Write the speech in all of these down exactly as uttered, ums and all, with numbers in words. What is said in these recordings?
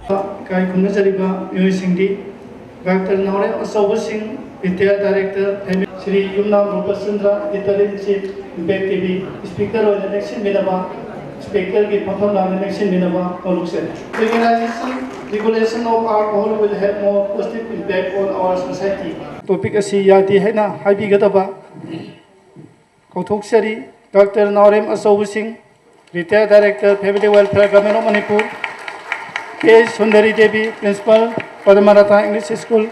ꯏꯀꯥꯏ ꯈꯨꯝꯅꯖꯔꯤꯕ ꯃꯤꯑꯣꯏꯁꯤꯡꯗꯤ, doctor Naorem Achoubisang, retired director, family, Shri Yumnam Rupchandra, editor in chief, Impact TV, speaker ꯑꯣꯏꯅ ꯂꯦꯡꯁꯤꯟꯕꯤꯅꯕ, ꯏꯁꯄꯤꯀꯔꯒꯤ ꯐꯝꯐꯝ ꯂꯥꯡꯅ ꯂꯦꯡꯁꯤꯟꯕꯤꯅꯕ ꯍꯣꯜꯂꯨꯛꯆꯔꯤ꯫ Legalization, regulation of alcohol will have more positive impact on our society. Topic ꯑꯁꯤ ꯌꯥꯗꯦ ꯍꯥꯏꯅ ꯍꯥꯏꯕꯤꯒꯗꯕ ꯀꯧꯊꯣꯛꯆꯔꯤ꯫ Doctor Naorem Achoubisang, retired director, family welfare, government of Manipur, K Sundari Devi, principal, Padmaratna English school,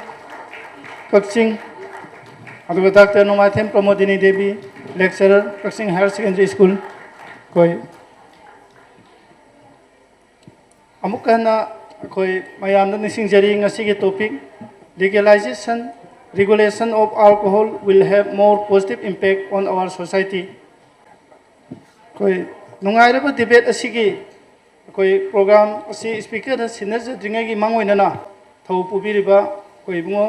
Kakching, ꯑꯗꯨꯒ doctor Nongmaithem Pramodini Devi, lecturer, Kakching higher secondary school, ꯑꯩꯈꯣꯏ ꯑꯃꯨꯛ ꯍꯟꯅ ꯑꯩꯈꯣꯏ ꯃꯌꯥꯝꯗ ꯅꯤꯡꯁꯤꯡꯖꯔꯤ, ꯉꯁꯤꯒꯤ topic, Legalization, regulation of alcohol will have more positive impact on our society. ꯑꯩꯈꯣꯏ ꯅꯨꯡꯉꯥꯏꯔꯕ ꯗꯤꯕꯦꯠ ꯑꯁꯤꯒꯤ ꯑꯩꯈꯣꯏ ꯄ꯭ꯔꯣꯒ꯭ꯔꯥꯝ ꯑꯁꯤ ꯏꯁꯄꯤꯀꯔꯗ ꯁꯤꯟꯅꯖꯗ꯭ꯔꯤꯉꯩꯒꯤ ꯃꯥꯡꯑꯣꯏꯅꯅ ꯊꯧ ꯄꯨꯕꯤꯔꯤꯕ ꯑꯩꯈꯣꯏ ꯏꯕꯨꯡꯉꯣ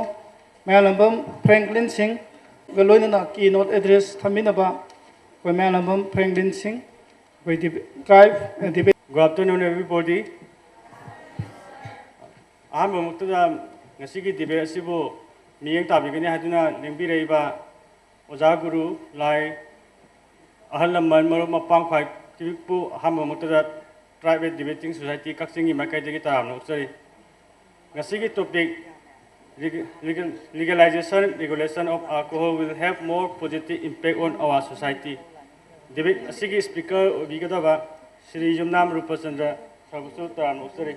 ꯃꯌꯥꯝꯂꯝꯕꯝ ꯐ꯭ꯔꯦꯡꯀ꯭ꯂꯤꯟ ꯁꯤꯡꯒ ꯂꯣꯏꯅꯅ keynote address ꯊꯝꯕꯤꯅꯕ ꯑꯩꯈꯣꯏ ꯃꯌꯥꯝꯂꯝꯕꯝ ꯐ꯭ꯔꯦꯡꯀ꯭ꯂꯤꯟ ꯁꯤꯡ, ꯑꯩꯈꯣꯏ ꯗꯤꯕꯦ-, ꯇ꯭ꯔꯥꯏꯕ, ꯑ, ꯗꯤꯕꯦꯠ꯫ Good afternoon, everybody. ꯑꯍꯥꯟꯕꯃꯛꯇꯗ ꯉꯁꯤꯒꯤ ꯗꯤꯕꯦꯠ ꯑꯁꯤꯕꯨ ꯃꯤꯠꯌꯦꯡ ꯇꯥꯕꯤꯒꯅꯤ ꯍꯥꯏꯗꯨꯅ ꯂꯦꯡꯕꯤꯔꯛꯏꯕ ꯑꯣꯖꯥ ꯒꯨꯔꯨ, ꯂꯥꯏ, ꯑꯍꯜ ꯂꯃꯟ, ꯃꯔꯨꯞ ꯃꯄꯥꯡ ꯈ꯭ꯋꯥꯏꯗꯒꯤꯕꯨ ꯑꯍꯥꯟꯕꯃꯛꯇꯗ Tribal Debating Society ꯀꯛꯆꯤꯡꯒꯤ ꯃꯥꯏꯀꯩꯗꯒꯤ ꯇꯔꯥꯝꯅ ꯑꯣꯛꯆꯔꯤ꯫ ꯉꯁꯤꯒꯤ topic, Legalization, regulation of alcohol will have more positive impact on our society꯫ Debate ꯑꯁꯤꯒꯤ ꯏꯁꯄꯤꯀꯔ ꯑꯣꯏꯕꯤꯒꯗꯕ ꯁ꯭ꯔꯤ ꯌꯨꯝꯅꯥꯝ ꯔꯨꯄꯆꯟꯗ꯭ꯔ ꯁꯥꯔꯕꯨꯁꯨ ꯇꯔꯥꯝꯅ ꯑꯣꯛꯆꯔꯤ꯫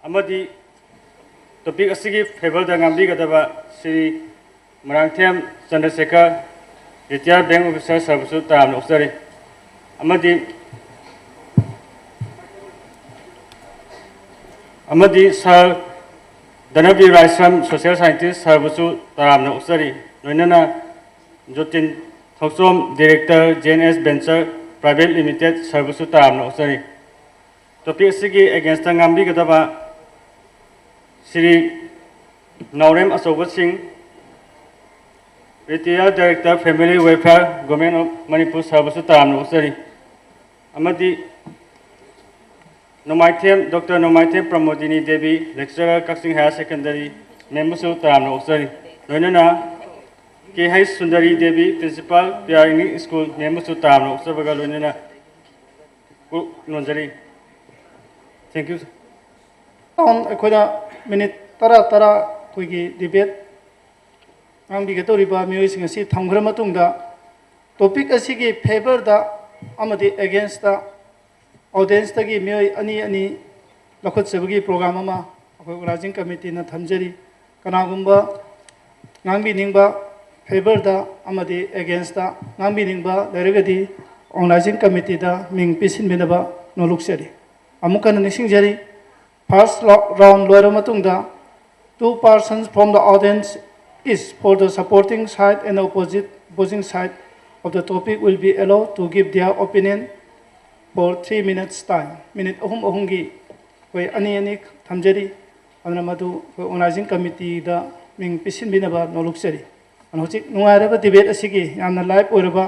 ꯑꯃꯗꯤ ꯇꯣꯄꯤꯛ ꯑꯁꯤꯒꯤ ꯐꯦꯚꯔꯗ ꯉꯥꯡꯕꯤꯒꯗꯕ Shri Moirangthem Chandrasekhar, retired bank officer ꯁꯥꯔꯕꯨꯁꯨ ꯇꯔꯥꯝꯅ ꯑꯣꯛꯆꯔꯤ꯫ ꯑꯃꯗꯤ, ꯑꯃꯗꯤ ꯁꯥꯔ ꯙꯅꯕꯤꯔ ꯔꯥꯏꯁ꯭ꯔꯝ, ꯁꯣꯁꯤꯌꯦꯜ ꯁꯥꯏꯟꯇꯤꯁ ꯁꯥꯔꯕꯨꯁꯨ ꯇꯔꯥꯝꯅ ꯑꯣꯛꯆꯔꯤ꯫ ꯂꯣꯏꯅꯅ Jotin Thouchom, director, J N S venture private limited ꯁꯥꯔꯕꯨꯁꯨ ꯇꯔꯥꯝꯅ ꯑꯣꯛꯆꯔꯤ꯫ ꯇꯣꯄꯤꯛ ꯑꯁꯤꯒꯤ ꯑꯦꯒꯦꯟꯁꯇ ꯉꯥꯡꯕꯤꯒꯗꯕ Shri Naorem Achoubisang, retired director, family welfare, government of Manipur ꯁꯥꯔꯕꯨꯁꯨ ꯇꯔꯥꯝꯅ ꯑꯣꯛꯆꯔꯤ꯫ ꯑꯃꯗꯤ Nongmaithem, doctor Nongmaithem Pramodini Devi, lecturer, Kakching Higher Secondary, ꯃꯦꯝꯕꯨꯁꯨ ꯇꯔꯥꯝꯅ ꯑꯣꯛꯆꯔꯤ꯫ ꯂꯣꯏꯅꯅ K H Sundari Devi, Principal, P R English School, ꯃꯦꯝꯕꯨꯁꯨ ꯇꯔꯥꯝꯅ ꯑꯣꯛꯆꯕꯒ ꯂꯣꯏꯅꯅ ꯀꯣꯛ ꯅꯣꯟꯖꯔꯤ꯫ Thank you, sir. ꯑꯩꯈꯣꯏꯅ ꯃꯤꯅꯤꯠ ꯇꯔꯥ ꯇꯔꯥ ꯑꯩꯈꯣꯏꯒꯤ debate ꯉꯥꯡꯕꯤꯒꯗꯧꯔꯤꯕ ꯃꯤꯑꯣꯏꯁꯤꯡ ꯑꯁꯤ ꯊꯝꯈ꯭ꯔ ꯃꯇꯨꯡꯗ, topic ꯑꯁꯤꯒꯤ favourꯗ ꯑꯃꯗꯤ againstꯇ audienceꯇꯒꯤ ꯃꯤꯑꯣꯏ ꯑꯅꯤ ꯑꯅꯤ ꯂꯧꯈꯠꯆꯕꯒꯤ program ꯑꯃ ꯑꯩꯈꯣꯏ organizing committeeꯅ ꯊꯝꯖꯔꯤ꯫ ꯀꯅꯥꯒꯨꯝꯕ ꯉꯥꯡꯕꯤꯅꯤꯡꯕ, favourꯗ ꯑꯃꯗꯤ againstꯇ ꯉꯥꯡꯕꯤꯅꯤꯡꯕ ꯂꯩꯔꯒꯗꯤ, organizing committeeꯗ ꯃꯤꯡ ꯄꯤꯁꯤꯟꯕꯤꯅꯕ ꯅꯣꯂꯨꯛꯆꯔꯤ꯫ ꯑꯃꯨꯛ ꯍꯟꯅ ꯅꯤꯡꯁꯤꯡꯖꯔꯤ, first round ꯂꯣꯏꯔꯕ ꯃꯇꯨꯡꯗ, two persons from the audience, each for the supporting side and opposite, opposing side of the topic, will be allowed to give their opinion for three minutes time. Minute ꯑꯍꯨꯝ ꯑꯍꯨꯝꯒꯤ ꯑꯩꯈꯣꯏ ꯑꯅꯤ ꯑꯅꯤ ꯊꯝꯖꯔꯤ꯫ ꯑꯗꯨꯅ ꯃꯗꯨ ꯑꯩꯈꯣꯏ organizing committeeꯗ ꯃꯤꯡ ꯄꯤꯁꯤꯟꯕꯤꯅꯕ ꯅꯣꯂꯨꯛꯆꯔꯤ꯫ ꯑꯗꯨꯅ ꯍꯧꯖꯤꯛ ꯅꯨꯡꯉꯥꯏꯔꯕ debate ꯑꯁꯤꯒꯤ, ꯌꯥꯝꯅ live ꯑꯣꯏꯔꯕ,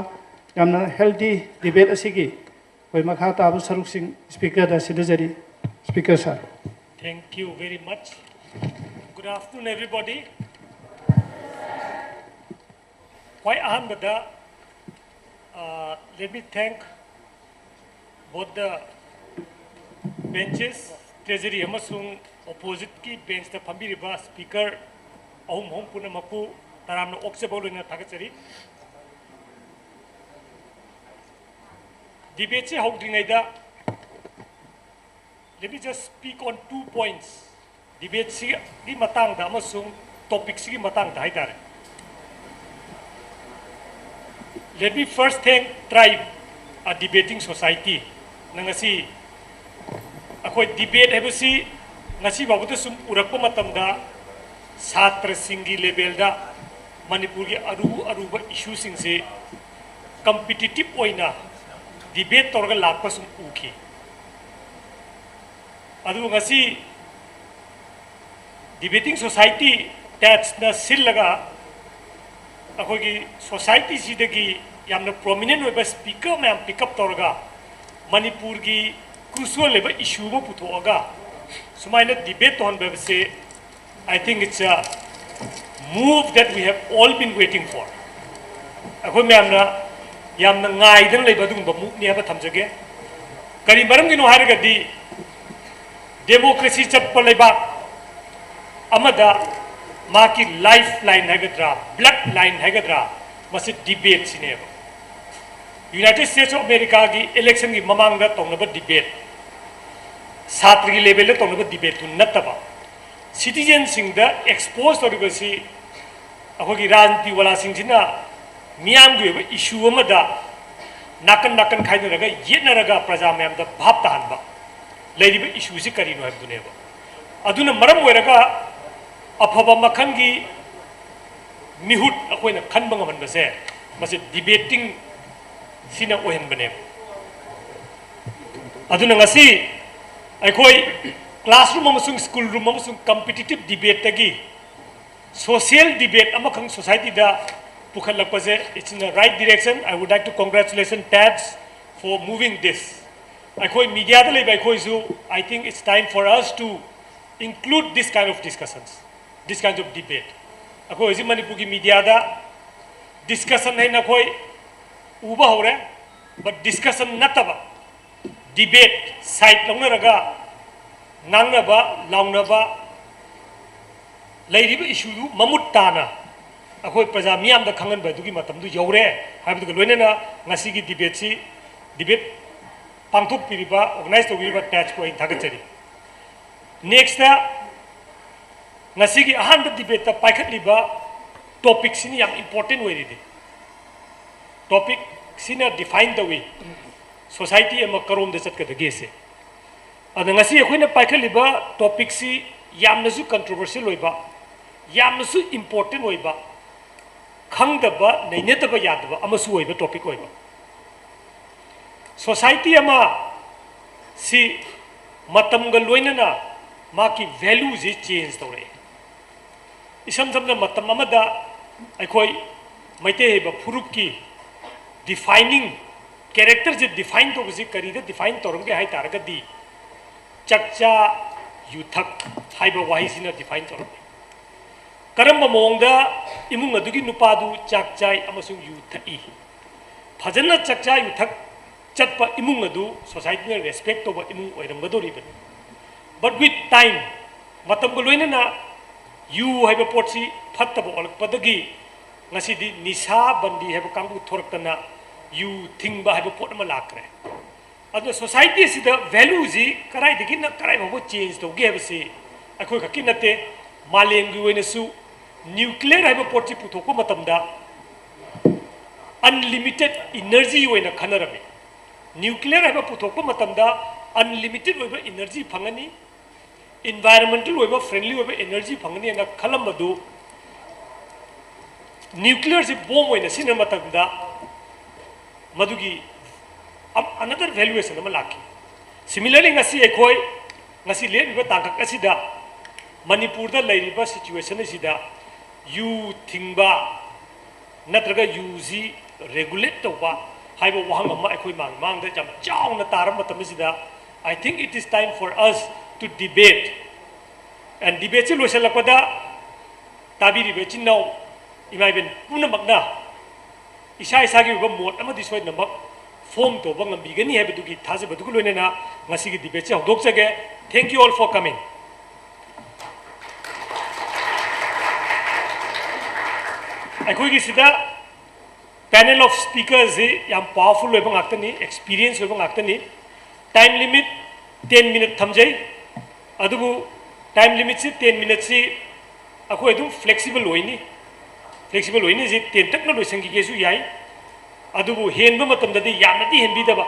ꯌꯥꯝꯅ healthy debate ꯑꯁꯤꯒꯤ ꯑꯩꯈꯣꯏ ꯃꯈꯥ ꯇꯥꯕ ꯁꯔꯨꯛꯁꯤꯡ speakerꯗ ꯁꯤꯟꯅꯖꯔꯤ꯫ Speaker sir. Thank you very much. Good afternoon, everybody. ꯈ꯭ꯋꯥꯏ ꯑꯍꯥꯟꯕꯗ, uh, let me thank both the benches, treasury ꯑꯃꯁꯨꯡ oppositeꯀꯤ benchꯇ ꯐꯝꯕꯤꯔꯤꯕ speaker ꯑꯍꯨꯝ ꯑꯍꯨꯝ ꯄꯨꯝꯅꯃꯛꯄꯨ ꯇꯔꯥꯝꯅ ꯑꯣꯛꯆꯕ ꯂꯣꯏꯅ ꯊꯥꯒꯠꯆꯔꯤ꯫ Debateꯁꯤ ꯍꯧꯗ꯭ꯔꯤꯉꯩꯗ, let me just speak on two points. Debateꯁꯤꯒꯤ ꯃꯇꯥꯡꯗ ꯑꯃꯁꯨꯡ topicꯁꯤꯒꯤ ꯃꯇꯥꯡꯗ ꯍꯥꯏꯇꯥꯔꯦ꯫ Let me first thank Tribe, a debating society꯫ ꯅ ꯉꯁꯤ ꯑꯩꯈꯣꯏ debate ꯍꯥꯏꯕꯁꯤ ꯉꯁꯤ ꯐꯥꯎꯕꯗ ꯁꯨꯝ ꯎꯔꯛꯄ ꯃꯇꯝꯗ ꯁꯥꯇ꯭ꯔꯁꯤꯡꯒꯤ levelꯗ ꯃꯅꯤꯄꯨꯔꯒꯤ ꯑꯔꯨ ꯑꯔꯨꯕ issueꯁꯤꯡꯁꯤ competitive ꯑꯣꯏꯅ debate ꯇꯧꯔꯒ ꯂꯥꯛꯄ ꯁꯨꯝ ꯎꯈꯤ꯫ ꯑꯗꯨꯕꯨ ꯉꯁꯤ debating society ꯇꯦꯠꯁꯅ ꯁꯤꯜꯂꯒ ꯑꯩꯈꯣꯏꯒꯤ societyꯁꯤꯗꯒꯤ ꯌꯥꯝꯅ prominent ꯑꯣꯏꯕ speaker ꯃꯌꯥꯝ pick up ꯇꯧꯔꯒ ꯃꯅꯤꯄꯨꯔꯒꯤ ꯀ꯭ꯔꯨꯁꯨꯋꯦꯜ ꯂꯩꯕ ꯏꯁꯨ ꯑꯃ ꯄꯨꯊꯣꯛꯑꯒ ꯁꯨꯃꯥꯏꯅ ꯗꯤꯕꯦꯠ ꯇꯧꯍꯟꯕ ꯍꯥꯏꯕꯁꯤ, I think it's a move that we have all been waiting for. ꯑꯩꯈꯣꯏ ꯃꯌꯥꯝꯅ ꯌꯥꯝꯅ ꯉꯥꯏꯗꯅ ꯂꯩꯕ ꯑꯗꯨꯒꯨꯝꯕ ꯃꯨꯚꯅꯤ ꯍꯥꯏꯕ ꯊꯝꯖꯒꯦ꯫ ꯀꯔꯤ ꯃꯔꯝꯒꯤꯅꯣ ꯍꯥꯏꯔꯒꯗꯤ, ꯗꯦꯃꯣꯀ꯭ꯔꯦꯁꯤ ꯆꯠꯄ ꯂꯩꯕꯥꯛ ꯑꯃꯗ ꯃꯥꯒꯤ ꯂꯥꯏꯐ ꯂꯥꯏꯟ ꯍꯥꯏꯒꯗ꯭ꯔꯥ, ꯕ꯭ꯂꯠ ꯂꯥꯏꯟ ꯍꯥꯏꯒꯗ꯭ꯔꯥ, ꯃꯁꯤ ꯗꯤꯕꯦꯠꯁꯤꯅꯦꯕ꯫ ꯌꯨꯅꯥꯏꯇꯦꯗ ꯁ꯭ꯇꯦꯠꯁ ꯑꯣꯐ ꯑꯃꯦꯔꯤꯀꯥꯒꯤ ꯏꯂꯦꯛꯁꯟꯒꯤ ꯃꯃꯥꯡꯗ ꯇꯧꯅꯕ ꯗꯤꯕꯦꯠ, ꯁꯥꯇ꯭ꯔꯒꯤ ꯂꯦꯚꯦꯜꯗ ꯇꯧꯅꯕ ꯗꯤꯕꯦꯠꯇꯨ ꯅꯠꯇꯕ, ꯁꯤꯇꯤꯖꯦꯟꯁꯤꯡꯗ ꯑꯦꯛꯁꯄꯣꯖ ꯇꯧꯔꯤꯕꯁꯤ ꯑꯩꯈꯣꯏꯒꯤ ꯔꯥꯖꯅꯤꯇꯤ ꯋꯥꯂꯥꯁꯤꯡꯁꯤꯅ ꯃꯤꯌꯥꯝꯒꯤ ꯑꯣꯏꯕ ꯏꯁꯨ ꯑꯃꯗ ꯅꯥꯀꯟ ꯅꯥꯀꯟ ꯈꯥꯏꯗꯣꯛꯅꯔꯒ ꯌꯦꯠꯅꯔꯒ ꯄ꯭ꯔꯖꯥ ꯃꯌꯥꯝꯗ ꯚꯥꯞ ꯇꯥꯍꯟꯕ, ꯂꯩꯔꯤꯕ ꯏꯁꯨꯁꯤ ꯀꯔꯤꯅꯣ ꯍꯥꯏꯕꯗꯨꯅꯦꯕ꯫ ꯑꯗꯨꯅ ꯃꯔꯝ ꯑꯣꯏꯔꯒ ꯑꯐꯕ ꯃꯈꯜꯒꯤ ꯃꯤꯍꯨꯠ ꯑꯩꯈꯣꯏꯅ ꯈꯟꯕ ꯉꯝꯍꯟꯕꯁꯦ, ꯃꯁꯤ ꯗꯤꯕꯦꯇꯤꯡ ꯁꯤꯅ ꯑꯣꯏꯍꯟꯕꯅꯦꯕ꯫ ꯑꯗꯨꯅ ꯉꯁꯤ ꯑꯩꯈꯣꯏ ꯀ꯭ꯂꯥꯁꯔꯨꯝ ꯑꯃꯁꯨꯡ ꯁ꯭ꯀꯨꯜ ꯔꯨꯝ ꯑꯃꯁꯨꯡ ꯀꯝꯄꯤꯇꯤꯇꯤꯞ ꯗꯤꯕꯦꯠꯇꯒꯤ ꯁꯣꯁꯤꯌꯦꯜ ꯗꯤꯕꯦꯠ ꯑꯃꯈꯛ ꯁꯣꯁꯥꯏꯇꯤꯗ ꯄꯨꯈꯠꯂꯛꯄꯁꯦ, it's in the right direction. I would like to congratulation Tabs for moving this. ꯑꯩꯈꯣꯏ ꯃꯤꯗꯤꯌꯥꯗ ꯂꯩꯕ ꯑꯩꯈꯣꯏꯁꯨ, I think it's time for us to include this kind of discussions, this kind of debate. ꯑꯩꯈꯣꯏ ꯍꯧꯖꯤꯛ ꯃꯅꯤꯄꯨꯔꯒꯤ ꯃꯤꯗꯤꯌꯥꯗ discussion ꯍꯥꯏꯅ ꯑꯩꯈꯣꯏ ꯎꯕ ꯍꯧꯔꯦ, but ꯗꯤꯁꯀꯁꯟ ꯅꯠꯇꯕ ꯗꯤꯕꯦꯠ, ꯁꯥꯏꯠ ꯂꯧꯅꯔꯒ ꯉꯥꯡꯅꯕ, ꯂꯥꯎꯅꯕ, ꯂꯩꯔꯤꯕ ꯏꯁꯨꯗꯨ ꯃꯃꯨꯠ ꯇꯥꯅ ꯑꯩꯈꯣꯏ ꯄ꯭ꯔꯖꯥ ꯃꯤꯌꯥꯝꯗ ꯈꯪꯍꯟꯕ ꯑꯗꯨꯒꯤ ꯃꯇꯝꯗꯨ ꯌꯧꯔꯦ ꯍꯥꯏꯕꯗꯨꯒ ꯂꯣꯏꯅꯅ ꯉꯁꯤꯒꯤ ꯗꯤꯕꯦꯠꯁꯤ, ꯗꯤꯕꯦꯠ ꯄꯥꯡꯊꯣꯛꯄꯤꯔꯤꯕ, ꯑꯣꯔꯒꯅꯥꯏꯖ ꯇꯧꯕꯤꯔꯤꯕ ꯇꯦꯠꯁꯄꯨ ꯑꯩꯅ ꯊꯥꯒꯠꯆꯔꯤ꯫ ꯅꯦꯛꯁꯇ, ꯉꯁꯤꯒꯤ ꯑꯍꯥꯟꯕ ꯗꯤꯕꯦꯠꯇ ꯄꯥꯏꯈꯠꯂꯤꯕ ꯇꯣꯄꯤꯛꯁꯤꯅ ꯌꯥꯝ ꯏꯝꯄꯣꯔꯇꯦꯟ ꯑꯣꯏꯔꯤꯗꯤ꯫ ꯇꯣꯄꯤꯛꯁꯤꯅ ꯗꯤꯐꯥꯏꯟ ꯇꯧꯏ ꯁꯣꯁꯥꯏꯇꯤ ꯑꯃ ꯀꯔꯣꯝꯗ ꯆꯠꯀꯗꯒꯦꯁꯦ꯫ ꯑꯗ ꯉꯁꯤ ꯑꯩꯈꯣꯏꯅ ꯄꯥꯏꯈꯠꯂꯤꯕ ꯇꯣꯄꯤꯛꯁꯤ ꯌꯥꯝꯅꯁꯨ ꯀꯟꯇ꯭ꯔꯣꯚꯔꯁꯤꯌꯦꯜ ꯑꯣꯏꯕ, ꯌꯥꯝꯅꯁꯨ ꯏꯝꯄꯣꯔꯇꯦꯟ ꯑꯣꯏꯕ, ꯈꯪꯗꯕ, ꯅꯩꯅꯗꯕ ꯌꯥꯗꯕ ꯑꯃꯁꯨ ꯑꯣꯏꯕ ꯇꯣꯄꯤꯛ ꯑꯣꯏꯕ꯫ ꯁꯣꯁꯥꯏꯇꯤ ꯑꯃ ꯁꯤ ꯃꯇꯝꯒ ꯂꯣꯏꯅꯅ ꯃꯥꯒꯤ ꯚꯦꯂꯨꯁꯤ ꯆꯦꯟꯖ ꯇꯧꯔꯛꯑꯦ꯫ ꯏꯁꯝ ꯁꯝꯅ ꯃꯇꯝ ꯑꯃꯗ ꯑꯩꯈꯣꯏ ꯃꯩꯇꯩ ꯍꯥꯏꯕ ꯐꯨꯔꯨꯞꯀꯤ ꯗꯤꯐꯥꯏꯅꯤꯡ ꯀꯦꯔꯦꯛꯇꯔꯁꯦ ꯗꯤꯐꯥꯏꯟ ꯇꯧꯕꯁꯤ ꯀꯔꯤꯗ ꯗꯤꯐꯥꯏꯟ ꯇꯧꯔꯝꯒꯦ ꯍꯥꯏ ꯇꯥꯔꯒꯗꯤ, ꯆꯥꯛꯆꯥ ꯌꯨꯊꯛ ꯍꯥꯏꯕ ꯋꯥꯍꯩꯁꯤꯅ ꯗꯤꯐꯥꯏꯟ ꯇꯧꯔꯝꯃꯤ꯫ ꯀꯔꯝꯕ ꯃꯑꯣꯡꯗ ꯏꯃꯨꯡ ꯑꯗꯨꯒꯤ ꯅꯨꯄꯥꯗꯨ ꯆꯥꯛ ꯆꯥꯏ ꯑꯃꯁꯨꯡ ꯌꯨ ꯊꯛꯏ? ꯐꯖꯅ ꯆꯥꯛꯆꯥ ꯌꯨꯊꯛ ꯆꯠꯄ ꯏꯃꯨꯡ ꯑꯗꯨ ꯁꯣꯁꯥꯏꯇꯤꯅ ꯔꯦꯁꯄꯦꯛ ꯇꯧꯕ ꯏꯃꯨꯡ ꯑꯣꯏꯔꯝꯒꯗꯧꯔꯤꯕꯅꯤ꯫ But with time, ꯃꯇꯝꯒ ꯂꯣꯏꯅꯅ ꯌꯨ ꯍꯥꯏꯕ ꯄꯣꯠꯁꯤ ꯐꯠꯇꯕ ꯑꯣꯜꯂꯛꯄꯗꯒꯤ ꯉꯁꯤꯗꯤ ꯅꯤꯁꯥ ꯕꯟꯗꯤ ꯍꯥꯏꯕ ꯀꯥꯡꯕꯨ ꯊꯣꯔꯛꯇꯅ ꯌꯨ ꯊꯤꯡꯕ ꯍꯥꯏꯕ ꯄꯣꯠ ꯑꯃ ꯂꯥꯛꯈ꯭ꯔꯦ꯫ ꯑꯗꯨꯅ ꯁꯣꯁꯥꯏꯇꯤ ꯑꯁꯤꯗ ꯚꯦꯂꯨꯁꯤ ꯀꯗꯥꯏꯗꯒꯤꯅ ꯀꯗꯥꯏ ꯐꯥꯎꯕ ꯆꯦꯟꯖ ꯇꯧꯒꯦ ꯍꯥꯏꯕꯁꯤ ꯑꯩꯈꯣꯏ ꯈꯛꯀꯤ ꯅꯠꯇꯦ, ꯃꯥꯂꯦꯝꯒꯤ ꯑꯣꯏꯅꯁꯨ ꯅ꯭ꯌꯨꯀ꯭ꯂꯤꯌꯔ ꯍꯥꯏꯕ ꯄꯣꯠꯁꯤ ꯄꯨꯊꯣꯛꯄ ꯃꯇꯝꯗ ꯑꯟꯂꯤꯃꯤꯇꯦꯠ ꯏꯅꯔꯖꯤ ꯑꯣꯏꯅ ꯈꯟꯅꯔꯝꯃꯤ꯫ ꯅ꯭ꯌꯨꯀ꯭ꯂꯤꯌꯔ ꯍꯥꯏꯕ ꯄꯨꯊꯣꯛꯄ ꯃꯇꯝꯗ ꯑꯟꯂꯤꯃꯤꯇꯦꯠ ꯑꯣꯏꯕ ꯏꯅꯔꯖꯤ ꯐꯪꯒꯅꯤ, ꯏꯟꯚꯥꯏꯔꯣꯟꯃꯦꯟꯇꯦꯜ ꯑꯣꯏꯕ, ꯐ꯭ꯔꯦꯟꯂꯤ ꯑꯣꯏꯕ ꯏꯅꯔꯖꯤ ꯐꯪꯒꯅꯤ ꯍꯥꯏꯅ ꯈꯜꯂꯝꯕꯗꯨ ꯅ꯭ꯌꯨꯀ꯭ꯂꯤꯌꯔꯁꯤ ꯕꯣꯝ ꯑꯣꯏꯅ ꯁꯤꯖꯤꯟꯅꯕ ꯃꯇꯝꯗ ꯃꯗꯨꯒꯤ ꯑꯅꯗꯔ ꯚꯦꯂꯨꯑꯦꯁꯟ ꯑꯃ ꯂꯥꯛꯈꯤ꯫ ꯁꯤꯃꯤꯂꯔꯂꯤ ꯉꯁꯤ ꯑꯩꯈꯣꯏ ꯉꯁꯤ ꯂꯦꯞꯂꯤꯕ ꯇꯥꯡꯀꯛ ꯑꯁꯤꯗ ꯃꯅꯤꯄꯨꯔꯗ ꯂꯩꯔꯤꯕ ꯁꯤꯆꯨꯋꯦꯁꯟ ꯑꯁꯤꯗ ꯌꯨ ꯊꯤꯡꯕ ꯅꯠꯇ꯭ꯔꯒ ꯌꯨꯁꯤ ꯔꯦꯒꯨꯂꯦꯠ ꯇꯧꯕ ꯍꯥꯏꯕ ꯋꯥꯍꯪ ꯑꯃ ꯑꯩꯈꯣꯏ ꯃꯥꯡ ꯃꯥꯡꯗ ꯌꯥꯝ ꯆꯥꯎꯅ ꯇꯥꯔꯕ ꯃꯇꯝ ꯑꯁꯤꯗ, I think it is time for us to debate, and ꯗꯤꯕꯦꯠꯁꯤ ꯂꯣꯏꯁꯤꯜꯂꯛꯄꯗ ꯇꯥꯕꯤꯔꯤꯕ ꯏꯆꯤꯟ ꯏꯅꯥꯎ ꯏꯃꯥ ꯏꯕꯦꯟ ꯄꯨꯝꯅꯃꯛꯅ ꯏꯁꯥ ꯏꯁꯥꯒꯤ ꯑꯣꯏꯕ ꯃꯣꯠ ꯑꯃꯗꯤ ꯁꯣꯏꯗꯅꯃꯛ ꯐꯣꯝ ꯇꯧꯕ ꯉꯝꯕꯤꯒꯅꯤ ꯍꯥꯏꯕꯗꯨꯒꯤ ꯊꯥꯖꯕꯗꯨꯒ ꯂꯣꯏꯅꯅ ꯉꯁꯤꯒꯤ ꯗꯤꯕꯦꯠꯁꯤ ꯍꯧꯗꯣꯛꯆꯒꯦ꯫ Thank you all for coming. ꯑꯩꯈꯣꯏꯒꯤ ꯁꯤꯗ ꯄꯦꯅꯦꯜ ꯑꯣꯐ ꯁ꯭ꯄꯤꯀꯔꯁꯤ ꯌꯥꯝ ꯄꯥꯋꯔꯐꯨꯜ ꯑꯣꯏꯕ ꯉꯥꯛꯇꯅꯤ, ꯑꯦꯛꯁꯄꯤꯔꯤꯌꯦꯟꯁ ꯑꯣꯏꯕ ꯉꯥꯛꯇꯅꯤ꯫ ꯇꯥꯏꯝ ꯂꯤꯃꯤꯠ ꯇꯦꯟ ꯃꯤꯅꯠ ꯊꯝꯖꯩ꯫ ꯑꯗꯨꯕꯨ ꯇꯥꯏꯝ ꯂꯤꯃꯤꯠꯁꯤ, ꯇꯦꯟ ꯃꯤꯅꯠꯁꯤ ꯑꯩꯈꯣꯏ ꯑꯗꯨꯝ ꯐ꯭ꯂꯦꯛꯁꯤꯕꯜ ꯑꯣꯏꯅꯤ꯫ ꯐ꯭ꯂꯦꯛꯁꯤꯕꯜ ꯑꯣꯏꯅꯤ ꯍꯥꯏꯁꯤ ꯇꯦꯟꯇꯛꯅ ꯂꯣꯏꯁꯤꯟꯈꯤꯒꯦꯁꯨ ꯌꯥꯏ, ꯑꯗꯨꯕꯨ ꯍꯦꯟꯕ ꯃꯇꯝꯗꯗꯤ ꯌꯥꯝꯅꯗꯤ ꯍꯦꯟꯕꯤꯗꯕ꯫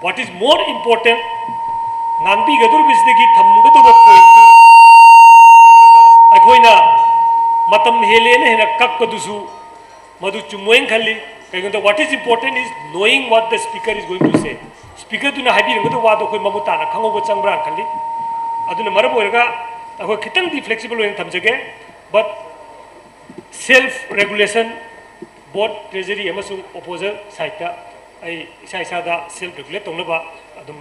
What is more important, ꯉꯥꯡꯕꯤꯒꯗꯧꯔꯤꯕꯁꯤꯗꯒꯤ ꯊꯝꯒꯗꯧꯕ ꯄꯣꯏꯟꯠꯇꯨ ꯑꯩꯈꯣꯏꯅ ꯃꯇꯝ ꯍꯦꯜꯂꯦꯅ ꯍꯦꯟꯅ ꯀꯛꯄꯗꯨꯁꯨ ꯃꯗꯨ ꯆꯨꯝꯃꯣꯏꯅ ꯈꯜꯂꯤ꯫ ꯀꯩꯒꯤꯅꯣꯗ, what is important is knowing what the speaker is going to say. ꯁ꯭ꯄꯤꯀꯔꯗꯨꯅ ꯍꯥꯏꯕꯤꯔꯝꯒꯗꯕ ꯋꯥꯗꯣ ꯑꯩꯈꯣꯏ ꯃꯃꯨꯠ ꯇꯥꯅ ꯈꯪꯍꯧꯕ ꯆꯪꯕ꯭ꯔꯥꯅ ꯈꯜꯂꯤ꯫ ꯑꯗꯨꯅ ꯃꯔꯝ ꯑꯣꯏꯔꯒ ꯑꯩꯈꯣꯏ ꯈꯤꯇꯪꯗꯤ ꯐ꯭ꯂꯦꯛꯁꯤꯕꯜ ꯑꯣꯏꯅ ꯊꯝꯖꯒꯦ, but self regulation, both treasury ꯑꯃꯁꯨꯡ opposite sideꯇ ꯑꯩ ꯏꯁꯥ ꯏꯁꯥꯗ self regulate ꯇꯧꯅꯕ ꯑꯗꯨꯝ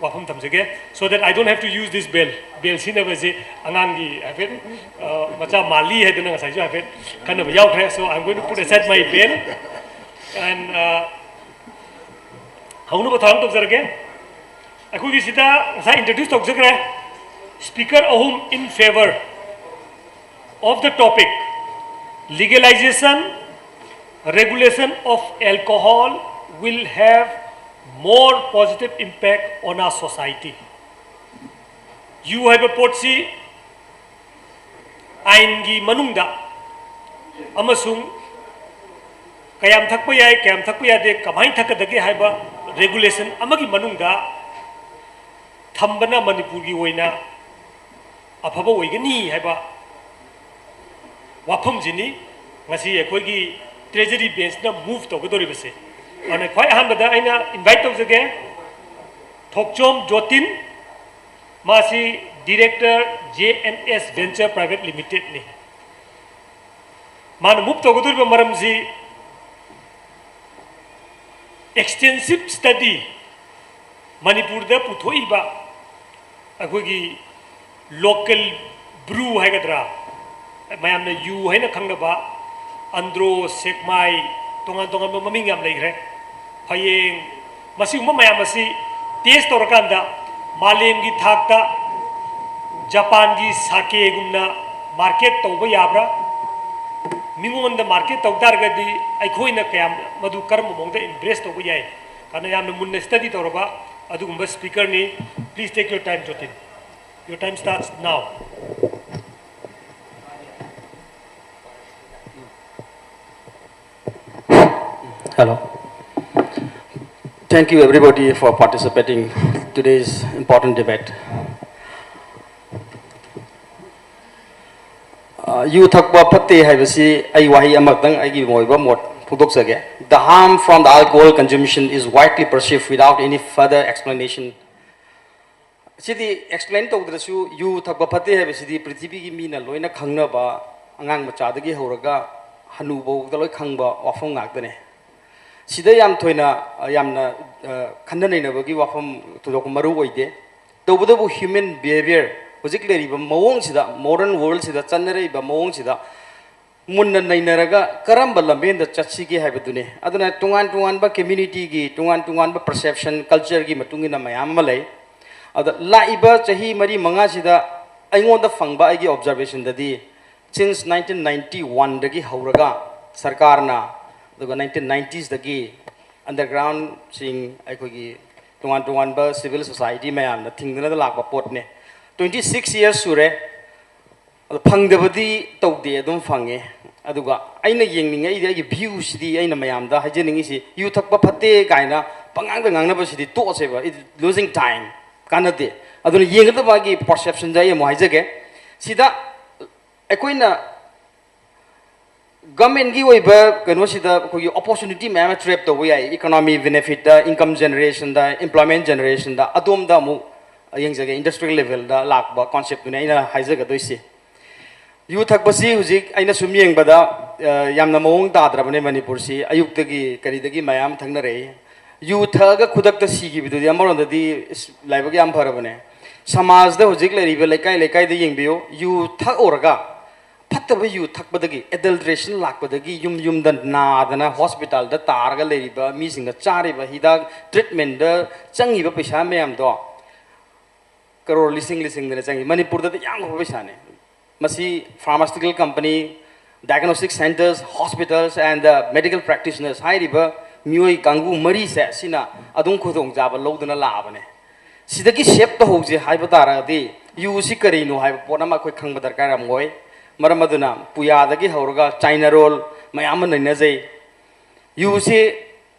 ꯋꯥꯐꯝ ꯊꯝꯖꯒꯦ, so that I don't have to use this bell. Bell ꯁꯤꯖꯤꯟꯅꯕꯁꯤ ꯑꯉꯥꯡꯒꯤ ꯍꯥꯏꯐꯦꯠ, ꯑ, ꯃꯆꯥ ꯃꯥꯜꯂꯤ ꯍꯥꯏꯗꯅ ꯉꯁꯥꯏꯁꯨ ꯍꯥꯏꯐꯦꯠ ꯈꯟꯅꯕ ꯌꯥꯎꯈ꯭ꯔꯦ꯫ So I'm going to put aside my bell and, uh, ꯍꯧꯅꯕ ꯊꯧꯔꯥꯡ ꯇꯧꯖꯔꯒꯦ꯫ ꯑꯩꯈꯣꯏꯒꯤ ꯁꯤꯗ ꯉꯁꯥꯏ introduce ꯇꯧꯖꯈ꯭ꯔꯦ꯫ Speaker ꯑꯍꯨꯝ in favor of the topic, legalization, regulation of alcohol will have more positive impact on our society. ꯌꯨ ꯍꯥꯏꯕ ꯄꯣꯠꯁꯤ ꯑꯥꯏꯟꯒꯤ ꯃꯅꯨꯡꯗ ꯑꯃꯁꯨꯡ ꯀꯌꯥꯝ ꯊꯛꯄ ꯌꯥꯏ, ꯀꯌꯥꯝ ꯊꯛꯄ ꯌꯥꯗꯦ, ꯀꯃꯥꯏꯅ ꯊꯛꯀꯗꯒꯦ ꯍꯥꯏꯕ regulation ꯑꯃꯒꯤ ꯃꯅꯨꯡꯗ ꯊꯝꯕꯅ ꯃꯅꯤꯄꯨꯔꯒꯤ ꯑꯣꯏꯅ ꯑꯐꯕ ꯑꯣꯏꯒꯅꯤ ꯍꯥꯏꯕ ꯋꯥꯐꯝꯁꯤꯅꯤ ꯉꯁꯤ ꯑꯩꯈꯣꯏꯒꯤ Treasury Benchꯅ move ꯇꯧꯒꯗꯧꯔꯤꯕꯁꯦ꯫ ꯑꯗꯨꯅ ꯈ꯭ꯋꯥꯏ ꯑꯍꯥꯟꯕꯗ ꯑꯩꯅ invite ꯇꯧꯖꯒꯦ ꯊꯣꯛꯆꯣꯝ ꯖꯣꯇꯤꯟ, ꯃꯥꯁꯤ Director J N S Venture Private Limitedꯅꯤ꯫ ꯃꯥꯅ move ꯇꯧꯒꯗꯧꯔꯤꯕ ꯃꯔꯝꯁꯤ extensive study, ꯃꯅꯤꯄꯨꯔꯗ ꯄꯨꯊꯣꯛꯏꯕ ꯑꯩꯈꯣꯏꯒꯤ local brew ꯍꯥꯏꯒꯗ꯭ꯔꯥ, ꯃꯌꯥꯝꯅ ꯌꯨ ꯍꯥꯏꯅ ꯈꯪꯅꯕ ꯑꯟꯗ꯭ꯔꯣ, ꯁꯦꯛꯃꯥꯏ, ꯇꯣꯉꯥꯟ ꯇꯣꯉꯥꯟꯕ ꯃꯃꯤꯡ ꯌꯥꯝ ꯂꯩꯈ꯭ꯔꯦ꯫ ꯐꯌꯦꯡ, ꯃꯁꯤꯒꯨꯝꯕ ꯃꯌꯥꯝ ꯑꯁꯤ test ꯇꯧꯔꯀꯥꯟꯗ ꯃꯥꯂꯦꯝꯒꯤ ꯊꯥꯛꯇ ꯖꯄꯥꯟꯒꯤ ꯁꯥꯀꯦꯒꯨꯝꯅ market ꯇꯧꯕ ꯌꯥꯕ꯭ꯔꯥ? ꯃꯤꯉꯣꯟꯗ market ꯇꯧ ꯇꯥꯔꯒꯗꯤ ꯑꯩꯈꯣꯏꯅ ꯀꯌꯥꯝ, ꯃꯗꯨ ꯀꯔꯝꯕ ꯃꯑꯣꯡꯗ embrace ꯇꯧꯕ ꯌꯥꯏ? ꯀꯥꯟꯅ ꯌꯥꯝꯅ ꯃꯨꯟꯅ study ꯇꯧꯔꯕ ꯑꯗꯨꯒꯨꯝꯕ speakerꯅꯤ꯫ Please take your time, Jotin. Your time starts now. Hello. Thank you everybody for participating today's important debate. Uh, ꯌꯨ ꯊꯛꯄ ꯐꯠꯇꯦ ꯍꯥꯏꯕꯁꯤ ꯑꯩ ꯋꯥꯍꯩ ꯑꯃꯈꯛꯇꯪ ꯑꯩꯒꯤ ꯑꯣꯏꯕ ꯃꯣꯠ ꯐꯣꯡꯗꯣꯛꯆꯒꯦ꯫ The harm from the alcohol consumption is widely perceived without any further explanation. CD explain ꯇꯧꯗ꯭ꯔꯁꯨ ꯌꯨ ꯊꯛꯄ ꯐꯠꯇꯦ ꯍꯥꯏꯕꯁꯤꯗꯤ ꯄ꯭ꯔꯤꯊꯤꯕꯤꯒꯤ ꯃꯤꯅ ꯂꯣꯏꯅ ꯈꯪꯅꯕ, ꯑꯉꯥꯡ ꯃꯆꯥꯗꯒꯤ ꯍꯧꯔꯒ ꯍꯅꯨꯕꯧꯗ ꯂꯣꯏ ꯈꯪꯕ ꯋꯥꯐꯝ ꯉꯥꯛꯇꯅꯦ꯫ ꯁꯤꯗ ꯌꯥꯝ ꯊꯣꯏꯅ, ꯑ, ꯌꯥꯝꯅ, ꯑ, ꯈꯟꯅ ꯅꯩꯅꯕꯒꯤ ꯋꯥꯐꯝ ꯊꯣꯏꯗꯣꯛꯄ ꯃꯔꯨ ꯑꯣꯏꯗꯦ꯫ ꯇꯧꯕꯇꯕꯨ human behaviour, ꯍꯧꯖꯤꯛ ꯂꯩꯔꯤꯕ ꯃꯑꯣꯡꯁꯤꯗ, modern world ꯁꯤꯗ ꯆꯠꯅꯔꯛꯏꯕ ꯃꯑꯣꯡꯁꯤꯗ ꯃꯨꯟꯅ ꯅꯩꯅꯔꯒ ꯀꯔꯝꯕ ꯂꯝꯕꯦꯟꯗ ꯆꯠꯁꯤꯒꯦ ꯍꯥꯏꯕꯗꯨꯅꯤ꯫ ꯑꯗꯨꯅ ꯇꯣꯉꯥꯟ ꯇꯣꯉꯥꯟꯕ community ꯒꯤ ꯇꯣꯉꯥꯟ ꯇꯣꯉꯥꯟꯕ perception, culture ꯒꯤ ꯃꯇꯨꯡ ꯏꯟꯅ ꯃꯌꯥꯝ ꯑꯃ ꯂꯩ꯫ ꯑꯗ ꯂꯥꯛꯏꯕ ꯆꯍꯤ ꯃꯔꯤ ꯃꯉꯥꯁꯤꯗ ꯑꯩꯉꯣꯟꯗ ꯐꯪꯕ ꯑꯩꯒꯤ observation ꯗꯗꯤ, since nineteen ninety one ꯗꯒꯤ ꯍꯧꯔꯒ ꯁꯔꯀꯥꯔꯅ, ꯑꯗꯨꯒ nineteen nineties ꯗꯒꯤ underground ꯁꯤꯡ, ꯑꯩꯈꯣꯏꯒꯤ ꯇꯣꯉꯥꯟ ꯇꯣꯉꯥꯟꯕ civil society ꯃꯌꯥꯝꯅ ꯊꯤꯡꯗꯅ ꯂꯥꯛꯄ ꯄꯣꯠꯅꯦ꯫ Twenty six years ꯁꯨꯔꯦ꯫ ꯑꯗꯣ ꯐꯪꯗꯕꯗꯤ ꯇꯧꯗꯦ, ꯑꯗꯨꯝ ꯐꯪꯉꯦ꯫ ꯑꯗꯨꯒ ꯑꯩꯅ ꯌꯦꯡꯅꯤꯡꯉꯛꯏꯗꯤ, ꯑꯩꯒꯤ view ꯁꯤꯗꯤ, ꯑꯩꯅ ꯃꯌꯥꯝꯗ ꯍꯥꯏꯖꯅꯤꯡꯉꯤꯁꯤ, ꯌꯨ ꯊꯛꯄ ꯐꯠꯇꯦ ꯀꯥꯏꯅ ꯄꯉꯥꯡꯗ ꯉꯥꯡꯅꯕꯁꯤꯗꯤ ꯇꯣꯛꯑꯁꯦꯕ, it losing time, ꯀꯥꯟꯅꯗꯦ꯫ ꯑꯗꯨꯅ ꯌꯦꯡꯒꯗꯕ ꯃꯥꯒꯤ perception ꯁꯦ ꯑꯩ ꯑꯃꯨꯛ ꯍꯥꯏꯖꯒꯦ꯫ ꯁꯤꯗ ꯑꯩꯈꯣꯏꯅ government ꯀꯤ ꯑꯣꯏꯕ ꯀꯩꯅꯣꯁꯤꯗ ꯑꯩꯈꯣꯏꯒꯤ opportunity ꯃꯌꯥꯝ ꯑꯃ trap ꯇꯧꯕ ꯌꯥꯏ, economy benefit ꯇ, income generation ꯗ, employment generation ꯗ꯫ ꯑꯗꯣꯝꯗ ꯑꯃꯨꯛ ꯌꯦꯡꯖꯒꯦ, industrial level ꯗ ꯂꯥꯛꯄ concept ꯇꯨꯅꯤ ꯑꯩꯅ ꯍꯥꯏꯖꯒꯗꯣꯏꯁꯤ꯫ ꯌꯨ ꯊꯛꯄꯁꯤ ꯍꯧꯖꯤꯛ ꯑꯩꯅ ꯁꯨꯝ ꯌꯦꯡꯕꯗ, ꯑ, ꯌꯥꯝꯅ ꯃꯑꯣꯡ ꯇꯥꯗ꯭ꯔꯕꯅꯦ ꯃꯅꯤꯄꯨꯔꯁꯤ꯫ ꯑꯌꯨꯛꯇꯒꯤ ꯀꯔꯤꯗꯒꯤ ꯃꯌꯥꯝ ꯊꯛꯅꯔꯛꯏ꯫ ꯌꯨ ꯊꯛꯑꯒ ꯈꯨꯗꯛꯇ ꯁꯤꯈꯤꯕꯗꯨꯗꯤ ꯑꯃꯔꯣꯝꯗꯗꯤ ꯏꯁ, ꯂꯥꯏꯕꯛ ꯌꯥꯝ ꯐꯔꯕꯅꯦ꯫ ꯁꯃꯥꯖꯗ ꯍꯧꯖꯤꯛ ꯂꯩꯔꯤꯕ ꯂꯩꯀꯥꯏ ꯂꯩꯀꯥꯏꯗ ꯌꯦꯡꯕꯤꯌꯨ, ꯌꯨ ꯊꯛꯎꯔꯒ, ꯐꯠꯇꯕ ꯌꯨ ꯊꯛꯄꯗꯒꯤ, adulteration ꯂꯥꯛꯄꯗꯒꯤ ꯌꯨꯝ ꯌꯨꯝꯗ ꯅꯥꯗꯅ hospital ꯗ ꯇꯥꯔꯒ ꯂꯩꯔꯤꯕ ꯃꯤꯁꯤꯡꯗ ꯆꯥꯔꯤꯕ ꯍꯤꯗꯥꯛ, treatment ꯇ ꯆꯪꯉꯤꯕ ꯄꯩꯁꯥ ꯃꯌꯥꯝꯗꯣ ꯀꯔꯣꯔ ꯂꯤꯁꯤꯡ ꯂꯤꯁꯤꯡꯗꯅ ꯆꯪꯉꯤ꯫ ꯃꯅꯤꯄꯨꯔꯗꯗꯤ ꯌꯥꯝꯈ꯭ꯔꯕ ꯄꯩꯁꯥꯅꯦ꯫ ꯃꯁꯤ pharmaceutical company, diagnostic centres, hospitals and the medical practitioners ꯍꯥꯏꯔꯤꯕ ꯃꯤꯑꯣꯏ ꯀꯥꯡꯕꯨ ꯃꯔꯤꯁꯦ ꯁꯤꯅ ꯑꯗꯨꯝ ꯈꯨꯗꯣꯡꯆꯥꯕ ꯂꯧꯗꯨꯅ ꯂꯥꯛꯑꯕꯅꯦ꯫ ꯁꯤꯗꯒꯤ save ꯇꯧꯍꯧꯁꯦ ꯍꯥꯏꯕ ꯇꯥꯔꯒꯗꯤ ꯌꯨꯁꯤ ꯀꯔꯤꯅꯣ ꯍꯥꯏꯕ ꯄꯣꯠ ꯑꯃ ꯑꯩꯈꯣꯏ ꯈꯪꯕ ꯗꯔꯀꯥꯔ ꯌꯥꯝ ꯑꯣꯏ꯫ ꯃꯔꯝ ꯑꯗꯨꯅ ꯄꯨꯌꯥꯗꯒꯤ ꯍꯧꯔꯒ ꯆꯥꯏꯅꯥꯔꯣꯜ ꯃꯌꯥꯝ ꯑꯃ ꯅꯩꯅꯖꯩ꯫ ꯌꯨꯁꯤ,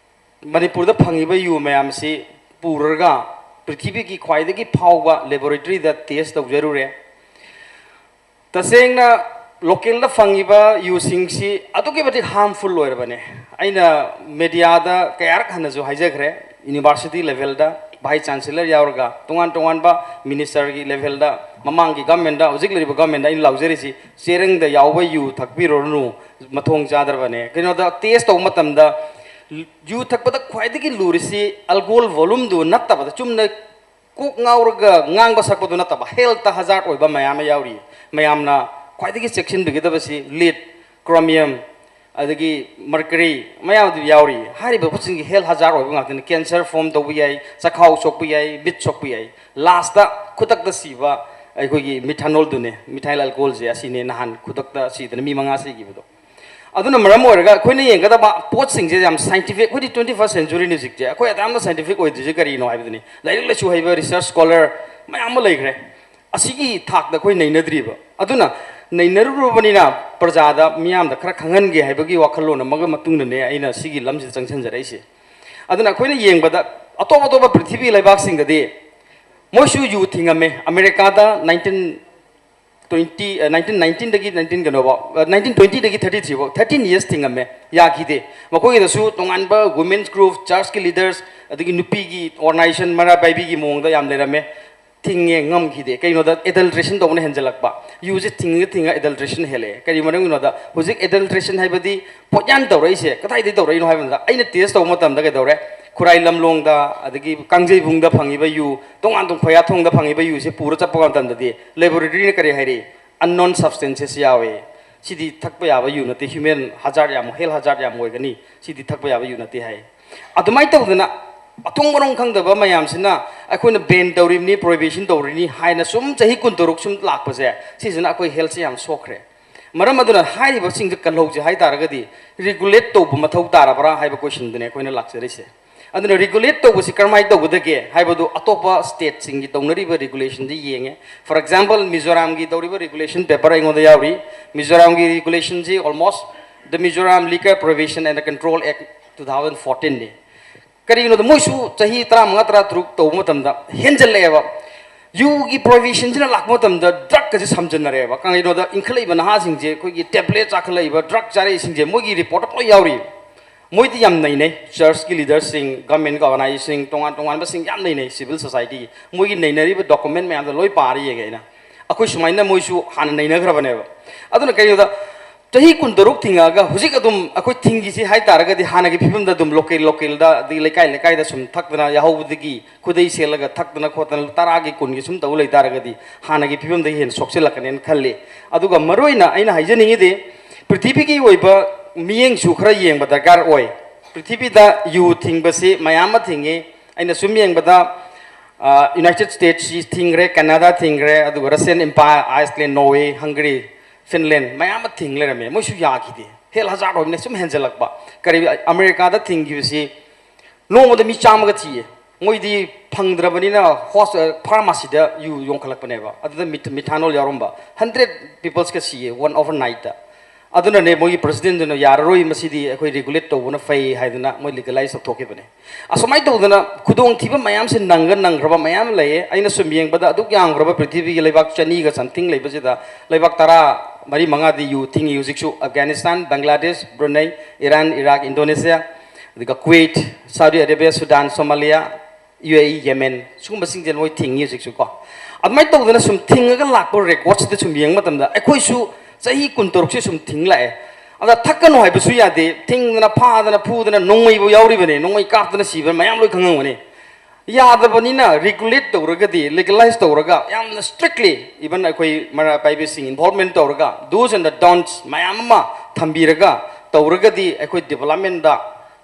ꯃꯅꯤꯄꯨꯔꯗ ꯐꯪꯉꯤꯕ ꯌꯨ ꯃꯌꯥꯝꯁꯤ ꯄꯨꯔꯒ ꯄ꯭ꯔꯤꯊꯤꯕꯤꯒꯤ ꯈ꯭ꯋꯥꯏꯗꯒꯤ ꯐꯥꯎꯕ laboratory ꯗ test ꯇꯧꯖꯔꯨꯔꯦ꯫ ꯇꯁꯦꯡꯅ local ꯗ ꯐꯪꯉꯤꯕ ꯌꯨꯁꯤꯡꯁꯤ ꯑꯗꯨꯛꯀꯤ ꯃꯇꯤꯛ harmful ꯑꯣꯏꯔꯕꯅꯦ꯫ ꯑꯩꯅ media ꯗ ꯀꯌꯥꯔꯛ ꯍꯟꯅꯁꯨ ꯍꯥꯏꯖꯈ꯭ꯔꯦ, university level ꯗ vice chancellor ꯌꯥꯎꯔꯒ, ꯇꯣꯉꯥꯟ ꯇꯣꯉꯥꯟꯕ minister ꯒꯤ level ꯗ, ꯃꯃꯥꯡꯒꯤ government ꯇ, ꯍꯧꯖꯤꯛ ꯂꯩꯔꯤꯕ government ꯇ ꯑꯩꯅ ꯂꯥꯎꯖꯔꯤꯁꯤ, ꯆꯦꯔꯪꯗ ꯌꯥꯎꯕ ꯌꯨ ꯊꯛꯄꯤꯔꯨꯔꯅꯨ, ꯃꯊꯣꯡ ꯆꯥꯗ꯭ꯔꯕꯅꯦ꯫ ꯀꯩꯅꯣꯗ test ꯇꯧꯕ ꯃꯇꯝꯗ ꯌꯨ ꯊꯛꯄꯗ ꯈ꯭ꯋꯥꯏꯗꯒꯤ ꯂꯨꯔꯤꯁꯤ alcohol volumeꯗꯨ ꯅꯠꯇꯕꯗ, ꯆꯨꯝꯅ ꯀꯣꯛ ꯉꯥꯎꯔꯒ ꯉꯥꯡꯕ ꯁꯛꯄꯗꯨ ꯅꯠꯇꯕ, healthꯇ hazard ꯑꯣꯏꯕ ꯃꯌꯥꯝ ꯑꯃ ꯌꯥꯎꯔꯤ꯫ ꯃꯌꯥꯝꯅ ꯈ꯭ꯋꯥꯏꯗꯒꯤ ꯆꯦꯛꯁꯤꯟꯕꯤꯒꯗꯕꯁꯤ lead, chromium, ꯑꯗꯒꯤ mercury ꯃꯌꯥꯝ ꯑꯗꯨ ꯌꯥꯎꯔꯤ꯫ ꯍꯥꯏꯔꯤꯕ ꯄꯣꯠꯁꯤꯡꯁꯤ health hazard ꯑꯣꯏꯕ ꯉꯥꯛꯇꯅꯤ꯫ Cancer form ꯇꯧꯕ ꯌꯥꯏ, ꯆꯈꯥꯎ ꯁꯣꯛꯄ ꯌꯥꯏ, ꯃꯤꯠ ꯁꯣꯛꯄ ꯌꯥꯏ꯫ Lastꯇ ꯈꯨꯗꯛꯇ ꯁꯤꯕ ꯑꯩꯈꯣꯏꯒꯤ methanolꯗꯨꯅꯦ, methyl alcoholꯁꯦ ꯑꯁꯤꯅꯦ ꯅꯍꯥꯟ ꯈꯨꯗꯛꯇ ꯁꯤꯗꯅ ꯃꯤ ꯃꯉꯥ ꯁꯤꯈꯤꯕꯗꯣ꯫ ꯑꯗꯨꯅ ꯃꯔꯝ ꯑꯣꯏꯔꯒ ꯑꯩꯈꯣꯏꯅ ꯌꯦꯡꯒꯗꯕ ꯄꯣꯠꯁꯤꯡꯁꯦ ꯌꯥꯝ scientific, ꯑꯩꯈꯣꯏꯗꯤ twenty first centuryꯅꯤ ꯍꯧꯖꯤꯛꯁꯦ꯫ ꯑꯩꯈꯣꯏ ꯑꯗꯥꯝꯅ scientific ꯑꯣꯏꯗ꯭ꯔꯤꯁꯦ ꯀꯔꯤꯅꯣ ꯍꯥꯏꯕꯗꯨꯅꯤ꯫ ꯂꯥꯏꯔꯤꯛ ꯂꯥꯏꯁꯨ ꯍꯩꯕ research scholar ꯃꯌꯥꯝ ꯑꯃ ꯂꯩꯈ꯭ꯔꯦ꯫ ꯑꯁꯤꯒꯤ ꯊꯥꯛꯇ ꯑꯩꯈꯣꯏ ꯅꯩꯅꯗ꯭ꯔꯤꯕ꯫ ꯑꯗꯨꯅ ꯅꯩꯅꯔꯨꯔꯕꯅꯤꯅ ꯄ꯭ꯔꯖꯥꯗ, ꯃꯤꯌꯥꯝꯗ ꯈꯔ ꯈꯪꯍꯟꯒꯦ ꯍꯥꯏꯕꯒꯤ ꯋꯥꯈꯜꯂꯣꯟ ꯑꯃꯒ ꯃꯇꯨꯡꯗꯅꯦ ꯑꯩꯅ ꯁꯤꯒꯤ ꯂꯝꯁꯤꯗ ꯆꯪꯁꯤꯟꯖꯔꯛꯏꯁꯦ꯫ ꯑꯗꯨꯅ ꯑꯩꯈꯣꯏꯅ ꯌꯦꯡꯕꯗ ꯑꯇꯣꯞ ꯑꯇꯣꯞꯄ ꯄ꯭ꯔꯤꯊꯤꯕꯤ ꯂꯩꯕꯥꯛꯁꯤꯡꯗꯗꯤ ꯃꯣꯏꯁꯨ ꯌꯨ ꯊꯤꯡꯉꯝꯃꯦ꯫ ꯑꯃꯦꯔꯤꯀꯥꯗ nineteen twenty, nineteen nineteenꯗꯒꯤ nineteen ꯀꯩꯅꯣꯐꯥꯎ, nineteen twentyꯗꯒꯤ thirty threeꯐꯥꯎ, thirteen years ꯊꯤꯡꯉꯝꯃꯦ, ꯌꯥꯈꯤꯗꯦ꯫ ꯃꯈꯣꯏꯒꯤꯗꯁꯨ ꯇꯣꯉꯥꯟꯕ women's group, churchꯀꯤ leaders, ꯑꯗꯒꯤ ꯅꯨꯄꯤꯒꯤ organization, ꯃꯩꯔꯥ ꯄꯥꯏꯕꯤꯒꯤ ꯃꯑꯣꯡꯗ ꯌꯥꯝ ꯂꯩꯔꯝꯃꯦ꯫ ꯊꯤꯡꯉꯦ, ꯉꯝꯈꯤꯗꯦ꯫ ꯀꯩꯅꯣꯗ adulteration ꯇꯧꯕꯅ ꯍꯦꯟꯖꯜꯂꯛꯄ꯫ ꯌꯨꯁꯦ ꯊꯤꯡꯉ ꯊꯤꯡꯉ adulteration ꯍꯦꯜꯂꯛꯑꯦ꯫ ꯀꯔꯤ ꯃꯔꯝꯒꯤꯅꯣꯗ ꯍꯧꯖꯤꯛ adulteration ꯍꯥꯏꯕꯗꯤ ꯄꯣꯠꯌꯥꯟ ꯇꯧꯔꯛꯏꯁꯦ ꯀꯗꯥꯏꯗꯒꯤ ꯇꯧꯔꯛꯏꯅꯣ ꯍꯥꯏꯕ ꯃꯇꯝꯗ, ꯑꯩꯅ test ꯇꯧꯕ ꯃꯇꯝꯗ ꯀꯩꯗꯧꯔꯦ? ꯈꯨꯔꯥꯏ ꯂꯝꯂꯣꯡꯗ, ꯑꯗꯒꯤ ꯀꯥꯡꯖꯩꯕꯨꯡꯗ ꯐꯪꯉꯤꯕ ꯌꯨ, ꯇꯣꯉꯥꯟ ꯇꯣꯉꯥꯟ ꯈꯣꯌꯥꯊꯣꯡꯗ ꯐꯪꯉꯤꯕ ꯌꯨꯁꯦ ꯄꯨꯔ ꯆꯠꯄ ꯃꯇꯝꯗꯗꯤ laboratoryꯅ ꯀꯔꯤ ꯍꯥꯏꯔꯛꯏ? Unknown substances ꯌꯥꯎꯋꯦ꯫ ꯁꯤꯗꯤ ꯊꯛꯄ ꯌꯥꯕ ꯌꯨ ꯅꯠꯇꯦ, human hazard ꯌꯥꯝ, health hazard ꯌꯥꯝ ꯑꯣꯏꯒꯅꯤ, ꯁꯤꯗꯤ ꯊꯛꯄ ꯌꯥꯕ ꯌꯨ ꯅꯠꯇꯦ ꯍꯥꯏ꯫ ꯑꯗꯨꯃꯥꯏꯅ ꯇꯧꯗꯅ ꯑꯊꯣꯡ ꯃꯔꯣꯡ ꯈꯪꯗꯕ ꯃꯌꯥꯝꯁꯤꯅ ꯑꯩꯈꯣꯏꯅ ban ꯇꯧꯔꯤꯕꯅꯤ, prohibition ꯇꯧꯔꯤꯅꯤ ꯍꯥꯏꯅ ꯁꯨꯝ ꯆꯍꯤ ꯀꯨꯟꯇꯔꯨꯛ ꯁꯨꯝ ꯂꯥꯛꯄꯁꯦ, ꯁꯤꯁꯤꯅ ꯑꯩꯈꯣꯏ healthꯁꯦ ꯌꯥꯝ ꯁꯣꯛꯈ꯭ꯔꯦ꯫ ꯃꯔꯝ ꯑꯗꯨꯅ ꯍꯥꯏꯔꯤꯕꯁꯤꯡꯁꯦ ꯀꯜꯍꯧꯁꯦ ꯍꯥꯏ ꯇꯥꯔꯒꯗꯤ regulate ꯇꯧꯕ ꯃꯊꯧ ꯇꯥꯔꯕ꯭ꯔꯥ ꯍꯥꯏꯕ questionꯗꯨꯅꯦ ꯑꯩꯈꯣꯏꯅ ꯂꯥꯛꯆꯔꯤꯁꯦ꯫ ꯑꯗꯨꯅ regulate ꯇꯧꯕꯁꯤ ꯀꯔꯝꯍꯥꯏꯅ ꯇꯧꯒꯗꯒꯦ ꯍꯥꯏꯕꯗꯨ ꯑꯇꯣꯞꯄ stateꯁꯤꯡꯒꯤ ꯇꯧꯅꯔꯤꯕ regulationꯁꯤ ꯌꯦꯡꯉꯦ꯫ For example, ꯃꯤꯖꯣꯔꯥꯝꯒꯤ ꯇꯧꯔꯤꯕ regulation paper ꯑꯩꯉꯣꯟꯗ ꯌꯥꯎꯔꯤ꯫ ꯃꯤꯖꯣꯔꯥꯝꯒꯤ regulationꯁꯤ almost the Mizoram Liquor Prohibition and Control Act two thousand fourteenꯅꯤ꯫ ꯀꯔꯤꯒꯤꯅꯣꯗ ꯃꯣꯏꯁꯨ ꯆꯍꯤ ꯇꯔꯥꯃꯉꯥ, ꯇꯔꯥꯇꯔꯨꯛ ꯇꯧꯕ ꯃꯇꯝꯗ ꯍꯦꯟꯖꯜꯂꯛꯑꯦꯕ꯫ ꯌꯨꯒꯤ prohibitionꯁꯤꯅ ꯂꯥꯛꯄ ꯃꯇꯝꯗ drugꯀꯁꯦ ꯁꯝꯖꯟꯅꯔꯦꯕ꯫ ꯀꯩꯒꯤꯅꯣꯗ ꯏꯟꯈꯠꯂꯛꯏꯕ ꯅꯍꯥꯁꯤꯡꯁꯦ ꯑꯩꯈꯣꯏꯒꯤ tablet ꯆꯥꯈꯠꯂꯛꯏꯕ, drug ꯆꯥꯔꯛꯏꯁꯤꯡꯁꯦ ꯃꯣꯏꯒꯤ reportꯇ ꯂꯣꯏ ꯌꯥꯎꯔꯤ꯫ ꯃꯣꯏꯗꯤ ꯌꯥꯝ ꯅꯩꯅꯩ, churchꯀꯤ leaderꯁꯤꯡ, government organizationꯁꯤꯡ, ꯇꯣꯉꯥꯟ ꯇꯣꯉꯥꯟꯕꯁꯤꯡ ꯌꯥꯝ ꯅꯩꯅꯩ, civil societyꯒꯤ꯫ ꯃꯣꯏꯒꯤ ꯅꯩꯅꯔꯤꯕ document ꯃꯌꯥꯝꯗꯣ ꯂꯣꯏ ꯄꯥꯔ ꯌꯦꯡꯉꯦ ꯑꯩꯅ꯫ ꯑꯩꯈꯣꯏ ꯁꯨꯃꯥꯏꯅ ꯃꯣꯏꯁꯨ ꯍꯥꯟꯅ ꯅꯩꯅꯈ꯭ꯔꯕꯅꯦꯕ꯫ ꯑꯗꯨꯅ ꯀꯩꯅꯣꯗ ꯆꯍꯤ ꯀꯨꯟꯇꯔꯨꯛ ꯊꯤꯡꯉꯛꯑꯒ ꯍꯧꯖꯤꯛ ꯑꯗꯨꯝ ꯑꯩꯈꯣꯏ ꯊꯤꯡꯒꯤꯁꯤ ꯍꯥꯏ ꯇꯥꯔꯒꯗꯤ ꯍꯥꯟꯅꯒꯤ ꯐꯤꯕꯝꯗ ꯑꯗꯨꯝ local localꯗ ꯑꯗꯒꯤ ꯂꯩꯀꯥꯏ ꯂꯩꯀꯥꯏꯗ ꯁꯨꯝ ꯊꯛꯇꯅ ꯌꯥꯍꯧꯕꯗꯒꯤ ꯈꯨꯗꯩ ꯁꯦꯠꯂꯒ ꯊꯛꯇꯅ ꯈꯣꯠꯇꯅ ꯇꯔꯥꯒꯤ ꯀꯨꯟꯒꯤ ꯁꯨꯝ ꯇꯧ ꯂꯩ ꯇꯥꯔꯒꯗꯤ ꯍꯥꯟꯅꯒꯤ ꯐꯤꯕꯝꯗꯒꯤ ꯍꯦꯟꯅ ꯁꯣꯛꯆꯤꯜꯂꯛꯀꯅꯦꯅ ꯈꯜꯂꯤ꯫ ꯑꯗꯨꯒ ꯃꯔꯨꯑꯣꯏꯅ ꯑꯩꯅ ꯍꯥꯏꯖꯅꯤꯡꯉꯤꯗꯤ ꯄ꯭ꯔꯤꯊꯤꯕꯤꯒꯤ ꯑꯣꯏꯕ ꯃꯤꯠꯌꯦꯡꯁꯨ ꯈꯔ ꯌꯦꯡꯕ ꯗꯔꯀꯥꯔ ꯑꯣꯏ꯫ ꯄ꯭ꯔꯤꯊꯤꯕꯤꯗ ꯌꯨ ꯊꯤꯡꯕꯁꯤ ꯃꯌꯥꯝ ꯑꯃ ꯊꯤꯡꯉꯤ꯫ ꯑꯩꯅ ꯁꯨꯝ ꯌꯦꯡꯕꯗ United States ꯊꯤꯡꯈ꯭ꯔꯦ, Canada ꯊꯤꯡꯈ꯭ꯔꯦ, ꯑꯗꯨꯒ Russian Empire, Iceland, Norway, Hungary, Finland ꯃꯌꯥꯝ ꯑꯃ ꯊꯤꯡ ꯂꯩꯔꯝꯃꯦ꯫ ꯃꯣꯏꯁꯨ ꯌꯥꯈꯤꯗꯦ꯫ Health hazard ꯑꯣꯏꯕꯅ ꯁꯨꯝ ꯍꯦꯟꯖꯜꯂꯛꯄ꯫ ꯀꯔꯤ ꯑꯃꯦꯔꯤꯀꯥꯗ ꯊꯤꯡꯈꯤꯕꯁꯤ ꯅꯣꯡꯃꯗ ꯃꯤ ꯆꯥꯝꯃꯒ ꯊꯤꯌꯦ꯫ ꯃꯣꯏꯗꯤ ꯐꯪꯗ꯭ꯔꯕꯅꯤꯅ ꯍꯣꯁ ꯐꯥꯔꯃꯥꯁꯤꯗ ꯌꯨ ꯌꯣꯟꯈꯠꯂꯛꯄꯅꯦꯕ꯫ ꯑꯗꯨꯗ ꯃꯤꯊꯥꯅꯣꯜ ꯌꯥꯎꯔꯝꯕ꯫ Hundred peopleꯁꯀ ꯁꯤꯌꯦ one overnightꯇ꯫ ꯑꯗꯨꯅꯅꯦ ꯃꯣꯏꯒꯤ presidentꯗꯨꯅ ꯌꯥꯔꯔꯣꯏ, ꯃꯁꯤꯗꯤ ꯑꯩꯈꯣꯏ regulate ꯇꯧꯕꯅ ꯐꯩ ꯍꯥꯏꯗꯅ ꯃꯣꯏ legalize ꯇꯧꯊꯣꯛꯈꯤꯕꯅꯦ꯫ ꯑꯁꯨꯃꯥꯏꯅ ꯇꯧꯗꯅ ꯈꯨꯗꯣꯡꯊꯤꯕ ꯃꯌꯥꯝꯁꯦ ꯅꯪꯒ ꯅꯪꯈ꯭ꯔꯕ ꯃꯌꯥꯝ ꯂꯩꯌꯦ꯫ ꯑꯩꯅ ꯁꯨꯝ ꯌꯦꯡꯕꯗ ꯑꯗꯨꯛ ꯌꯥꯝꯈ꯭ꯔꯕ ꯄ꯭ꯔꯤꯊꯤꯕꯤꯒꯤ ꯂꯩꯕꯥꯛ ꯆꯅꯤꯒ something ꯂꯩꯕꯁꯤꯗ ꯂꯩꯕꯥꯛ ꯇꯔꯥ ꯃꯔꯤ ꯃꯉꯥꯗꯤ ꯌꯨ ꯊꯤꯡꯉꯤ ꯍꯧꯖꯤꯛꯁꯨ꯫ Afghanistan, Bangladesh, Brunei, Iran, Iraq, Indonesia, ꯑꯗꯨꯒ Kuwait, Saudi Arabia, Sudan, Somalia, UAE, Yemen, ꯁꯤꯒꯨꯝꯕꯁꯤꯡꯁꯦ ꯂꯣꯏ ꯊꯤꯡꯉꯤ ꯍꯧꯖꯤꯛꯁꯨ ꯀꯣ꯫ ꯑꯗꯨꯃꯥꯏꯅ ꯇꯧꯗꯅ ꯁꯨꯝ ꯊꯤꯡꯉꯒ ꯂꯥꯛꯄ recordꯁꯤꯗ ꯁꯨꯝ ꯌꯦꯡꯕ ꯃꯇꯝꯗ ꯑꯩꯈꯣꯏꯁꯨ ꯆꯍꯤ ꯀꯨꯟꯇꯔꯨꯛꯁꯦ ꯁꯨꯝ ꯊꯤꯡ ꯂꯥꯛꯑꯦ꯫ ꯑꯗ ꯊꯛꯀꯅꯨ ꯍꯥꯏꯕꯁꯨ ꯌꯥꯗꯦ, ꯊꯤꯡꯗꯅ ꯐꯥꯗꯅ ꯐꯨꯗꯅ ꯅꯣꯡꯃꯩꯕꯨ ꯌꯥꯎꯔꯤꯕꯅꯦ, ꯅꯣꯡꯃꯩ ꯀꯥꯞꯇꯅ ꯁꯤꯕ ꯃꯌꯥꯝ ꯂꯣꯏ ꯈꯪꯉꯝꯒꯅꯤ꯫ ꯌꯥꯗꯕꯅꯤꯅ regulate ꯇꯧꯔꯒꯗꯤ, legalize ꯇꯧꯔꯒ ꯌꯥꯝꯅ strictly even ꯑꯩꯈꯣꯏ ꯃꯩꯔꯥ ꯄꯥꯏꯕꯤꯁꯤꯡ involvement ꯇꯧꯔꯒ do's and the don'ts ꯃꯌꯥꯝ ꯑꯃ ꯊꯝꯕꯤꯔꯒ ꯇꯧꯔꯒꯗꯤ ꯑꯩꯈꯣꯏ developmentꯗ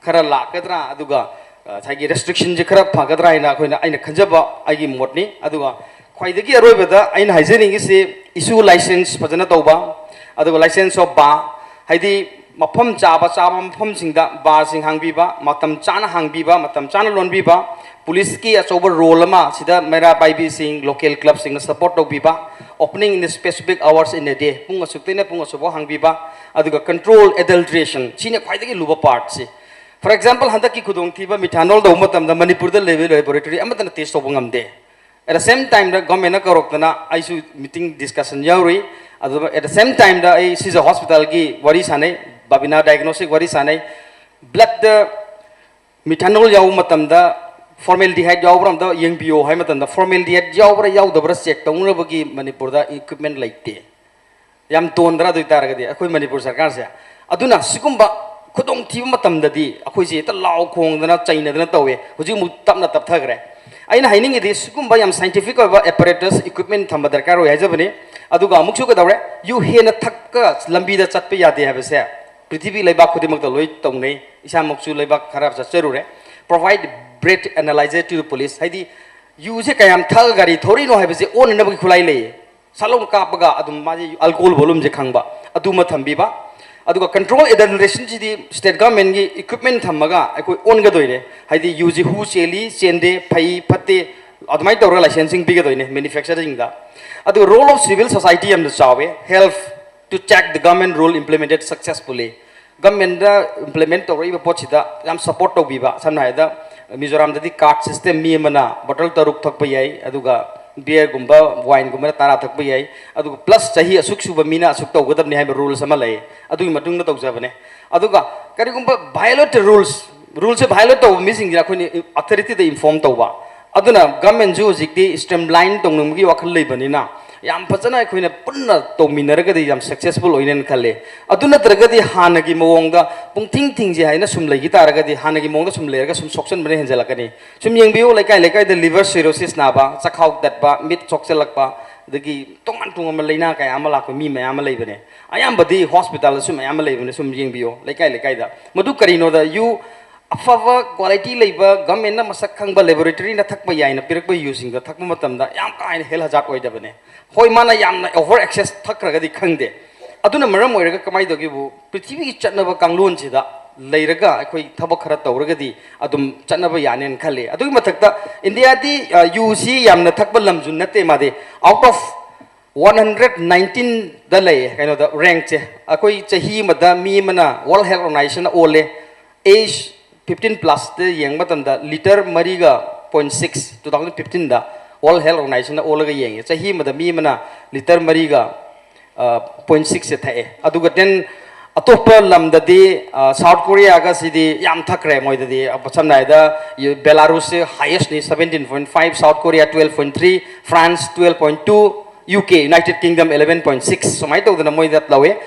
ꯈꯔ ꯂꯥꯛꯀꯗ꯭ꯔꯥ, ꯑꯗꯨꯒ ꯉꯁꯥꯏꯒꯤ restrictionꯁꯦ ꯈꯔ ꯐꯒꯗ꯭ꯔꯥ ꯍꯥꯏꯅ ꯑꯩꯈꯣꯏꯅ, ꯑꯩꯅ ꯈꯟꯖꯕ ꯑꯩꯒꯤ ꯃꯣꯠꯅꯤ꯫ ꯑꯗꯨꯒ ꯈ꯭ꯋꯥꯏꯗꯒꯤ ꯑꯔꯣꯏꯕꯗ ꯑꯩꯅ ꯍꯥꯏꯖꯅꯤꯡꯉꯤꯁꯤ issue license ꯐꯖꯅ ꯇꯧꯕ, ꯑꯗꯨꯒ license of bar, ꯍꯥꯏꯗꯤ ꯃꯐꯝ ꯆꯥꯕ ꯆꯥꯕ ꯃꯐꯝꯁꯤꯡꯗ barꯁꯤꯡ ꯍꯥꯡꯕꯤꯕ, ꯃꯇꯝ ꯆꯥꯅ ꯍꯥꯡꯕꯤꯕ, ꯃꯇꯝ ꯆꯥꯅ ꯂꯣꯟꯕꯤꯕ, policeꯀꯤ ꯑꯆꯧꯕ role ꯑꯃ ꯁꯤꯗ ꯃꯩꯔꯥ ꯄꯥꯏꯕꯤꯁꯤꯡ, local clubꯁꯤꯡꯅ support ꯇꯧꯕꯤꯕ, opening in specific hours in a day, ꯄꯨꯡ ꯑꯁꯨꯛꯇꯩꯅ ꯄꯨꯡ ꯑꯁꯨꯛꯐꯥꯎ ꯍꯥꯡꯕꯤꯕ, ꯑꯗꯨꯒ control adulteration, ꯁꯤꯅ ꯈ꯭ꯋꯥꯏꯗꯒꯤ ꯂꯨꯕ partꯁꯤ꯫ For example, ꯍꯟꯗꯛꯀꯤ ꯈꯨꯗꯣꯡꯊꯤꯕ methanol ꯇꯧꯕ ꯃꯇꯝꯗ ꯃꯅꯤꯄꯨꯔꯗ ꯂꯩꯕ laboratory ꯑꯃꯠꯇꯅ test ꯇꯧꯕ ꯉꯝꯗꯦ꯫ At the same timeꯗ governmentꯅ ꯀꯧꯔꯛꯇꯅ ꯑꯩꯁꯨ meeting discussion ꯌꯥꯎꯔꯨꯏ꯫ ꯑꯗꯨꯒ at the same timeꯗ ꯑꯩ ꯁꯤꯖ hospitalꯒꯤ ꯋꯥꯔꯤ ꯁꯥꯟꯅꯩ, Babina Diagnostic ꯋꯥꯔꯤ ꯁꯥꯟꯅꯩ꯫ Bloodꯇ methanol ꯌꯥꯎꯕ ꯃꯇꯝꯗ formaldehyde ꯌꯥꯎꯕ꯭ꯔꯥ ꯑꯝꯇ ꯌꯦꯡꯕꯤꯌꯣ ꯍꯥꯏ ꯃꯇꯝꯗ formaldehyde ꯌꯥꯎꯕ꯭ꯔꯥ ꯌꯥꯎꯗꯕ꯭ꯔꯥ check ꯇꯧꯅꯕꯒꯤ ꯃꯅꯤꯄꯨꯔꯗ equipment ꯂꯩꯇꯦ꯫ ꯌꯥꯝ ꯇꯣꯟꯗ꯭ꯔꯥ? ꯑꯗꯨ ꯑꯣꯏꯇꯥꯔꯒꯗꯤ ꯑꯩꯈꯣꯏ ꯃꯅꯤꯄꯨꯔ ꯁꯔꯀꯥꯔꯁꯦ, ꯑꯗꯨꯅ ꯁꯤꯒꯨꯝꯕ ꯈꯨꯗꯣꯡꯊꯤꯕ ꯃꯇꯝꯗꯗꯤ ꯑꯩꯈꯣꯏꯁꯦ ꯍꯦꯛꯇ ꯂꯥꯎ ꯈꯣꯡꯗꯅ ꯆꯩꯅꯗꯅ ꯇꯧꯋꯦ꯫ ꯍꯧꯖꯤꯛ ꯑꯃꯨꯛ ꯇꯞꯅ ꯇꯞꯊꯈ꯭ꯔꯦ꯫ ꯑꯩꯅ ꯍꯥꯏꯅꯤꯡꯉꯤꯗꯤ ꯁꯤꯒꯨꯝꯕ ꯌꯥꯝ scientific ꯑꯣꯏꯕ apparatus, equipment ꯊꯝꯕ ꯗꯔꯀꯥꯔ ꯑꯣꯏ ꯍꯥꯏꯖꯕꯅꯤ꯫ ꯑꯗꯨꯒ ꯑꯃꯨꯛꯁꯨ ꯀꯩꯗꯧꯔꯦ, ꯌꯨ ꯍꯦꯟꯅ ꯊꯛꯀ ꯂꯝꯕꯤꯗ ꯆꯠꯄ ꯌꯥꯗꯦ ꯍꯥꯏꯕꯁꯦ ꯄ꯭ꯔꯤꯊꯤꯕꯤ ꯂꯩꯕꯥꯛ ꯈꯨꯗꯤꯡꯃꯛꯇ ꯂꯣꯏ ꯇꯧꯅꯩ, ꯏꯁꯥꯃꯛꯁꯨ ꯂꯩꯕꯥꯛ ꯈꯔ ꯆꯠꯆꯔꯨꯔꯦ꯫ Provide breath analyzer to the police, ꯍꯥꯏꯗꯤ ꯌꯨꯁꯦ ꯀꯌꯥꯝ ꯊꯛꯑꯒ ꯒꯥꯔꯤ ꯊꯧꯔꯤꯅꯣ ꯍꯥꯏꯕꯁꯦ ꯑꯣꯟꯅꯅꯕꯒꯤ ꯈꯨꯠꯂꯥꯏ ꯂꯩꯌꯦ꯫ ꯁꯠ ꯂꯥꯎꯅ ꯀꯥꯞꯄꯒ ꯑꯗꯨꯝ ꯃꯥꯁꯦ alcohol volumeꯁꯦ ꯈꯪꯕ, ꯑꯗꯨꯃ ꯊꯝꯕꯤꯕ꯫ ꯑꯗꯨꯒ control adulterationꯁꯤꯗꯤ state governmentꯀꯤ equipment ꯊꯝꯃꯒ ꯑꯩꯈꯣꯏ ꯑꯣꯟꯒꯗꯣꯏꯅꯦ꯫ ꯍꯥꯏꯗꯤ ꯌꯨꯁꯤ ꯍꯨ ꯆꯦꯜꯂꯤ, ꯆꯦꯟꯗꯦ, ꯐꯩ ꯐꯠꯇꯦ, ꯑꯗꯨꯃꯥꯏꯅ ꯇꯧꯔꯒ licenseꯁꯤꯡ ꯄꯤꯒꯗꯣꯏꯅꯦ manufacturerꯁꯤꯡꯗ꯫ ꯑꯗꯨꯒ role of civil society ꯌꯥꯝꯅ ꯆꯥꯎꯋꯦ, help to check the government rule implemented successfully꯫ Governmentꯅ implement ꯇꯧꯔꯛꯏꯕ ꯄꯣꯠꯁꯤꯗ ꯌꯥꯝ support ꯇꯧꯕꯤꯕ꯫ ꯁꯝꯅ ꯍꯥꯏꯔꯕꯗ ꯃꯤꯖꯣꯔꯥꯝꯗꯗꯤ card system, ꯃꯤ ꯑꯃꯅ bottle ꯇꯔꯨꯛ ꯊꯛꯄ ꯌꯥꯏ, ꯑꯗꯨꯒ beerꯒꯨꯝꯕ wineꯒꯨꯝꯕꯅ ꯇꯔꯥ ꯊꯛꯄ ꯌꯥꯏ, ꯑꯗꯨꯒ plus ꯆꯍꯤ ꯑꯁꯨꯛ ꯁꯨꯕ ꯃꯤꯅ ꯑꯁꯨꯛ ꯇꯧꯒꯗꯕꯅꯤ ꯍꯥꯏꯕ rules ꯑꯃ ꯂꯩ꯫ ꯑꯗꯨꯒꯤ ꯃꯇꯨꯡꯗ ꯇꯧꯖꯕꯅꯦ꯫ ꯑꯗꯨꯒ ꯀꯔꯤꯒꯨꯝꯕ violate rules, ruleꯁꯦ violate ꯇꯧꯕ ꯃꯤꯁꯤꯡꯁꯤꯅ ꯑꯩꯈꯣꯏꯅ authorityꯗ inform ꯇꯧꯕ꯫ ꯑꯗꯨꯅ governmentꯁꯨ ꯍꯧꯖꯤꯛꯇꯤ streamline ꯇꯧꯅꯤꯡꯕꯒꯤ ꯋꯥꯈꯜ ꯂꯩꯕꯅꯤꯅ ꯌꯥꯝ ꯐꯖꯅ ꯑꯩꯈꯣꯏꯅ ꯄꯨꯟꯅ ꯇꯧꯃꯤꯟꯅꯔꯒꯗꯤ ꯌꯥꯝ successful ꯑꯣꯏꯅꯦꯅ ꯈꯜꯂꯤ꯫ ꯑꯗꯨ ꯅꯠꯇ꯭ꯔꯒꯗꯤ ꯍꯥꯟꯅꯒꯤ ꯃꯑꯣꯡꯗ ꯄꯨꯡꯊꯤꯡ ꯊꯤꯡꯁꯤ ꯍꯥꯏꯅ ꯁꯨꯝ ꯂꯩꯈꯤ ꯇꯥꯔꯒꯗꯤ, ꯍꯥꯟꯅꯒꯤ ꯃꯑꯣꯡꯗ ꯁꯨꯝ ꯂꯩꯔꯒ ꯁꯨꯝ ꯁꯣꯛꯆꯟꯕꯅ ꯍꯦꯟꯖꯜꯂꯛꯀꯅꯤ꯫ ꯁꯨꯝ ꯌꯦꯡꯕꯤꯌꯨ, ꯂꯩꯀꯥꯏ ꯂꯩꯀꯥꯏꯗ liver cirrhosis ꯅꯥꯕ, ꯆꯈꯥꯎ ꯇꯠꯄ, ꯃꯤꯠ ꯁꯣꯛꯆꯜꯂꯛꯄ, ꯑꯗꯒꯤ ꯇꯣꯉꯥꯟ ꯇꯣꯉꯥꯟꯕ ꯂꯥꯏꯅꯥ ꯀꯌꯥ ꯑꯃ ꯂꯥꯛꯄ ꯃꯤ ꯃꯌꯥꯝ ꯑꯃ ꯂꯩꯕꯅꯦ꯫ ꯑꯌꯥꯝꯕꯗꯤ hospitalꯗꯁꯨ ꯃꯌꯥꯝ ꯑꯃ ꯂꯩꯕꯅꯦ, ꯁꯨꯝ ꯌꯦꯡꯕꯤꯌꯨ ꯂꯩꯀꯥꯏ ꯂꯩꯀꯥꯏꯗ꯫ ꯃꯗꯨ ꯀꯔꯤꯅꯣꯗ, ꯌꯨ ꯑꯐꯕ quality ꯂꯩꯕ governmentꯅ ꯃꯁꯛ ꯈꯪꯕ laboratoryꯅ ꯊꯛꯄ ꯌꯥꯏꯅ ꯄꯤꯔꯛꯄ ꯌꯨꯁꯤꯡꯗꯣ ꯊꯛꯄ ꯃꯇꯝꯗ ꯌꯥꯝ ꯀꯥ ꯍꯦꯟꯅ health hazard ꯑꯣꯏꯗꯕꯅꯦ꯫ ꯍꯣꯏ, ꯃꯥꯅ ꯌꯥꯝꯅ over excess ꯊꯛꯈ꯭ꯔꯒꯗꯤ ꯈꯪꯗꯦ꯫ ꯑꯗꯨꯅ ꯃꯔꯝ ꯑꯣꯏꯔꯒ ꯀꯃꯥꯏꯅ ꯇꯧꯒꯦꯕꯨ, ꯄ꯭ꯔꯤꯊꯤꯕꯤꯒꯤ ꯆꯠꯅꯕ ꯀꯥꯡꯂꯣꯟꯁꯤꯗ ꯂꯩꯔꯒ ꯑꯩꯈꯣꯏ ꯊꯕꯛ ꯈꯔ ꯇꯧꯔꯒꯗꯤ ꯑꯗꯨꯝ ꯆꯠꯅꯕ ꯌꯥꯅꯦꯅ ꯈꯜꯂꯤ꯫ ꯑꯗꯨꯒꯤ ꯃꯊꯛꯇ ꯏꯟꯗꯤꯌꯥꯗꯤ, ꯑ, ꯌꯨꯁꯤ ꯌꯥꯝꯅ ꯊꯛꯄ ꯂꯝꯁꯨ ꯅꯠꯇꯦ꯫ ꯃꯥꯗꯤ out of one hundred nineteenꯗ ꯂꯩꯌꯦ, ꯀꯩꯅꯣꯗ, rankꯁꯦ꯫ ꯑꯩꯈꯣꯏ ꯆꯍꯤ ꯑꯃꯗ ꯃꯤ ꯑꯃꯅ World Health Organizationꯅ ꯑꯣꯜꯂꯦ, age fifteen plusꯇ ꯌꯦꯡꯕ ꯃꯇꯝꯗ litre ꯃꯔꯤꯒ point six, two thousand fifteenꯗ World Health Organizationꯅ ꯑꯣꯜꯂꯒ ꯌꯦꯡꯉꯦ꯫ ꯆꯍꯤ ꯑꯃꯗ ꯃꯤ ꯑꯃꯅ litre ꯃꯔꯤꯒ, ꯑ, point sixꯁꯦ ꯊꯛꯑꯦ꯫ ꯑꯗꯨꯒ then ꯑꯇꯣꯞꯄ ꯂꯝꯗꯗꯤ, ꯑ, South Koreaꯒ ꯁꯤꯗꯤ ꯌꯥꯝ ꯊꯛꯈ꯭ꯔꯦ꯫ ꯃꯣꯏꯗꯗꯤ, ꯑ, ꯁꯝꯅ ꯍꯥꯏꯔꯕꯗ, U-, Belarusꯁꯦ highestꯅꯤ, seventeen point five, South Korea twelve point three, France twelve point two, U K, United Kingdom, eleven point six ꯁꯨꯃꯥꯏꯅ ꯇꯧꯗꯅ ꯃꯣꯏꯗ ꯂꯧꯋꯦ꯫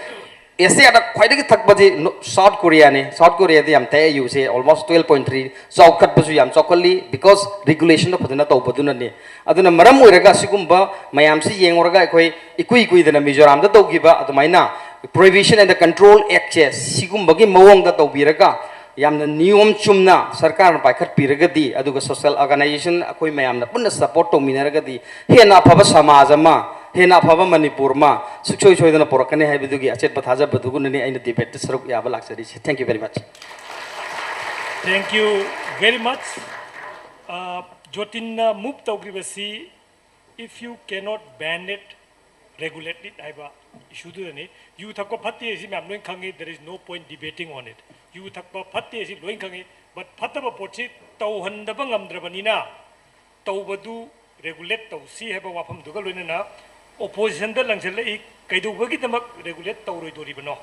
ꯑꯦꯁꯤꯌꯥꯗ ꯈ꯭ꯋꯥꯏꯗꯒꯤ ꯊꯛꯄꯁꯤ ꯅꯣ-, ꯁꯥꯎꯠ ꯀꯣꯔꯤꯌꯥꯅꯤ꯫ ꯁꯥꯎꯠ ꯀꯣꯔꯤꯌꯥꯗꯤ ꯌꯥꯝ ꯊꯛꯑꯦ ꯌꯨꯁꯦ, almost twelve point three, ꯆꯥꯎꯈꯠꯄꯁꯨ ꯌꯥꯝ ꯆꯥꯎꯈꯠꯂꯤ, because regulation ꯗꯣ ꯐꯖꯅ ꯇꯧꯕꯗꯨꯅꯅꯤ꯫ ꯑꯗꯨꯅ ꯃꯔꯝ ꯑꯣꯏꯔꯒ ꯑꯁꯤꯒꯨꯝꯕ ꯃꯌꯥꯝꯁꯤ ꯌꯦꯡꯉꯨꯔꯒ ꯑꯩꯈꯣꯏ ꯏꯀꯨꯏ ꯀꯨꯏꯗꯅ ꯃꯤꯖꯣꯔꯥꯝꯗ ꯇꯧꯈꯤꯕ ꯑꯗꯨꯃꯥꯏꯅ Prohibition and the Control Act ꯁꯦ ꯁꯤꯒꯨꯝꯕꯒꯤ ꯃꯑꯣꯡꯗ ꯇꯧꯕꯤꯔꯒ ꯌꯥꯝꯅ ꯅꯤꯌꯣꯝ ꯆꯨꯝꯅ ꯁꯔꯀꯥꯔꯅ ꯄꯥꯏꯈꯠꯄꯤꯔꯒꯗꯤ, ꯑꯗꯨꯒ social organization ꯑꯩꯈꯣꯏ ꯃꯌꯥꯝꯅ ꯄꯨꯟꯅ support ꯇꯧꯃꯤꯟꯅꯔꯒꯗꯤ ꯍꯦꯟꯅ ꯑꯐꯕ ꯁꯃꯥꯖ ꯑꯃ, ꯍꯦꯟꯅ ꯑꯐꯕ ꯃꯅꯤꯄꯨꯔ ꯑꯃ ꯁꯨꯡꯁꯣꯏ ꯁꯣꯏꯗꯅ ꯄꯨꯔꯛꯀꯅꯤ ꯍꯥꯏꯕꯗꯨꯒꯤ ꯑꯆꯦꯠꯄ ꯊꯥꯖꯕꯗꯨꯅꯅꯤ ꯑꯩꯅ debate ꯇ ꯁꯔꯨꯛ ꯌꯥꯕ ꯂꯥꯛꯆꯔꯤꯁꯦ꯫ Thank you very much. Thank you very much. Uh, ꯖꯣꯇꯤꯟꯅ move ꯇꯧꯈ꯭ꯔꯤꯕꯁꯤ, if you cannot ban it, regulate it ꯍꯥꯏꯕ issue ꯗꯨꯗꯅꯤ꯫ ꯌꯨ ꯊꯛꯄ ꯐꯠꯇꯦ ꯁꯤ ꯃꯌꯥꯝ ꯂꯣꯏ ꯈꯪꯉꯤ, there is no point debating on it. ꯌꯨ ꯊꯛꯄ ꯐꯠꯇꯦ ꯁꯤ ꯂꯣꯏ ꯈꯪꯉꯤ, but ꯐꯠꯇꯕ ꯄꯣꯠꯁꯤ ꯇꯧꯍꯟꯗꯕ ꯉꯝꯗ꯭ꯔꯕꯅꯤꯅ ꯇꯧꯕꯗꯨ regulate ꯇꯧꯁꯤ ꯍꯥꯏꯕ ꯋꯥꯐꯝꯗꯨꯒ ꯂꯣꯏꯅꯅ opposition ꯗ ꯂꯪꯁꯤꯜꯂꯛꯏ꯫ ꯀꯩꯗꯧꯕꯒꯤꯗꯃꯛ regulate ꯇꯧꯔꯣꯏꯗꯣꯔꯤꯕꯅꯣ?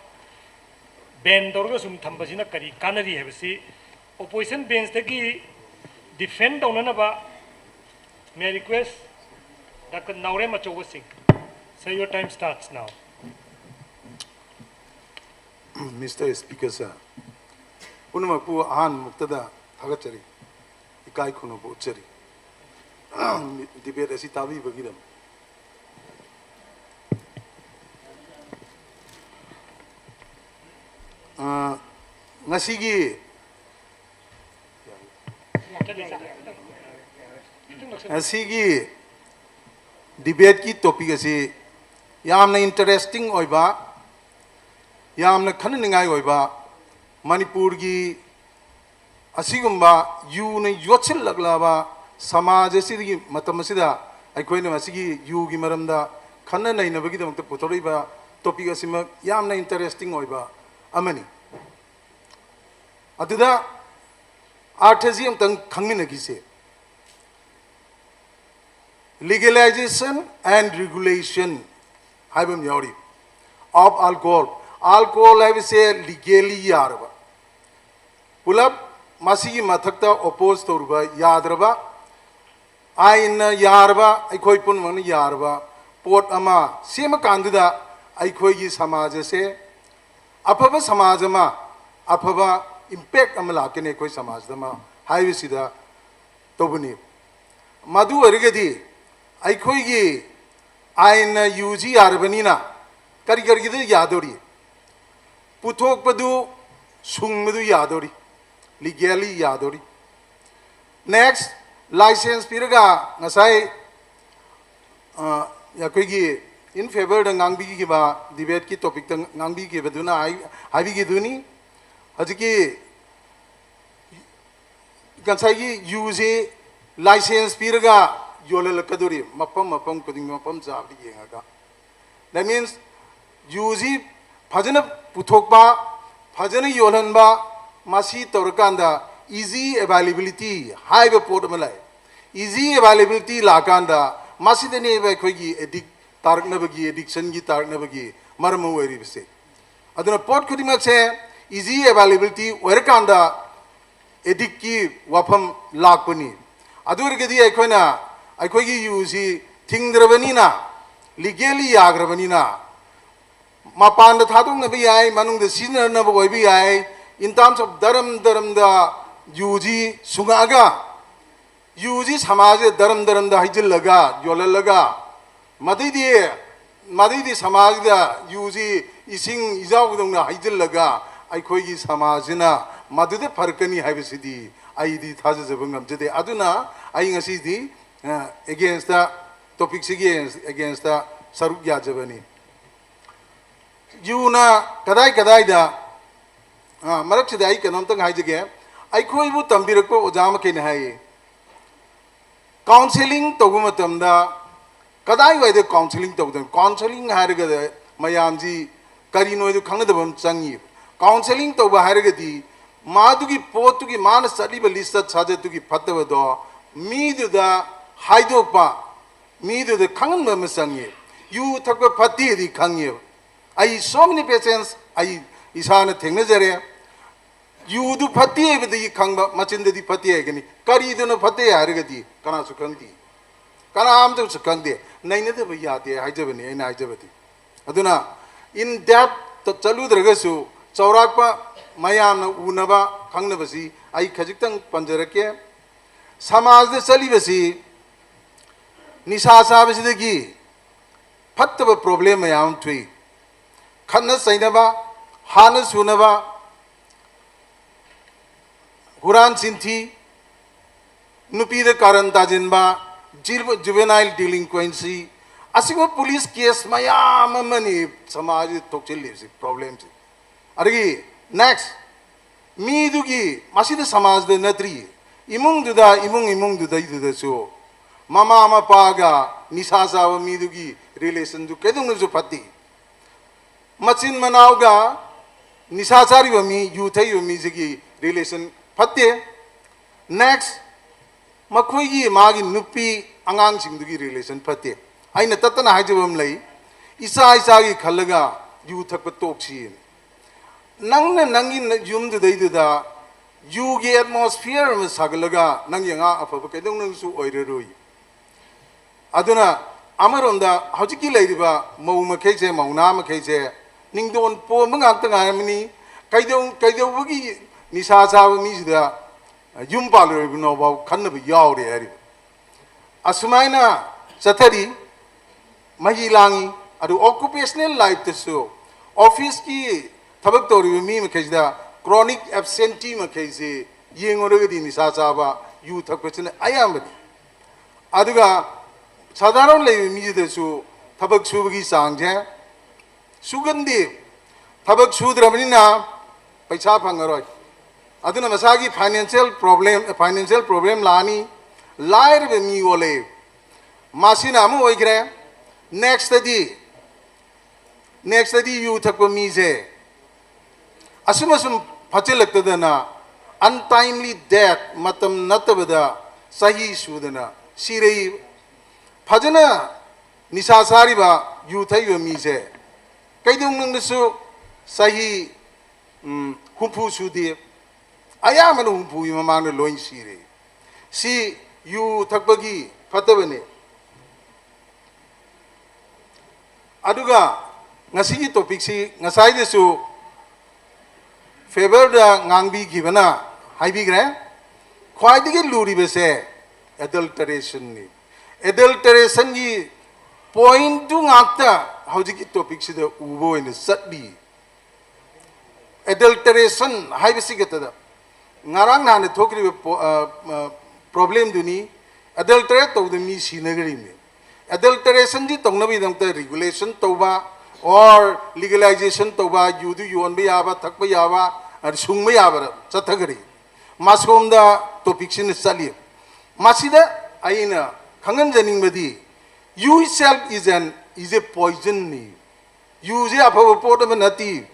Ban ꯇꯧꯔꯒ ꯁꯨꯝ ꯊꯝꯕꯁꯤꯅ ꯀꯔꯤ ꯀꯥꯟꯅꯔꯤ ꯍꯥꯏꯕꯁꯤ opposition bench ꯇꯒꯤ defend ꯇꯧꯅꯅꯕ, may I request Doctor ꯅꯥꯎꯔꯦꯝ ꯑꯆꯧꯕ ꯁꯤꯡ, sir, your time starts now. Mister Speaker sir, ꯄꯨꯝꯅꯃꯛꯄꯨ ꯑꯍꯥꯟꯕꯃꯛꯇꯗ ꯊꯥꯒꯠꯆꯔꯤ, ꯏꯀꯥꯏ ꯈꯨꯝꯅꯕ ꯎꯠꯆꯔꯤ꯫ Debate ꯑꯁꯤ ꯇꯥꯕꯤꯕꯒꯤꯗꯃꯛ꯫ ꯑ, ꯉꯁꯤꯒꯤ ꯉꯁꯤꯒꯤ debate ꯀꯤ topic ꯑꯁꯤ ꯌꯥꯝꯅ interesting ꯑꯣꯏꯕ, ꯌꯥꯝꯅ ꯈꯟꯅꯅꯤꯡꯉꯥꯏ ꯑꯣꯏꯕ, ꯃꯅꯤꯄꯨꯔꯒꯤ ꯑꯁꯤꯒꯨꯝꯕ ꯌꯨꯅ ꯌꯣꯠꯁꯤꯜꯂꯛꯂꯕ ꯁꯃꯥꯖ ꯑꯁꯤꯗꯒꯤ ꯃꯇꯝ ꯑꯁꯤꯗ ꯑꯩꯈꯣꯏꯅ ꯃꯁꯤꯒꯤ ꯌꯨꯒꯤ ꯃꯔꯝꯗ ꯈꯟꯅ ꯅꯩꯅꯕꯒꯤꯗꯃꯛꯇ ꯄꯨꯊꯣꯔꯛꯏꯕ topic ꯑꯁꯤꯃꯛ ꯌꯥꯝꯅ interesting ꯑꯣꯏꯕ ꯑꯃꯅꯤ꯫ ꯑꯗꯨꯗ ꯑꯥꯔꯊꯁꯤ ꯑꯃꯨꯛꯇꯪ ꯈꯪꯃꯤꯟꯅꯈꯤꯁꯦ꯫ Legalization and regulation ꯍꯥꯏꯕ ꯑꯃ ꯌꯥꯎꯔꯤ꯫ Of alcohol, alcohol ꯍꯥꯏꯕꯁꯦ legally ꯌꯥꯔꯕ, ꯄꯨꯂꯞ ꯃꯁꯤꯒꯤ ꯃꯊꯛꯇ oppose ꯇꯧꯔꯨꯕ ꯌꯥꯗ꯭ꯔꯕ, ꯑꯥꯏꯟꯅ ꯌꯥꯔꯕ, ꯑꯩꯈꯣꯏ ꯄꯨꯝꯅꯃꯛꯅ ꯌꯥꯔꯕ ꯄꯣꯠ ꯑꯃ ꯁꯦꯝꯃꯀꯥꯟꯗꯨꯗ ꯑꯩꯈꯣꯏꯒꯤ ꯁꯃꯥꯖ ꯑꯁꯦ ꯑꯐꯕ ꯁꯃꯥꯖ ꯑꯃ, ꯑꯐꯕ ꯏꯝꯄꯦꯛ ꯑꯃ ꯂꯥꯛꯀꯅꯤ ꯑꯩꯈꯣꯏ ꯁꯃꯥꯖꯗ ꯑꯃ ꯍꯥꯏꯕꯁꯤꯗ ꯇꯧꯕꯅꯤ꯫ ꯃꯗꯨ ꯑꯣꯏꯔꯒꯗꯤ ꯑꯩꯈꯣꯏꯒꯤ ꯑꯥꯏꯟꯅ ꯌꯨꯁꯤ ꯌꯥꯔꯕꯅꯤꯅ ꯀꯔꯤ ꯀꯔꯤꯒꯤꯗ ꯌꯥꯗꯧꯔꯤ? ꯄꯨꯊꯣꯛꯄꯗꯨ ꯁꯨꯡꯕꯗꯨ ꯌꯥꯗꯧꯔꯤ, ꯂꯤꯒꯦꯂꯤ ꯌꯥꯗꯧꯔꯤ꯫ ꯅꯦꯛꯁ, ꯂꯥꯏꯁꯦꯟꯁ ꯄꯤꯔꯒ ꯉꯁꯥꯏ ꯑ, ꯑꯩꯈꯣꯏꯒꯤ ꯏꯟ ꯐꯦꯕꯔꯗ ꯉꯥꯡꯕꯤꯈꯤꯕ, ꯗꯤꯕꯦꯠꯀꯤ ꯇꯣꯄꯤꯛꯇ ꯉꯥꯡꯕꯤꯈꯤꯕꯗꯨꯅ ꯍꯥꯏ-, ꯍꯥꯏꯕꯤꯈꯤꯗꯨꯅꯤ꯫ ꯍꯧꯖꯤꯛꯀꯤ ꯉꯁꯥꯏꯒꯤ ꯌꯨꯁꯤ ꯂꯥꯏꯁꯦꯟꯁ ꯄꯤꯔꯒ ꯌꯣꯜꯍꯜꯂꯛꯀꯗꯧꯔꯤ, ꯃꯐꯝ ꯃꯐꯝ ꯈꯨꯗꯤꯡ ꯃꯐꯝ ꯆꯥꯕꯗ ꯌꯦꯡꯉꯒ꯫ That means ꯌꯨꯁꯤ ꯐꯖꯅ ꯄꯨꯊꯣꯛꯄ, ꯐꯖꯅ ꯌꯣꯜꯍꯟꯕ, ꯃꯁꯤ ꯇꯧꯔꯀꯥꯟꯗ ꯏꯖꯤ ꯑꯦꯕꯥꯏꯂꯦꯕꯤꯂꯤꯇꯤ ꯍꯥꯏꯕ ꯄꯣꯠ ꯑꯃ ꯂꯥꯛꯑꯦ꯫ ꯏꯖꯤ ꯑꯦꯕꯥꯏꯂꯦꯕꯤꯂꯤꯇꯤ ꯂꯥꯛꯀꯥꯟꯗ ꯃꯁꯤꯗꯅꯦꯕ ꯑꯩꯈꯣꯏꯒꯤ ꯑꯦꯗꯤꯛ ꯇꯥꯔꯛꯅꯕꯒꯤ, ꯑꯦꯗꯤꯛꯁꯟꯒꯤ ꯇꯥꯔꯛꯅꯕꯒꯤ ꯃꯔꯝ ꯑꯃ ꯑꯣꯏꯔꯤꯕꯁꯦ꯫ ꯑꯗꯨꯅ ꯄꯣꯠ ꯈꯨꯗꯤꯡꯃꯛꯁꯦ ꯏꯖꯤ ꯑꯦꯕꯥꯏꯂꯦꯕꯤꯂꯤꯇꯤ ꯑꯣꯏꯔꯀꯥꯟꯗ ꯑꯦꯗꯤꯛꯀꯤ ꯋꯥꯐꯝ ꯂꯥꯛꯄꯅꯤ꯫ ꯑꯗꯨ ꯑꯣꯏꯔꯒꯗꯤ ꯑꯩꯈꯣꯏꯅ ꯑꯩꯈꯣꯏꯒꯤ ꯌꯨꯁꯤ ꯊꯤꯡꯗ꯭ꯔꯕꯅꯤꯅ, ꯂꯤꯒꯦꯂꯤ ꯌꯥꯈ꯭ꯔꯕꯅꯤꯅ, ꯃꯄꯥꯟꯗ ꯊꯥꯗꯣꯛꯅꯕ ꯌꯥꯏ, ꯃꯅꯨꯡꯗ ꯁꯤꯖꯤꯟꯅꯅꯕ ꯑꯣꯏꯕ ꯌꯥꯏ꯫ In terms of ꯙꯔꯝ ꯙꯔꯝꯗ ꯌꯨꯁꯤ ꯁꯨꯡꯉꯛꯑꯒ, ꯌꯨꯁꯤ ꯁꯃꯥꯖꯁꯤꯗ ꯙꯔꯝ ꯙꯔꯝꯗ ꯍꯩꯖꯤꯜꯂꯒ ꯌꯣꯜꯍꯜꯂꯒ, ꯃꯗꯩꯗꯤ, ꯃꯗꯩꯗꯤ ꯁꯃꯥꯖꯁꯤꯗ ꯌꯨꯁꯤ ꯏꯁꯤꯡ ꯏꯖꯥꯎꯗꯧꯅ ꯍꯩꯖꯤꯜꯂꯒ ꯑꯩꯈꯣꯏꯒꯤ ꯁꯃꯥꯖꯁꯤꯅ ꯃꯗꯨꯗ ꯐꯔꯛꯀꯅꯤ ꯍꯥꯏꯕꯁꯤꯗꯤ ꯑꯩꯗꯤ ꯊꯥꯖꯖꯕ ꯉꯝꯖꯗꯦ꯫ ꯑꯗꯨꯅ ꯑꯩ ꯉꯁꯤꯗꯤ ꯑꯦꯒꯦꯟꯁꯇ, ꯇꯣꯄꯤꯛꯁꯤꯒꯤ ꯑꯦꯒꯦꯟꯁꯇ ꯁꯔꯨꯛ ꯌꯥꯖꯕꯅꯤ꯫ ꯌꯨꯅ ꯀꯗꯥꯏ ꯀꯗꯥꯏꯗ, ꯑ, ꯃꯔꯛꯁꯤꯗ ꯑꯩ ꯀꯩꯅꯣꯝꯇꯪ ꯍꯥꯏꯖꯒꯦ꯫ ꯑꯩꯈꯣꯏꯕꯨ ꯇꯝꯕꯤꯔꯛꯄ ꯑꯣꯖꯥ ꯃꯈꯩꯅ ꯍꯥꯏꯌꯦ, ꯀꯥꯎꯟꯁꯦꯂꯤꯡ ꯇꯧꯕ ꯃꯇꯝꯗ ꯀꯗꯥꯏꯋꯥꯏꯗ ꯀꯥꯎꯟꯁꯦꯂꯤꯡ ꯇꯧꯗꯣꯏꯅꯣ? ꯀꯥꯎꯟꯁꯦꯂꯤꯡ ꯍꯥꯏꯔꯒ ꯃꯌꯥꯝꯁꯤ ꯀꯔꯤꯅꯣ ꯍꯥꯏꯗꯣ ꯈꯪꯅꯗꯕ ꯑꯃ ꯆꯪꯉꯤ꯫ ꯀꯥꯎꯟꯁꯦꯂꯤꯡ ꯇꯧꯕ ꯍꯥꯏꯔꯒꯗꯤ ꯃꯥꯗꯨꯒꯤ ꯄꯣꯠꯇꯨꯒꯤ, ꯃꯥꯅ ꯆꯠꯂꯤꯕ ꯂꯤꯆꯠ ꯁꯥꯖꯠꯇꯨꯒꯤ ꯐꯠꯇꯕꯗꯣ ꯃꯤꯗꯨꯗ ꯍꯥꯏꯗꯣꯛꯄ, ꯃꯤꯗꯨꯗ ꯈꯪꯍꯟꯕ ꯑꯃ ꯆꯪꯉꯦ꯫ ꯌꯨ ꯊꯛꯄ ꯐꯠꯇꯦꯗꯤ ꯈꯪꯉꯦꯕ꯫ ꯑꯩ so many patients ꯑꯩ ꯏꯁꯥꯅ ꯊꯦꯡꯅꯖꯔꯦ꯫ ꯌꯨꯗꯨ ꯐꯠꯇꯦ ꯍꯥꯏꯕꯗꯒꯤ ꯈꯪꯕ, ꯃꯆꯤꯟꯗꯗꯤ ꯐꯠꯇꯦ ꯍꯥꯏꯒꯅꯤ꯫ ꯀꯔꯤꯗꯨꯅ ꯐꯠꯇꯦ ꯍꯥꯏꯔꯒꯗꯤ ꯀꯅꯥꯁꯨ ꯈꯪꯗꯦ꯫ ꯀꯅꯥꯝꯇꯁꯨ ꯈꯪꯗꯦ꯫ ꯅꯩꯅꯗꯕ ꯌꯥꯗꯦ ꯍꯥꯏꯖꯕꯅꯤ ꯑꯩꯅ ꯍꯥꯏꯖꯕꯗꯤ꯫ ꯑꯗꯨꯅ in depth ꯆꯠꯂꯨꯗ꯭ꯔꯒꯁꯨ ꯆꯥꯎꯔꯥꯛꯄ ꯃꯌꯥꯝꯅ ꯎꯅꯕ ꯈꯪꯅꯕꯁꯤ ꯑꯩ ꯈꯖꯤꯛꯇꯪ ꯄꯟꯖꯔꯛꯀꯦ꯫ ꯁꯃꯥꯖꯗ ꯆꯠꯂꯤꯕꯁꯤ ꯅꯤꯁꯥ ꯆꯥꯕꯁꯤꯗꯒꯤ ꯐꯠꯇꯕ problem ꯃꯌꯥꯝ ꯑꯃ ꯊꯣꯛꯏ꯫ ꯈꯠꯅ ꯆꯩꯅꯕ, ꯍꯥꯠꯅ ꯁꯨꯅꯕ, ꯍꯨꯔꯥꯟ ꯆꯤꯟꯊꯤ, ꯅꯨꯄꯤꯗ ꯀꯥꯔꯟ ꯇꯥꯁꯤꯟꯕ, juvenile delinquency, ꯑꯁꯤꯒꯨꯝꯕ police case ꯃꯌꯥꯝ ꯑꯃꯅꯤ ꯁꯃꯥꯖꯁꯤꯗ ꯊꯣꯛꯆꯤꯜꯂꯤꯕꯁꯤ problemꯁꯤ꯫ ꯑꯗꯒꯤ next, ꯃꯤꯗꯨꯒꯤ, ꯃꯁꯤꯗ ꯁꯃꯥꯖꯗ ꯅꯠꯇ꯭ꯔꯤ, ꯏꯃꯨꯡꯗꯨꯗ, ꯏꯃꯨꯡ ꯏꯃꯨꯡꯗꯨꯗꯩꯗꯨꯗꯁꯨ ꯃꯃꯥ ꯃꯄꯥꯒ ꯅꯤꯁꯥ ꯆꯥꯕ ꯃꯤꯗꯨꯒꯤ relationꯗꯨ ꯀꯩꯗꯧꯅꯁꯨ ꯐꯠꯇꯦ꯫ ꯃꯆꯤꯟ ꯃꯅꯥꯎꯒ ꯅꯤꯁꯥ ꯆꯥꯔꯤꯕ ꯃꯤ, ꯌꯨ ꯊꯛꯏꯕ ꯃꯤꯁꯤꯒꯤ relation ꯐꯠꯇꯦ꯫ Next, ꯃꯈꯣꯏꯒꯤ, ꯃꯥꯒꯤ ꯅꯨꯄꯤ ꯑꯉꯥꯡꯁꯤꯡꯗꯨꯒꯤ relation ꯐꯠꯇꯦ꯫ ꯑꯩꯅ ꯇꯠꯇꯅ ꯍꯥꯏꯖꯕ ꯑꯃ ꯂꯩ, ꯏꯆꯥ ꯏꯆꯥꯒꯤ ꯈꯜꯂꯒ ꯌꯨ ꯊꯛꯄ ꯇꯣꯛꯁꯤ꯫ ꯅꯪꯅ ꯅꯪꯒꯤ ꯌꯨꯝꯗꯨꯗꯩꯗꯨꯗ ꯌꯨꯒꯤ atmosphere ꯑꯃ ꯁꯥꯒꯠꯂꯒ ꯅꯪꯒꯤ ꯑꯉꯥꯡ ꯑꯐꯕ ꯀꯩꯗꯧꯅꯨꯡꯁꯨ ꯑꯣꯏꯔꯔꯣꯏ꯫ ꯑꯗꯨꯅ ꯑꯃꯔꯣꯝꯗ ꯍꯧꯖꯤꯛꯀꯤ ꯂꯩꯔꯤꯕ ꯃꯧ ꯃꯈꯩꯁꯦ, ꯃꯧ ꯅꯍꯥ ꯃꯈꯩꯁꯦ ꯅꯤꯡꯗꯣꯟ ꯄꯣꯝꯕ ꯉꯥꯛꯇ ꯉꯥꯏꯔꯝꯃꯅꯤ꯫ ꯀꯩꯗꯧ-, ꯀꯩꯗꯧꯕꯒꯤ ꯅꯤꯁꯥ ꯆꯥꯕ ꯃꯤꯁꯤꯗ ꯌꯨꯝ ꯄꯥꯜꯂꯣꯏꯕꯅꯣꯐꯥꯎ ꯈꯟꯅꯕ ꯌꯥꯎꯔꯦ ꯍꯥꯏꯔꯤꯕ꯫ ꯑꯁꯨꯃꯥꯏꯅ ꯆꯠꯊꯔꯤ, ꯃꯍꯤ ꯂꯥꯡꯉꯤ꯫ ꯑꯗꯨ occupational lifeꯇꯁꯨ officeꯀꯤ ꯊꯕꯛ ꯇꯧꯔꯤꯕ ꯃꯤ ꯃꯈꯩꯁꯤꯗ chronic absentee ꯃꯈꯩꯁꯤ ꯌꯦꯡꯉꯨꯔꯒꯗꯤ ꯅꯤꯁꯥ ꯆꯥꯕ, ꯌꯨ ꯊꯛꯄꯁꯤꯅ ꯑꯌꯥꯝꯕꯅꯤ꯫ ꯑꯗꯨꯒ ꯁꯥꯙꯥꯔꯟ ꯂꯩꯕ ꯃꯤꯁꯤꯗꯁꯨ ꯊꯕꯛ ꯁꯨꯕꯒꯤ ꯆꯥꯡꯁꯦ ꯁꯨꯒꯟꯗꯦ꯫ ꯊꯕꯛ ꯁꯨꯗ꯭ꯔꯕꯅꯤꯅ ꯄꯩꯁꯥ ꯐꯪꯉꯔꯣꯏ꯫ ꯑꯗꯨꯅ ꯃꯁꯥꯒꯤ financial problem, financial problem ꯂꯥꯛꯑꯅꯤ꯫ ꯂꯥꯏꯔꯕ ꯃꯤ ꯑꯣꯜꯂꯦ꯫ ꯃꯁꯤꯅ ꯑꯃ ꯑꯣꯏꯈ꯭ꯔꯦ꯫ Nextꯇꯗꯤ, nextꯇꯗꯤ ꯌꯨ ꯊꯛꯄ ꯃꯤꯁꯦ ꯑꯁꯨꯝ ꯑꯁꯨꯝ ꯐꯠꯆꯤꯜꯂꯛꯇꯗꯅ untimely death, ꯃꯇꯝ ꯅꯠꯇꯕꯗ ꯆꯍꯤ ꯁꯨꯗꯅ ꯁꯤꯔꯛꯏ꯫ ꯐꯖꯅ ꯅꯤꯁꯥ ꯆꯥꯔꯤꯕ, ꯌꯨ ꯊꯛꯏꯕ ꯃꯤꯁꯦ ꯀꯩꯗꯧꯅꯨꯡꯗꯁꯨ ꯆꯍꯤ, ꯎꯝ, ꯍꯨꯝꯐꯨ ꯁꯨꯗꯦ꯫ ꯑꯌꯥꯝꯕꯅ ꯍꯨꯝꯐꯨꯒꯤ ꯃꯃꯥꯡꯗ ꯂꯣꯏ ꯁꯤꯔꯦ꯫ ꯁꯤ ꯌꯨ ꯊꯛꯄꯒꯤ ꯐꯠꯇꯕꯅꯤ꯫ ꯑꯗꯨꯒ ꯉꯁꯤꯒꯤ ꯇꯣꯄꯤꯛꯁꯤ ꯉꯁꯥꯏꯗꯁꯨ ꯐꯦꯕꯔꯗ ꯉꯥꯡꯕꯤꯈꯤꯕꯅ ꯍꯥꯏꯕꯤꯈ꯭ꯔꯦ꯫ ꯈ꯭ꯋꯥꯏꯗꯒꯤ ꯂꯨꯔꯤꯕꯁꯦ ꯑꯦꯗꯜꯇꯔꯦꯁꯟꯅꯤ꯫ ꯑꯦꯗꯜꯇꯔꯦꯁꯟꯒꯤ ꯄꯣꯏꯟꯠꯇꯨ ꯉꯥꯛꯇ ꯍꯧꯖꯤꯛꯀꯤ ꯇꯣꯄꯤꯛꯁꯤꯗ ꯎꯕ ꯑꯣꯏꯅ ꯆꯠꯂꯤ꯫ ꯑꯦꯗꯜꯇꯔꯦꯁꯟ ꯍꯥꯏꯕꯁꯤ ꯈꯛꯇꯗ ꯉꯔꯥꯡ ꯅꯍꯥꯟꯗ ꯊꯣꯛꯈ꯭ꯔꯤꯕ ꯄ꯭ꯔꯣꯕ꯭ꯂꯦꯝꯗꯨꯅꯤ꯫ ꯑꯦꯗꯜꯇꯔꯦꯠ ꯇꯧꯗꯅ ꯃꯤ ꯁꯤꯅꯈ꯭ꯔꯤꯕꯅꯤ꯫ ꯑꯦꯗꯜꯇꯔꯦꯁꯟꯁꯤ ꯇꯧꯅꯕꯒꯤꯗꯃꯛꯇ ꯔꯤꯒꯨꯂꯦꯁꯟ ꯇꯧꯕ ꯑꯣꯔ ꯂꯤꯒꯦꯂꯥꯏꯖꯦꯁꯟ ꯇꯧꯕ, ꯌꯨꯗꯨ ꯌꯣꯟꯕ ꯌꯥꯕ, ꯊꯛꯄ ꯌꯥꯕ, ꯑꯗꯨ ꯁꯨꯡꯕ ꯌꯥꯕ ꯆꯠꯊꯈ꯭ꯔꯤ꯫ ꯃꯥꯁꯣꯝꯗ ꯇꯣꯄꯤꯛꯁꯤꯅ ꯆꯠꯂꯤ꯫ ꯃꯁꯤꯗ ꯑꯩꯅ ꯈꯪꯍꯟꯖꯅꯤꯡꯕꯗꯤ, you itself is an is a poisonꯅꯤ꯫ ꯌꯨꯁꯦ ꯑꯐꯕ ꯄꯣꯠ ꯑꯃ ꯅꯠꯇꯦ꯫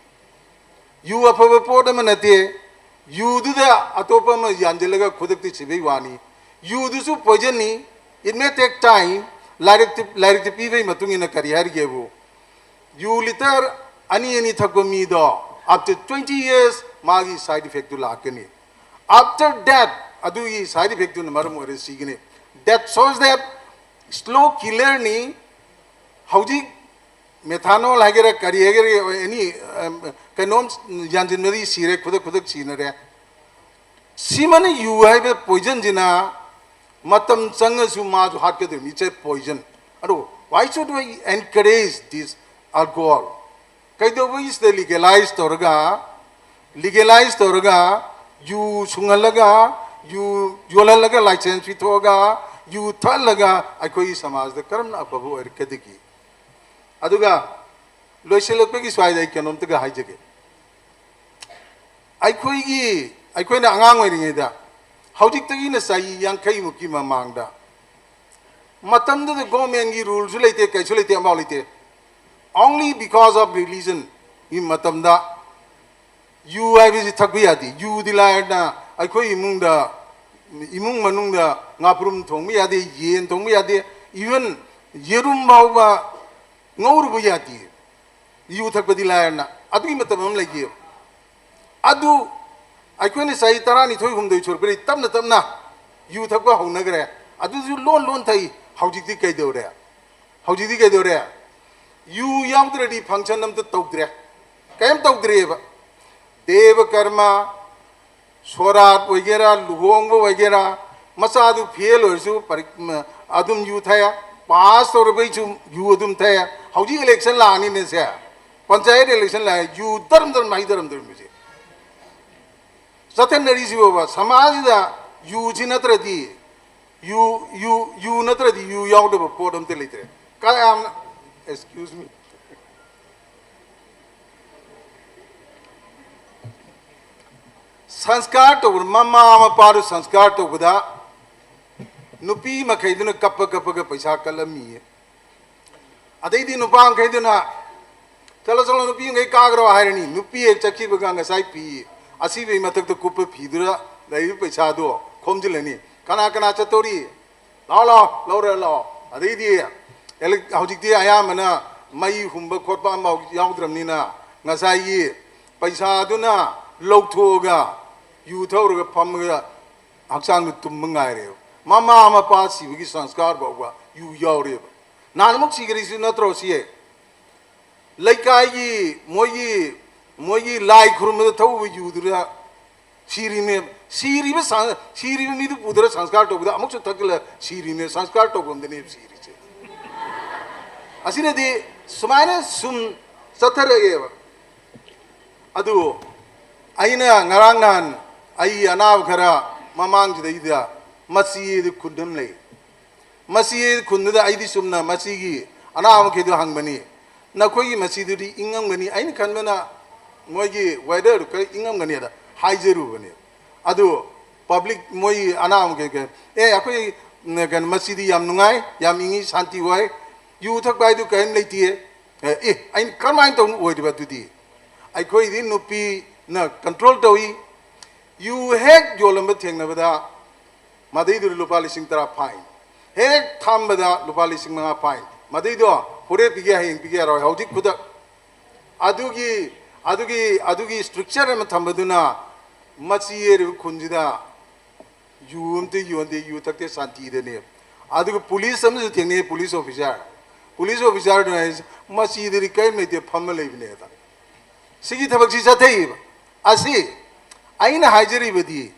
ꯌꯨ ꯑꯐꯕ ꯄꯣꯠ ꯑꯃ ꯅꯠꯇꯦ꯫ ꯌꯨꯗꯨꯗ ꯑꯇꯣꯞꯄ ꯑꯃ ꯌꯥꯟꯁꯤꯜꯂꯒ ꯈꯨꯗꯛꯇ ꯁꯤꯕꯩ ꯋꯥꯅꯤ꯫ ꯌꯨꯗꯨꯁꯨ ꯄꯣꯏꯖꯟꯅꯤ꯫ It may take time. ꯂꯥꯏꯔꯤꯛꯇ ꯂꯥꯏꯔꯤꯛꯇ ꯄꯤꯕꯒꯤ ꯃꯇꯨꯡ ꯏꯟꯅ ꯀꯔꯤ ꯍꯥꯏꯔꯤꯒꯦꯕꯨ, ꯌꯨ ꯂꯤꯇꯔ ꯑꯅꯤ ꯑꯅꯤ ꯊꯛꯄ ꯃꯤꯗꯣ after twenty years ꯃꯥꯒꯤ ꯁꯥꯏꯗ ꯏꯐꯦꯛꯇꯨ ꯂꯥꯛꯀꯅꯤ꯫ After that ꯑꯗꯨꯒꯤ ꯁꯥꯏꯗ ꯏꯐꯦꯛꯇꯨꯅ ꯃꯔꯝ ꯑꯣꯏꯔꯒ ꯁꯤꯒꯅꯤ꯫ That shows that slow killerꯅꯤ꯫ ꯍꯧꯖꯤꯛ ꯃꯦꯊꯥꯅꯣꯜ ꯍꯥꯏꯒꯦꯔꯥ ꯀꯔꯤ ꯍꯥꯏꯒꯦꯔꯥ, ꯑꯦꯅꯤ ꯀꯩꯅꯣꯝ ꯌꯥꯟꯁꯤꯟꯕꯗꯤ ꯁꯤꯔꯦ, ꯈꯨꯗꯛ ꯈꯨꯗꯛ ꯁꯤꯅꯔꯦ꯫ ꯁꯤꯃꯅ ꯌꯨ ꯍꯥꯏꯕ ꯄꯣꯏꯖꯟꯁꯤꯅ ꯃꯇꯝ ꯆꯪꯉꯁꯨ ꯃꯥꯁꯨ ꯍꯥꯠꯀꯗꯣꯏꯅꯤ꯫ It's a poison. ꯑꯗꯨ why should we encourage this alcohol? ꯀꯩꯗꯧꯕꯒꯤ ꯁꯤꯗ ꯂꯤꯒꯦꯂꯥꯏꯁ ꯇꯧꯔꯒ, ꯂꯤꯒꯦꯂꯥꯏꯁ ꯇꯧꯔꯒ ꯌꯨ ꯁꯨꯡꯍꯜꯂꯒ, ꯌꯨ ꯌꯣꯜꯍꯜꯂꯒ, ꯂꯥꯏꯁꯦꯟꯁ ꯄꯤꯊꯣꯛꯑꯒ, ꯌꯨ ꯊꯛꯍꯜꯂꯒ ꯑꯩꯈꯣꯏꯒꯤ ꯁꯃꯥꯖꯗ ꯀꯔꯝꯅ ꯑꯐꯕ ꯑꯣꯏꯔꯛꯀꯗꯒꯦ? ꯑꯗꯨꯒ ꯂꯣꯏꯁꯤꯜꯂꯛꯄꯒꯤ ꯁ꯭ꯋꯥꯏꯗ ꯑꯩ ꯀꯩꯅꯣꯝꯇꯒ ꯍꯥꯏꯖꯒꯦ꯫ ꯑꯩꯈꯣꯏꯒꯤ ꯑꯩꯈꯣꯏꯅ ꯑꯉꯥꯡ ꯑꯣꯏꯔꯤꯉꯩꯗ, ꯍꯧꯖꯤꯛꯇꯒꯤꯅ ꯆꯍꯤ ꯌꯥꯡꯈꯩꯃꯨꯛꯀꯤ ꯃꯃꯥꯡꯗ, ꯃꯇꯝꯗꯨꯗ ꯒꯣꯔꯃꯦꯟꯒꯤ ꯔꯨꯜꯁꯨ ꯂꯩꯇꯦ, ꯀꯩꯁꯨ ꯂꯩꯇꯦ, ꯑꯃꯐꯥꯎ ꯂꯩꯇꯦ꯫ Only because of religion ꯒꯤ ꯃꯇꯝꯗ ꯌꯨ ꯍꯥꯏꯕꯁꯤ ꯊꯛꯄ ꯌꯥꯗꯦ꯫ ꯌꯨꯗꯤ ꯂꯥꯏꯔꯅ ꯑꯩꯈꯣꯏ ꯏꯃꯨꯡꯗ, ꯏꯃꯨꯡ ꯃꯅꯨꯡꯗ ꯉꯥꯄ꯭ꯔꯨꯝ ꯊꯣꯡꯕ ꯌꯥꯗꯦ, ꯌꯦꯟ ꯊꯣꯡꯕ ꯌꯥꯗꯦ, even ꯌꯦꯔꯨꯝ ꯐꯥꯎꯕ ꯉꯧꯔꯨꯕ ꯌꯥꯗꯦ꯫ ꯌꯨ ꯊꯛꯄꯗꯤ ꯂꯥꯏꯔꯅ꯫ ꯑꯗꯨꯒꯤ ꯃꯇꯝ ꯑꯃ ꯂꯩꯈꯤꯑꯕ꯫ ꯑꯗꯨ ꯑꯩꯈꯣꯏꯅ ꯆꯍꯤ ꯇꯔꯥꯅꯤꯊꯣꯏ ꯍꯨꯝꯗꯣꯏ ꯁꯨꯔꯛꯄꯗꯒꯤ ꯇꯞꯅ ꯇꯞꯅ ꯌꯨ ꯊꯛꯄ ꯍꯧꯅꯈ꯭ꯔꯦ꯫ ꯑꯗꯨꯁꯨ ꯂꯣꯟ ꯂꯣꯟ ꯊꯛꯏ꯫ ꯍꯧꯖꯤꯛꯇꯤ ꯀꯩꯗꯧꯔꯦ? ꯍꯧꯖꯤꯛꯇꯤ ꯀꯩꯗꯧꯔꯦ? ꯌꯨ ꯌꯥꯎꯗ꯭ꯔꯗꯤ function ꯑꯝꯇ ꯇꯧꯗ꯭ꯔꯦ, ꯀꯔꯤꯝ ꯇꯧꯗ꯭ꯔꯦꯕ꯫ ꯗꯦꯕ ꯀꯔꯃ, ꯁꯣꯔꯥꯠ ꯑꯣꯏꯒꯦꯔꯥ, ꯂꯨꯍꯣꯡꯕ ꯑꯣꯏꯒꯦꯔꯥ, ꯃꯆꯥꯗꯨ ꯐꯦꯜ ꯑꯣꯏꯔꯁꯨ ꯄꯔꯤ-, ꯃ-, ꯑꯗꯨꯝ ꯌꯨ ꯊꯛꯑꯦ, ꯄꯥꯁ ꯇꯧꯔꯕꯩꯁꯨ ꯌꯨ ꯑꯗꯨꯝ ꯊꯛꯑꯦ꯫ ꯍꯧꯖꯤꯛ ꯏꯂꯦꯛꯁꯟ ꯂꯥꯛꯑꯅꯤꯅꯦ ꯁꯦ, ꯄꯟꯆꯥꯌꯠ ꯏꯂꯦꯛꯁꯟ ꯂꯥꯛꯑꯦ, ꯌꯨ ꯗꯔꯝ ꯗꯔꯝ ꯍꯩ ꯗꯔꯝ ꯗꯔꯝꯁꯦ꯫ ꯆꯠꯊꯅꯔꯤꯁꯤꯕꯣꯕ ꯁꯃꯥꯖꯁꯤꯗ ꯌꯨꯁꯤ ꯅꯠꯇ꯭ꯔꯗꯤ, ꯌꯨ, ꯌꯨ, ꯌꯨ ꯅꯠꯇ꯭ꯔꯗꯤ ꯌꯨ ꯌꯥꯎꯗꯕ ꯄꯣꯠ ꯑꯝꯇ ꯂꯩꯇ꯭ꯔꯦ꯫ ꯀꯌꯥꯝ, excuse me, ꯁꯪꯁꯀꯥꯔ ꯇꯧꯕꯗ, ꯃꯃꯥ ꯃꯄꯥꯗꯨ ꯁꯪꯁꯀꯥꯔ ꯇꯧꯕꯗ ꯅꯨꯄꯤ ꯃꯈꯩꯗꯨꯅ ꯀꯞꯄ ꯀꯞꯄꯒ ꯄꯩꯁꯥ ꯀꯜꯂꯝꯃꯤꯌꯦ꯫ ꯑꯗꯩꯗꯤ ꯅꯨꯄꯥ ꯃꯈꯩꯗꯨꯅ, "ꯆꯠꯂꯣ, ꯆꯠꯂꯣ, ꯅꯨꯄꯤ ꯃꯈꯩ ꯀꯥꯈ꯭ꯔꯣ" ꯍꯥꯏꯔꯅꯤ꯫ ꯅꯨꯄꯤ ꯍꯦꯛ ꯆꯠꯈꯤꯕꯒ ꯉꯁꯥꯏ ꯐꯤ ꯑꯁꯤꯕꯒꯤ ꯃꯊꯛꯇ ꯀꯨꯞꯄ ꯐꯤꯗꯨꯗ ꯂꯩꯔꯤꯕ ꯄꯩꯁꯥꯗꯣ ꯈꯣꯝꯖꯤꯜꯂꯅꯤ꯫ "ꯀꯅꯥ ꯀꯅꯥ ꯆꯠꯇꯧꯔꯤ? ꯂꯥꯛꯑꯣ, ꯂꯥꯛꯑꯣ, ꯂꯧꯔ ꯂꯥꯛꯑꯣ"꯫ ꯑꯗꯩꯗꯤ ꯏꯂꯦꯛ-, ꯍꯧꯖꯤꯛꯇꯤ ꯑꯌꯥꯝꯕꯅ ꯃꯩ ꯍꯨꯝꯕ ꯈꯣꯠꯄ ꯑꯃꯐꯥꯎ ꯌꯥꯎꯗ꯭ꯔꯕꯅꯤꯅ ꯉꯁꯥꯏꯒꯤ ꯄꯩꯁꯥꯗꯨꯅ ꯂꯧꯊꯣꯛꯑꯒ ꯌꯨ ꯊꯛꯎꯔꯒ ꯐꯝꯃꯒ ꯍꯛꯆꯥꯡꯗꯨ ꯇꯨꯝꯕ ꯉꯥꯏꯔꯦꯕ꯫ ꯃꯃꯥ ꯃꯄꯥ ꯁꯤꯕꯒꯤ ꯁꯪꯁꯀꯥꯔ ꯐꯥꯎꯕ ꯌꯨ ꯌꯥꯎꯔꯦꯕ꯫ ꯅꯍꯥꯟꯃꯨꯛ ꯁꯤꯈ꯭ꯔꯤꯁꯤ ꯅꯠꯇ꯭ꯔꯣ ꯁꯤ? ꯂꯩꯀꯥꯏꯒꯤ ꯃꯣꯏꯒꯤ, ꯃꯣꯏꯒꯤ ꯂꯥꯏ ꯈꯨꯔꯨꯝꯕꯗ ꯊꯛꯎꯕ ꯌꯨꯗꯨꯗ ꯁꯤꯔꯤꯅꯦ꯫ ꯁꯤꯔꯤꯕ ꯁꯪ-, ꯁꯤꯔꯤꯕ ꯃꯤꯗꯨ ꯄꯨꯗꯔ ꯁꯪꯁꯀꯥꯔ ꯇꯧꯕꯗ ꯑꯃꯨꯛꯁꯨ ꯊꯛꯆꯤꯜꯂ ꯁꯤꯔꯤꯅꯦ꯫ ꯁꯪꯁꯀꯥꯔ ꯇꯧꯐꯝꯗꯅꯦꯕ ꯁꯤꯔꯤꯁꯦ꯫ ꯑꯁꯤꯅꯗꯤ ꯁꯨꯃꯥꯏꯅ ꯁꯨꯝ ꯆꯠꯊꯔꯛꯑꯦꯕ꯫ ꯑꯗꯨ ꯑꯩꯅ ꯉꯔꯥꯡ ꯅꯍꯥꯟ ꯑꯩꯒꯤ ꯑꯅꯥꯕ ꯈꯔ ꯃꯃꯥꯡꯁꯤꯗꯩꯗ ꯃꯆꯤꯗ ꯈꯨꯟ ꯑꯃ ꯂꯩ꯫ ꯃꯆꯤ ꯈꯨꯟꯗꯨꯗ ꯑꯩꯗꯤ ꯆꯨꯝꯅ ꯃꯆꯤꯒꯤ ꯑꯅꯥꯕ ꯃꯈꯩꯗꯨ ꯍꯪꯕꯅꯤ꯫ "ꯅꯈꯣꯏꯒꯤ ꯃꯆꯤꯗꯨꯗꯤ ꯏꯪꯉꯝꯒꯅꯤ", ꯑꯩꯅ ꯈꯟꯕꯅ ꯃꯣꯏꯒꯤ weatherꯗꯨ ꯈꯔ ꯏꯪꯉꯝꯒꯅꯤꯗ ꯍꯥꯏꯖꯔꯨꯕꯅꯦ꯫ ꯑꯗꯨ public ꯃꯣꯏ ꯑꯅꯥꯕ ꯃꯈꯩ, "ꯑꯦ, ꯑꯩꯈꯣꯏ, ꯎꯝ, ꯀꯩꯅꯣ, ꯃꯆꯤꯗꯤ ꯌꯥꯝ ꯅꯨꯡꯉꯥꯏ, ꯌꯥꯝ ꯏꯪꯉꯤ, ꯁꯥꯟꯇꯤ ꯑꯣꯏ, ꯌꯨ ꯊꯛꯄ ꯍꯥꯏꯗꯨ ꯀꯔꯤꯝ ꯂꯩꯇꯦ"꯫ ꯑꯦ, ꯑꯦ, ꯑꯩꯅ ꯀꯔꯝꯍꯥꯏꯅ ꯇꯧꯅ ꯑꯣꯏꯔꯤꯕ ꯑꯗꯨꯗꯤ? ꯑꯩꯈꯣꯏꯗꯤ ꯅꯨꯄꯤꯅ control ꯇꯧꯏ꯫ ꯌꯨ ꯍꯦꯛ ꯌꯣꯜꯂꯝꯕ ꯊꯦꯡꯅꯕꯗ ꯃꯗꯩꯗꯨꯗ ꯂꯨꯄꯥ ꯂꯤꯁꯤꯡ ꯇꯔꯥ fine꯫ ꯍꯦꯛ ꯊꯝꯕꯗ ꯂꯨꯄꯥ ꯂꯤꯁꯤꯡ ꯃꯉꯥ fine꯫ ꯃꯗꯩꯗꯣ ꯍꯣꯔꯦꯟ ꯄꯤꯒꯦ, ꯍꯌꯦꯡ ꯄꯤꯒꯦ ꯌꯥꯔꯣꯏ, ꯍꯧꯖꯤꯛ ꯈꯨꯗꯛ꯫ ꯑꯗꯨꯒꯤ, ꯑꯗꯨꯒꯤ, ꯑꯗꯨꯒꯤ structure ꯑꯃ ꯊꯝꯕꯗꯨꯅ ꯃꯆꯤ ꯍꯥꯏꯔꯤꯕ ꯈꯨꯟꯁꯤꯗ ꯌꯨ ꯑꯝꯇ ꯌꯣꯟꯗꯦ, ꯌꯨ ꯊꯛꯇꯦ, ꯁꯥꯟꯇꯤꯗꯅꯦ꯫ ꯑꯗꯨꯒ police ꯑꯃꯁꯨ ꯊꯦꯡꯅꯩ, police officer꯫ Police officerꯗꯨꯅ ꯍꯥꯏꯁꯦ, "ꯃꯁꯤꯗꯗꯤ ꯀꯔꯤꯝ ꯂꯩꯇꯦ, ꯐꯝꯃ ꯂꯩꯕꯅꯦ" ꯑꯗ꯫ ꯁꯤꯒꯤ ꯊꯕꯛꯁꯤ ꯆꯠꯊꯩꯕ꯫ ꯑꯁꯤ ꯑꯩꯅ ꯍꯥꯏꯖꯔꯤꯕꯗꯤ,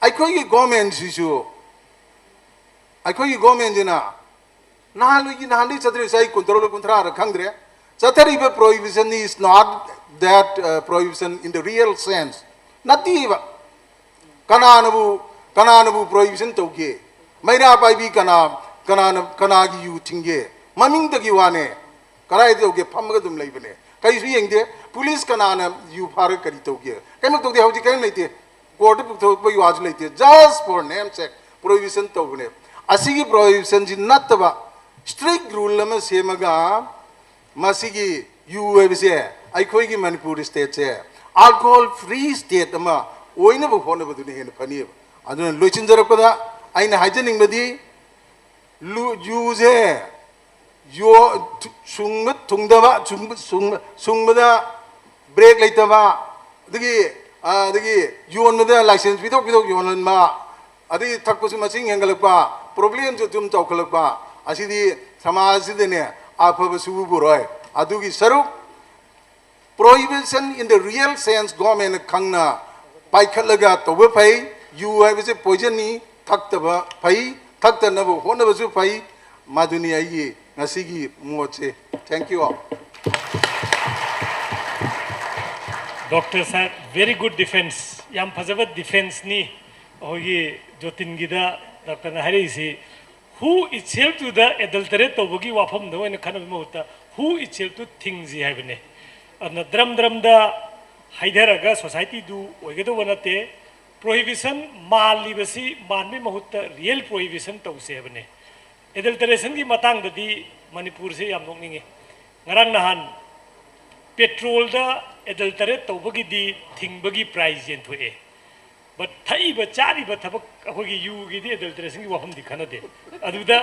ꯑꯩꯈꯣꯏꯒꯤ governmentꯁꯤꯁꯨ, ꯑꯩꯈꯣꯏꯒꯤ governmentꯁꯤꯅ ꯅꯍꯥꯟꯋꯥꯏꯒꯤ, ꯅꯍꯥꯟꯗꯒꯤ ꯆꯠꯊꯔꯤꯕ ꯆꯍꯤ ꯀꯨꯟꯇꯔꯨꯛꯂ ꯀꯨꯟꯊ꯭ꯔꯥꯔ ꯈꯪꯗ꯭ꯔꯦ, ꯆꯠꯊꯔꯤꯕ prohibition is not that, uh, prohibition in the real sense. ꯅꯠꯇꯦꯕ꯫ ꯀꯅꯥꯅꯕꯨ, ꯀꯅꯥꯅꯕꯨ prohibition ꯇꯧꯒꯦ? ꯃꯩꯔꯥ ꯄꯥꯏꯕꯤ ꯀꯅꯥ, ꯀꯅꯥꯅ, ꯀꯅꯥꯒꯤ ꯌꯨ ꯊꯤꯡꯒꯦ? ꯃꯃꯤꯡꯗꯒꯤ ꯋꯥꯅꯦ꯫ ꯀꯗꯥꯏꯗ ꯇꯧꯒꯦ? ꯐꯝꯃꯒ ꯑꯗꯨꯝ ꯂꯩꯕꯅꯦ꯫ ꯀꯔꯤꯁꯨ ꯌꯦꯡꯗꯦ꯫ Police ꯀꯅꯥꯅ ꯌꯨ ꯐꯥꯔꯒ ꯀꯔꯤ ꯇꯧꯒꯦ? ꯀꯔꯤꯝ ꯇꯧꯗꯦ꯫ ꯍꯧꯖꯤꯛ ꯀꯔꯤꯝ ꯂꯩꯇꯦ꯫ Courtꯇ ꯄꯨꯊꯣꯛꯄꯒꯤ ꯋꯥꯁꯨ ꯂꯩꯇꯦ꯫ Just for name sake prohibition ꯇꯧꯕꯅꯦ꯫ ꯑꯁꯤꯒꯤ prohibitionꯁꯤ ꯅꯠꯇꯕ strict rule ꯑꯃ ꯁꯦꯝꯃꯒ, ꯃꯁꯤꯒꯤ ꯌꯨ ꯍꯥꯏꯕꯁꯦ ꯑꯩꯈꯣꯏꯒꯤ ꯃꯅꯤꯄꯨꯔ stateꯁꯦ alcohol free state ꯑꯃ ꯑꯣꯏꯅꯕ ꯍꯣꯠꯅꯕꯗꯨꯅ ꯍꯦꯟꯅ ꯐꯅꯤꯕ꯫ ꯑꯗꯨꯅ ꯂꯣꯏꯁꯤꯟꯖꯔꯛꯄꯗ ꯑꯩꯅ ꯍꯥꯏꯖꯅꯤꯡꯕꯗꯤ, ꯂꯨ-, ꯌꯨꯁꯦ ꯌꯣ-, ꯊꯨ-, ꯁꯨꯡꯕ ꯊꯨꯡꯗꯕ, ꯁꯨꯡꯕ, ꯁꯨꯡꯕ, ꯁꯨꯡꯕꯗ break ꯂꯩꯇꯕ, ꯑꯗꯒꯤ, ꯑ, ꯑꯗꯒꯤ ꯌꯣꯟꯕꯗ license ꯄꯤꯊꯣꯛ ꯄꯤꯊꯣꯛ ꯌꯣꯟꯍꯟꯕ, ꯑꯗꯒꯤ ꯊꯛꯄꯁꯨ ꯃꯁꯤꯡ ꯍꯦꯟꯒꯠꯂꯛꯄ, problemꯁꯨ ꯑꯗꯨꯝ ꯆꯥꯎꯈꯠꯂꯛꯄ, ꯑꯁꯤꯗꯤ ꯁꯃꯥꯖꯁꯤꯗꯅꯦ ꯑꯐꯕ ꯁꯨꯕ ꯄꯨꯔꯣꯏ꯫ ꯑꯗꯨꯒꯤ ꯁꯔꯨꯛ prohibition in the real sense governmentꯅ ꯈꯪꯅ ꯄꯥꯏꯈꯠꯂꯒ ꯇꯧꯕ ꯐꯩ꯫ ꯌꯨ ꯍꯥꯏꯕꯁꯦ poisonꯅꯤ, ꯊꯛꯇꯕ ꯐꯩ, ꯊꯛꯇꯅꯕ ꯍꯣꯠꯅꯕꯁꯨ ꯐꯩ꯫ ꯃꯗꯨꯅꯤ ꯑꯩꯒꯤ ꯉꯁꯤꯒꯤ ꯃꯣꯠꯁꯦ꯫ Thank you all. Doctor sir, very good defense. ꯌꯥꯝ ꯐꯖꯕ defenseꯅꯤ ꯑꯩꯈꯣꯏꯒꯤ ꯖꯣꯇꯤꯟꯒꯤꯗ doctorꯅ ꯍꯥꯏꯔꯛꯏꯁꯤ꯫ Who itself to the adulterate ꯇꯧꯕꯒꯤ ꯋꯥꯐꯝꯗ ꯑꯣꯏꯅ ꯈꯟꯅꯕꯒꯤ ꯃꯍꯨꯠꯇ who itself to thingꯁꯤ ꯍꯥꯏꯕꯅꯦ꯫ ꯑꯗꯨꯅ ꯗ꯭ꯔꯝ ꯗ꯭ꯔꯝꯗ ꯍꯩꯊꯔꯒ societyꯗꯨ ꯑꯣꯏꯒꯗꯧꯕ ꯅꯠꯇꯦ꯫ Prohibition ꯃꯥꯜꯂꯤꯕꯁꯤ ꯃꯥꯟꯕꯒꯤ ꯃꯍꯨꯠꯇ real prohibition ꯇꯧꯁꯦ ꯍꯥꯏꯕꯅꯦ꯫ Adulterationꯒꯤ ꯃꯇꯥꯡꯗꯗꯤ ꯃꯅꯤꯄꯨꯔꯁꯦ ꯌꯥꯝ ꯅꯣꯛꯅꯤꯡꯉꯤ꯫ ꯉꯔꯥꯡ ꯅꯍꯥꯟ petrolꯗ adulterate ꯇꯧꯕꯒꯤꯗꯤ ꯊꯤꯡꯕꯒꯤ prize ꯌꯦꯟꯊꯣꯛꯑꯦ꯫ But ꯊꯛꯏꯕ ꯆꯥꯔꯤꯕ ꯊꯕꯛ ꯑꯩꯈꯣꯏꯒꯤ ꯌꯨꯒꯤꯗꯤ adulterationꯒꯤ ꯋꯥꯐꯝꯗꯤ ꯈꯟꯅꯗꯦ꯫ ꯑꯗꯨꯗ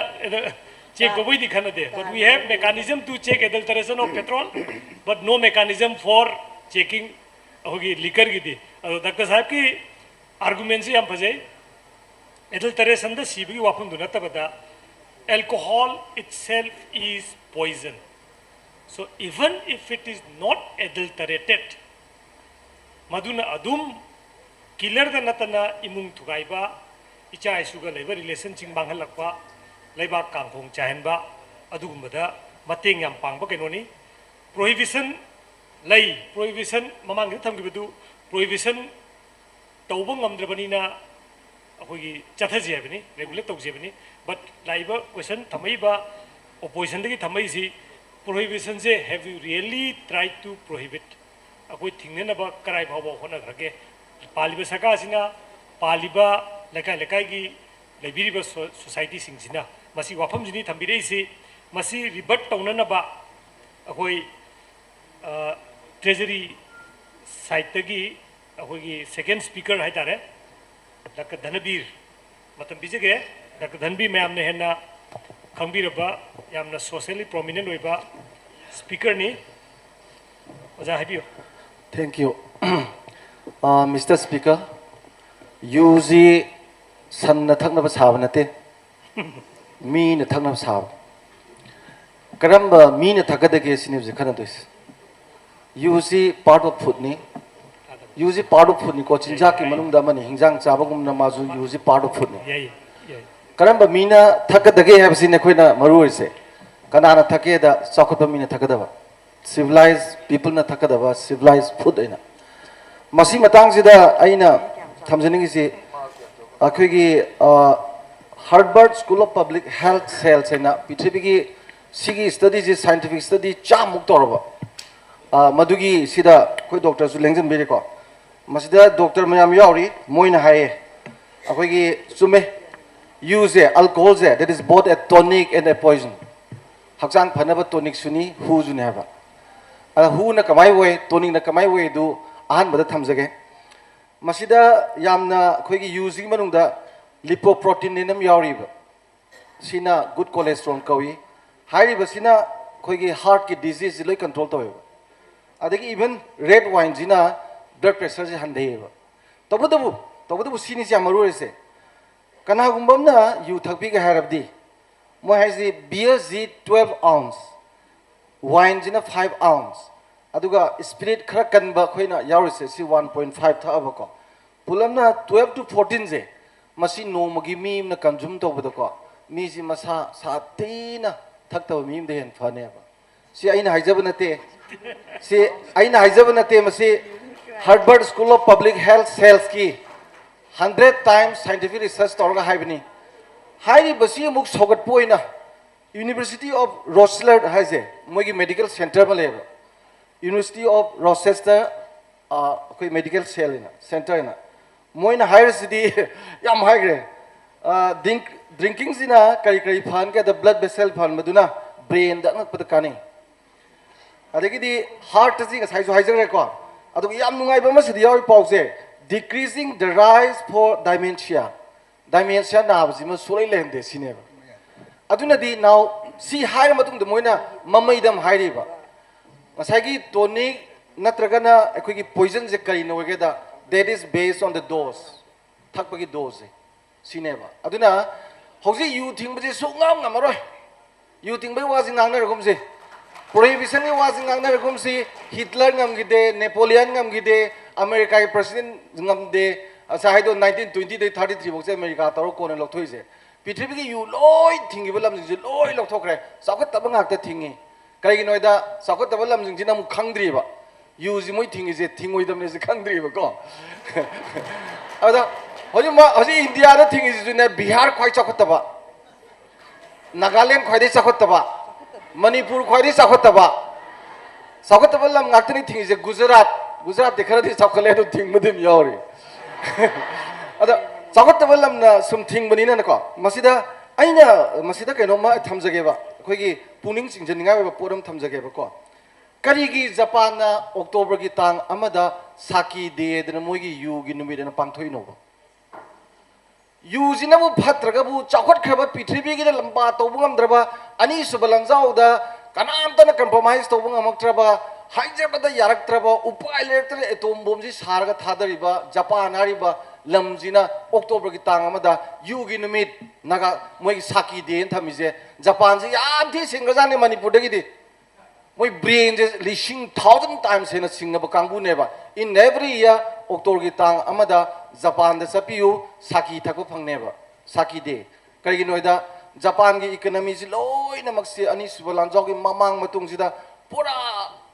check ꯇꯧꯕꯩꯗꯤ ꯈꯟꯅꯗꯦ꯫ But we have mechanism to check adulteration of petrol, but no mechanism for checking ꯑꯩꯈꯣꯏꯒꯤ liquorꯒꯤꯗꯤ꯫ ꯑꯗꯣ doctor ꯁꯥꯍꯦꯕꯀꯤ argumentꯁꯤ ꯌꯥꯝ ꯐꯖꯩ꯫ Adulterationꯗ ꯁꯤꯕꯒꯤ ꯋꯥꯐꯝꯗꯨ ꯅꯠꯇꯕꯗ Alcohol itself is poison. So even if it is not adulterated, ꯃꯗꯨꯅ ꯑꯗꯨꯝ ꯀꯤꯂꯔꯗ ꯅꯠꯇꯅ ꯏꯃꯨꯡ ꯊꯨꯒꯥꯏꯕ, ꯏꯆꯥ ꯏꯁꯨꯒ ꯂꯩꯕ ꯔꯤꯂꯦꯁꯟꯁꯤꯡ ꯃꯥꯡꯍꯜꯂꯛꯄ, ꯂꯩꯕꯥꯛ ꯀꯥꯡꯈꯣꯡ ꯆꯥꯏꯍꯟꯕ, ꯑꯗꯨꯒꯨꯝꯕꯗ ꯃꯇꯦꯡ ꯌꯥꯝ ꯄꯥꯡꯕ ꯀꯩꯅꯣꯅꯤ꯫ ꯄ꯭ꯔꯣꯍꯤꯕꯤꯁꯟ ꯂꯩ, ꯄ꯭ꯔꯣꯍꯤꯕꯤꯁꯟ ꯃꯃꯥꯡꯗ ꯊꯝꯈꯤꯕꯗꯨ ꯄ꯭ꯔꯣꯍꯤꯕꯤꯁꯟ ꯇꯧꯕ ꯉꯝꯗ꯭ꯔꯕꯅꯤꯅ ꯑꯩꯈꯣꯏꯒꯤ ꯆꯠꯊꯁꯤ ꯍꯥꯏꯕꯅꯤ, ꯔꯦꯒꯨꯂꯦꯠ ꯇꯧꯁꯤ ꯍꯥꯏꯕꯅꯤ꯫ ꯕꯠ ꯂꯥꯛꯏꯕ ꯀꯣꯏꯁꯟ ꯊꯝꯃꯛꯏꯕ ꯑꯣꯄꯣꯖꯤꯁꯟꯗꯒꯤ ꯊꯝꯃꯛꯏꯁꯤ, ꯄ꯭ꯔꯣꯍꯤꯕꯤꯁꯟꯁꯦ have you really tried to prohibit? ꯑꯩꯈꯣꯏ ꯊꯤꯡꯅꯅꯕ ꯀꯔꯥꯏ ꯐꯥꯎꯕ ꯍꯣꯠꯅꯈ꯭ꯔꯒꯦ? ꯄꯥꯜꯂꯤꯕ ꯁꯔꯀꯥꯔꯁꯤꯅ, ꯄꯥꯜꯂꯤꯕ ꯂꯩꯀꯥꯏ ꯂꯩꯀꯥꯏꯒꯤ ꯂꯩꯕꯤꯔꯤꯕ ꯁꯣ-, ꯁꯣꯁꯥꯏꯇꯤꯁꯤꯡꯁꯤꯅ ꯃꯁꯤ ꯋꯥꯐꯝꯁꯤꯅꯤ ꯊꯝꯕꯤꯔꯛꯏꯁꯤ꯫ ꯃꯁꯤ ꯔꯤꯕꯠ ꯇꯧꯅꯅꯕ ꯑꯩꯈꯣꯏ ꯇ꯭ꯔꯦꯖꯔꯤ ꯁꯥꯏꯠꯇꯒꯤ ꯑꯩꯈꯣꯏꯒꯤ ꯁꯦꯀꯦꯟ ꯁ꯭ꯄꯤꯀꯔ ꯍꯥꯏꯇꯥꯔꯦ, ꯗꯥꯛꯇꯔ ꯙꯅꯕꯤꯔ, ꯃꯇꯝ ꯄꯤꯖꯒꯦ꯫ ꯗꯥꯛꯇꯔ ꯙꯅꯕꯤꯔ ꯃꯌꯥꯝꯅ ꯍꯦꯟꯅ ꯈꯪꯕꯤꯔꯕ, ꯌꯥꯝꯅ ꯁꯣꯁꯦꯜꯂꯤ ꯄ꯭ꯔꯣꯃꯤꯅꯦꯟ ꯑꯣꯏꯕ ꯁ꯭ꯄꯤꯀꯔꯅꯤ꯫ ꯑꯣꯖꯥ ꯍꯥꯏꯕꯤꯌꯨ꯫ Thank you. Uh, Mister Speaker, ꯌꯨꯁꯤ ꯁꯟꯅ ꯊꯛꯅꯕ ꯁꯥꯕ ꯅꯠꯇꯦ, ꯃꯤꯅ ꯊꯛꯅꯕ ꯁꯥꯕ꯫ ꯀꯔꯝꯕ ꯃꯤꯅ ꯊꯛꯀꯗꯒꯦ ꯁꯤꯅꯤ ꯍꯧꯖꯤꯛ ꯈꯟꯅꯗꯣꯏꯁꯦ꯫ ꯌꯨꯁꯤ part of foodꯅꯤ꯫ ꯌꯨꯁꯤ part of foodꯅꯤꯀꯣ, ꯆꯤꯟꯖꯥꯛꯀꯤ ꯃꯅꯨꯡꯗ ꯑꯃꯅꯤ꯫ ꯍꯤꯟꯖꯥꯡ ꯆꯥꯕꯒꯨꯝꯅ ꯃꯥꯁꯨ ꯌꯨꯁꯤ part of foodꯅꯤ꯫ ꯌꯥꯏ, ꯌꯥꯏ꯫ ꯀꯔꯝꯕ ꯃꯤꯅ ꯊꯛꯀꯗꯒꯦ ꯍꯥꯏꯕꯁꯤꯅꯤ ꯑꯩꯈꯣꯏꯅ ꯃꯔꯨ ꯑꯣꯏꯔꯤꯁꯦ꯫ ꯀꯅꯥꯅ ꯊꯛꯀꯦꯗ ꯆꯥꯎꯈꯠꯄ ꯃꯤꯅ ꯊꯛꯀꯗꯕ, civilized peopleꯅ ꯊꯛꯀꯗꯕ, civilized food ꯑꯣꯏꯅ꯫ ꯃꯁꯤ ꯃꯇꯥꯡꯁꯤꯗ ꯑꯩꯅ ꯊꯝꯖꯅꯤꯡꯉꯤꯁꯤ, ꯑꯩꯈꯣꯏꯒꯤ Harvard School of Public Health Sales ꯍꯥꯏꯅ ꯄ꯭ꯔꯤꯊꯤꯕꯤꯒꯤ ꯁꯤꯒꯤ studyꯁꯤ, scientific study ꯆꯥꯝꯃꯨꯛ ꯇꯧꯔꯕ, ꯑ, ꯃꯗꯨꯒꯤ ꯁꯤꯗ ꯑꯩꯈꯣꯏ ꯗꯣꯛꯇꯔꯁꯨ ꯂꯦꯡꯁꯤꯟꯕꯤꯔꯦꯀꯣ꯫ ꯃꯁꯤꯗ ꯗꯣꯛꯇꯔ ꯃꯌꯥꯝ ꯌꯥꯎꯔꯤ, ꯃꯣꯏꯅ ꯍꯥꯏꯌꯦ, ꯑꯩꯈꯣꯏꯒꯤ ꯆꯨꯝꯃꯦ, ꯌꯨꯁꯦ, alcoholꯁꯦ, that is both a tonic and a poison꯫ ꯍꯛꯆꯥꯡ ꯐꯅꯕ tonicꯁꯨꯅꯤ, ꯍꯨꯁꯨꯅꯤ ꯍꯥꯏꯕ꯫ ꯑꯗ ꯍꯨꯅ ꯀꯃꯥꯏ ꯑꯣꯏ, tonicꯅ ꯀꯃꯥꯏ ꯑꯣꯏ ꯑꯗꯨ ꯑꯍꯥꯟꯕꯗ ꯊꯝꯖꯒꯦ꯫ ꯃꯁꯤꯗ ꯌꯥꯝꯅ ꯑꯩꯈꯣꯏꯒꯤ ꯌꯨꯁꯤꯒꯤ ꯃꯅꯨꯡꯗ lipoprotein ꯑꯃ ꯌꯥꯎꯔꯤꯕ, ꯁꯤꯅ good cholesterol ꯀꯧꯏ꯫ ꯍꯥꯏꯔꯤꯕꯁꯤꯅ ꯑꯩꯈꯣꯏꯒꯤ heartꯀꯤ diseaseꯁꯤ ꯂꯣꯏ control ꯇꯧꯋꯦꯕ꯫ ꯑꯗꯒꯤ even red wineꯁꯤꯅ blood pressureꯁꯦ ꯍꯟꯊꯩꯌꯦꯕ꯫ ꯇꯧꯕꯇꯕꯨ, ꯇꯧꯕꯇꯕꯨ ꯁꯤꯅꯤꯁꯦ ꯌꯥꯝ ꯃꯔꯨ ꯑꯣꯏꯔꯤꯁꯦ꯫ ꯀꯅꯥꯒꯨꯝꯕ ꯑꯃꯅ ꯌꯨ ꯊꯛꯄꯤꯒꯦ ꯍꯥꯏꯔꯕꯗꯤ, ꯃꯣꯏ ꯍꯥꯏꯁꯤ ꯕꯤꯌꯔꯁꯤ ꯇ꯭ꯋꯦꯜꯐ ꯑꯥꯎꯟꯁ, ꯋꯥꯏꯟꯁꯤꯅ ꯐꯥꯏꯚ ꯑꯥꯎꯟꯁ, ꯑꯗꯨꯒ ꯁ꯭ꯄꯤꯔꯤꯠ ꯈꯔ ꯀꯟꯕ ꯑꯩꯈꯣꯏꯅ ꯌꯥꯎꯔꯤꯁꯦ ꯁꯤ ꯋꯥꯟ ꯄꯣꯏꯟ ꯐꯥꯏꯚ ꯊꯛꯑꯕꯀꯣ꯫ ꯄꯨꯂꯞꯅ ꯇ꯭ꯋꯦꯜꯐ ꯇꯨ ꯐꯣꯔꯇꯤꯟꯁꯦ, ꯃꯁꯤ ꯅꯣꯡꯃꯒꯤ ꯃꯤ ꯑꯃꯅ ꯀꯟꯖꯨꯝ ꯇꯧꯕꯗꯀꯣ, ꯃꯤꯁꯤ ꯃꯁꯥ ꯁꯥꯊꯤꯅ ꯊꯛꯇꯕ ꯃꯤ ꯑꯃꯗ ꯍꯦꯟꯅ ꯐꯅꯦꯕ꯫ ꯁꯤ ꯑꯩꯅ ꯍꯥꯏꯖꯕ ꯅꯠꯇꯦ꯫ ꯁꯤ ꯑꯩꯅ ꯍꯥꯏꯖꯕ ꯅꯠꯇꯦ, ꯃꯁꯤ Harvard School of Public Health Sales ꯀꯤ hundred times scientific research ꯇꯧꯔꯒ ꯍꯥꯏꯕꯅꯤ꯫ ꯍꯥꯏꯔꯤꯕꯁꯤ ꯑꯃꯨꯛ ꯁꯧꯒꯠꯄ ꯑꯣꯏꯅ University of Rochester ꯍꯥꯏꯁꯦ, ꯃꯣꯏꯒꯤ ꯃꯦꯗꯤꯀꯦꯜ ꯁꯦꯟꯇꯔ ꯑꯃ ꯂꯩꯌꯦꯕ, University of Rochester, ꯑꯩꯈꯣꯏ ꯃꯦꯗꯤꯀꯦꯜ ꯁꯦꯜ ꯍꯥꯏꯅ, ꯁꯦꯟꯇꯔ ꯍꯥꯏꯅ, ꯃꯣꯏꯅ ꯍꯥꯏꯔꯤꯁꯤꯗꯤ ꯌꯥꯝ ꯍꯥꯏꯈ꯭ꯔꯦ꯫ ꯗ꯭ꯔꯤꯡꯀꯤꯡꯁꯤꯅ ꯀꯔꯤ ꯀꯔꯤ ꯐꯍꯟꯒꯦꯗ, ꯕ꯭ꯂꯗ ꯚꯦꯁꯦꯜ ꯐꯍꯟꯕꯗꯨꯅ ꯕ꯭ꯔꯦꯟꯗ ꯑꯉꯛꯄꯗ ꯀꯥꯟꯅꯩ꯫ ꯑꯗꯒꯤꯗꯤ ꯍꯥꯔꯠꯇꯁꯤ ꯉꯁꯥꯏꯁꯨ ꯍꯥꯏꯖꯈ꯭ꯔꯦꯀꯣ꯫ ꯑꯗꯨꯒ ꯌꯥꯝ ꯅꯨꯡꯉꯥꯏꯕ ꯑꯃꯁꯤꯗ ꯌꯥꯎꯔꯤ ꯄꯥꯎꯁꯦ, decreasing the risk for dementia, ꯗꯥꯏꯃꯦꯟꯁꯤꯌꯥ ꯅꯥꯕꯁꯤꯃ ꯁꯨꯡꯂꯩ ꯂꯩꯍꯟꯗꯦ ꯁꯤꯅꯦꯕ꯫ ꯑꯗꯨꯅꯗꯤ ꯅꯥꯎ, ꯁꯤ ꯍꯥꯏꯔ ꯃꯇꯨꯡꯗ ꯃꯣꯏꯅ ꯃꯃꯩꯗ ꯑꯃ ꯍꯥꯏꯔꯤꯕ, ꯉꯁꯥꯏꯒꯤ ꯇꯣꯅꯤꯛ ꯅꯠꯇ꯭ꯔꯒꯅ ꯑꯩꯈꯣꯏꯒꯤ ꯄꯣꯏꯖꯟꯁꯦ ꯀꯔꯤꯅꯣ ꯑꯣꯏꯒꯦꯗ, that is based on the dose, ꯊꯛꯄꯒꯤ ꯗꯣꯁꯁꯦ ꯁꯤꯅꯦꯕ꯫ ꯑꯗꯨꯅ ꯍꯧꯖꯤꯛ ꯌꯨ ꯊꯤꯡꯕꯁꯦ ꯁꯨꯡꯉꯝ ꯉꯝꯃꯔꯣꯏ꯫ ꯌꯨ ꯊꯤꯡꯕꯒꯤ ꯋꯥꯁꯤ ꯉꯥꯡꯅꯔꯒꯨꯝꯁꯤ, ꯄ꯭ꯔꯣꯍꯤꯕꯤꯁꯟꯒꯤ ꯋꯥꯁꯤ ꯉꯥꯡꯅꯔꯒꯨꯝꯁꯤ꯫ ꯍꯤꯠꯂꯔ ꯉꯝꯈꯤꯗꯦ, ꯅꯦꯄꯣꯂꯤꯌꯟ ꯉꯝꯈꯤꯗꯦ, ꯑꯃꯦꯔꯤꯀꯥꯒꯤ ꯄ꯭ꯔꯁꯤꯗꯦꯟ ꯉꯝꯗꯦ꯫ ꯉꯁꯥꯏ ꯍꯥꯏꯗꯣ ꯅꯥꯏꯟꯇꯤꯟ ꯇ꯭ꯋꯦꯟꯇꯤꯗꯩ ꯊꯥꯔꯇꯤ ꯊ꯭ꯔꯤ ꯐꯥꯎꯁꯦ ꯑꯃꯦꯔꯤꯀꯥ ꯇꯧꯔ ꯀꯣꯟꯅ ꯂꯧꯊꯣꯛꯏꯁꯦ꯫ ꯄ꯭ꯔꯤꯊꯤꯕꯤꯒꯤ ꯌꯨ ꯂꯣꯏ ꯊꯤꯡꯈꯤꯕ ꯂꯝꯁꯤꯡꯁꯦ ꯂꯣꯏ ꯂꯧꯊꯣꯛꯈ꯭ꯔꯦ꯫ ꯆꯥꯎꯈꯠꯇꯕ ꯉꯥꯛꯇ ꯊꯤꯡꯉꯤ꯫ ꯀꯩꯒꯤꯅꯣ ꯍꯥꯏꯗ ꯆꯥꯎꯈꯠꯇꯕ ꯂꯝꯁꯤꯡꯁꯤꯅ ꯑꯃꯨꯛ ꯈꯪꯗ꯭ꯔꯤꯕ, ꯌꯨꯁꯤ ꯃꯣꯏ ꯊꯤꯡꯉꯤꯁꯦ ꯊꯤꯡꯉꯣꯏꯗꯕꯅꯦꯁꯦ ꯈꯪꯗ꯭ꯔꯤꯕꯀꯣ꯫ ꯑꯗ ꯍꯧꯖꯤꯛ ꯃ-, ꯍꯧꯖꯤꯛ ꯏꯟꯗꯤꯌꯥꯗ ꯊꯤꯡꯉꯤꯁꯤꯁꯨꯅꯦ, ꯕꯤꯍꯥꯔ ꯈ꯭ꯋꯥꯏ ꯆꯥꯎꯈꯠꯇꯕ, ꯅꯥꯒꯥꯂꯦꯟ ꯈ꯭ꯋꯥꯏꯗꯒꯤ ꯆꯥꯎꯈꯠꯇꯕ, ꯃꯅꯤꯄꯨꯔ ꯈ꯭ꯋꯥꯏꯗꯒꯤ ꯆꯥꯎꯈꯠꯇꯕ꯫ ꯆꯥꯎꯈꯠꯇꯕ ꯂꯝ ꯉꯥꯛꯇꯅꯤ ꯊꯤꯡꯉꯤꯁꯦ꯫ ꯒꯨꯖꯔꯥꯠ, ꯒꯨꯖꯔꯥꯠꯇꯤ ꯈꯔꯗꯤ ꯆꯥꯎꯈꯠꯂꯦ, ꯑꯗꯨ ꯊꯤꯡꯕꯗꯤ ꯑꯗꯨꯝ ꯌꯥꯎꯔꯤ꯫ ꯑꯗ ꯆꯥꯎꯈꯠꯇꯕ ꯂꯝꯅ ꯁꯨꯝ ꯊꯤꯡꯕꯅꯤꯅꯀꯣ, ꯃꯁꯤꯗ ꯑꯩꯅ ꯃꯁꯤꯗ ꯀꯩꯅꯣꯝꯃ ꯊꯝꯖꯒꯦꯕ, ꯑꯩꯈꯣꯏꯒꯤ ꯄꯨꯛꯅꯤꯡ ꯆꯤꯡꯁꯤꯟꯅꯤꯡꯉꯥꯏ ꯑꯣꯏꯕ ꯄꯣꯠ ꯑꯃ ꯊꯝꯖꯒꯦꯕꯀꯣ꯫ ꯀꯔꯤꯒꯤ ꯖꯄꯥꯟꯅ ꯑꯣꯛꯇꯣꯕꯔꯒꯤ ꯇꯥꯡ ꯑꯃꯗ ꯁꯥꯀꯤ ꯗꯦꯗꯅ ꯃꯣꯏꯒꯤ ꯌꯨꯒꯤ ꯅꯨꯃꯤꯠ ꯑꯅ ꯄꯥꯡꯊꯣꯛꯏꯅꯣꯕ? ꯌꯨꯁꯤꯅꯕꯨ ꯐꯠꯇ꯭ꯔꯒꯕꯨ, ꯆꯥꯎꯈꯠꯈ꯭ꯔꯕ ꯄ꯭ꯔꯤꯊꯤꯕꯤꯒꯤꯗ ꯂꯝꯕꯥ ꯇꯧꯕ ꯉꯝꯗ꯭ꯔꯕ, ꯑꯅꯤꯁꯨꯕ ꯂꯥꯟꯖꯥꯎꯗ ꯀꯅꯥꯝꯇꯅ ꯀꯝꯄ꯭ꯔꯣꯃꯥꯏꯁ ꯇꯧꯕ ꯉꯝꯃꯛꯇ꯭ꯔꯕ, ꯍꯥꯏꯖꯕꯗ ꯌꯥꯔꯛꯇ꯭ꯔꯕ, ꯎꯄꯥꯏ ꯂꯩꯔꯛꯇ꯭ꯔꯦ ꯑꯦꯇꯣꯝ ꯕꯣꯝꯁꯤ ꯁꯥꯔꯒ ꯊꯥꯗꯔꯤꯕ ꯖꯄꯥꯟ ꯍꯥꯏꯔꯤꯕ ꯂꯝꯁꯤꯅ ꯑꯣꯛꯇꯣꯕꯔꯒꯤ ꯇꯥꯡ ꯑꯃꯗ ꯌꯨꯒꯤ ꯅꯨꯃꯤꯠ, ꯅꯥꯒꯥ, ꯃꯣꯏꯒꯤ ꯁꯥꯀꯤ ꯗꯦꯅ ꯊꯝꯃꯤꯁꯦ, ꯖꯄꯥꯟꯁꯦ ꯌꯥꯝ ꯊꯤ ꯁꯤꯡꯈ꯭ꯔꯖꯥꯠꯅꯤ ꯃꯅꯤꯄꯨꯔꯗꯒꯤꯗꯤ꯫ ꯃꯣꯏ ꯕ꯭ꯔꯦꯟꯁꯦ ꯂꯤꯁꯤꯡ ꯊꯥꯎꯖꯟ ꯇꯥꯏꯝꯁ ꯍꯦꯟꯅ ꯁꯤꯡꯉꯕ ꯀꯥꯡꯕꯨꯅꯦꯕ꯫ In every year ꯑꯣꯛꯇꯣꯕꯔꯒꯤ ꯇꯥꯡ ꯑꯃꯗ ꯖꯄꯥꯟꯗ ꯆꯠꯄꯤꯌꯨ, ꯁꯥꯀꯤ ꯊꯛꯄ ꯐꯪꯅꯦꯕ, ꯁꯥꯀꯤ ꯗꯦ꯫ ꯀꯔꯤꯒꯤꯅꯣ ꯍꯥꯏꯗ, ꯖꯄꯥꯟꯒꯤ ꯏꯀꯅꯃꯤꯁꯤ ꯂꯣꯏꯅꯃꯛꯁꯤ ꯑꯅꯤꯁꯨꯕ ꯂꯥꯟꯖꯥꯎꯒꯤ ꯃꯃꯥꯡ ꯃꯇꯨꯡꯁꯤꯗ ꯄꯨꯔꯥ,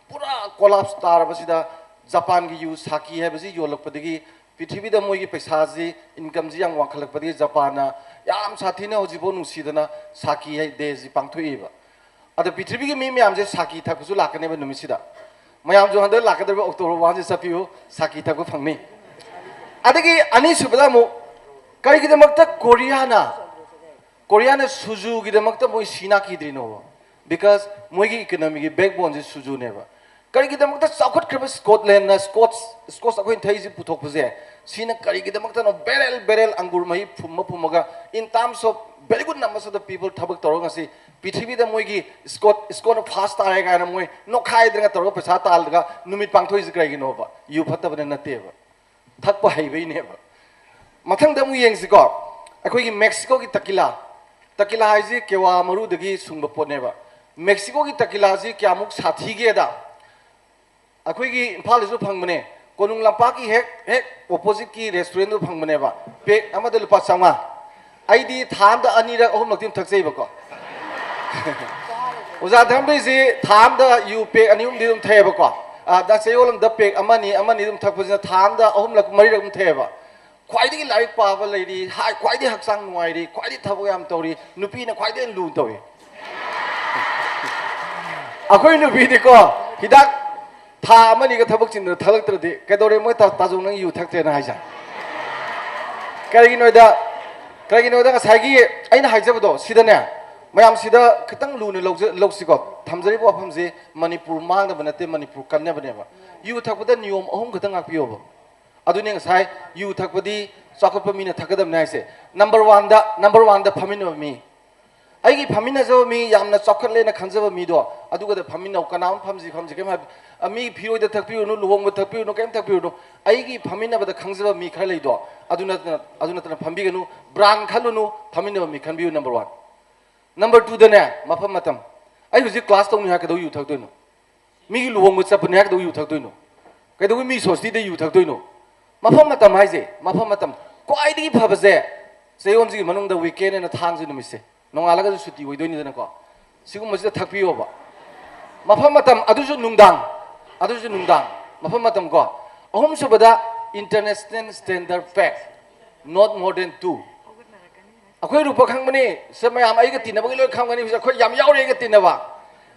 ꯄꯨꯔꯥ ꯀꯣꯂꯥꯞꯁ ꯇꯥꯔꯕꯁꯤꯗ, ꯖꯄꯥꯟꯒꯤ ꯌꯨ ꯁꯥꯀꯤ ꯍꯥꯏꯕꯁꯤ ꯌꯣꯜꯂꯛꯄꯗꯒꯤ ꯄ꯭ꯔꯤꯊꯤꯕꯤꯗ ꯃꯣꯏꯒꯤ ꯄꯩꯁꯥꯁꯤ, ꯏꯟꯀꯝꯁꯤ ꯌꯥꯝ ꯋꯥꯡꯈꯠꯂꯛꯄꯗꯒꯤ ꯖꯄꯥꯟꯅ ꯌꯥꯝ ꯁꯥꯊꯤꯅ ꯍꯧꯖꯤꯛꯐꯥꯎ ꯅꯨꯡꯁꯤꯗꯅ ꯁꯥꯀꯤ ꯍꯥꯏ ꯗꯦꯁꯤ ꯄꯥꯡꯊꯣꯛꯏꯕ꯫ ꯑꯗ ꯄ꯭ꯔꯤꯊꯤꯕꯤꯒꯤ ꯃꯤ ꯃꯌꯥꯝꯁꯦ ꯁꯥꯀꯤ ꯊꯛꯄꯁꯨ ꯂꯥꯛꯀꯅꯦꯕ ꯅꯨꯃꯤꯠꯁꯤꯗ꯫ ꯃꯌꯥꯝꯁꯨ ꯍꯟꯗꯛ ꯂꯥꯛꯀꯗꯧꯔꯤꯕ ꯑꯣꯛꯇꯣꯕꯔ ꯋꯥꯟꯁꯤ ꯆꯠꯄꯤꯌꯨ, ꯁꯥꯀꯤ ꯊꯛꯄ ꯐꯪꯅꯤ꯫ ꯑꯗꯒꯤ ꯑꯅꯤꯁꯨꯕꯗ ꯑꯃꯨꯛ ꯀꯔꯤꯒꯤꯗꯃꯛꯇ ꯀꯣꯔꯤꯌꯥꯅ, ꯀꯣꯔꯤꯌꯥꯅ ꯁꯨꯖꯨꯒꯤꯗꯃꯛꯇ ꯃꯣꯏ ꯁꯤ ꯅꯥꯈꯤꯗ꯭ꯔꯤꯅꯣꯕ? Because ꯃꯣꯏꯒꯤ ꯏꯀꯣꯅꯣꯃꯤꯒꯤ ꯕꯦꯛꯕꯣꯟꯁꯦ ꯁꯨꯖꯨꯅꯦꯕ꯫ ꯀꯔꯤꯒꯤꯗꯃꯛꯇ ꯆꯥꯎꯈꯠꯈ꯭ꯔꯕ ꯁ꯭ꯀꯣꯠꯂꯦꯟꯅ ꯁ꯭ꯀꯣꯠꯁ, ꯁ꯭ꯀꯣꯠꯁ ꯑꯩꯈꯣꯏꯅ ꯊꯛꯏꯁꯤ ꯄꯨꯊꯣꯛꯄꯁꯦ, ꯁꯤꯅ ꯀꯔꯤꯒꯤꯗꯃꯛꯇꯅꯣ? ꯕꯦꯔꯦꯜ ꯕꯦꯔꯦꯜ ꯑꯪꯒꯨꯔ ꯃꯍꯤ ꯐꯨꯝꯃ ꯐꯨꯝꯃꯒ, in terms of very good numbers of the people ꯊꯕꯛ ꯇꯧꯔꯒ ꯉꯁꯤ ꯄ꯭ꯔꯤꯊꯤꯕꯤꯗ ꯃꯣꯏꯒꯤ ꯁ꯭ꯀꯣꯠ, ꯁ꯭ꯀꯣꯠꯅ ꯐꯥꯁ ꯇꯥꯔꯦ ꯀꯥꯏꯅ ꯃꯣꯏ ꯅꯣꯛꯈꯥꯏꯗꯅ ꯇꯧꯔꯒ ꯄꯩꯁꯥ ꯇꯥꯜꯂꯒ ꯅꯨꯃꯤꯠ ꯄꯥꯡꯊꯣꯛꯏꯁꯤ ꯀꯔꯤꯒꯤꯅꯣꯕ? ꯌꯨ ꯐꯠꯇꯕꯅ ꯅꯠꯇꯦꯕ, ꯊꯛꯄ ꯍꯩꯕꯩꯅꯦꯕ꯫ ꯃꯊꯪꯗ ꯑꯃꯨꯛ ꯌꯦꯡꯁꯤꯀꯣ, ꯑꯩꯈꯣꯏꯒꯤ ꯃꯦꯛꯁꯤꯀꯣꯒꯤ ꯇꯀꯤꯂꯥ꯫ ꯇꯀꯤꯂꯥ ꯍꯥꯏꯁꯤ ꯀꯦꯋꯥ ꯃꯔꯨꯗꯒꯤ ꯁꯨꯡꯕ ꯄꯣꯠꯅꯦꯕ꯫ ꯃꯦꯛꯁꯤꯀꯣꯒꯤ ꯇꯀꯤꯂꯥꯁꯤ ꯀꯌꯥꯃꯨꯛ ꯁꯥꯊꯤꯒꯦꯗ, ꯑꯩꯈꯣꯏꯒꯤ ꯏꯝꯐꯥꯜꯗꯁꯨ ꯐꯪꯕꯅꯦ, ꯀꯣꯅꯨꯡ ꯂꯝꯄꯥꯛꯀꯤ ꯍꯦꯛ, ꯍꯦꯛ ꯑꯣꯄꯣꯖꯤꯠꯀꯤ ꯔꯦꯁꯇꯨꯔꯦꯟꯗꯨ ꯐꯪꯕꯅꯦꯕ꯫ ꯄꯦꯛ ꯑꯃꯗ ꯂꯨꯄꯥ ꯆꯥꯝꯃꯉꯥ꯫ ꯑꯩꯗꯤ ꯊꯥ ꯑꯃꯗ ꯑꯅꯤꯔꯛ ꯑꯍꯨꯝꯂꯛꯇꯤ ꯑꯗꯨꯝ ꯊꯛꯆꯩꯕꯀꯣ꯫ ꯑꯣꯖꯥ ꯙꯔꯃꯕꯤꯔꯁꯤ ꯊꯥ ꯑꯃꯗ ꯌꯨ ꯄꯦꯛ ꯑꯅꯤ ꯑꯍꯨꯝꯗꯤ ꯑꯗꯨꯝ ꯊꯛꯑꯦꯕꯀꯣ꯫ ꯑ, ꯗ ꯆꯌꯣꯜ ꯑꯃꯗ ꯄꯦꯛ ꯑꯃꯅꯤ, ꯑꯃꯅꯤ ꯑꯗꯨꯝ ꯊꯛꯄꯁꯤꯅ ꯊꯥ ꯑꯃꯗ ꯑꯍꯨꯝꯂꯛ, ꯃꯔꯤꯔꯛ ꯑꯗꯨꯝ ꯊꯛꯑꯦꯕ꯫ ꯈ꯭ꯋꯥꯏꯗꯒꯤ ꯂꯥꯏꯔꯤꯛ ꯄꯥꯕ ꯂꯩꯔꯤ, ꯍꯥꯏ, ꯈ꯭ꯋꯥꯏꯗꯒꯤ ꯍꯛꯆꯥꯡ ꯅꯨꯡꯉꯥꯏꯔꯤ, ꯈ꯭ꯋꯥꯏꯗꯒꯤ ꯊꯕꯛ ꯌꯥꯝ ꯇꯧꯔꯤ, ꯅꯨꯄꯤꯅ ꯈ꯭ꯋꯥꯏꯗꯒꯤ ꯂꯨꯅ ꯇꯧꯏ꯫ ꯑꯩꯈꯣꯏ ꯅꯨꯄꯤꯗꯤꯀꯣ, ꯍꯤꯗꯥꯛ ꯊꯥ ꯑꯃꯅꯤꯒ ꯊꯕꯛ ꯆꯤꯟꯗꯅ ꯊꯛꯂꯛꯇ꯭ꯔꯗꯤ, "ꯀꯩꯗꯧꯔꯦ ꯃꯣꯏ ꯇꯥ-, ꯇꯥꯖꯧ ꯅꯪ ꯌꯨ ꯊꯛꯇ꯭ꯔꯦꯅ ꯍꯥꯏꯁꯦ?" ꯀꯔꯤꯒꯤꯅꯣꯗ, ꯀꯔꯤꯒꯤꯅꯣꯗ ꯉꯁꯥꯏꯒꯤ ꯑꯩꯅ ꯍꯥꯏꯖꯕꯗꯣ, ꯁꯤꯗꯅꯦ, ꯃꯌꯥꯝꯁꯤꯗ ꯈꯤꯇꯪ ꯂꯨꯅ ꯂꯧꯖ-, ꯂꯧꯁꯤꯀꯣ꯫ ꯊꯝꯖꯔꯤꯕ ꯋꯥꯐꯝꯁꯤ ꯃꯅꯤꯄꯨꯔ ꯃꯥꯡꯅꯕ ꯅꯠꯇꯦ, ꯃꯅꯤꯄꯨꯔ ꯀꯟꯅꯕꯅꯦꯕ꯫ ꯌꯨ ꯊꯛꯄꯗ ꯅꯤꯌꯣꯝ ꯑꯍꯨꯝ ꯈꯛꯇꯪ ꯉꯥꯛꯄꯤꯌꯣꯕ꯫ ꯑꯗꯨꯅꯤ ꯉꯁꯥꯏ ꯌꯨ ꯊꯛꯄꯗꯤ ꯆꯥꯎꯈꯠꯄ ꯃꯤꯅ ꯊꯛꯀꯗꯕꯅꯤ ꯍꯥꯏꯁꯦ꯫ ꯅꯝꯕꯔ ꯋꯥꯟꯗ, ꯅꯝꯕꯔ ꯋꯥꯟꯗ ꯐꯝꯃꯤꯟꯅꯕ ꯃꯤ꯫ ꯑꯩꯒꯤ ꯐꯝꯃꯤꯟꯅꯖꯕ ꯃꯤ, ꯌꯥꯝꯅ ꯆꯥꯎꯈꯠꯂꯦꯅ ꯈꯟꯖꯕ ꯃꯤꯗꯣ, ꯑꯗꯨꯒꯗ ꯐꯝꯃꯤꯟꯅꯧ꯫ ꯀꯅꯥ ꯑꯃ ꯐꯝꯁꯤ ꯐꯝꯁꯤ ꯀꯩꯝ ꯍꯥꯏ-, ꯑ, ꯃꯤ ꯐꯤꯔꯣꯏꯗ ꯊꯛꯄꯤꯔꯨꯅꯨ, ꯂꯨꯍꯣꯡꯕ ꯊꯛꯄꯤꯔꯨꯅꯨ, ꯀꯩꯝ ꯊꯛꯄꯤꯔꯨꯅꯨ꯫ ꯑꯩꯒꯤ ꯐꯝꯃꯤꯟꯅꯕꯗ ꯈꯪꯖꯕ ꯃꯤ ꯈꯔ ꯂꯩꯗꯣ, ꯑꯗꯨ ꯅꯠꯇꯅ, ꯑꯗꯨ ꯅꯠꯇꯅ ꯐꯝꯕꯤꯒꯅꯨ꯫ ꯕ꯭ꯔꯥꯟ ꯈꯜꯂꯨꯅꯨ, ꯐꯝꯃꯤꯟꯅꯕ ꯃꯤ ꯈꯟꯕꯤꯌꯨ꯫ Number one. ꯅꯝꯕꯔ ꯇꯨꯗꯅꯦ, ꯃꯐꯝ ꯃꯇꯝ꯫ ꯑꯩ ꯍꯧꯖꯤꯛ ꯀ꯭ꯂꯥꯁ ꯇꯧꯅꯤ ꯍꯥꯏ ꯀꯩꯗꯧ ꯌꯨ ꯊꯛꯇꯣꯏꯅꯣ? ꯃꯤꯒꯤ ꯂꯨꯍꯣꯡꯕ ꯆꯠꯄꯅꯤ ꯍꯥꯏ ꯀꯩꯗꯧ ꯌꯨ ꯊꯛꯇꯣꯏꯅꯣ? ꯀꯩꯗꯧꯕꯩ ꯃꯤ ꯁꯣꯁꯇꯤꯗ ꯌꯨ ꯊꯛꯇꯣꯏꯅꯣ? ꯃꯐꯝ ꯃꯇꯝ ꯍꯥꯏꯁꯦ, ꯃꯐꯝ ꯃꯇꯝ꯫ ꯈ꯭ꯋꯥꯏꯗꯒꯤ ꯐꯕꯁꯦ ꯆꯌꯣꯜꯁꯤꯒꯤ ꯃꯅꯨꯡꯗ ꯋꯤꯀꯦꯟ ꯑꯅ ꯊꯥꯡꯖ ꯅꯨꯃꯤꯠꯁꯦ, ꯅꯣꯡꯉꯥꯜꯂꯒꯁꯨ ꯁꯨꯇꯤ ꯑꯣꯏꯗꯣꯏꯅꯤꯗꯅꯀꯣ, ꯁꯤꯒꯨꯝꯕꯁꯤꯗ ꯊꯛꯄꯤꯌꯣꯕ꯫ ꯃꯐꯝ ꯃꯇꯝ, ꯑꯗꯨꯁꯨ ꯅꯨꯡꯗꯥꯡ, ꯑꯗꯨꯁꯨ ꯅꯨꯡꯗꯥꯡ꯫ ꯃꯐꯝ ꯃꯇꯝ ꯀꯣ꯫ ꯑꯍꯨꯝꯁꯨꯕꯗ, International Standard Pack, not more than two꯫ ꯑꯩꯈꯣꯏ ꯔꯨꯄ ꯈꯪꯕꯅꯤ ꯁꯦ ꯃꯌꯥꯝ, ꯑꯩꯒ ꯇꯤꯟꯅꯕꯒꯤ ꯂꯣꯏ ꯈꯪꯒꯅꯤ꯫ ꯍꯧꯖꯤꯛ ꯑꯩꯈꯣꯏ ꯌꯥꯝ ꯌꯥꯎꯔꯤ ꯑꯩꯒ ꯇꯤꯟꯅꯕ꯫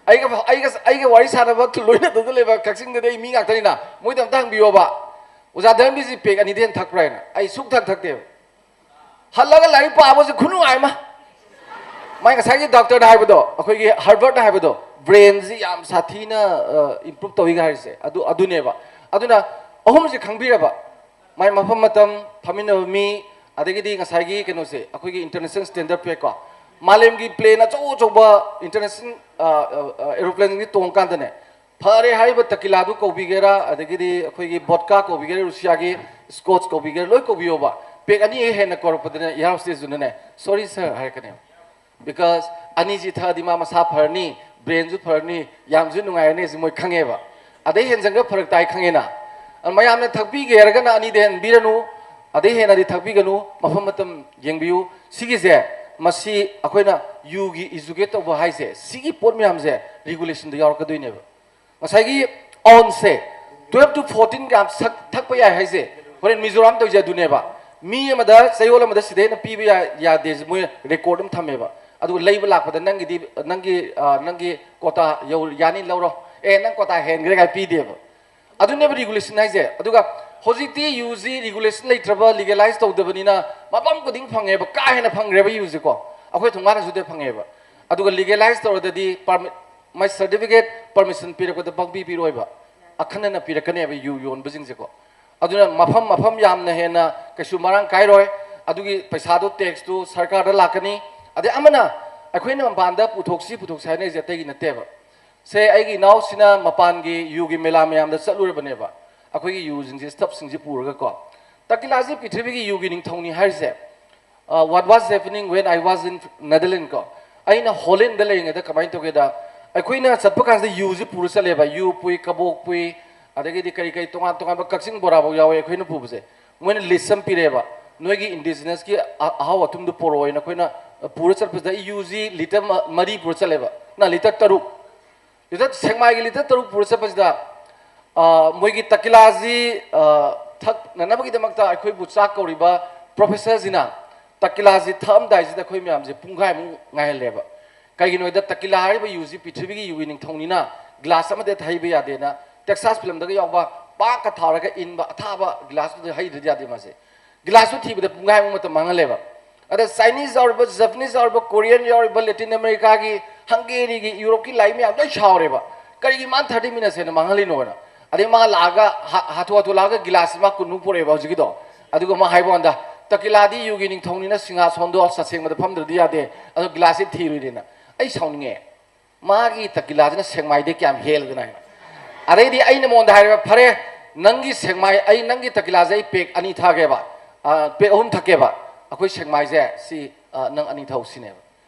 ꯑꯩꯒ, ꯑꯩꯒ, ꯑꯩꯒ ꯋꯥꯔꯤ ꯁꯥꯟꯅꯕ ꯂꯣꯏꯅꯗꯅ ꯂꯩꯕ ꯀꯛꯆꯤꯡꯗꯗꯤ ꯑꯩ ꯃꯤ ꯉꯥꯛꯇꯅꯤꯅ, ꯃꯣꯏꯗ ꯑꯝꯇ ꯍꯪꯕꯤꯌꯣꯕ, "ꯑꯣꯖꯥ ꯙꯔꯃꯕꯤꯔꯁꯤ ꯄꯦꯛ ꯑꯅꯤꯗꯩ ꯍꯦꯟꯅ ꯊꯛꯄ꯭ꯔꯥ?" ꯍꯥꯏꯅ꯫ ꯑꯩ ꯁꯨꯛ ꯊꯛ ꯊꯛꯇꯦꯕ꯫ ꯍꯜꯂꯒ ꯂꯥꯏꯔꯤꯛ ꯄꯥꯕꯁꯤ ꯈꯨꯅꯨꯡꯉꯥꯏ ꯑꯃ꯫ ꯃꯥꯏ ꯉꯁꯥꯏꯒꯤ ꯗꯣꯛꯇꯔꯅ ꯍꯥꯏꯕꯗꯣ, ꯑꯩꯈꯣꯏꯒꯤ ꯍꯔꯕꯔꯠꯅ ꯍꯥꯏꯕꯗꯣ, ꯕ꯭ꯔꯦꯟꯁꯤ ꯌꯥꯝ ꯁꯥꯊꯤꯅ, ꯑ, ꯏꯝꯄ꯭ꯔꯨꯞ ꯇꯧꯏꯒ ꯍꯥꯏꯔꯤꯁꯦ ꯑꯗꯨ, ꯑꯗꯨꯅꯦꯕ꯫ ꯑꯗꯨꯅ ꯑꯍꯨꯝꯁꯤ ꯈꯪꯕꯤꯔꯕ, ꯃꯥꯏ ꯃꯐꯝ ꯃꯇꯝ, ꯐꯝꯃꯤꯟꯅꯕ ꯃꯤ, ꯑꯗꯒꯤꯗꯤ ꯉꯁꯥꯏꯒꯤ ꯀꯩꯅꯣꯁꯦ, ꯑꯩꯈꯣꯏꯒꯤ International Standard Pack ꯀꯣ, ꯃꯥꯂꯦꯝꯒꯤ ꯄ꯭ꯂꯦꯟ ꯑꯆꯧ ꯑꯆꯧꯕ, international, ꯑ, ꯑ, ꯑ, ꯑꯦꯔꯣꯄ꯭ꯂꯦꯟꯒꯤ ꯇꯣꯡꯀꯥꯟꯗꯅꯦ, ꯐꯔꯦ ꯍꯥꯏꯔꯤꯕ ꯇꯀꯤꯂꯥꯗꯨ ꯀꯧꯕꯤꯒꯦꯔꯥ, ꯑꯗꯒꯤꯗꯤ ꯑꯩꯈꯣꯏꯒꯤ ꯕꯣꯗꯀꯥ ꯀꯧꯕꯤꯒꯦꯔꯥ, ꯔꯨꯁꯤꯌꯥꯒꯤ ꯁ꯭ꯀꯣꯠꯁ ꯀꯧꯕꯤꯒꯦꯔꯥ, ꯂꯣꯏ ꯀꯧꯕꯤꯌꯣꯕ꯫ ꯄꯦꯛ ꯑꯅꯤ ꯍꯦꯟꯅ ꯀꯧꯔꯛꯄꯗꯅꯦ, ꯏꯌꯥꯔ ꯍꯣꯁꯇꯦꯁꯇꯨꯅꯅꯦ, "Sorry sir" ꯍꯥꯏꯔꯛꯀꯅꯦꯕ꯫ Because ꯑꯅꯤꯁꯤ ꯊꯛꯑꯗꯤ ꯃꯥ ꯃꯁꯥ ꯐꯔꯅꯤ, ꯕ꯭ꯔꯦꯟꯁꯨ ꯐꯔꯅꯤ, ꯌꯥꯝꯁꯨ ꯅꯨꯡꯉꯥꯏꯔꯅꯤ, ꯑꯁꯤ ꯃꯣꯏ ꯈꯪꯉꯦꯕ꯫ ꯑꯗꯩ ꯍꯦꯟꯖꯟꯈ꯭ꯔ ꯐꯔꯛ ꯇꯥꯏ ꯈꯪꯉꯦꯅ꯫ ꯑꯗꯨ ꯃꯌꯥꯝꯅ ꯊꯛꯄꯤꯒꯦ ꯍꯥꯏꯔꯒꯅ ꯑꯅꯤꯗ ꯍꯦꯟꯕꯤꯔꯅꯨ, ꯑꯗꯩ ꯍꯦꯟꯅꯗꯤ ꯊꯛꯄꯤꯒꯅꯨ, ꯃꯐꯝ ꯃꯇꯝ ꯌꯦꯡꯕꯤꯌꯨ꯫ ꯁꯤꯒꯤꯁꯦ, ꯃꯁꯤ ꯑꯩꯈꯣꯏꯅ ꯌꯨꯒꯤ ꯏꯖꯨꯀꯦꯠ ꯇꯧꯕ ꯍꯥꯏꯁꯦ, ꯁꯤꯒꯤ ꯄꯣꯠ ꯃꯌꯥꯝꯁꯦ ꯔꯤꯒꯨꯂꯦꯁꯟꯗ ꯌꯥꯎꯔꯛꯀꯗꯣꯏꯅꯦꯕ꯫ ꯉꯁꯥꯏꯒꯤ ꯑꯥꯎꯟꯁꯁꯦ, twelve to fourteen gram ꯁꯛ-, ꯊꯛꯄ ꯌꯥꯏ ꯍꯥꯏꯁꯦ, ꯍꯣꯔꯦꯟ ꯃꯤꯖꯣꯔꯥꯝ ꯇꯧꯔꯤꯁꯦ ꯑꯗꯨꯅꯦꯕ꯫ ꯃꯤ ꯑꯃꯗ ꯆꯌꯣꯜ ꯑꯃꯗ ꯁꯤꯗꯩ ꯍꯦꯟꯅ ꯄꯤꯕ ꯌꯥ-, ꯌꯥꯗꯦꯁꯦ ꯃꯣꯏ ꯔꯦꯀꯣꯔꯗ ꯑꯃ ꯊꯝꯃꯦꯕ꯫ ꯑꯗꯨꯒ ꯂꯩꯕ ꯂꯥꯛꯄꯗ ꯅꯪꯒꯤꯗꯤ, ꯅꯪꯒꯤ, ꯑ, ꯅꯪꯒꯤ ꯀꯣꯇꯥ ꯌꯧ-, ꯌꯥꯅꯤ ꯂꯧꯔꯣ, ꯑꯦ, ꯅꯪ ꯀꯣꯇꯥ ꯍꯦꯟꯈ꯭ꯔꯦ ꯀꯥꯏ ꯄꯤꯗꯦꯕ꯫ ꯑꯗꯨꯅꯦꯕ ꯔꯤꯒꯨꯂꯦꯁꯟ ꯍꯥꯏꯁꯦ꯫ ꯑꯗꯨꯒ ꯍꯧꯖꯤꯛꯇꯤ ꯌꯨꯁꯤ ꯔꯤꯒꯨꯂꯦꯁꯟ ꯂꯩꯇ꯭ꯔꯕ, ꯂꯤꯒꯦꯂꯥꯏꯁ ꯇꯧꯗꯕꯅꯤꯅ ꯃꯐꯝ ꯈꯨꯗꯤꯡ ꯐꯪꯉꯦꯕ, ꯀꯥ ꯍꯦꯟꯅ ꯐꯪꯈ꯭ꯔꯦꯕ ꯌꯨꯁꯤꯀꯣ꯫ ꯑꯩꯈꯣꯏ ꯊꯣꯡꯒꯥꯟꯗꯁꯨ ꯐꯪꯉꯦꯕ꯫ ꯑꯗꯨꯒ ꯂꯤꯒꯦꯂꯥꯏꯁ ꯇꯧꯔꯗꯗꯤ ꯄꯥꯔꯃꯤꯠ, ꯃꯥꯏ ꯁꯔꯇꯤꯐꯤꯀꯦꯠ ꯄꯔꯃꯤꯁꯟ ꯄꯤꯔꯛꯄꯗ ꯄꯪꯄꯤ ꯄꯤꯔꯣꯏꯕ, ꯑꯈꯟꯅꯅ ꯄꯤꯔꯛꯀꯅꯦꯕ ꯌꯨ ꯌꯣꯟꯕꯁꯤꯡꯁꯦꯀꯣ꯫ ꯑꯗꯨꯅ ꯃꯐꯝ, ꯃꯐꯝ ꯌꯥꯝꯅ ꯍꯦꯟꯅ ꯀꯩꯁꯨ ꯃꯔꯥꯡ ꯀꯥꯏꯔꯣꯏ꯫ ꯑꯗꯨꯒꯤ ꯄꯩꯁꯥꯗꯣ ꯇꯦꯛꯁꯇꯨ ꯁꯔꯀꯥꯔꯗ ꯂꯥꯛꯀꯅꯤ꯫ ꯑꯗꯩ ꯑꯃꯅ ꯑꯩꯈꯣꯏꯅ ꯃꯄꯥꯟꯗ ꯄꯨꯊꯣꯛꯁꯤ ꯄꯨꯊꯣꯛꯁꯤ ꯍꯥꯏꯅꯔꯤꯁꯦ ꯑꯇꯩꯒꯤ ꯅꯠꯇꯦꯕ꯫ ꯁꯦ, ꯑꯩꯒꯤ ꯏꯅꯥꯎꯁꯤꯅ ꯃꯄꯥꯟꯒꯤ ꯌꯨꯒꯤ ꯃꯦꯂꯥ ꯃꯌꯥꯝꯗ ꯆꯠꯂꯨꯔꯕꯅꯦꯕ, ꯑꯩꯈꯣꯏꯒꯤ ꯌꯨꯁꯤꯡꯁꯦ, ꯁ꯭ꯇꯞꯁꯤꯡꯁꯦ ꯄꯨꯔꯒꯀꯣ꯫ ꯇꯀꯤꯂꯥꯁꯤ ꯄ꯭ꯔꯤꯊꯤꯕꯤꯒꯤ ꯌꯨꯒꯤ ꯅꯤꯡꯊꯧꯅꯤ ꯍꯥꯏꯔꯤꯁꯦ, uh, what was happening when I was in Netherlands ꯀꯣ, ꯑꯩꯅ ꯍꯣꯂꯦꯟꯗ ꯂꯩꯔꯤꯉꯩꯗ ꯀꯃꯥꯏꯅ ꯇꯧꯒꯦꯗ, ꯑꯩꯈꯣꯏꯅ ꯆꯠꯄ ꯀꯥꯟꯁꯤꯗ ꯌꯨꯁꯤ ꯄꯨꯔ ꯆꯠꯂꯦꯕ, ꯌꯨ ꯄꯨꯏ, ꯀꯕꯣꯛ ꯄꯨꯏ, ꯑꯗꯒꯤꯗꯤ ꯀꯔꯤ ꯀꯔꯤ ꯇꯣꯉꯥꯟ ꯇꯣꯉꯥꯟꯕ, ꯀꯛꯆꯤꯡ ꯕꯣꯔꯥꯐꯥꯎ ꯌꯥꯎꯋꯦ ꯑꯩꯈꯣꯏꯅ ꯄꯨꯕꯁꯦ꯫ ꯃꯣꯏꯅ ꯂꯤꯁ ꯑꯃ ꯄꯤꯔꯛꯑꯦꯕ, "ꯅꯣꯏꯒꯤ ꯏꯟꯗꯤꯖꯤꯅꯁꯀꯤ ꯑ- ꯑꯍꯥꯎ ꯑꯊꯨꯝꯗꯨ ꯄꯨꯔꯛꯑꯣꯅ" ꯑꯩꯈꯣꯏꯅ ꯄꯨꯔ ꯆꯠꯄꯁꯤꯗ, ꯑꯩ ꯌꯨꯁꯤ ꯂꯤꯇꯔ ꯃ- ꯃꯔꯤ ꯄꯨꯔ ꯆꯠꯂꯦꯕ, ꯅ ꯂꯤꯇꯔ ꯇꯔꯨꯛ, ꯂꯤꯇꯔ, ꯁꯦꯛꯃꯥꯏꯒꯤ ꯂꯤꯇꯔ ꯇꯔꯨꯛ ꯄꯨꯔ ꯆꯠꯄꯁꯤꯗ, ꯑ, ꯃꯣꯏꯒꯤ ꯇꯀꯤꯂꯥꯁꯤ, ꯑ, ꯊꯛꯅꯅꯕꯒꯤꯗꯃꯛꯇ ꯑꯩꯈꯣꯏꯕꯨ ꯆꯥꯛ ꯀꯧꯔꯤꯕ ꯄ꯭ꯔꯣꯐꯦꯁꯔꯁꯤꯅ ꯇꯀꯤꯂꯥꯁꯤ ꯊꯛꯑꯝꯗꯥꯏꯁꯤꯗ ꯑꯩꯈꯣꯏ ꯃꯌꯥꯝꯁꯦ ꯄꯨꯡꯈꯥꯏꯃꯨꯛ ꯉꯥꯏꯍꯜꯂꯦꯕ꯫ ꯀꯩꯒꯤꯅꯣ ꯍꯥꯏꯗ, ꯇꯀꯤꯂꯥ ꯍꯥꯏꯔꯤꯕ ꯌꯨꯁꯤ ꯄ꯭ꯔꯤꯊꯤꯕꯤꯒꯤ ꯌꯨꯒꯤ ꯅꯤꯡꯊꯧꯅꯤꯅ ꯒ꯭ꯂꯥꯁ ꯑꯃꯗ ꯍꯩꯕ ꯌꯥꯗꯦꯅ, ꯇꯦꯛꯁꯥꯁ ꯐꯤꯂꯝꯗꯒ ꯌꯥꯎꯕ ꯄꯥꯛꯀ ꯊꯥꯔꯒ ꯏꯟꯕ ꯑꯊꯥꯕ ꯒ꯭ꯂꯥꯁꯇꯨꯗ ꯍꯩꯗ꯭ꯔꯗꯤ ꯌꯥꯗꯦ ꯃꯥꯁꯦ꯫ ꯒ꯭ꯂꯥꯁꯇꯨ ꯊꯤꯕꯗ ꯄꯨꯡꯈꯥꯏꯃꯨꯛ ꯃꯇꯝ ꯃꯥꯡꯍꯜꯂꯦꯕ꯫ ꯑꯗ ꯆꯥꯏꯅꯤꯁ ꯌꯥꯎꯔꯤꯕ, ꯖꯄꯅꯤꯁ ꯌꯥꯎꯔꯤꯕ, ꯀꯣꯔꯤꯌꯟ ꯌꯥꯎꯔꯤꯕ, ꯂꯦꯇꯤꯟ ꯑꯃꯦꯔꯤꯀꯥꯒꯤ, ꯍꯪꯒꯦꯔꯤꯒꯤ, ꯌꯨꯔꯣꯞꯀꯤ ꯂꯥꯏ ꯃꯌꯥꯝ ꯂꯣꯏ ꯁꯥꯎꯔꯦꯕ, "ꯀꯔꯤꯒꯤ ꯃꯥꯅ ꯊꯥꯔꯇꯤ ꯃꯤꯅꯠꯁ ꯍꯦꯟꯅ ꯃꯥꯡꯍꯜꯂꯤꯅꯣꯅ?" ꯑꯗꯩ ꯃꯥ ꯂꯥꯛꯑꯒ ꯍꯥ- ꯍꯥꯊꯨ ꯍꯥꯊꯨ ꯂꯥꯛꯑꯒ ꯒꯤꯂꯥꯁꯁꯤ ꯃꯥ ꯀꯨꯟꯃꯨꯛ ꯄꯨꯔꯛꯑꯦꯕ ꯍꯧꯖꯤꯛꯀꯤꯗꯣ꯫ ꯑꯗꯨꯒ ꯃꯥ ꯍꯥꯏꯕ ꯀꯥꯟꯗ, "ꯇꯀꯤꯂꯥꯗꯤ ꯌꯨꯒꯤ ꯅꯤꯡꯊꯧꯅꯤꯅ ꯁꯤꯡꯍꯥꯁꯣꯟꯗꯣ ꯑꯁꯦꯡꯕꯗ ꯐꯝꯗ꯭ꯔꯗꯤ ꯌꯥꯗꯦ, ꯑꯗꯣ ꯒꯤꯂꯥꯁꯁꯤ ꯊꯤꯔꯨꯏꯅꯦꯅ"꯫ ꯑꯩ ꯁꯥꯎꯅꯤꯡꯉꯦ꯫ ꯃꯥꯒꯤ ꯇꯀꯤꯂꯥꯁꯤꯅ ꯁꯦꯛꯃꯥꯏꯗꯩ ꯀꯌꯥꯝ ꯍꯦꯜꯂꯗꯅ ꯍꯥꯏꯅ꯫ ꯑꯗꯩꯗꯤ ꯑꯩꯅ ꯃꯉꯣꯟꯗ ꯍꯥꯏꯔꯦꯕ, "ꯐꯔꯦ, ꯅꯪꯒꯤ ꯁꯦꯛꯃꯥꯏ, ꯑꯩ ꯅꯪꯒꯤ ꯇꯀꯤꯂꯥꯁꯦ ꯑꯩ ꯄꯦꯛ ꯑꯅꯤ ꯊꯥꯒꯦꯕ, ꯑ, ꯄꯦꯛ ꯑꯍꯨꯝ ꯊꯛꯀꯦꯕ, ꯑꯩꯈꯣꯏ ꯁꯦꯛꯃꯥꯏꯁꯦ ꯁꯤ, ꯑ, ꯅꯪ ꯑꯅꯤ ꯊꯛꯎ ꯁꯤꯅꯦꯕ"꯫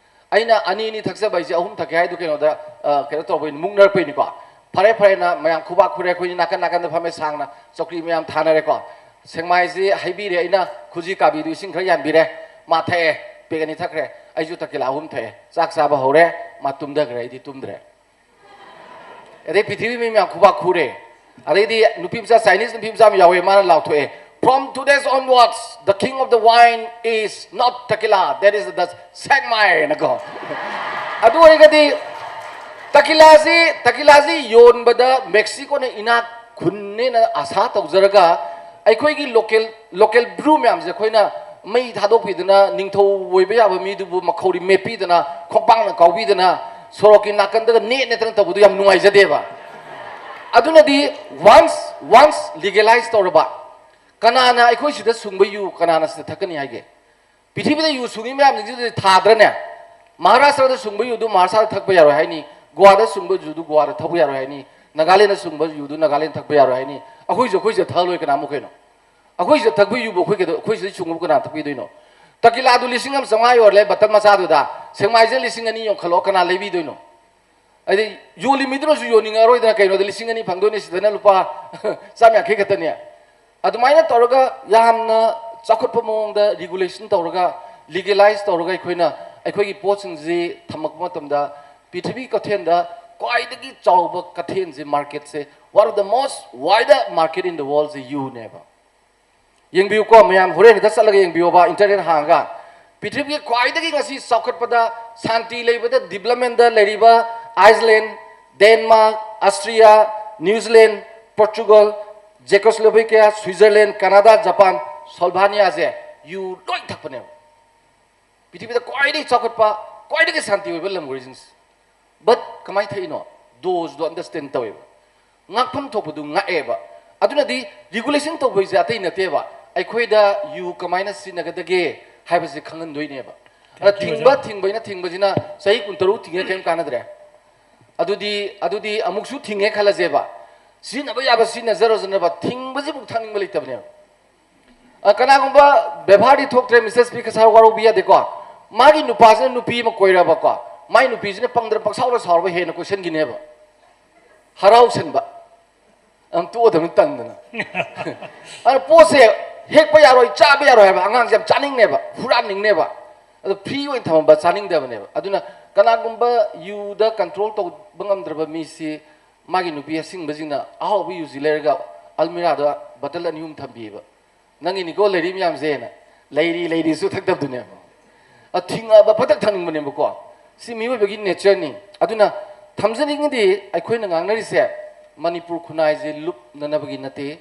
ꯑꯩꯅ ꯑꯅꯤ ꯑꯅꯤ ꯊꯛꯆꯕ ꯍꯥꯏꯁꯦ, ꯑꯍꯨꯝ ꯊꯛꯀꯦ ꯍꯥꯏꯗꯨ ꯀꯩꯅꯣꯗ, ꯑ, ꯀꯩꯅꯣ ꯇꯧꯕꯩ, ꯃꯨꯛꯅꯔꯛꯄꯩꯅꯤꯀꯣ꯫ ꯐꯔꯦ ꯐꯔꯦꯅ ꯃꯌꯥꯝ ꯈꯨꯕꯥꯛ ꯈꯨꯔꯦ, ꯑꯩꯈꯣꯏꯅꯤ ꯅꯥꯀꯟ ꯅꯥꯀꯟꯗ ꯐꯝꯃꯦ, ꯁꯥꯡꯅ ꯆꯧꯀ꯭ꯔꯤ ꯃꯌꯥꯝ ꯊꯥꯅꯔꯦꯀꯣ꯫ ꯁꯦꯛꯃꯥꯏꯁꯤ ꯍꯩꯕꯤꯔꯦ, ꯑꯩꯅ ꯈꯨꯖꯤ ꯀꯥꯕꯤꯗꯨ ꯏꯁꯤꯡ ꯈꯔ ꯌꯥꯟꯕꯤꯔꯦ, ꯃꯥ ꯊꯛꯑꯦ, ꯄꯦꯛ ꯑꯅꯤ ꯊꯛꯈ꯭ꯔꯦ, ꯑꯩꯁꯨ ꯇꯀꯤꯂꯥ ꯑꯍꯨꯝ ꯊꯛꯑꯦ, ꯆꯥꯛ ꯆꯥꯕ ꯍꯧꯔꯦ, ꯃꯥ ꯇꯨꯝꯊꯈ꯭ꯔꯦ, ꯑꯩꯗꯤ ꯇꯨꯝꯗ꯭ꯔꯦ꯫ ꯑꯗꯩ ꯄ꯭ꯔꯤꯊꯤꯕꯤ ꯃꯤ ꯃꯌꯥꯝ ꯈꯨꯕꯥꯛ ꯈꯨꯔꯦ꯫ ꯑꯗꯩꯗꯤ ꯅꯨꯄꯤ ꯃꯆꯥ, ꯆꯥꯏꯅꯤꯁ ꯅꯨꯄꯤ ꯃꯆꯥ ꯑꯃ ꯌꯥꯎꯋꯦ, ꯃꯥꯅ ꯂꯥꯎꯊꯣꯛꯑꯦ, "From today's onwards, the king of the wine is not Takila, that is the ꯁꯦꯛꯃꯥꯏ" ꯍꯥꯏꯅꯀꯣ꯫ ꯑꯗꯨ ꯑꯣꯏꯔꯒꯗꯤ ꯇꯀꯤꯂꯥꯁꯤ, ꯇꯀꯤꯂꯥꯁꯤ ꯌꯣꯟꯕꯗ ꯃꯦꯛꯁꯤꯀꯣꯅ ꯏꯅꯥꯛ ꯈꯨꯟꯅꯦꯅ ꯑꯁꯥ ꯇꯧꯖꯔꯒ, ꯑꯩꯈꯣꯏꯒꯤ ꯂꯣꯀꯦꯜ, ꯂꯣꯀꯦꯜ ꯕ꯭ꯔꯨ ꯃꯌꯥꯝꯁꯦ ꯑꯩꯈꯣꯏꯅ ꯃꯩ ꯊꯥꯗꯣꯛꯄꯤꯗꯅ, ꯅꯤꯡꯊꯧ ꯑꯣꯏꯕ ꯌꯥꯕ ꯃꯤꯗꯨꯕꯨ ꯃꯈꯧꯔꯤ ꯃꯦꯠꯄꯤꯗꯅ, ꯈꯣꯡꯄꯥꯛꯅ ꯀꯥꯎꯕꯤꯗꯅ, ꯁꯣꯔꯣꯛꯀꯤ ꯅꯥꯀꯟꯗꯒ ꯅꯦꯠ ꯅꯦꯠꯇꯅ ꯇꯧꯕꯗꯨ ꯌꯥꯝ ꯅꯨꯡꯉꯥꯏꯖꯗꯦꯕ꯫ ꯑꯗꯨꯅꯗꯤ once, once legalize ꯇꯧꯔꯕ, ꯀꯅꯥꯅ ꯑꯩꯈꯣꯏ ꯁꯤꯗ ꯁꯨꯡꯕ ꯌꯨ ꯀꯅꯥꯅ ꯁꯤꯗ ꯊꯛꯀꯅꯤ ꯍꯥꯏꯒꯦ? ꯄ꯭ꯔꯤꯊꯤꯕꯤꯗ ꯌꯨ ꯁꯨꯡꯉꯤ ꯃꯌꯥꯝꯁꯤꯡꯁꯤꯗꯤ ꯊꯥꯗ꯭ꯔꯅꯦ? ꯃꯍꯥꯔꯥꯁꯇ꯭ꯔꯗ ꯁꯨꯡꯕ ꯌꯨꯗꯨ ꯃꯍꯥꯔꯥꯁꯇ꯭ꯔꯗ ꯊꯛꯄ ꯌꯥꯔꯣꯏ ꯍꯥꯏꯅꯤ, ꯒꯣꯋꯥꯗ ꯁꯨꯡꯕ ꯌꯨꯗꯨ ꯒꯣꯋꯥꯗ ꯊꯛꯄ ꯌꯥꯔꯣꯏ ꯍꯥꯏꯅꯤ, ꯅꯥꯒꯥꯂꯦꯟꯗ ꯁꯨꯡꯕ ꯌꯨꯗꯨ ꯅꯥꯒꯥꯂꯦꯟꯗ ꯊꯛꯄ ꯌꯥꯔꯣꯏ ꯍꯥꯏꯅꯤ꯫ ꯑꯩꯈꯣꯏꯁꯨ ꯑꯩꯈꯣꯏꯁꯤꯗ ꯊꯛꯍꯜꯂꯣꯏ ꯀꯅꯥꯃꯨꯛ ꯀꯩꯅꯣ? ꯑꯩꯈꯣꯏꯁꯤꯗ ꯊꯛꯄ ꯌꯨꯕꯨ ꯑꯩꯈꯣꯏ ꯀꯩꯗꯧ-, ꯑꯩꯈꯣꯏꯁꯤꯗ ꯁꯨꯡꯕꯕꯨ ꯀꯅꯥ ꯊꯛꯄꯤꯗꯣꯏꯅꯣ? ꯇꯀꯤꯂꯥꯗꯨ ꯂꯤꯁꯤꯡ ꯑꯃ ꯆꯥꯝꯃꯉꯥ ꯌꯣꯜꯂꯦ ꯕꯇꯜ ꯃꯆꯥꯗꯨꯗ, ꯁꯦꯛꯃꯥꯏꯁꯤꯗ ꯂꯤꯁꯤꯡ ꯑꯅꯤ ꯌꯣꯟꯈꯠꯂꯣ, ꯀꯅꯥ ꯂꯩꯕꯤꯗꯣꯏꯅꯣ? ꯑꯗꯩ ꯌꯣꯜꯂꯤ ꯃꯤꯗꯨꯅꯁꯨ ꯌꯣꯟꯅꯤꯡꯉꯛꯑꯔꯣꯏꯗꯅ, ꯀꯩꯅꯣꯗ ꯂꯤꯁꯤꯡ ꯑꯅꯤ ꯐꯪꯗꯣꯏꯅꯤ, ꯁꯤꯗꯅ ꯂꯨꯄꯥ ꯆꯥꯝ ꯌꯥꯡꯈꯩ ꯈꯛꯇꯅꯦ꯫ ꯑꯗꯨꯃꯥꯏꯅ ꯇꯧꯔꯒ ꯌꯥꯝꯅ ꯆꯥꯎꯈꯠꯄ ꯃꯑꯣꯡꯗ regulation ꯇꯧꯔꯒ, legalize ꯇꯧꯔꯒ ꯑꯩꯈꯣꯏꯅ ꯑꯩꯈꯣꯏꯒꯤ ꯄꯣꯠꯁꯤꯡꯁꯤ ꯊꯝꯃꯛꯄ ꯃꯇꯝꯗ, ꯄ꯭ꯔꯤꯊꯤꯕꯤ ꯀꯩꯊꯦꯜꯗ ꯈ꯭ꯋꯥꯏꯗꯒꯤ ꯆꯥꯎꯕ ꯀꯩꯊꯦꯜꯁꯦ, market say, one of the most wider market in the world ꯁꯦ ꯌꯨꯅꯦꯕ꯫ ꯌꯦꯡꯕꯤꯌꯨꯀꯣ ꯃꯌꯥꯝ, ꯍꯣꯔꯦꯟ ꯍꯦꯛꯇ ꯆꯠꯂꯒ ꯌꯦꯡꯕꯤꯌꯣꯕ, internet ꯍꯥꯡꯉꯒ꯫ ꯄ꯭ꯔꯤꯊꯤꯕꯤꯒꯤ ꯈ꯭ꯋꯥꯏꯗꯒꯤ ꯉꯁꯤ ꯆꯥꯎꯈꯠꯄꯗ, ꯁꯥꯟꯇꯤ ꯂꯩꯕꯗ, development ꯗ ꯂꯩꯔꯤꯕ Iceland, Denmark, Austria, New Zealand, Portugal, Czechoslovakia, Switzerland, Canada, Japan, Slovenia ꯁꯦ ꯌꯨ ꯂꯣꯏ ꯊꯛꯄꯅꯦꯕ꯫ ꯄ꯭ꯔꯤꯊꯤꯕꯤꯗ ꯈ꯭ꯋꯥꯏꯗꯒꯤ ꯆꯥꯎꯈꯠꯄ, ꯈ꯭ꯋꯥꯏꯗꯒꯤ ꯁꯥꯟꯇꯤ ꯑꯣꯏꯕ ꯂꯝ ꯑꯣꯏꯔꯤꯁꯤꯡꯁꯦ꯫ But ꯀꯃꯥꯏꯅ ꯊꯛꯏꯅꯣ? Dose ꯗꯣ understand ꯇꯧꯋꯦꯕ꯫ ꯉꯥꯛꯐꯝ ꯊꯣꯛꯄꯗꯨ ꯉꯥꯛꯑꯦꯕ꯫ ꯑꯗꯨꯅꯗꯤ regulation ꯇꯧꯕꯩꯁꯦ ꯑꯇꯩ ꯅꯠꯇꯦꯕ, ꯑꯩꯈꯣꯏꯗ ꯌꯨ ꯀꯃꯥꯏꯅ ꯁꯤꯖꯤꯟꯅꯒꯗꯒꯦ ꯍꯥꯏꯕꯁꯦ ꯈꯪꯍꯟꯗꯣꯏꯅꯦꯕ꯫ ꯑꯗ Thank you, ꯊꯤꯡꯕ ꯑꯣꯖꯥ꯫ ꯊꯤꯡꯕꯩꯅ ꯊꯤꯡꯕꯁꯤꯅ ꯆꯍꯤ ꯀꯨꯟꯇꯔꯨꯛ ꯊꯤꯡꯉꯦ, ꯀꯔꯤꯝ ꯀꯥꯟꯅꯗ꯭ꯔꯦ꯫ ꯑꯗꯨꯗꯤ, ꯑꯗꯨꯗꯤ ꯑꯃꯨꯛꯁꯨ ꯊꯤꯡꯉꯦ ꯈꯜꯂꯁꯦꯕ, ꯁꯤꯖꯤꯟꯅꯕ ꯌꯥꯕ ꯁꯤꯖꯤꯟꯅꯖꯔꯁꯅꯨꯕ, ꯊꯤꯡꯕꯁꯤꯕꯨ ꯊꯛꯅꯤꯡꯕ ꯂꯩꯇꯕꯅꯦꯕ꯫ ꯑ, ꯀꯅꯥꯒꯨꯝꯕ ꯕꯦꯕꯥꯔꯗꯤ ꯊꯣꯛꯇ꯭ꯔꯦ, ꯃꯤꯁꯦꯁ ꯄꯤ ꯀꯁꯥꯔ, ꯋꯥꯔꯧꯕꯤ ꯌꯥꯗꯦꯀꯣ꯫ ꯃꯥꯒꯤ ꯅꯨꯄꯥꯁꯤꯅ ꯅꯨꯄꯤ ꯑꯃ ꯀꯣꯏꯔꯕꯀꯣ, ꯃꯥꯏ ꯅꯨꯄꯤꯁꯤꯅ ꯄꯪꯗ꯭ꯔ ꯄꯪꯁꯥꯎꯗ ꯁꯥꯎꯔꯒ ꯍꯦꯟꯅ ꯀꯣꯏꯁꯟꯈꯤꯅꯦꯕ꯫ ꯍꯔꯥꯎꯁꯟꯕ꯫ ꯑꯝ, ꯇꯣꯛꯑꯗꯕꯅꯤ, ꯇꯟꯗꯅ꯫ ꯑꯗꯨꯅ ꯄꯣꯠꯁꯦ ꯍꯦꯛꯄ ꯌꯥꯔꯣꯏ, ꯆꯥꯕ ꯌꯥꯔꯣꯏ ꯍꯥꯏꯕ, ꯑꯉꯥꯡꯁꯦ ꯌꯥꯝ ꯆꯥꯅꯤꯡꯅꯦꯕ, ꯍꯨꯔꯥꯟꯅꯤꯡꯅꯦꯕ꯫ ꯑꯗꯣ free ꯑꯣꯏꯅ ꯊꯝꯃꯝꯕ ꯆꯥꯅꯤꯡꯗꯕꯅꯦꯕ꯫ ꯑꯗꯨꯅ ꯀꯅꯥꯒꯨꯝꯕ ꯌꯨꯗ control ꯇꯧꯕ ꯉꯝꯗ꯭ꯔꯕ ꯃꯤꯁꯤ ꯃꯥꯒꯤ ꯅꯨꯄꯤ ꯑꯁꯤꯡꯕꯁꯤꯡꯅ ꯑꯍꯥꯎꯕ ꯌꯨꯁꯤ ꯂꯩꯔꯒ ꯑꯜꯃꯤꯔꯥꯗ ꯕꯇꯜ ꯑꯅꯤ ꯑꯍꯨꯝ ꯊꯝꯕꯤꯌꯦꯕ꯫ "ꯅꯪꯒꯤꯅꯤꯀꯣ ꯂꯩꯔꯤ ꯃꯌꯥꯝꯁꯦꯅ"꯫ ꯂꯩꯔꯤ, ꯂꯩꯔꯤꯁꯨ ꯊꯛꯇꯕꯗꯨꯅꯦꯕ꯫ ꯑ, ꯊꯤꯡꯉꯛꯑꯕ ꯐꯇꯛ ꯊꯛꯅꯤꯡꯕꯅꯦꯕꯀꯣ꯫ ꯁꯤ ꯃꯤꯑꯣꯏꯕꯒꯤ nature ꯅꯤ꯫ ꯑꯗꯨꯅ ꯊꯝꯖꯅꯤꯡꯉꯤꯗꯤ, ꯑꯩꯈꯣꯏꯅ ꯉꯥꯡꯅꯔꯤꯁꯦ ꯃꯅꯤꯄꯨꯔ ꯈꯨꯟꯅꯥꯏꯁꯦ ꯂꯨꯞꯅꯅꯕꯒꯤ ꯅꯠꯇꯦ꯫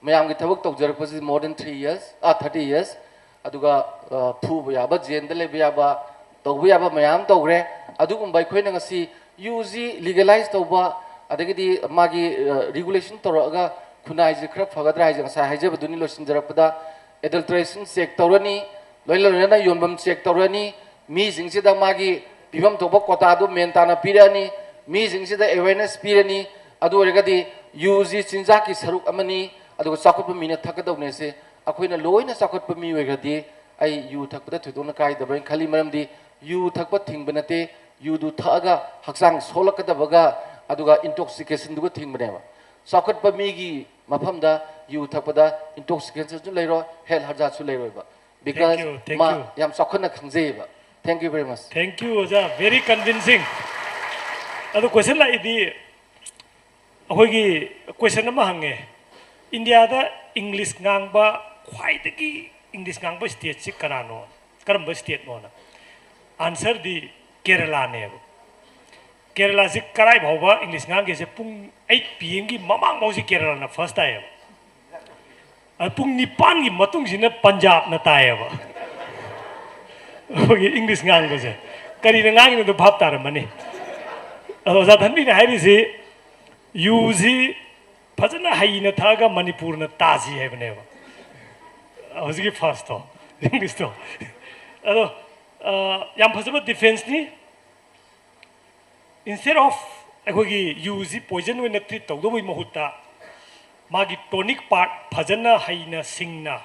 ꯃꯌꯥꯝꯒꯤ ꯊꯕꯛ ꯇꯧꯖꯔꯛꯄꯁꯤ more than three years, ꯑꯥ, thirty years꯫ ꯑꯗꯨꯒ, ꯑ, ꯐꯨꯕ ꯌꯥꯕ, ꯖꯦꯜꯗ ꯂꯩꯕ ꯌꯥꯕ, ꯇꯧꯕ ꯌꯥꯕ ꯃꯌꯥꯝ ꯇꯧꯈ꯭ꯔꯦ꯫ ꯑꯗꯨꯒꯨꯝꯕ ꯑꯩꯈꯣꯏꯅ ꯉꯁꯤ ꯌꯨꯁꯤ legalize ꯇꯧꯕ, ꯑꯗꯒꯤꯗꯤ ꯃꯥꯒꯤ, ꯑ, regulation ꯇꯧꯔꯛꯑꯒ ꯈꯨꯟꯅꯥꯏꯁꯦ ꯈꯔ ꯐꯒꯗ꯭ꯔꯥ ꯍꯥꯏꯁꯦ ꯉꯁꯥꯏ ꯍꯥꯏꯖꯕꯗꯨꯅꯤ꯫ ꯂꯣꯏꯁꯤꯟꯖꯔꯛꯄꯗ adulteration check ꯇꯧꯔꯅꯤ, ꯂꯣꯏꯅ ꯂꯣꯏꯅꯅ ꯌꯣꯟꯐꯝ check ꯇꯧꯔꯅꯤ, ꯃꯤꯁꯤꯡꯁꯤꯗ ꯃꯥꯒꯤ ꯄꯤꯐꯝ ꯊꯣꯛꯄ ꯀꯣꯇꯥꯗꯨ ꯃꯦꯟ ꯇꯥꯅ ꯄꯤꯔꯛꯑꯅꯤ, ꯃꯤꯁꯤꯡꯁꯤꯗ ꯑꯦꯋꯦꯔꯅꯦꯁ ꯄꯤꯔꯅꯤ꯫ ꯑꯗꯨ ꯑꯣꯏꯔꯒꯗꯤ ꯌꯨꯁꯤ ꯆꯤꯟꯖꯥꯛꯀꯤ ꯁꯔꯨꯛ ꯑꯃꯅꯤ, ꯑꯗꯨꯒ ꯆꯥꯎꯈꯠꯄ ꯃꯤꯅ ꯊꯛꯀꯗꯧꯅꯦꯁꯦ ꯑꯩꯈꯣꯏꯅ ꯂꯣꯏꯅ ꯆꯥꯎꯈꯠꯄ ꯃꯤ ꯑꯣꯏꯈ꯭ꯔꯗꯤ ꯑꯩ ꯌꯨ ꯊꯛꯄꯗ ꯊꯣꯏꯗꯣꯛꯅ ꯀꯥꯏꯗꯕ꯭ꯔꯅ ꯈꯜꯂꯤ꯫ ꯃꯔꯝꯗꯤ ꯌꯨ ꯊꯛꯄ ꯊꯤꯡꯕ ꯅꯠꯇꯦ, ꯌꯨꯗꯨ ꯊꯛꯑꯒ ꯍꯛꯆꯥꯡ ꯁꯣꯛꯂꯛꯀꯗꯕꯒ ꯑꯗꯨꯒ ꯏꯟꯇꯣꯛꯁꯤꯀꯦꯁꯟꯗꯨꯒ ꯊꯤꯡꯕꯅꯦꯕ꯫ ꯆꯥꯎꯈꯠꯄ ꯃꯤꯒꯤ ꯃꯐꯝꯗ ꯌꯨ ꯊꯛꯄꯗ ꯏꯟꯇꯣꯛꯁꯤꯀꯦꯁꯟꯁꯨ ꯂꯩꯔꯣꯏ, ꯍꯦꯜꯊ ꯍꯖꯥꯔꯠꯁꯨ ꯂꯩꯔꯣꯏꯕ꯫ Because you, thank ꯃꯥ you. ꯌꯥꯝ ꯆꯥꯎꯈꯠꯅ ꯈꯪꯖꯩꯌꯦꯕ꯫ Thank you very much. Thank you, ꯑꯣꯖꯥ, very convincing. ꯑꯗꯣ ꯀꯣꯏꯁꯟ ꯂꯥꯛꯏꯗꯤ, ꯑꯩꯈꯣꯏꯒꯤ ꯀꯣꯏꯁꯟ ꯑꯃ ꯍꯪꯉꯦ, ꯏꯟꯗꯤꯌꯥꯗ ꯏꯪꯂꯤꯁ ꯉꯥꯡꯕ, ꯈ꯭ꯋꯥꯏꯗꯒꯤ ꯏꯪꯂꯤꯁ ꯉꯥꯡꯕ ꯁ꯭ꯇꯦꯠꯁꯤ ꯀꯅꯥꯅꯣ, ꯀꯔꯝꯕ ꯁ꯭ꯇꯦꯠꯅꯣꯅ? ꯑꯟꯁꯔꯗꯤ ꯀꯦꯔꯂꯥꯅꯦꯕ꯫ ꯀꯦꯔꯂꯥꯁꯤ ꯀꯔꯥꯏ ꯐꯥꯎꯕ ꯏꯪꯂꯤꯁ ꯉꯥꯡꯒꯦꯁꯦ ꯄꯨꯡ ꯑꯩꯠ ꯄꯤ ꯑꯦꯝꯒꯤ ꯃꯃꯥꯡ ꯐꯥꯎꯁꯤ ꯀꯦꯔꯂꯥꯅ ꯐꯥꯔꯁ ꯇꯥꯏꯌꯦꯕ꯫ ꯑꯗ ꯄꯨꯡ ꯅꯤꯄꯥꯟꯒꯤ ꯃꯇꯨꯡꯁꯤꯅ ꯄꯟꯖꯥꯕꯅ ꯇꯥꯏꯌꯦꯕ꯫ ꯑꯩꯈꯣꯏꯒꯤ ꯏꯪꯂꯤꯁ ꯉꯥꯡꯕꯁꯦ ꯀꯔꯤꯅ ꯉꯥꯡꯉꯤꯅꯣꯗꯣ ꯚꯥꯞ ꯇꯥꯔꯝꯃꯅꯤ꯫ ꯑꯗꯣ ꯑꯣꯖꯥ ꯙꯟꯕꯤꯅ ꯍꯥꯏꯔꯤꯁꯤ ꯌꯨꯁꯤ ꯐꯖꯅ ꯍꯩꯅ ꯊꯛꯑꯒ ꯃꯅꯤꯄꯨꯔꯅ ꯇꯥꯁꯤ ꯍꯥꯏꯕꯅꯦꯕ ꯍꯧꯖꯤꯛꯀꯤ ꯐꯥꯔꯁꯇꯣ, ꯏꯪꯂꯤꯁꯇꯣ꯫ ꯑꯗꯣ ꯑ, ꯌꯥꯝ ꯐꯖꯕ ꯗꯤꯐꯦꯟꯁꯅꯤ꯫ Instead of ꯑꯩꯈꯣꯏꯒꯤ ꯌꯨꯁꯤ ꯄꯣꯏꯖꯟ ꯑꯣꯏꯅ ꯇ꯭ꯔꯤꯠ ꯇꯧꯗꯧꯕꯒꯤ ꯃꯍꯨꯠꯇ ꯃꯥꯒꯤ ꯇꯣꯅꯤꯛ ꯄꯥꯔꯠ ꯐꯖꯅ ꯍꯩꯅ ꯁꯤꯡꯅ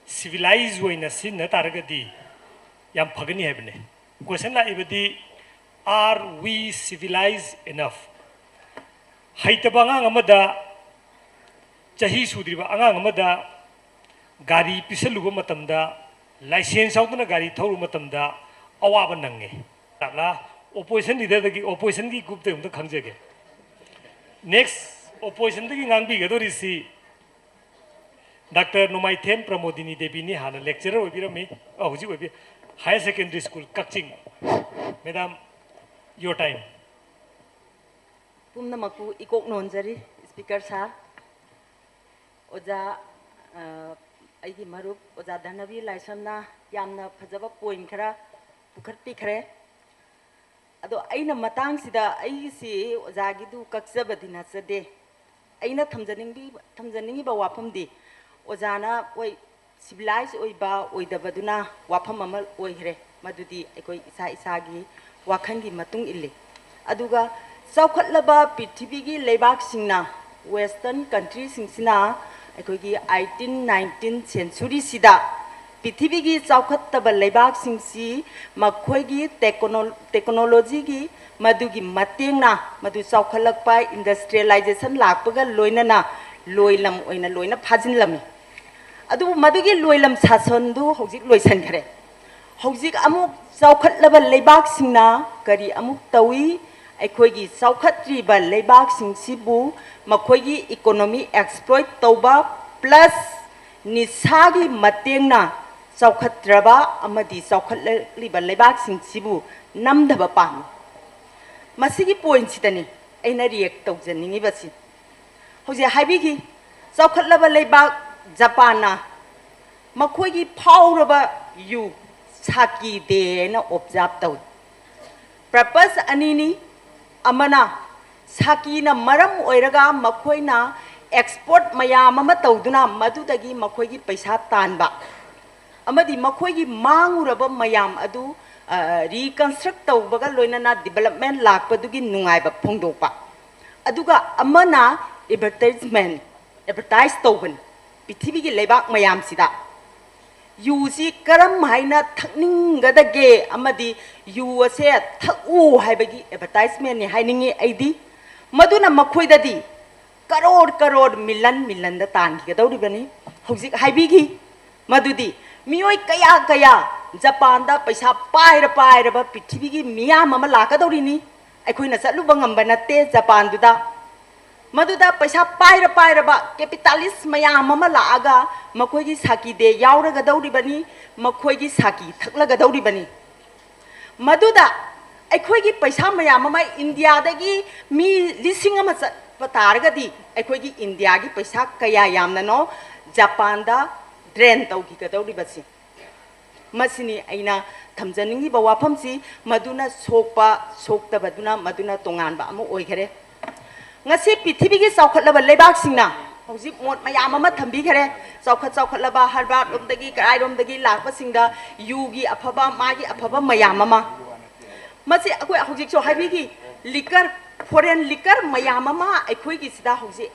ꯁꯤꯚꯤꯂꯥꯏꯖ ꯑꯣꯏꯅ ꯁꯤꯖꯤꯟꯅ ꯇꯥꯔꯒꯗꯤ ꯌꯥꯝ ꯐꯒꯅꯤ ꯍꯥꯏꯕꯅꯤ꯫ ꯀꯣꯏꯁꯟ ꯂꯥꯛꯏꯕꯗꯤ, are we civilized enough? ꯍꯩꯇꯕ ꯑꯉꯥꯡ ꯑꯃꯗ, ꯆꯍꯤ ꯁꯨꯗ꯭ꯔꯤꯕ ꯑꯉꯥꯡ ꯑꯃꯗ ꯒꯥꯔꯤ ꯄꯤꯁꯜꯂꯨꯕ ꯃꯇꯝꯗ, ꯂꯥꯏꯁꯦꯟꯁ ꯌꯥꯎꯗꯅ ꯒꯥꯔꯤ ꯊꯧꯔꯨꯕ ꯃꯇꯝꯗ ꯑꯋꯥꯕ ꯅꯪꯉꯤ꯫ ꯑꯣꯄꯣꯖꯤꯁꯟ ꯂꯤꯗꯔꯗꯒꯤ, ꯑꯣꯄꯣꯖꯤꯁꯟꯒꯤ ꯒ꯭ꯔꯨꯞꯇꯒꯤ ꯑꯝꯇ ꯈꯪꯖꯒꯦ꯫ ꯅꯦꯛꯁ ꯑꯣꯄꯣꯖꯤꯁꯟꯗꯒꯤ ꯉꯥꯡꯕꯤꯒꯗꯧꯔꯤꯁꯤ ꯗꯥꯛꯇꯔ ꯅꯣꯡꯃꯥꯏꯊꯦꯝ ꯄ꯭ꯔꯃꯣꯗꯤꯅꯤ ꯗꯦꯕꯤꯅꯤ, ꯍꯥꯟꯅ ꯂꯦꯛꯆꯔꯔ ꯑꯣꯏꯕꯤꯔꯝꯃꯤ, ꯑ, ꯍꯧꯖꯤꯛ ꯑꯣꯏꯕꯤ, higher secondary school Kakching. Madam, your time. ꯄꯨꯝꯅꯃꯛꯄꯨ ꯏꯀꯣꯛ ꯅꯣꯟꯖꯔꯤ, ꯁ꯭ꯄꯤꯀꯔ ꯁꯥꯔ, ꯑꯣꯖꯥ, ꯑ, ꯑꯩꯒꯤ ꯃꯔꯨꯞ ꯑꯣꯖꯥ ꯙꯅꯕꯤꯔ ꯂꯥꯏꯁ꯭ꯔꯝꯅ ꯌꯥꯝꯅ ꯐꯖꯕ ꯄꯣꯏꯟ ꯈꯔ ꯄꯨꯈꯠꯄꯤꯈ꯭ꯔꯦ꯫ ꯑꯗꯣ ꯑꯩꯅ ꯃꯇꯥꯡꯁꯤꯗ ꯑꯩꯁꯤ ꯑꯣꯖꯥꯒꯤꯗꯨ ꯀꯛꯆꯕꯗꯤ ꯅꯠꯆꯗꯦ꯫ ꯑꯩꯅ ꯊꯝꯖꯅꯤꯡꯕꯤ-, ꯊꯝꯖꯅꯤꯡꯉꯤꯕ ꯋꯥꯐꯝꯗꯤ ꯑꯣꯖꯥꯅ ꯍꯣꯏ ꯁꯤꯚꯤꯂꯥꯏꯖ ꯑꯣꯏꯕ ꯑꯣꯏꯗꯕꯗꯨꯅ ꯋꯥꯐꯝ ꯑꯃ ꯑꯣꯏꯈ꯭ꯔꯦ꯫ ꯃꯗꯨꯗꯤ ꯑꯩꯈꯣꯏ ꯏꯁꯥ ꯏꯁꯥꯒꯤ ꯋꯥꯈꯜꯒꯤ ꯃꯇꯨꯡ ꯏꯜꯂꯤ꯫ ꯑꯗꯨꯒ ꯆꯥꯎꯈꯠꯂꯕ ꯄ꯭ꯔꯤꯊꯤꯕꯤꯒꯤ ꯂꯩꯕꯥꯛꯁꯤꯡꯅ, ꯋꯦꯁꯇꯔꯟ ꯀꯟꯇ꯭ꯔꯤꯁꯤꯡꯁꯤꯅ ꯑꯩꯈꯣꯏꯒꯤ ꯑꯩꯠꯇꯤꯟ ꯅꯥꯏꯟꯇꯤꯟ ꯁꯦꯟꯆꯨꯔꯤꯁꯤꯗ ꯄ꯭ꯔꯤꯊꯤꯕꯤꯒꯤ ꯆꯥꯎꯈꯠꯇꯕ ꯂꯩꯕꯥꯛꯁꯤꯡꯁꯤ ꯃꯈꯣꯏꯒꯤ ꯇꯦꯛꯅꯣ-, ꯇꯦꯛꯅꯣꯂꯣꯖꯤꯒꯤ ꯃꯗꯨꯒꯤ ꯃꯇꯦꯡꯅ ꯃꯗꯨ ꯆꯥꯎꯈꯠꯂꯛꯄ, ꯏꯟꯗꯁꯇ꯭ꯔꯤꯌꯦꯂꯥꯏꯖꯦꯁꯟ ꯂꯥꯛꯄꯒ ꯂꯣꯏꯅꯅ ꯂꯣꯏꯂꯝ ꯑꯣꯏꯅ ꯂꯣꯏꯅ ꯐꯥꯖꯤꯜꯂꯝꯃꯤ꯫ ꯑꯗꯨꯕꯨ ꯃꯗꯨꯒꯤ ꯂꯣꯏꯂꯝ ꯁꯥꯁꯟꯗꯨ ꯍꯧꯖꯤꯛ ꯂꯣꯏꯁꯤꯟꯈ꯭ꯔꯦ꯫ ꯍꯧꯖꯤꯛ ꯑꯃꯨꯛ ꯆꯥꯎꯈꯠꯂꯕ ꯂꯩꯕꯥꯛꯁꯤꯡꯅ ꯀꯔꯤ ꯑꯃꯨꯛ ꯇꯧꯏ? ꯑꯩꯈꯣꯏꯒꯤ ꯆꯥꯎꯈꯠꯇ꯭ꯔꯤꯕ ꯂꯩꯕꯥꯛꯁꯤꯡꯁꯤꯕꯨ ꯃꯈꯣꯏꯒꯤ ꯏꯀꯣꯅꯣꯃꯤ ꯑꯦꯛꯁꯄ꯭ꯂꯣꯏꯠ ꯇꯧꯕ, ꯄ꯭ꯂꯁ ꯅꯤꯁꯥꯒꯤ ꯃꯇꯦꯡꯅ ꯆꯥꯎꯈꯠꯇ꯭ꯔꯕ ꯑꯃꯗꯤ ꯆꯥꯎꯈꯠꯂꯛꯂꯤꯕ ꯂꯩꯕꯥꯛꯁꯤꯡꯁꯤꯕꯨ ꯅꯝꯗꯕ ꯄꯥꯝꯃꯤ꯫ ꯃꯁꯤꯒꯤ ꯄꯣꯏꯟꯠꯁꯤꯗꯅꯤ ꯑꯩꯅ ꯔꯤꯌꯦꯛ ꯇꯧꯖꯅꯤꯡꯉꯤꯕꯁꯤ꯫ ꯍꯧꯖꯤꯛ ꯍꯥꯏꯕꯤꯈꯤ, ꯆꯥꯎꯈꯠꯂꯕ ꯂꯩꯕꯥꯛ ꯖꯄꯥꯟꯅ ꯃꯈꯣꯏꯒꯤ ꯐꯥꯎꯔꯕ ꯌꯨ ꯁꯥꯀꯤ ꯗꯦ ꯍꯥꯏꯅ ꯑꯣꯕꯖꯥꯔꯕ ꯇꯧꯏ꯫ ꯄꯔꯄꯁ ꯑꯅꯤꯅꯤ꯫ ꯑꯃꯅ, ꯁꯥꯀꯤꯅ ꯃꯔꯝ ꯑꯣꯏꯔꯒ ꯃꯈꯣꯏꯅ ꯑꯦꯛꯁꯄꯣꯔꯠ ꯃꯌꯥꯝ ꯑꯃ ꯇꯧꯗꯨꯅ ꯃꯗꯨꯗꯒꯤ ꯃꯈꯣꯏꯒꯤ ꯄꯩꯁꯥ ꯇꯥꯟꯕ ꯑꯃꯗꯤ ꯃꯈꯣꯏꯒꯤ ꯃꯥꯡꯉꯨꯔꯕ ꯃꯌꯥꯝ ꯑꯗꯨ, ꯑ, ꯔꯤꯀꯟꯁꯇ꯭ꯔꯛ ꯇꯧꯕꯒ ꯂꯣꯏꯅꯅ ꯗꯤꯕꯂꯞꯃꯦꯟ ꯂꯥꯛꯄꯗꯨꯒꯤ ꯅꯨꯡꯉꯥꯏꯕ ꯐꯣꯡꯗꯣꯛꯄ꯫ ꯑꯗꯨꯒ ꯑꯃꯅ ꯑꯦꯗꯚꯔꯇꯥꯏꯖꯃꯦꯟ, ꯑꯦꯗꯚꯔꯇꯥꯏꯖ ꯇꯧꯕꯅꯤ ꯄ꯭ꯔꯤꯊꯤꯕꯤꯒꯤ ꯂꯩꯕꯥꯛ ꯃꯌꯥꯝꯁꯤꯗ꯫ ꯌꯨꯁꯤ ꯀꯔꯝ ꯍꯥꯏꯅ ꯊꯛꯅꯤꯡꯒꯗꯒꯦ ꯑꯃꯗꯤ ꯌꯨ ꯑꯁꯦ ꯊꯛꯎ ꯍꯥꯏꯕꯒꯤ ꯑꯦꯗꯚꯔꯇꯥꯏꯖꯃꯦꯟꯅꯤ ꯍꯥꯏꯅꯤꯡꯉꯤ ꯑꯩꯗꯤ꯫ ꯃꯗꯨꯅ ꯃꯈꯣꯏꯗꯗꯤ ꯀꯔꯣꯔ ꯀꯔꯣꯔ, ꯃꯤꯂꯟ ꯃꯤꯂꯟꯗ ꯇꯥꯟꯈꯤꯒꯗꯧꯔꯤꯕꯅꯤ꯫ ꯍꯧꯖꯤꯛ ꯍꯥꯏꯕꯤꯈꯤ ꯃꯗꯨꯗꯤ ꯃꯤꯑꯣꯏ ꯀꯌꯥ ꯀꯌꯥ ꯖꯄꯥꯟꯗ ꯄꯩꯁꯥ ꯄꯥꯏꯔ ꯄꯥꯏꯔꯕ ꯄ꯭ꯔꯤꯊꯤꯕꯤꯒꯤ ꯃꯤꯌꯥꯝ ꯑꯃ ꯂꯥꯛꯀꯗꯧꯔꯤꯅꯤ꯫ ꯑꯩꯈꯣꯏꯅ ꯆꯠꯂꯨꯕ ꯉꯝꯕ ꯅꯠꯇꯦ ꯖꯄꯥꯟꯗꯨꯗ꯫ ꯃꯗꯨꯗ ꯄꯩꯁꯥ ꯄꯥꯏꯔ ꯄꯥꯏꯔꯕ ꯀꯦꯄꯤꯇꯥꯂꯤꯁ ꯃꯌꯥꯝ ꯑꯃ ꯂꯥꯛꯑꯒ ꯃꯈꯣꯏꯒꯤ ꯁꯥꯀꯤ ꯗꯦ ꯌꯥꯎꯔꯒꯗꯧꯔꯤꯕꯅꯤ, ꯃꯈꯣꯏꯒꯤ ꯁꯥꯀꯤ ꯊꯛꯂꯒꯗꯧꯔꯤꯕꯅꯤ꯫ ꯃꯗꯨꯗ ꯑꯩꯈꯣꯏꯒꯤ ꯄꯩꯁꯥ ꯃꯌꯥꯝ ꯑꯃ ꯏꯟꯗꯤꯌꯥꯗꯒꯤ ꯃꯤ ꯂꯤꯁꯤꯡ ꯑꯃ ꯆꯠꯄ ꯇꯥꯔꯒꯗꯤ ꯑꯩꯈꯣꯏꯒꯤ ꯏꯟꯗꯤꯌꯥꯒꯤ ꯄꯩꯁꯥ ꯀꯌꯥ ꯌꯥꯝꯅꯅꯣ ꯖꯄꯥꯟꯗ ꯗ꯭ꯔꯦꯟ ꯇꯧꯈꯤꯒꯗꯧꯔꯤꯕꯁꯤ? ꯃꯁꯤꯅꯤ ꯑꯩꯅ ꯊꯝꯖꯅꯤꯡꯉꯤꯕ ꯋꯥꯐꯝꯁꯤ꯫ ꯃꯗꯨꯅ ꯁꯣꯛꯄ ꯁꯣꯛꯇꯕꯗꯨꯅ ꯃꯗꯨꯅ ꯇꯣꯉꯥꯟꯕ ꯑꯃ ꯑꯣꯏꯈꯔꯦ꯫ ꯉꯁꯤ ꯄ꯭ꯔꯤꯊꯤꯕꯤꯒꯤ ꯆꯥꯎꯈꯠꯂꯕ ꯂꯩꯕꯥꯛꯁꯤꯡꯅ ꯍꯧꯖꯤꯛ ꯃꯣꯠ ꯃꯌꯥꯝ ꯑꯃ ꯊꯝꯕꯤꯈꯔꯦ꯫ ꯆꯥꯎꯈꯠ ꯆꯥꯎꯈꯠꯂꯕ ꯍꯔꯕꯥꯔꯠ ꯂꯣꯝꯗꯒꯤ ꯀꯔꯥꯏꯔꯣꯝꯗꯒꯤ ꯂꯥꯛꯄꯁꯤꯡꯗ ꯌꯨꯒꯤ ꯑꯐꯕ, ꯃꯥꯒꯤ ꯑꯐꯕ ꯃꯌꯥꯝ ꯑꯃ꯫ ꯃꯁꯤ ꯑꯩꯈꯣꯏ ꯍꯧꯖꯤꯛꯁꯨ ꯍꯥꯏꯕꯤꯈꯤ, ꯂꯤꯀꯔ, ꯐꯣꯔꯦꯟ ꯂꯤꯀꯔ ꯃꯌꯥꯝ ꯑꯃ ꯑꯩꯈꯣꯏꯒꯤꯁꯤꯗ ꯍꯧꯖꯤꯛ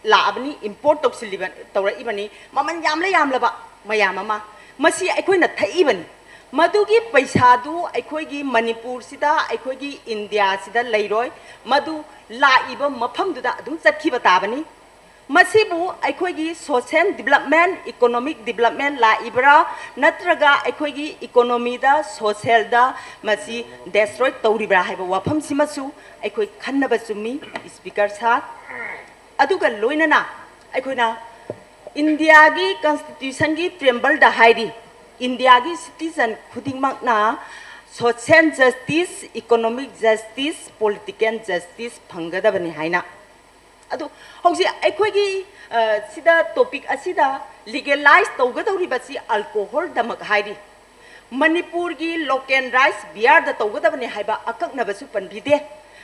ꯂꯥꯛꯑꯕꯅꯤ, ꯏꯝꯄꯣꯔꯠ ꯇꯧꯁꯤꯜꯂꯤꯕ, ꯇꯧꯔꯛꯏꯕꯅꯤ, ꯃꯃꯜ ꯌꯥꯝꯂ ꯌꯥꯝꯂꯕ ꯃꯌꯥꯝ ꯑꯃ꯫ ꯃꯁꯤ ꯑꯩꯈꯣꯏꯅ ꯊꯛꯏꯕꯅꯤ꯫ ꯃꯗꯨꯒꯤ ꯄꯩꯁꯥꯗꯨ ꯑꯩꯈꯣꯏꯒꯤ ꯃꯅꯤꯄꯨꯔꯁꯤꯗ, ꯑꯩꯈꯣꯏꯒꯤ ꯏꯟꯗꯤꯌꯥꯁꯤꯗ ꯂꯩꯔꯣꯏ, ꯃꯗꯨ ꯂꯥꯛꯏꯕ ꯃꯐꯝꯗꯨꯗ ꯑꯗꯨꯝ ꯆꯠꯈꯤꯕ ꯇꯥꯕꯅꯤ꯫ ꯃꯁꯤꯕꯨ ꯑꯩꯈꯣꯏꯒꯤ ꯁꯣꯁꯦꯜ ꯗꯤꯕꯂꯞꯃꯦꯟ, ꯏꯀꯣꯅꯣꯃꯤꯛ ꯗꯤꯕꯂꯞꯃꯦꯟ ꯂꯥꯛꯏꯕ꯭ꯔꯥ, ꯅꯠꯇ꯭ꯔꯒ ꯑꯩꯈꯣꯏꯒꯤ ꯏꯀꯣꯅꯣꯃꯤꯗ, ꯁꯣꯁꯦꯜꯗ ꯃꯁꯤ ꯗꯦꯁꯇ꯭ꯔꯣꯏ ꯇꯧꯔꯤꯕ꯭ꯔꯥ ꯍꯥꯏꯕ ꯋꯥꯐꯝꯁꯤꯃꯁꯨ ꯑꯩꯈꯣꯏ ꯈꯟꯅꯕ ꯆꯨꯝꯃꯤ, ꯏꯁꯄꯤꯀꯔ ꯁꯥꯔ꯫ ꯑꯗꯨꯒ ꯂꯣꯏꯅꯅ ꯑꯩꯈꯣꯏꯅ ꯏꯟꯗꯤꯌꯥꯒꯤ ꯀꯟꯁꯇꯤꯇ꯭ꯌꯨꯁꯟꯒꯤ ꯄ꯭ꯔꯤꯑꯦꯝꯕꯜꯗ ꯍꯥꯏꯔꯤ, ꯏꯟꯗꯤꯌꯥꯒꯤ ꯁꯤꯇꯤꯖꯟ ꯈꯨꯗꯤꯡꯃꯛꯅ social justice, economic justice, political justice ꯐꯪꯒꯗꯕꯅꯤ ꯍꯥꯏꯅ꯫ ꯑꯗꯨ ꯍꯧꯖꯤꯛ ꯑꯩꯈꯣꯏꯒꯤ, ꯑ, ꯁꯤꯗ ꯇꯣꯄꯤꯛ ꯑꯁꯤꯗ ꯂꯤꯒꯦꯂꯥꯏꯖ ꯇꯧꯒꯗꯧꯔꯤꯕꯁꯤ ꯑꯜꯀꯣꯍꯣꯜꯗꯃꯛ ꯍꯥꯏꯔꯤ꯫ ꯃꯅꯤꯄꯨꯔꯒꯤ ꯂꯣꯀꯦꯜ ꯔꯥꯏꯁ ꯕꯤꯌꯥꯔꯗ ꯇꯧꯒꯗꯕꯅꯤ ꯍꯥꯏꯕ ꯑꯀꯛꯅꯕꯁꯨ ꯄꯟꯕꯤꯗꯦ꯫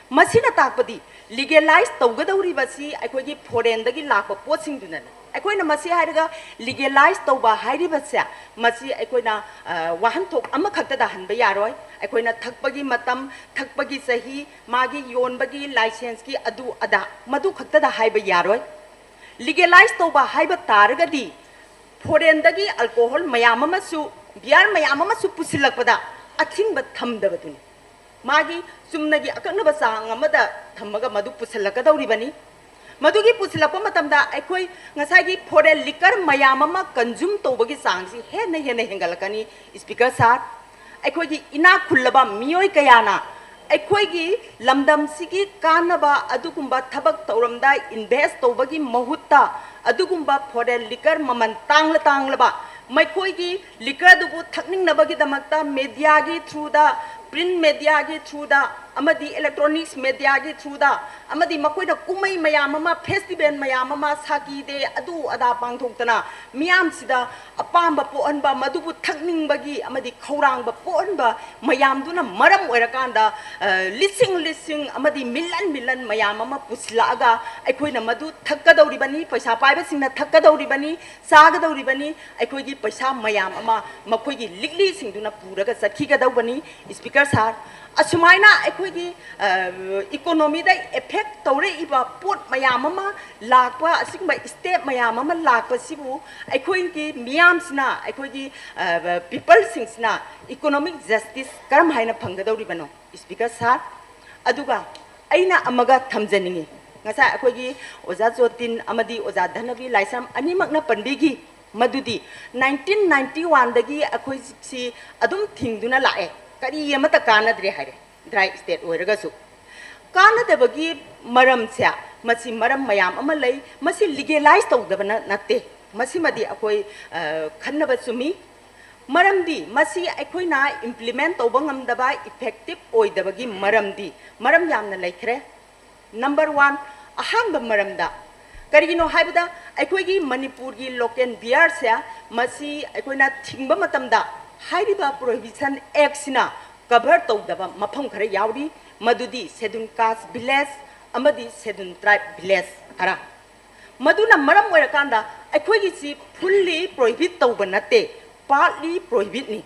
ꯃꯁꯤꯅ ꯇꯥꯛꯄꯗꯤ ꯂꯤꯒꯦꯂꯥꯏꯖ ꯇꯧꯒꯗꯧꯔꯤꯕꯁꯤ ꯑꯩꯈꯣꯏꯒꯤ ꯐꯣꯔꯦꯟꯗꯒꯤ ꯂꯥꯛꯄ ꯄꯣꯠꯁꯤꯡꯗꯨꯅꯅꯤ꯫ ꯑꯩꯈꯣꯏꯅ ꯃꯁꯤ ꯍꯥꯏꯔꯒ ꯂꯤꯒꯦꯂꯥꯏꯖ ꯇꯧꯕ ꯍꯥꯏꯔꯤꯕꯁꯦ, ꯃꯁꯤ ꯑꯩꯈꯣꯏꯅ, ꯑ, ꯋꯥꯍꯟꯊꯣꯛ ꯑꯃꯈꯛꯇꯗ ꯍꯟꯕ ꯌꯥꯔꯣꯏ꯫ ꯑꯩꯈꯣꯏꯅ ꯊꯛꯄꯒꯤ ꯃꯇꯝ, ꯊꯛꯄꯒꯤ ꯆꯍꯤ, ꯃꯥꯒꯤ ꯌꯣꯟꯕꯒꯤ ꯂꯥꯏꯁꯦꯟꯁꯀꯤ ꯑꯗꯨ ꯑꯗꯥ, ꯃꯗꯨ ꯈꯛꯇꯗ ꯍꯥꯏꯕ ꯌꯥꯔꯣꯏ꯫ ꯂꯤꯒꯦꯂꯥꯏꯖ ꯇꯧꯕ ꯍꯥꯏꯕ ꯇꯥꯔꯒꯗꯤ ꯐꯣꯔꯦꯟꯗꯒꯤ ꯑꯜꯀꯣꯍꯣꯜ ꯃꯌꯥꯝ ꯑꯃꯁꯨ, ꯕꯤꯌꯥꯔ ꯃꯌꯥꯝ ꯑꯃꯁꯨ ꯄꯨꯁꯤꯜꯂꯛꯄꯗ ꯑꯊꯤꯡꯕ ꯊꯝꯗꯕꯗꯨꯅꯤ꯫ ꯃꯥꯒꯤ ꯆꯨꯝꯅꯒꯤ ꯑꯀꯛꯅꯕ ꯆꯥꯡ ꯑꯃꯗ ꯊꯝꯃꯒ ꯃꯗꯨ ꯄꯨꯁꯤꯜꯂꯛꯀꯗꯧꯔꯤꯕꯅꯤ꯫ ꯃꯗꯨꯒꯤ ꯄꯨꯁꯤꯜꯂꯛꯄ ꯃꯇꯝꯗ ꯑꯩꯈꯣꯏ ꯉꯁꯥꯏꯒꯤ ꯐꯣꯔꯦꯟ ꯂꯤꯀꯔ ꯃꯌꯥꯝ ꯑꯃ ꯀꯟꯖꯨꯝ ꯇꯧꯕꯒꯤ ꯆꯥꯡꯁꯤ ꯍꯦꯟꯅ ꯍꯦꯟꯅ ꯍꯦꯟꯒꯠꯂꯛꯀꯅꯤ, ꯏꯁꯄꯤꯀꯔ ꯁꯥꯔ꯫ ꯑꯩꯈꯣꯏꯒꯤ ꯏꯅꯥꯛ ꯈꯨꯜꯂꯕ ꯃꯤꯑꯣꯏ ꯀꯌꯥꯅ ꯑꯩꯈꯣꯏꯒꯤ ꯂꯝꯗꯝꯁꯤꯒꯤ ꯀꯥꯟꯅꯕ ꯑꯗꯨꯒꯨꯝꯕ ꯊꯕꯛ ꯊꯧꯔꯝꯗ ꯏꯟꯚꯦꯁ ꯇꯧꯕꯒꯤ ꯃꯍꯨꯠꯇ ꯑꯗꯨꯒꯨꯝꯕ ꯐꯣꯔꯦꯟ ꯂꯤꯀꯔ ꯃꯃꯜ ꯇꯥꯡꯂ ꯇꯥꯡꯂꯕ ꯃꯈꯣꯏꯒꯤ ꯂꯤꯀꯔ ꯑꯗꯨꯕꯨ ꯊꯛꯅꯤꯡꯅꯕꯒꯤꯗꯃꯛꯇ ꯃꯦꯗꯤꯌꯥꯒꯤ ꯊ꯭ꯔꯨꯗ, ꯄ꯭ꯔꯤꯟ ꯃꯦꯗꯤꯌꯥꯒꯤ ꯊ꯭ꯔꯨꯗ, ꯑꯃꯗꯤ electronics media ꯒꯤ through ꯗ, ꯑꯃꯗꯤ ꯃꯈꯣꯏꯅ ꯀꯨꯝꯍꯩ ꯃꯌꯥꯝ ꯑꯃ, festival ꯃꯌꯥꯝ ꯑꯃ, ꯁꯥꯀꯤ ꯗꯦ, ꯑꯗꯨ ꯑꯗꯥ ꯄꯥꯡꯊꯣꯛꯇꯅ ꯃꯤꯌꯥꯝꯁꯤꯗ ꯑꯄꯥꯝꯕ ꯄꯣꯛꯍꯟꯕ, ꯃꯗꯨꯕꯨ ꯊꯛꯅꯤꯡꯕꯒꯤ ꯑꯃꯗꯤ ꯈꯧꯔꯥꯡꯕ ꯄꯣꯛꯍꯟꯕ ꯃꯌꯥꯝꯗꯨꯅ ꯃꯔꯝ ꯑꯣꯏꯔꯀꯥꯟꯗ, ꯑ, ꯂꯤꯁꯤꯡ ꯂꯤꯁꯤꯡ ꯑꯃꯗꯤ million million ꯃꯌꯥꯝ ꯑꯃ ꯄꯨꯁꯤꯜꯂꯛꯑꯒ ꯑꯩꯈꯣꯏꯅ ꯃꯗꯨ ꯊꯛꯀꯗꯧꯔꯤꯕꯅꯤ, ꯄꯩꯁꯥ ꯄꯥꯏꯕꯁꯤꯡꯅ ꯊꯛꯀꯗꯧꯔꯤꯕꯅꯤ, ꯆꯥꯒꯗꯧꯔꯤꯕꯅꯤ, ꯑꯩꯈꯣꯏꯒꯤ ꯄꯩꯁꯥ ꯃꯌꯥꯝ ꯑꯃ ꯃꯈꯣꯏꯒꯤ ꯂꯤꯛꯂꯤꯁꯤꯡꯗꯨꯅ ꯄꯨꯔꯒ ꯆꯠꯈꯤꯒꯗꯧꯕꯅꯤ꯫ Speaker Sir, ꯑꯁꯨꯃꯥꯏꯅ ꯑꯩꯈꯣꯏꯒꯤ, ꯑ, economy ꯗ effect ꯇꯧꯔꯛꯏꯕ ꯄꯣꯠ ꯃꯌꯥꯝ ꯑꯃ ꯂꯥꯛꯄ, ꯑꯁꯤꯒꯨꯝꯕ step ꯃꯌꯥꯝ ꯑꯃ ꯂꯥꯛꯄꯁꯤꯕꯨ ꯑꯩꯈꯣꯏꯒꯤ ꯃꯤꯌꯥꯝꯁꯤꯅ, ꯑꯩꯈꯣꯏꯒꯤ, ꯑ, people ꯁꯤꯡꯁꯤꯅ economic justice ꯀꯔꯝ ꯍꯥꯏꯅ ꯐꯪꯒꯗꯧꯔꯤꯕꯅꯣ, Speaker Sir? ꯑꯗꯨꯒ ꯑꯩꯅ ꯑꯃꯒ ꯊꯝꯖꯅꯤꯡꯉꯤ, ꯉꯁꯥꯏ ꯑꯩꯈꯣꯏꯒꯤ ꯑꯣꯖꯥ ꯖꯣꯇꯤꯟ ꯑꯃꯗꯤ ꯑꯣꯖꯥ ꯙꯅꯕꯤ ꯂꯥꯏꯁ꯭ꯔꯝ ꯑꯅꯤꯃꯛꯅ ꯄꯟꯕꯤꯈꯤ, ꯃꯗꯨꯗꯤ nineteen ninety one ꯗꯒꯤ ꯑꯩꯈꯣꯏꯁꯤ ꯑꯗꯨꯝ ꯊꯤꯡꯗꯨꯅ ꯂꯥꯛꯑꯦ, ꯀꯔꯤ ꯑꯃꯠꯇ ꯀꯥꯟꯅꯗ꯭ꯔꯦ ꯍꯥꯏꯔꯦ, dry state ꯑꯣꯏꯔꯒꯁꯨ꯫ ꯀꯥꯟꯅꯗꯕꯒꯤ ꯃꯔꯝꯁꯦ, ꯃꯁꯤ ꯃꯔꯝ ꯃꯌꯥꯝ ꯑꯃ ꯂꯩ, ꯃꯁꯤ legalize ꯇꯧꯗꯕꯅ ꯅꯠꯇꯦ, ꯃꯁꯤꯃꯗꯤ ꯑꯩꯈꯣꯏ, ꯑ, ꯈꯟꯅꯕ ꯆꯨꯝꯃꯤ꯫ ꯃꯔꯝꯗꯤ ꯃꯁꯤ ꯑꯩꯈꯣꯏꯅ implement ꯇꯧꯕ ꯉꯝꯗꯕ, effective ꯑꯣꯏꯗꯕꯒꯤ ꯃꯔꯝꯗꯤ ꯃꯔꯝ ꯌꯥꯝꯅ ꯂꯩꯈ꯭ꯔꯦ꯫ Number one, ꯑꯍꯥꯟꯕ ꯃꯔꯝꯗ, ꯀꯔꯤꯒꯤꯅꯣ ꯍꯥꯏꯕꯗ ꯑꯩꯈꯣꯏꯒꯤ ꯃꯅꯤꯄꯨꯔꯒꯤ local beer ꯁꯦ, ꯃꯁꯤ ꯑꯩꯈꯣꯏꯅ ꯊꯤꯡꯕ ꯃꯇꯝꯗ ꯍꯥꯏꯔꯤꯕ Prohibition Act ꯁꯤꯅ cover ꯇꯧꯗꯕ ꯃꯐꯝ ꯈꯔ ꯌꯥꯎꯔꯤ, ꯃꯗꯨꯗꯤ Scheduled Caste village ꯑꯃꯗꯤ Scheduled Tribe village ꯈꯔ꯫ ꯃꯗꯨꯅ ꯃꯔꯝ ꯑꯣꯏꯔꯀꯥꯟꯗ ꯑꯩꯈꯣꯏꯒꯤꯁꯤ fully prohibit ꯇꯧꯕ ꯅꯠꯇꯦ, partly prohibit ꯅꯤ꯫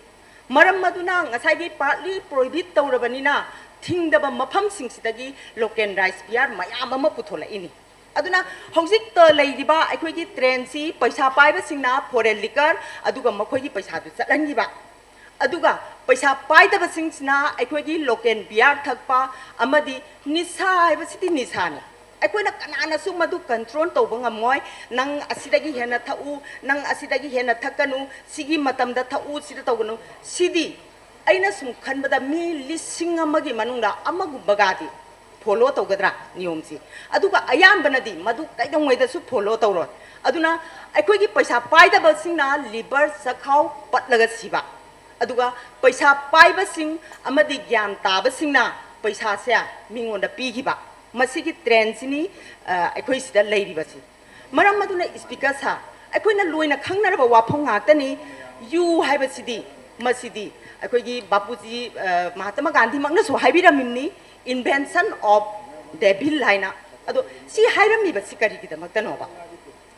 ꯃꯔꯝ ꯑꯗꯨꯅ ꯉꯁꯥꯏꯒꯤ partly prohibit ꯇꯧꯔꯕꯅꯤꯅ ꯊꯤꯡꯗꯕ ꯃꯐꯝꯁꯤꯡꯁꯤꯗꯒꯤ local rice beer ꯃꯌꯥꯝ ꯑꯃ ꯄꯨꯊꯣꯂꯛꯏꯅꯤ꯫ ꯑꯗꯨꯅ ꯍꯧꯖꯤꯛꯇ ꯂꯩꯔꯤꯕ ꯑꯩꯈꯣꯏꯒꯤ trend ꯁꯤ ꯄꯩꯁꯥ ꯄꯥꯏꯕꯁꯤꯡꯅ foreign liquor, ꯑꯗꯨꯒ ꯃꯈꯣꯏꯒꯤ ꯄꯩꯁꯥꯗꯨ ꯆꯠꯍꯟꯈꯤꯕ, ꯑꯗꯨꯒ ꯄꯩꯁꯥ ꯄꯥꯏꯗꯕꯁꯤꯡꯁꯤꯅ ꯑꯩꯈꯣꯏꯒꯤ local beer ꯊꯛꯄ, ꯑꯃꯗꯤ ꯅꯤꯁꯥ ꯍꯥꯏꯕꯁꯤꯗꯤ ꯅꯤꯁꯥꯅꯤ꯫ ꯑꯩꯈꯣꯏꯅ ꯀꯅꯥꯅꯁꯨ ꯃꯗꯨ control ꯇꯧꯕ ꯉꯝꯃꯣꯏ꯫ ꯅꯪ ꯑꯁꯤꯗꯒꯤ ꯍꯦꯟꯅ ꯊꯛꯎ, ꯅꯪ ꯑꯁꯤꯗꯒꯤ ꯍꯦꯟꯅ ꯊꯛꯀꯅꯨ, ꯁꯤꯒꯤ ꯃꯇꯝꯗ ꯊꯛꯎ, ꯁꯤꯗ ꯇꯧꯒꯅꯨ꯫ ꯁꯤꯗꯤ ꯑꯩꯅ ꯁꯨꯝ ꯈꯟꯕꯗ ꯃꯤ ꯂꯤꯁꯤꯡ ꯑꯃꯒꯤ ꯃꯅꯨꯡꯗ ꯑꯃꯒꯨꯝꯕꯒꯗꯤ follow ꯇꯧꯒꯗ꯭ꯔꯥ ꯅꯤꯌꯣꯝꯁꯤ? ꯑꯗꯨꯒ ꯑꯌꯥꯝꯕꯅꯗꯤ ꯃꯗꯨ ꯀꯩꯗꯧꯉꯩꯗꯁꯨ follow ꯇꯧꯔꯣꯏ꯫ ꯑꯗꯨꯅ ꯑꯩꯈꯣꯏꯒꯤ ꯄꯩꯁꯥ ꯄꯥꯏꯗꯕꯁꯤꯡꯅ liver, ꯆꯈꯥꯎ ꯄꯠꯂꯒ ꯁꯤꯕ, ꯑꯗꯨꯒ ꯄꯩꯁꯥ ꯄꯥꯏꯕꯁꯤꯡ ꯑꯃꯗꯤ ꯒ꯭ꯌꯥꯟ ꯇꯥꯕꯁꯤꯡꯅ ꯄꯩꯁꯥꯁꯦ ꯃꯤꯉꯣꯟꯗ ꯄꯤꯈꯤꯕ, ꯃꯁꯤꯒꯤ ꯇ꯭ꯔꯦꯟꯁꯤꯅꯤ ꯑꯩꯈꯣꯏ ꯁꯤꯗ ꯂꯩꯔꯤꯕꯁꯤ꯫ ꯃꯔꯝ ꯑꯗꯨꯅ ꯏꯁꯄꯤꯀꯔ ꯁꯥꯔ, ꯑꯩꯈꯣꯏꯅ ꯂꯣꯏꯅ ꯈꯪꯅꯔꯕ ꯋꯥꯐꯝ ꯉꯥꯛꯇꯅꯤ꯫ ꯌꯨ ꯍꯥꯏꯕꯁꯤꯗꯤ, ꯃꯁꯤꯗꯤ ꯑꯩꯈꯣꯏꯒꯤ ꯕꯥꯄꯨꯖꯤ ꯃꯍꯥꯇꯃ ꯒꯥꯟꯙꯤꯃꯛꯅꯁꯨ ꯍꯥꯏꯕꯤꯔꯝꯃꯤꯕꯅꯤ, invention of devil ꯍꯥꯏꯅ꯫ ꯑꯗꯣ ꯁꯤ ꯍꯥꯏꯔꯝꯃꯤꯕꯁꯤ ꯀꯔꯤꯒꯤꯗꯃꯛꯇꯅꯣꯕ?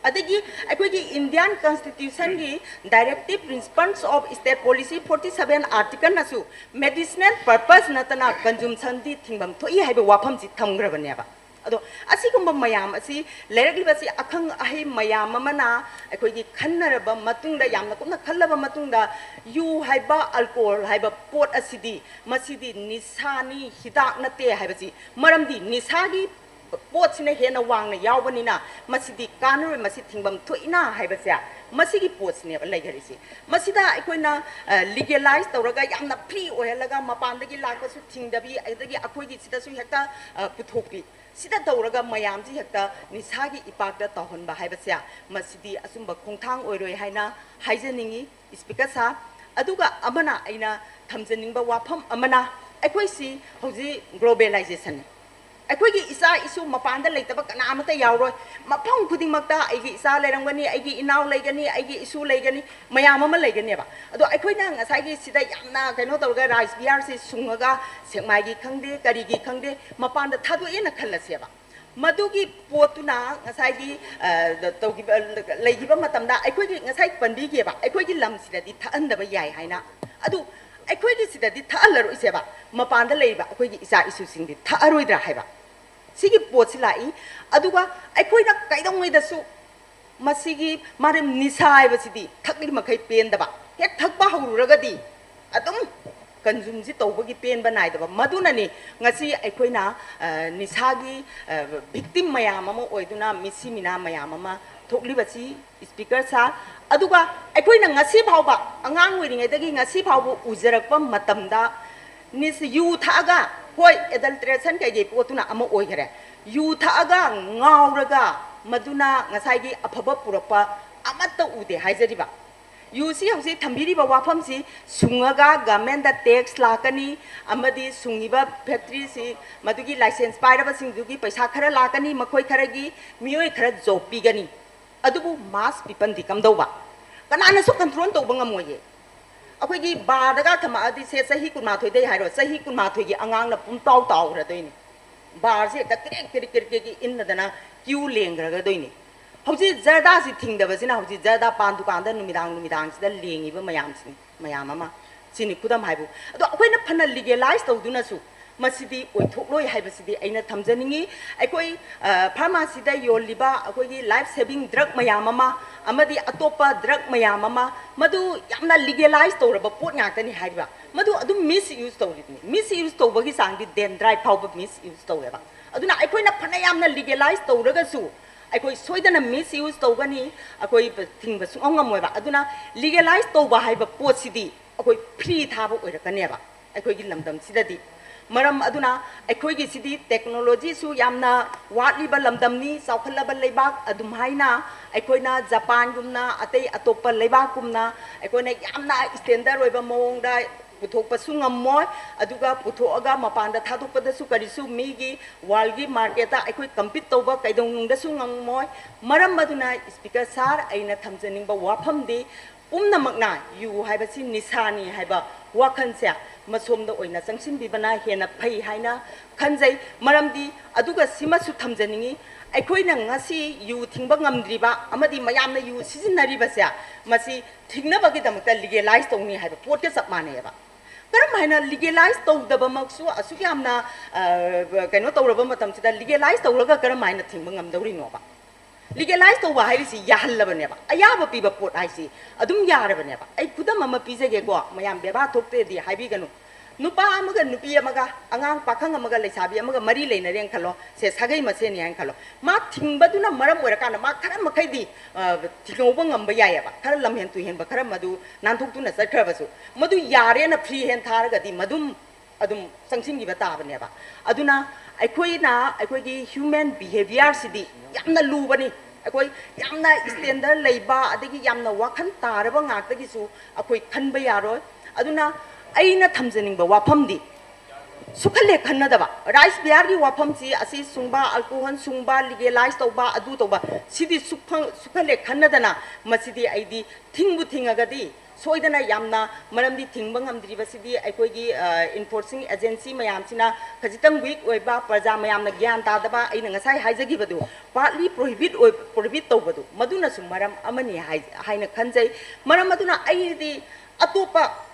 ꯑꯗꯒꯤ ꯑꯩꯈꯣꯏꯒꯤ Indian Constitution ꯒꯤ Directive Principles of State Policy forty seven article ꯅꯁꯨ medicinal purpose ꯅꯠꯇꯅ consumption ꯗꯤ ꯊꯤꯡꯐꯝ ꯊꯣꯛꯏ ꯍꯥꯏꯕ ꯋꯥꯐꯝꯁꯤ ꯊꯝꯈ꯭ꯔꯕꯅꯦꯕ꯫ ꯑꯗꯣ ꯑꯁꯤꯒꯨꯝꯕ ꯃꯌꯥꯝ ꯑꯁꯤ ꯂꯩꯔꯛꯂꯤꯕꯁꯤ ꯑꯈꯪ ꯑꯍꯩ ꯃꯌꯥꯝ ꯑꯃꯅ ꯑꯩꯈꯣꯏꯒꯤ ꯈꯟꯅꯔꯕ ꯃꯇꯨꯡꯗ, ꯌꯥꯝꯅ ꯀꯨꯞꯅ ꯈꯜꯂꯕ ꯃꯇꯨꯡꯗ, ꯌꯨ ꯍꯥꯏꯕ, alcohol ꯍꯥꯏꯕ ꯄꯣꯠ ꯑꯁꯤꯗꯤ, ꯃꯁꯤꯗꯤ ꯅꯤꯁꯥꯅꯤ, ꯍꯤꯗꯥꯛ ꯅꯠꯇꯦ ꯍꯥꯏꯕꯁꯤ, ꯃꯔꯝꯗꯤ ꯅꯤꯁꯥꯒꯤ ꯄꯣꯠꯁꯤꯅ ꯍꯦꯟꯅ ꯋꯥꯡꯅ ꯌꯥꯎꯕꯅꯤꯅ ꯃꯁꯤꯗꯤ ꯀꯥꯟꯅꯔꯣꯏ, ꯃꯁꯤ ꯊꯤꯡꯐꯝ ꯊꯣꯛꯏꯅ ꯍꯥꯏꯕꯁꯦ, ꯃꯁꯤꯒꯤ ꯄꯣꯠꯁꯤꯅꯦꯕ ꯂꯩꯈꯔꯤꯁꯤ꯫ ꯃꯁꯤꯗ ꯑꯩꯈꯣꯏꯅ ꯂꯤꯒꯦꯂꯥꯏꯁ ꯇꯧꯔꯒ ꯌꯥꯝꯅ ꯐ꯭ꯔꯤ ꯑꯣꯏꯍꯜꯂꯒ ꯃꯄꯥꯟꯗꯒꯤ ꯂꯥꯛꯄꯁꯨ ꯊꯤꯡꯗꯕꯤ, ꯑꯗꯒꯤ ꯑꯩꯈꯣꯏꯒꯤ ꯁꯤꯗꯁꯨ ꯍꯦꯛꯇ ꯄꯨꯊꯣꯛꯄꯤ, ꯁꯤꯗ ꯇꯧꯔꯒ ꯃꯌꯥꯝꯁꯤ ꯍꯦꯛꯇ ꯅꯤꯁꯥꯒꯤ ꯏꯄꯥꯛꯇ ꯇꯧꯍꯟꯕ ꯍꯥꯏꯕꯁꯦ, ꯃꯁꯤꯗꯤ ꯑꯆꯨꯝꯕ ꯈꯣꯡꯊꯥꯡ ꯑꯣꯏꯔꯣꯏ ꯍꯥꯏꯅ ꯍꯥꯏꯖꯅꯤꯡꯏ꯫ ꯏꯁꯄꯤꯀꯔ ꯁꯥꯔ, ꯑꯗꯨꯒ ꯑꯃꯅ ꯑꯩꯅ ꯊꯝꯖꯅꯤꯡꯕ ꯋꯥꯐꯝ ꯑꯃꯅ, ꯑꯩꯈꯣꯏꯁꯤ ꯍꯧꯖꯤꯛ globalization ꯅꯤ꯫ ꯑꯩꯈꯣꯏꯒꯤ ꯏꯆꯥ ꯏꯁꯨ ꯃꯄꯥꯟꯗ ꯂꯩꯇꯕ ꯀꯅꯥ ꯑꯃꯠꯇ ꯌꯥꯎꯔꯣꯏ꯫ ꯃꯐꯝ ꯈꯨꯗꯤꯡꯃꯛꯇ ꯑꯩꯒꯤ ꯏꯆꯥ ꯂꯩꯔꯝꯒꯅꯤ, ꯑꯩꯒꯤ ꯏꯅꯥꯎ ꯂꯩꯒꯅꯤ, ꯑꯩꯒꯤ ꯏꯁꯨ ꯂꯩꯒꯅꯤ, ꯃꯌꯥꯝ ꯑꯃ ꯂꯩꯒꯅꯦꯕ꯫ ꯑꯗꯣ ꯑꯩꯈꯣꯏꯅ ꯉꯁꯥꯏꯒꯤ ꯁꯤꯗ ꯌꯥꯝꯅ ꯀꯩꯅꯣ ꯇꯧꯔꯒ ꯔꯥꯖ ꯕꯤꯍꯥꯔꯁꯤ ꯁꯨꯡꯉꯒ ꯁꯦꯛꯃꯥꯏꯒꯤ ꯈꯪꯗꯦ, ꯀꯔꯤꯒꯤ ꯈꯪꯗꯦ, ꯃꯄꯥꯟꯗ ꯊꯥꯗꯣꯛꯑꯦꯅ ꯈꯜꯂꯁꯦꯕ꯫ ꯃꯗꯨꯒꯤ ꯄꯣꯠꯇꯨꯅ ꯉꯁꯥꯏꯒꯤ ꯇꯧꯈꯤꯕ, ꯂꯩꯈꯤꯕ ꯃꯇꯝꯗ ꯑꯩꯈꯣꯏꯒꯤ ꯉꯁꯥꯏ ꯄꯟꯕꯤꯒꯦꯕ, ꯑꯩꯈꯣꯏꯒꯤ ꯂꯝꯁꯤꯗꯗꯤ ꯊꯛꯍꯟꯗꯕ ꯌꯥꯏ ꯍꯥꯏꯅ꯫ ꯑꯗꯨ ꯑꯩꯈꯣꯏꯒꯤ ꯁꯤꯗꯗꯤ ꯊꯛꯍꯜꯂꯔꯣꯏꯁꯦꯕ, ꯃꯄꯥꯟꯗ ꯂꯩꯔꯤꯕ ꯑꯩꯈꯣꯏꯒꯤ ꯏꯆꯥ ꯏꯁꯨꯁꯤꯡꯗꯤ ꯊꯛꯑꯔꯣꯏꯗ꯭ꯔꯥ ꯍꯥꯏꯕ ꯁꯤꯒꯤ ꯄꯣꯠꯁꯤ ꯂꯥꯛꯏ꯫ ꯑꯗꯨꯒ ꯑꯩꯈꯣꯏꯅ ꯀꯩꯗꯧꯉꯩꯗꯁꯨ ꯃꯁꯤꯒꯤ ꯃꯔꯝ, ꯅꯤꯁꯥ ꯍꯥꯏꯕꯁꯤꯗꯤ ꯊꯛꯂꯤ ꯃꯈꯩ ꯄꯦꯟꯗꯕ, ꯍꯦꯛ ꯊꯛꯄ ꯍꯧꯔꯨꯔꯒꯗꯤ ꯑꯗꯨꯝ consume ꯁꯤ ꯇꯧꯕꯒꯤ ꯄꯦꯟꯕ ꯅꯥꯏꯗꯕ꯫ ꯃꯗꯨꯅꯅꯤ ꯉꯁꯤ ꯑꯩꯈꯣꯏꯅ ꯅꯤꯁꯥꯒꯤ victim ꯃꯌꯥꯝ ꯑꯃ ꯑꯣꯏꯗꯨꯅ ꯃꯤꯁꯤ ꯃꯤꯅꯥ ꯃꯌꯥꯝ ꯑꯃ ꯊꯣꯛꯂꯤꯕꯁꯤ, ꯏꯁꯄꯤꯀꯔ ꯁꯥꯔ꯫ ꯑꯗꯨꯒ ꯑꯩꯈꯣꯏꯅ ꯉꯁꯤ ꯐꯥꯎꯕ, ꯑꯉꯥꯡ ꯑꯣꯏꯔꯤꯉꯩꯗꯒꯤ ꯉꯁꯤ ꯐꯥꯎꯕ ꯎꯖꯔꯛꯄ ꯃꯇꯝꯗ, ꯅꯤꯁ-, ꯌꯨ ꯊꯛꯑꯒ, ꯍꯣꯏ, adulteration ꯀꯩꯀꯩ ꯄꯣꯠꯇꯨꯅ ꯑꯃ ꯑꯣꯏꯈꯔꯦ, ꯌꯨ ꯊꯛꯑꯒ ꯉꯥꯎꯔꯒ ꯃꯗꯨꯅ ꯉꯁꯥꯏꯒꯤ ꯑꯐꯕ ꯄꯨꯔꯛꯄ ꯑꯃꯠꯇ ꯎꯗꯦ ꯍꯥꯏꯖꯔꯤꯕ꯫ ꯌꯨꯁꯤ ꯍꯧꯖꯤꯛ ꯊꯝꯕꯤꯔꯤꯕ ꯋꯥꯐꯝꯁꯤ ꯁꯨꯡꯉꯒ ꯒꯃꯦꯟꯗ ꯇꯦꯛꯁ ꯂꯥꯛꯀꯅꯤ, ꯑꯃꯗꯤ ꯁꯨꯡꯉꯤꯕ ꯐꯦꯛꯇ꯭ꯔꯤꯁꯤ ꯃꯗꯨꯒꯤ ꯂꯥꯏꯁꯦꯟꯁ ꯄꯥꯏꯔꯕꯁꯤꯡꯗꯨꯒꯤ ꯄꯩꯁꯥ ꯈꯔ ꯂꯥꯛꯀꯅꯤ, ꯃꯈꯣꯏ ꯈꯔꯒꯤ ꯃꯤꯑꯣꯏ ꯈꯔ ꯖꯣꯕ ꯄꯤꯒꯅꯤ꯫ ꯑꯗꯨꯕꯨ ꯃꯥꯁ ꯄꯤꯄꯟꯗꯤ ꯀꯝꯗꯧꯕ? ꯀꯅꯥꯅꯁꯨ ꯀꯟꯇ꯭ꯔꯣꯜ ꯇꯧꯕ ꯉꯝꯃꯣꯏꯌꯦ꯫ ꯑꯩꯈꯣꯏꯒꯤ ꯕꯥꯔꯗꯒ ꯊꯝꯃꯛꯑꯗꯤ, ꯁꯦ, ꯆꯍꯤ ꯀꯨꯟꯃꯥꯊꯣꯏꯗꯩ ꯍꯥꯏꯔꯣ, ꯆꯍꯤ ꯀꯨꯟꯃꯥꯊꯣꯏꯒꯤ ꯑꯉꯥꯡꯅ ꯄꯨꯡꯇꯥꯎ ꯇꯥꯎꯈ꯭ꯔꯗꯣꯏꯅꯤ꯫ ꯕꯥꯔꯁꯦ ꯍꯦꯛꯇ ꯀ꯭ꯔꯦꯛ ꯀ꯭ꯔꯦꯛ ꯀ꯭ꯔꯦꯛ ꯀ꯭ꯔꯦꯛ ꯏꯟꯅꯗꯅ ꯀ꯭ꯌꯨ ꯂꯦꯡꯈ꯭ꯔꯒꯗꯣꯏꯅꯤ꯫ ꯍꯧꯖꯤꯛ ꯖꯔꯗꯥꯁꯤ ꯊꯤꯡꯗꯕꯁꯤꯅ ꯍꯧꯖꯤꯛ ꯖꯔꯗꯥ ꯄꯥꯟ ꯗꯨꯀꯥꯟꯗ ꯅꯨꯃꯤꯗꯥꯡ ꯅꯨꯃꯤꯗꯥꯡꯁꯤꯗ ꯂꯦꯡꯉꯤꯕ ꯃꯌꯥꯝꯁꯤꯅꯤ, ꯃꯌꯥꯝ ꯑꯃ꯫ ꯁꯤꯅꯤ ꯈꯨꯗꯝ ꯍꯥꯏꯕꯨ꯫ ꯑꯗꯣ ꯑꯩꯈꯣꯏꯅ ꯐꯅ ꯂꯤꯒꯦꯂꯥꯏꯁ ꯇꯧꯗꯨꯅꯁꯨ ꯃꯁꯤꯗꯤ ꯑꯣꯏꯊꯣꯛꯂꯣꯏ ꯍꯥꯏꯕꯁꯤꯗꯤ ꯑꯩꯅ ꯊꯝꯖꯅꯤꯡꯉꯤ꯫ ꯑꯩꯈꯣꯏ, ꯑ, ꯐꯥꯔꯃꯥꯁꯤꯗ ꯌꯣꯜꯂꯤꯕ ꯑꯩꯈꯣꯏꯒꯤ ꯂꯥꯏꯐ ꯁꯦꯚꯤꯡ ꯗ꯭ꯔꯒ ꯃꯌꯥꯝ ꯑꯃ ꯑꯃꯗꯤ ꯑꯇꯣꯞꯄ ꯗ꯭ꯔꯒ ꯃꯌꯥꯝ ꯑꯃ, ꯃꯗꯨ ꯌꯥꯝꯅ ꯂꯤꯒꯦꯂꯥꯏꯁ ꯇꯧꯔꯕ ꯄꯣꯠ ꯉꯥꯛꯇꯅꯤ ꯍꯥꯏꯔꯤꯕ꯫ ꯃꯗꯨ ꯑꯗꯨꯝ ꯃꯤꯁ ꯌꯨꯁ ꯇꯧꯔꯤꯕꯅꯤ꯫ ꯃꯤꯁ ꯌꯨꯁ ꯇꯧꯕꯒꯤ ꯆꯥꯡꯗꯤ ꯗꯦꯟꯗ꯭ꯔꯥꯏꯠ ꯐꯥꯎꯕ ꯃꯤꯁ ꯌꯨꯁ ꯇꯧꯋꯦꯕ꯫ ꯑꯗꯨꯅ ꯑꯩꯈꯣꯏꯅ ꯐꯅ ꯌꯥꯝꯅ ꯂꯤꯒꯦꯂꯥꯏꯁ ꯇꯧꯔꯒꯁꯨ ꯑꯩꯈꯣꯏ ꯁꯣꯏꯗꯅ ꯃꯤꯁ ꯌꯨꯁ ꯇꯧꯒꯅꯤ, ꯑꯩꯈꯣꯏ ꯊꯤꯡꯕ ꯁꯨꯡꯉꯝ ꯉꯝꯃꯣꯏꯕ꯫ ꯑꯗꯨꯅ ꯂꯤꯒꯦꯂꯥꯏꯁ ꯇꯧꯕ ꯍꯥꯏꯕ ꯄꯣꯠꯁꯤꯗꯤ ꯑꯩꯈꯣꯏ ꯐ꯭ꯔꯤ ꯊꯥꯕ ꯑꯣꯏꯔꯛꯀꯅꯦꯕ ꯑꯩꯈꯣꯏꯒꯤ ꯂꯝꯗꯝꯁꯤꯗꯗꯤ꯫ ꯃꯔꯝ ꯑꯗꯨꯅ ꯑꯩꯈꯣꯏꯒꯤꯁꯤꯗꯤ ꯇꯦꯛꯅꯣꯂꯣꯖꯤꯁꯨ ꯌꯥꯝꯅ ꯋꯥꯠꯂꯤꯕ ꯂꯝꯗꯝꯅꯤ, ꯆꯥꯎꯈꯠꯂꯕ ꯂꯩꯕꯥꯛ ꯑꯗꯨꯝꯍꯥꯏꯅ ꯑꯩꯈꯣꯏꯅ ꯖꯄꯥꯟꯒꯨꯝꯅ, ꯑꯇꯩ ꯑꯇꯣꯞꯄ ꯂꯩꯕꯥꯛꯀꯨꯝꯅ ꯑꯩꯈꯣꯏꯅ ꯌꯥꯝꯅ ꯁ꯭ꯇꯦꯟꯗꯔꯗ ꯑꯣꯏꯕ ꯃꯑꯣꯡꯗ ꯄꯨꯊꯣꯛꯄꯁꯨ ꯉꯝꯃꯣꯏ꯫ ꯑꯗꯨꯒ ꯄꯨꯊꯣꯛꯑꯒ ꯃꯄꯥꯟꯗ ꯊꯥꯗꯣꯛꯄꯗꯁꯨ ꯀꯔꯤꯁꯨ ꯃꯤꯒꯤ ꯋꯥꯔꯜꯒꯤ ꯃꯥꯔꯀꯦꯠꯇ ꯑꯩꯈꯣꯏ ꯀꯝꯄꯤꯠ ꯇꯧꯕ ꯀꯩꯗꯧꯅꯨꯡꯗꯁꯨ ꯉꯝꯃꯣꯏ꯫ ꯃꯔꯝ ꯑꯗꯨꯅ, ꯁ꯭ꯄꯤꯀꯔ ꯁꯥꯔ, ꯑꯩꯅ ꯊꯝꯖꯅꯤꯡꯕ ꯋꯥꯐꯝꯗꯤ, ꯄꯨꯝꯅꯃꯛꯅ ꯌꯨ ꯍꯥꯏꯕꯁꯤ ꯅꯤꯁꯥꯅꯤ ꯍꯥꯏꯕ ꯋꯥꯈꯜꯁꯦ ꯃꯁꯣꯝꯗ ꯑꯣꯏꯅ ꯆꯪꯁꯤꯟꯕꯤꯕꯅ ꯍꯦꯟꯅ ꯐꯩ ꯍꯥꯏꯅ ꯈꯟꯖꯩ꯫ ꯃꯔꯝꯗꯤ, ꯑꯗꯨꯒ ꯁꯤꯃꯁꯨ ꯊꯝꯖꯅꯤꯡꯉꯤ, ꯑꯩꯈꯣꯏꯅ ꯉꯁꯤ ꯌꯨ ꯊꯤꯡꯕ ꯉꯝꯗ꯭ꯔꯤꯕ ꯑꯃꯗꯤ ꯃꯌꯥꯝꯅ ꯌꯨ ꯁꯤꯖꯤꯟꯅꯔꯤꯕꯁꯦ, ꯃꯁꯤ ꯊꯤꯡꯅꯕꯒꯤꯗꯃꯛꯇ ꯂꯤꯒꯦꯂꯥꯏꯁ ꯇꯧꯅꯤ ꯍꯥꯏꯕ ꯄꯣꯠꯀ ꯆꯞ ꯃꯥꯟꯅꯩꯑꯕ꯫ ꯀꯔꯝ ꯍꯥꯏꯅ ꯂꯤꯒꯦꯂꯥꯏꯁ ꯇꯧꯗꯕꯃꯛꯁꯨ ꯑꯁꯨꯛ ꯌꯥꯝꯅ, ꯑ, ꯀꯩꯅꯣ ꯇꯧꯔꯕ ꯃꯇꯝꯁꯤꯗ ꯂꯤꯒꯦꯂꯥꯏꯁ ꯇꯧꯔꯒ ꯀꯔꯝ ꯍꯥꯏꯅ ꯊꯤꯡꯕ ꯉꯝꯗꯧꯔꯤꯅꯣꯕ? ꯂꯤꯒꯦꯂꯥꯏꯁ ꯇꯧꯕ ꯍꯥꯏꯔꯤꯁꯤ ꯌꯥꯍꯜꯂꯕꯅꯦꯕ꯫ ꯑꯌꯥꯕ ꯄꯤꯕ ꯄꯣꯠ ꯍꯥꯏꯁꯤ ꯑꯗꯨꯝ ꯌꯥꯔꯕꯅꯦꯕ꯫ ꯑꯩ ꯈꯨꯗꯝ ꯑꯃ ꯄꯤꯖꯒꯦꯀꯣ, ꯃꯌꯥꯝ ꯕꯦꯕꯥ ꯊꯣꯛꯇꯦꯗꯤ ꯍꯥꯏꯕꯤꯒꯅꯨ꯫ ꯅꯨꯄꯥ ꯑꯃꯒ ꯅꯨꯄꯤ ꯑꯃꯒ, ꯑꯉꯥꯡ ꯄꯥꯈꯪ ꯑꯃꯒ ꯂꯩꯁꯥꯕꯤ ꯑꯃꯒ ꯃꯔꯤ ꯂꯩꯅꯔꯦꯅ ꯈꯜꯂꯣ, ꯁꯦ, ꯁꯥꯒꯩ ꯃꯁꯦꯟꯅꯤ ꯍꯥꯏꯅ ꯈꯜꯂꯣ꯫ ꯃꯥ ꯊꯤꯡꯕꯗꯨꯅ ꯃꯔꯝ ꯑꯣꯏꯔꯀꯥꯟꯗ ꯃꯥ ꯈꯔ ꯃꯈꯩꯗꯤ, ꯑ, ꯊꯤꯡꯍꯧꯕ ꯉꯝꯕ ꯌꯥꯏꯑꯕ, ꯈꯔ ꯂꯝꯍꯦꯟ ꯇꯨꯍꯦꯟꯕ ꯈꯔ ꯃꯗꯨ ꯅꯥꯟꯊꯣꯛꯇꯨꯅ ꯆꯠꯈ꯭ꯔꯕꯁꯨ꯫ ꯃꯗꯨ ꯌꯥꯔꯦꯅ ꯐ꯭ꯔꯤ ꯍꯦꯟ ꯊꯥꯔꯒꯗꯤ ꯃꯗꯨꯝ ꯑꯗꯨꯝ ꯆꯪꯁꯤꯟꯈꯤꯕ ꯇꯥꯕꯅꯦꯕ꯫ ꯑꯗꯨꯅ ꯑꯩꯈꯣꯏꯅ ꯑꯩꯈꯣꯏꯒꯤ ꯍ꯭ꯌꯨꯃꯦꯟ ꯕꯤꯍꯦꯕꯤꯌꯔꯁꯤꯗꯤ ꯌꯥꯝꯅ ꯂꯨꯕꯅꯤ꯫ ꯑꯩꯈꯣꯏ ꯌꯥꯝꯅ ꯁ꯭ꯇꯦꯟꯗꯔꯗ ꯂꯩꯕ, ꯑꯗꯒꯤ ꯌꯥꯝꯅ ꯋꯥꯈꯜ ꯇꯥꯔꯕ ꯉꯥꯛꯇꯒꯤꯁꯨ ꯑꯩꯈꯣꯏ ꯈꯟꯕ ꯌꯥꯔꯣꯏ꯫ ꯑꯗꯨꯅ ꯑꯩꯅ ꯊꯝꯖꯅꯤꯡꯕ ꯋꯥꯐꯝꯗꯤ, ꯁꯨꯛꯍꯜꯂꯦ ꯈꯟꯅꯗꯕ꯫ ꯔꯥꯏꯁ ꯕꯤꯌꯥꯔꯒꯤ ꯋꯥꯐꯝꯁꯤ, ꯑꯁꯤ ꯁꯨꯡꯕ, ꯑꯜꯀꯣꯍꯣꯜ ꯁꯨꯡꯕ, ꯂꯤꯒꯦꯂꯥꯏꯁ ꯇꯧꯕ, ꯑꯗꯨ ꯇꯧꯕ, ꯁꯤꯗꯤ ꯁꯨꯛꯐꯪ-, ꯁꯨꯛꯍꯜꯂꯦ ꯈꯟꯅꯗꯅ, ꯃꯁꯤꯗꯤ ꯑꯩꯗꯤ ꯊꯤꯡꯕꯨ ꯊꯤꯡꯉꯒꯗꯤ ꯁꯣꯏꯗꯅ ꯌꯥꯝꯅ, ꯃꯔꯝꯗꯤ ꯊꯤꯡꯕ ꯉꯝꯗ꯭ꯔꯤꯕꯁꯤꯗꯤ ꯑꯩꯈꯣꯏꯒꯤ, ꯑ, ꯏꯟꯐꯣꯔꯁꯤꯡ ꯑꯦꯖꯦꯟꯁꯤ ꯃꯌꯥꯝꯁꯤꯅ ꯈꯖꯤꯛꯇꯪ ꯋꯤꯛ ꯑꯣꯏꯕ, ꯄ꯭ꯔꯖꯥ ꯃꯌꯥꯝꯅ ꯒ꯭ꯌꯥꯟ ꯇꯥꯗꯕ, ꯑꯩꯅ ꯉꯁꯥꯏ ꯍꯥꯏꯖꯈꯤꯕꯗꯨ, ꯄꯥꯔꯠꯂꯤ ꯄ꯭ꯔꯣꯍꯤꯕꯤꯠ ꯑꯣꯏ-, ꯄ꯭ꯔꯣꯍꯤꯕꯤꯠ ꯇꯧꯕꯗꯨ, ꯃꯗꯨꯅꯁꯨ ꯃꯔꯝ ꯑꯃꯅꯤ ꯍꯥꯏ-, ꯍꯥꯏꯅ ꯈꯟꯖꯩ꯫ ꯃꯔꯝ ꯑꯗꯨꯅ ꯑꯩꯗꯤ ꯑꯇꯣꯞꯄ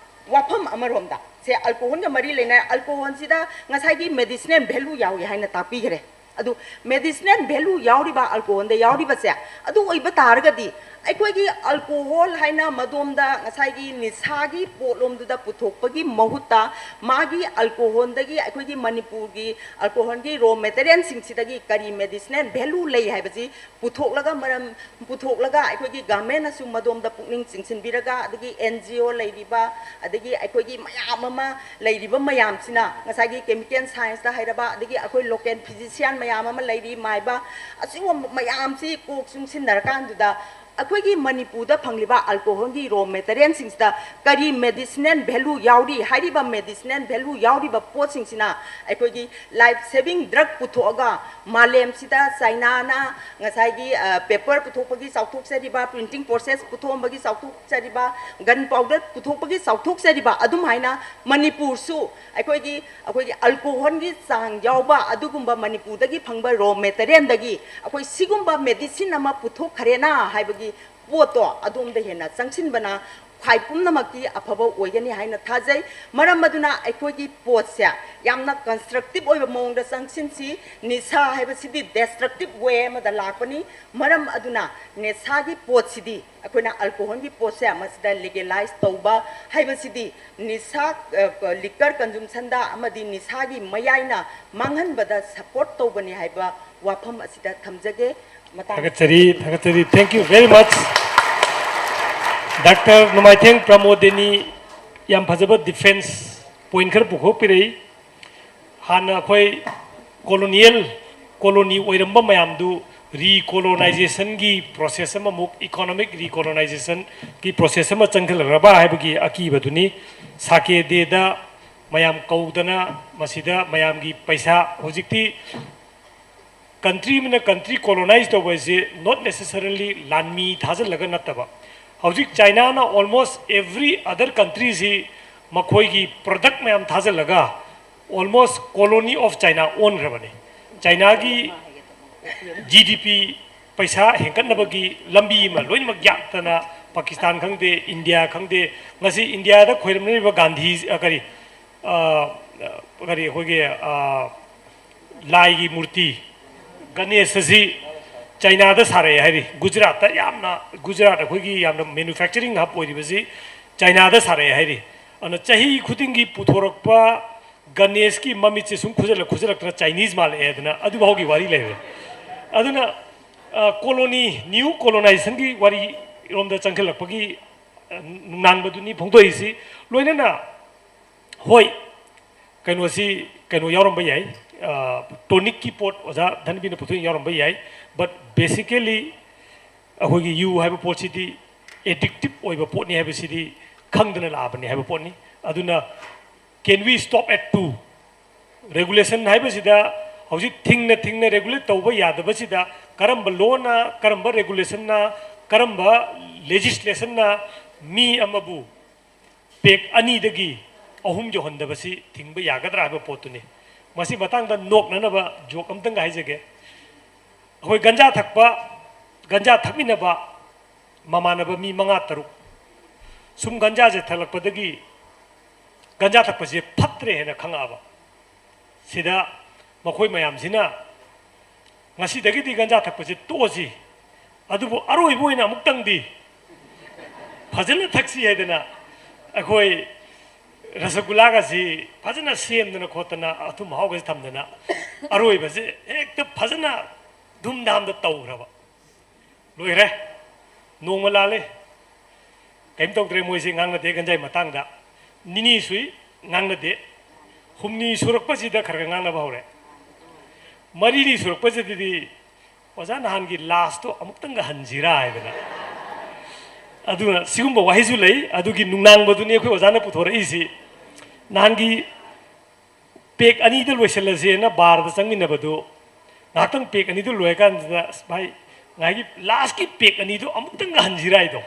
ꯋꯥꯐꯝ ꯑꯃꯔꯣꯝꯗ, ꯁꯦ, ꯑꯜꯀꯣꯍꯣꯜꯒ ꯃꯔꯤ ꯂꯩꯅ, ꯑꯜꯀꯣꯍꯣꯜꯁꯤꯗ ꯉꯁꯥꯏꯒꯤ ꯃꯦꯗꯤꯁꯤꯅꯦꯜ ꯚꯦꯂꯨ ꯌꯥꯎꯏ ꯍꯥꯏꯅ ꯇꯥꯛꯄꯤꯈ꯭ꯔꯦ꯫ ꯑꯗꯨ ꯃꯦꯗꯤꯁꯤꯅꯦꯜ ꯚꯦꯂꯨ ꯌꯥꯎꯔꯤꯕ, ꯑꯜꯀꯣꯍꯣꯜꯗ ꯌꯥꯎꯔꯤꯕꯁꯦ, ꯑꯗꯨ ꯑꯣꯏꯕ ꯇꯥꯔꯒꯗꯤ, ꯑꯩꯈꯣꯏꯒꯤ ꯑꯜꯀꯣꯍꯣꯜ ꯍꯥꯏꯅ ꯃꯗꯣꯝꯗ ꯉꯁꯥꯏꯒꯤ ꯅꯤꯁꯥꯒꯤ ꯄꯣꯠꯂꯣꯝꯗꯨꯗ ꯄꯨꯊꯣꯛꯄꯒꯤ ꯃꯍꯨꯠꯇ, ꯃꯥꯒꯤ ꯑꯜꯀꯣꯍꯣꯜꯗꯒꯤ, ꯑꯩꯈꯣꯏꯒꯤ ꯃꯅꯤꯄꯨꯔꯒꯤ ꯑꯜꯀꯣꯍꯣꯜꯒꯤ ꯔꯣ ꯃꯦꯇꯔꯤꯌꯦꯜꯁꯤꯡꯁꯤꯗꯒꯤ ꯀꯔꯤ ꯃꯦꯗꯤꯁꯤꯅꯦꯜ ꯚꯦꯂꯨ ꯂꯩ ꯍꯥꯏꯕꯁꯤ ꯄꯨꯊꯣꯛꯂꯒ, ꯃꯔꯝ ꯄꯨꯊꯣꯛꯂꯒ, ꯑꯩꯈꯣꯏꯒꯤ ꯒꯚꯔꯟꯃꯦꯟꯅꯁꯨ ꯃꯗꯣꯝꯗ ꯄꯨꯛꯅꯤꯡ ꯆꯤꯡꯁꯤꯟꯕꯤꯔꯒ, ꯑꯗꯒꯤ ꯑꯦꯟ ꯖꯤ ꯑꯣ ꯂꯩꯔꯤꯕ, ꯑꯗꯒꯤ ꯑꯩꯈꯣꯏꯒꯤ ꯃꯌꯥꯝ ꯑꯃ ꯂꯩꯔꯤꯕ ꯃꯌꯥꯝꯁꯤꯅ, ꯉꯁꯥꯏꯒꯤ ꯀꯦꯃꯤꯀꯦꯜ ꯁꯥꯏꯟꯁꯇ ꯍꯩꯔꯕ, ꯑꯗꯒꯤ ꯑꯩꯈꯣꯏ ꯂꯣꯀꯦꯜ ꯐꯤꯖꯤꯁꯤꯌꯥꯟ ꯃꯌꯥꯝ ꯑꯃ ꯂꯩꯔꯤ, ꯃꯥꯏꯕ, ꯑꯁꯤꯒꯨꯝꯕ ꯃꯌꯥꯝꯁꯤ ꯀꯣꯛ ꯆꯨꯡꯁꯤꯟꯅꯔꯀꯥꯟꯗꯨꯗ, ꯑꯩꯈꯣꯏꯒꯤ ꯃꯅꯤꯄꯨꯔꯗ ꯐꯪꯂꯤꯕ ꯑꯜꯀꯣꯍꯣꯜꯒꯤ ꯔꯣ ꯃꯦꯇꯔꯤꯌꯦꯜꯁꯤꯡꯁꯤꯗ ꯀꯔꯤ ꯃꯦꯗꯤꯁꯤꯅꯦꯜ ꯚꯦꯂꯨ ꯌꯥꯎꯔꯤ, ꯍꯥꯏꯔꯤꯕ ꯃꯦꯗꯤꯁꯤꯅꯦꯜ ꯚꯦꯂꯨ ꯌꯥꯎꯔꯤꯕ ꯄꯣꯠꯁꯤꯡꯁꯤꯅ ꯑꯩꯈꯣꯏꯒꯤ ꯂꯥꯏꯐ ꯁꯦꯚꯤꯡ ꯗ꯭ꯔꯒ ꯄꯨꯊꯣꯛꯑꯒ, ꯃꯥꯂꯦꯝꯁꯤꯗ ꯆꯥꯏꯅꯥꯅ ꯉꯁꯥꯏꯒꯤ, ꯑ, ꯄꯦꯄꯔ ꯄꯨꯊꯣꯛꯄꯒꯤ ꯆꯥꯎꯊꯣꯛꯆꯔꯤꯕ, ꯄ꯭ꯔꯤꯟꯇꯤꯡ ꯄ꯭ꯔꯣꯁꯦꯁ ꯄꯨꯊꯣꯛꯑꯝꯕꯒꯤ ꯆꯥꯎꯊꯣꯛꯆꯔꯤꯕ, ꯒꯟ ꯄꯥꯎꯗꯔ ꯄꯨꯊꯣꯛꯄꯒꯤ ꯆꯥꯎꯊꯣꯛꯆꯔꯤꯕ, ꯑꯗꯨꯝ ꯍꯥꯏꯅ ꯃꯅꯤꯄꯨꯔꯁꯨ ꯑꯩꯈꯣꯏꯒꯤ, ꯑꯩꯈꯣꯏꯒꯤ ꯑꯜꯀꯣꯍꯣꯜꯒꯤ ꯆꯥꯡ ꯌꯥꯎꯕ ꯑꯗꯨꯒꯨꯝꯕ ꯃꯅꯤꯄꯨꯔꯗꯒꯤ ꯐꯪꯕ ꯔꯣ ꯃꯦꯇꯔꯤꯌꯦꯜꯗꯒꯤ ꯑꯩꯈꯣꯏ ꯁꯤꯒꯨꯝꯕ ꯃꯦꯗꯤꯁꯤꯟ ꯑꯃ ꯄꯨꯊꯣꯛꯈ꯭ꯔꯦꯅ ꯍꯥꯏꯕꯒꯤ ꯄꯣꯠꯇꯣ ꯑꯗꯣꯝꯗ ꯍꯦꯟꯅ ꯆꯪꯁꯤꯟꯕꯅ ꯈ꯭ꯋꯥꯏ ꯄꯨꯝꯅꯃꯛꯀꯤ ꯑꯐꯕ ꯑꯣꯏꯒꯅꯤ ꯍꯥꯏꯅ ꯊꯥꯖꯩ꯫ ꯃꯔꯝ ꯑꯗꯨꯅ ꯑꯩꯈꯣꯏꯒꯤ ꯄꯣꯠꯁꯦ ꯌꯥꯝꯅ ꯀꯟꯁꯇ꯭ꯔꯛꯇꯤꯚ ꯑꯣꯏꯕ ꯃꯑꯣꯡꯗ ꯆꯪꯁꯤꯟꯁꯤ꯫ ꯅꯤꯁꯥ ꯍꯥꯏꯕꯁꯤꯗꯤ ꯗꯦꯁꯇ꯭ꯔꯛꯇꯤꯚ ꯋꯦ ꯑꯃꯗ ꯂꯥꯛꯄꯅꯤ꯫ ꯃꯔꯝ ꯑꯗꯨꯅ ꯅꯤꯁꯥꯒꯤ ꯄꯣꯠꯁꯤꯗꯤ, ꯑꯩꯈꯣꯏꯅ ꯑꯜꯀꯣꯍꯣꯜꯒꯤ ꯄꯣꯠꯁꯦ ꯃꯁꯤꯗ ꯂꯤꯒꯦꯂꯥꯏꯁ ꯇꯧꯕ ꯍꯥꯏꯕꯁꯤꯗꯤ ꯅꯤꯁꯥ, ꯑ, ꯂꯤꯀꯔ ꯀꯟꯖꯨꯝꯁꯟꯗ ꯑꯃꯗꯤ ꯅꯤꯁꯥꯒꯤ ꯃꯌꯥꯏꯅ ꯃꯥꯡꯍꯟꯕꯗ ꯁꯄꯣꯔꯠ ꯇꯧꯕꯅꯤ ꯍꯥꯏꯕ ꯋꯥꯐꯝ ꯑꯁꯤꯗ ꯊꯝꯖꯒꯦ꯫ ꯃꯇꯥꯡ ꯊꯥꯒꯠꯆꯔꯤ, ꯊꯥꯒꯠꯆꯔꯤ꯫ Thank you very much꯫ Doctor Nongmaithem Pramodini ꯌꯥꯝ ꯐꯖꯕ ꯗꯤꯐꯦꯟꯁ ꯄꯣꯏꯟ ꯈꯔ ꯄꯨꯊꯣꯛꯄꯤꯔꯛꯏ꯫ ꯍꯥꯟꯅ ꯑꯩꯈꯣꯏ ꯀꯣꯂꯣꯅꯤꯌꯦꯜ, ꯀꯣꯂꯣꯅꯤ ꯑꯣꯏꯔꯝꯕ ꯃꯌꯥꯝꯗꯨ ꯔꯤꯀꯣꯂꯣꯅꯥꯏꯖꯦꯁꯟꯒꯤ ꯄ꯭ꯔꯣꯁꯦꯁ ꯑꯃꯃꯨꯛ, ꯏꯀꯣꯅꯣꯃꯤꯛ ꯔꯤꯀꯣꯂꯣꯅꯥꯏꯖꯦꯁꯟꯒꯤ ꯄ꯭ꯔꯣꯁꯦꯁ ꯑꯃ ꯆꯪꯁꯤꯜꯂꯛꯂꯕ ꯍꯥꯏꯕꯒꯤ ꯑꯀꯤꯕꯗꯨꯅꯤ꯫ ꯁꯥꯀꯦ ꯗꯦꯗ ꯃꯌꯥꯝ ꯀꯧꯗꯅ ꯃꯁꯤꯗ ꯃꯌꯥꯝꯒꯤ ꯄꯩꯁꯥ, ꯍꯧꯖꯤꯛꯇꯤ ꯀꯟꯇ꯭ꯔꯤ ꯑꯃꯅ ꯀꯟꯇ꯭ꯔꯤ ꯀꯣꯂꯣꯅꯥꯏꯖ ꯇꯧꯕ ꯍꯥꯏꯁꯦ not necessarily ꯂꯥꯟꯃꯤ ꯊꯥꯖꯤꯜꯂꯒ ꯅꯠꯇꯕ꯫ ꯍꯧꯖꯤꯛ ꯆꯥꯏꯅꯥꯅ almost every other countryꯁꯤ ꯃꯈꯣꯏꯒꯤ ꯄ꯭ꯔꯗꯛ ꯃꯌꯥꯝ ꯊꯥꯖꯤꯜꯂꯒ almost colony of China ꯑꯣꯟꯈ꯭ꯔꯕꯅꯤ꯫ ꯆꯥꯏꯅꯥꯒꯤ ꯖꯤ ꯗꯤ ꯄꯤ ꯄꯩꯁꯥ ꯍꯦꯟꯒꯠꯅꯕꯒꯤ ꯂꯝꯕꯤ ꯑꯃ ꯂꯣꯏꯅꯃꯛ ꯌꯥꯠꯇꯅ, ꯄꯥꯀꯤꯁꯇꯥꯟ ꯈꯪꯗꯦ, ꯏꯟꯗꯤꯌꯥ ꯈꯪꯗꯦ, ꯉꯁꯤ ꯏꯟꯗꯤꯌꯥꯗ ꯈꯣꯏꯔꯝꯅꯔꯤꯕ ꯒꯥꯟꯙꯤ, ꯑ, ꯀꯔꯤ, ꯑ, ꯀꯔꯤ ꯑꯩꯈꯣꯏꯒꯤ, ꯑ, ꯂꯥꯏꯒꯤ ꯃꯨꯔꯇꯤ ꯒꯅꯦꯁ ꯑꯁꯤ ꯆꯥꯏꯅꯥꯗ ꯁꯥꯔꯛꯑꯦ ꯍꯥꯏꯔꯤ꯫ ꯒꯨꯖꯔꯥꯠꯇ ꯌꯥꯝꯅ, ꯒꯨꯖꯔꯥꯠ ꯑꯩꯈꯣꯏꯒꯤ ꯌꯥꯝꯅ manufacturing hub ꯑꯣꯏꯔꯤꯕꯁꯤ ꯆꯥꯏꯅꯥꯗ ꯁꯥꯔꯛꯑꯦ ꯍꯥꯏꯔꯤ꯫ ꯑꯗꯨꯅ ꯆꯍꯤ ꯈꯨꯗꯤꯡꯒꯤ ꯄꯨꯊꯣꯔꯛꯄ ꯒꯅꯦꯁꯀꯤ ꯃꯃꯤꯠꯁꯦ ꯁꯨꯝ ꯈꯨꯖꯜꯂ ꯈꯨꯖꯜꯂꯛꯇꯅ ꯆꯥꯏꯅꯤꯁ ꯃꯥꯜꯂꯛꯑꯦ ꯍꯥꯏꯗꯅ ꯑꯗꯨꯐꯥꯎꯒꯤ ꯋꯥꯔꯤ ꯂꯩꯔꯦ꯫ ꯑꯗꯨꯅ, ꯑ, ꯀꯣꯂꯣꯅꯤ, ꯅ꯭ꯌꯨ ꯀꯣꯂꯣꯅꯥꯏꯖꯦꯁꯟꯒꯤ ꯋꯥꯔꯤꯔꯣꯝꯗ ꯆꯪꯁꯤꯜꯂꯛꯄꯒꯤ, ꯑ, ꯅꯨꯡꯅꯥꯡꯕꯗꯨꯅꯤ ꯐꯣꯡꯗꯣꯛꯏꯁꯤ꯫ ꯂꯣꯏꯅꯅ, ꯍꯣꯏ, ꯀꯩꯅꯣꯁꯤ, ꯀꯩꯅꯣ ꯌꯥꯎꯔꯝꯕ ꯌꯥꯏ, ꯑ, ꯇꯣꯅꯤꯛꯀꯤ ꯄꯣꯠ ꯑꯣꯖꯥ ꯙꯟꯕꯤꯅ ꯄꯨꯊꯣꯛꯏ ꯌꯥꯎꯔꯝꯕ ꯌꯥꯏ, but basically ꯑꯩꯈꯣꯏꯒꯤ ꯌꯨ ꯍꯥꯏꯕ ꯄꯣꯠꯁꯤꯗꯤ ꯑꯦꯗꯤꯛꯇꯤꯞ ꯑꯣꯏꯕ ꯄꯣꯠꯅꯤ ꯍꯥꯏꯕꯁꯤꯗꯤ ꯈꯪꯗꯅ ꯂꯥꯛꯑꯕꯅꯤ ꯍꯥꯏꯕ ꯄꯣꯠꯅꯤ꯫ ꯑꯗꯨꯅ, can we stop at two? Regulation ꯍꯥꯏꯕꯁꯤꯗ ꯍꯧꯖꯤꯛ ꯊꯤꯡꯅ ꯊꯤꯡꯅ ꯔꯦꯒꯨꯂꯦꯠ ꯇꯧꯕ ꯌꯥꯗꯕꯁꯤꯗ ꯀꯔꯝꯕ ꯂꯣꯅ, ꯀꯔꯝꯕ ꯔꯦꯒꯨꯂꯦꯁꯟꯅ, ꯀꯔꯝꯕ ꯂꯦꯖꯤꯁꯂꯦꯁꯟꯅ ꯃꯤ ꯑꯃꯕꯨ ꯄꯦꯛ ꯑꯅꯤꯗꯒꯤ ꯑꯍꯨꯝ ꯌꯧꯍꯟꯗꯕꯁꯤ ꯊꯤꯡꯕ ꯌꯥꯒꯗ꯭ꯔꯥ ꯍꯥꯏꯕ ꯄꯣꯠꯇꯨꯅꯤ꯫ ꯃꯁꯤ ꯃꯇꯥꯡꯗ ꯅꯣꯛꯅꯅꯕ ꯖꯣꯛ ꯑꯝꯇꯪꯒ ꯍꯥꯏꯖꯒꯦ꯫ ꯑꯩꯈꯣꯏ ꯒꯟꯖꯥ ꯊꯛꯄ, ꯒꯟꯖꯥ ꯊꯛꯃꯤꯟꯅꯕ ꯃꯃꯥꯟꯅꯕ ꯃꯤ ꯃꯉꯥ ꯇꯔꯨꯛ, ꯁꯨꯝ ꯒꯟꯖꯥꯁꯦ ꯊꯛꯂꯛꯄꯗꯒꯤ ꯒꯟꯖꯥ ꯊꯛꯄꯁꯦ ꯐꯠꯇ꯭ꯔꯦ ꯍꯥꯏꯅ ꯈꯪꯉꯛꯑꯕ꯫ ꯁꯤꯗ ꯃꯈꯣꯏ ꯃꯌꯥꯝꯁꯤꯅ ꯉꯁꯤꯗꯒꯤꯗꯤ ꯒꯟꯖꯥ ꯊꯛꯄꯁꯦ ꯇꯣꯛꯑꯁꯤ, ꯑꯗꯨꯕꯨ ꯑꯔꯣꯏꯕ ꯑꯣꯏꯅ ꯑꯃꯨꯛꯇꯪꯗꯤ ꯐꯖꯅ ꯊꯛꯁꯤ ꯍꯥꯏꯗꯅ ꯑꯩꯈꯣꯏ ꯔꯁꯒꯨꯂꯥꯒꯁꯤ ꯐꯖꯅ ꯁꯦꯝꯗꯅ ꯈꯣꯠꯇꯅ, ꯑꯊꯨꯝ ꯑꯍꯥꯎꯒꯁꯦ ꯊꯝꯗꯅ ꯑꯔꯣꯏꯕꯁꯦ ꯍꯦꯛꯇ ꯐꯖꯅ ꯙꯨꯝꯙꯥꯝꯗ ꯇꯧꯈ꯭ꯔꯕ꯫ ꯂꯣꯏꯈ꯭ꯔꯦ꯫ ꯅꯣꯡꯃ ꯂꯥꯜꯂꯦ꯫ ꯀꯔꯤꯝ ꯇꯧꯗ꯭ꯔꯦ, ꯃꯣꯏꯁꯦ ꯉꯥꯡꯅꯗꯦ ꯒꯟꯖꯥꯏ ꯃꯇꯥꯡꯗ꯫ ꯅꯤꯅꯤ ꯁꯨꯏ, ꯉꯥꯡꯅꯗꯦ꯫ ꯍꯨꯝꯅꯤ ꯁꯨꯔꯛꯄꯁꯤꯗ ꯈꯔ ꯈꯔ ꯉꯥꯡꯅꯕ ꯍꯧꯔꯦ꯫ ꯃꯔꯤꯅꯤ ꯁꯨꯔꯛꯄꯁꯤꯗꯗꯤ "ꯑꯣꯖꯥ, ꯅꯍꯥꯟꯒꯤ ꯂꯥꯁꯇꯣ ꯑꯃꯨꯛꯇꯪꯒ ꯍꯟꯁꯤꯔꯥ?" ꯍꯥꯏꯗꯅ꯫ ꯑꯗꯨꯅ ꯁꯤꯒꯨꯝꯕ ꯋꯥꯍꯩꯁꯨ ꯂꯩ꯫ ꯑꯗꯨꯒꯤ ꯅꯨꯡꯅꯥꯡꯕꯗꯨꯅꯤ ꯑꯩꯈꯣꯏ ꯑꯣꯖꯥꯅ ꯄꯨꯊꯣꯔꯛꯏꯁꯤ꯫ ꯅꯍꯥꯟꯒꯤ ꯄꯦꯛ ꯑꯅꯤꯗ ꯂꯣꯏꯁꯤꯜꯂꯁꯦꯅ ꯕꯥꯔꯗ ꯆꯪꯃꯤꯟꯅꯕꯗꯨ, ꯉꯥꯏꯍꯥꯛꯇꯪ ꯄꯦꯛ ꯑꯅꯤꯗꯨ ꯂꯣꯏꯔꯀꯥꯟꯁꯤꯗ, "ꯑꯁ ꯚꯥꯏ, ꯉꯥꯏꯒꯤ ꯂꯥꯁꯀꯤ ꯄꯦꯛ ꯑꯅꯤꯗꯨ ꯑꯃꯨꯛꯇꯪꯒ ꯍꯟꯁꯤꯔꯥ?" ꯍꯥꯏꯗꯣ꯫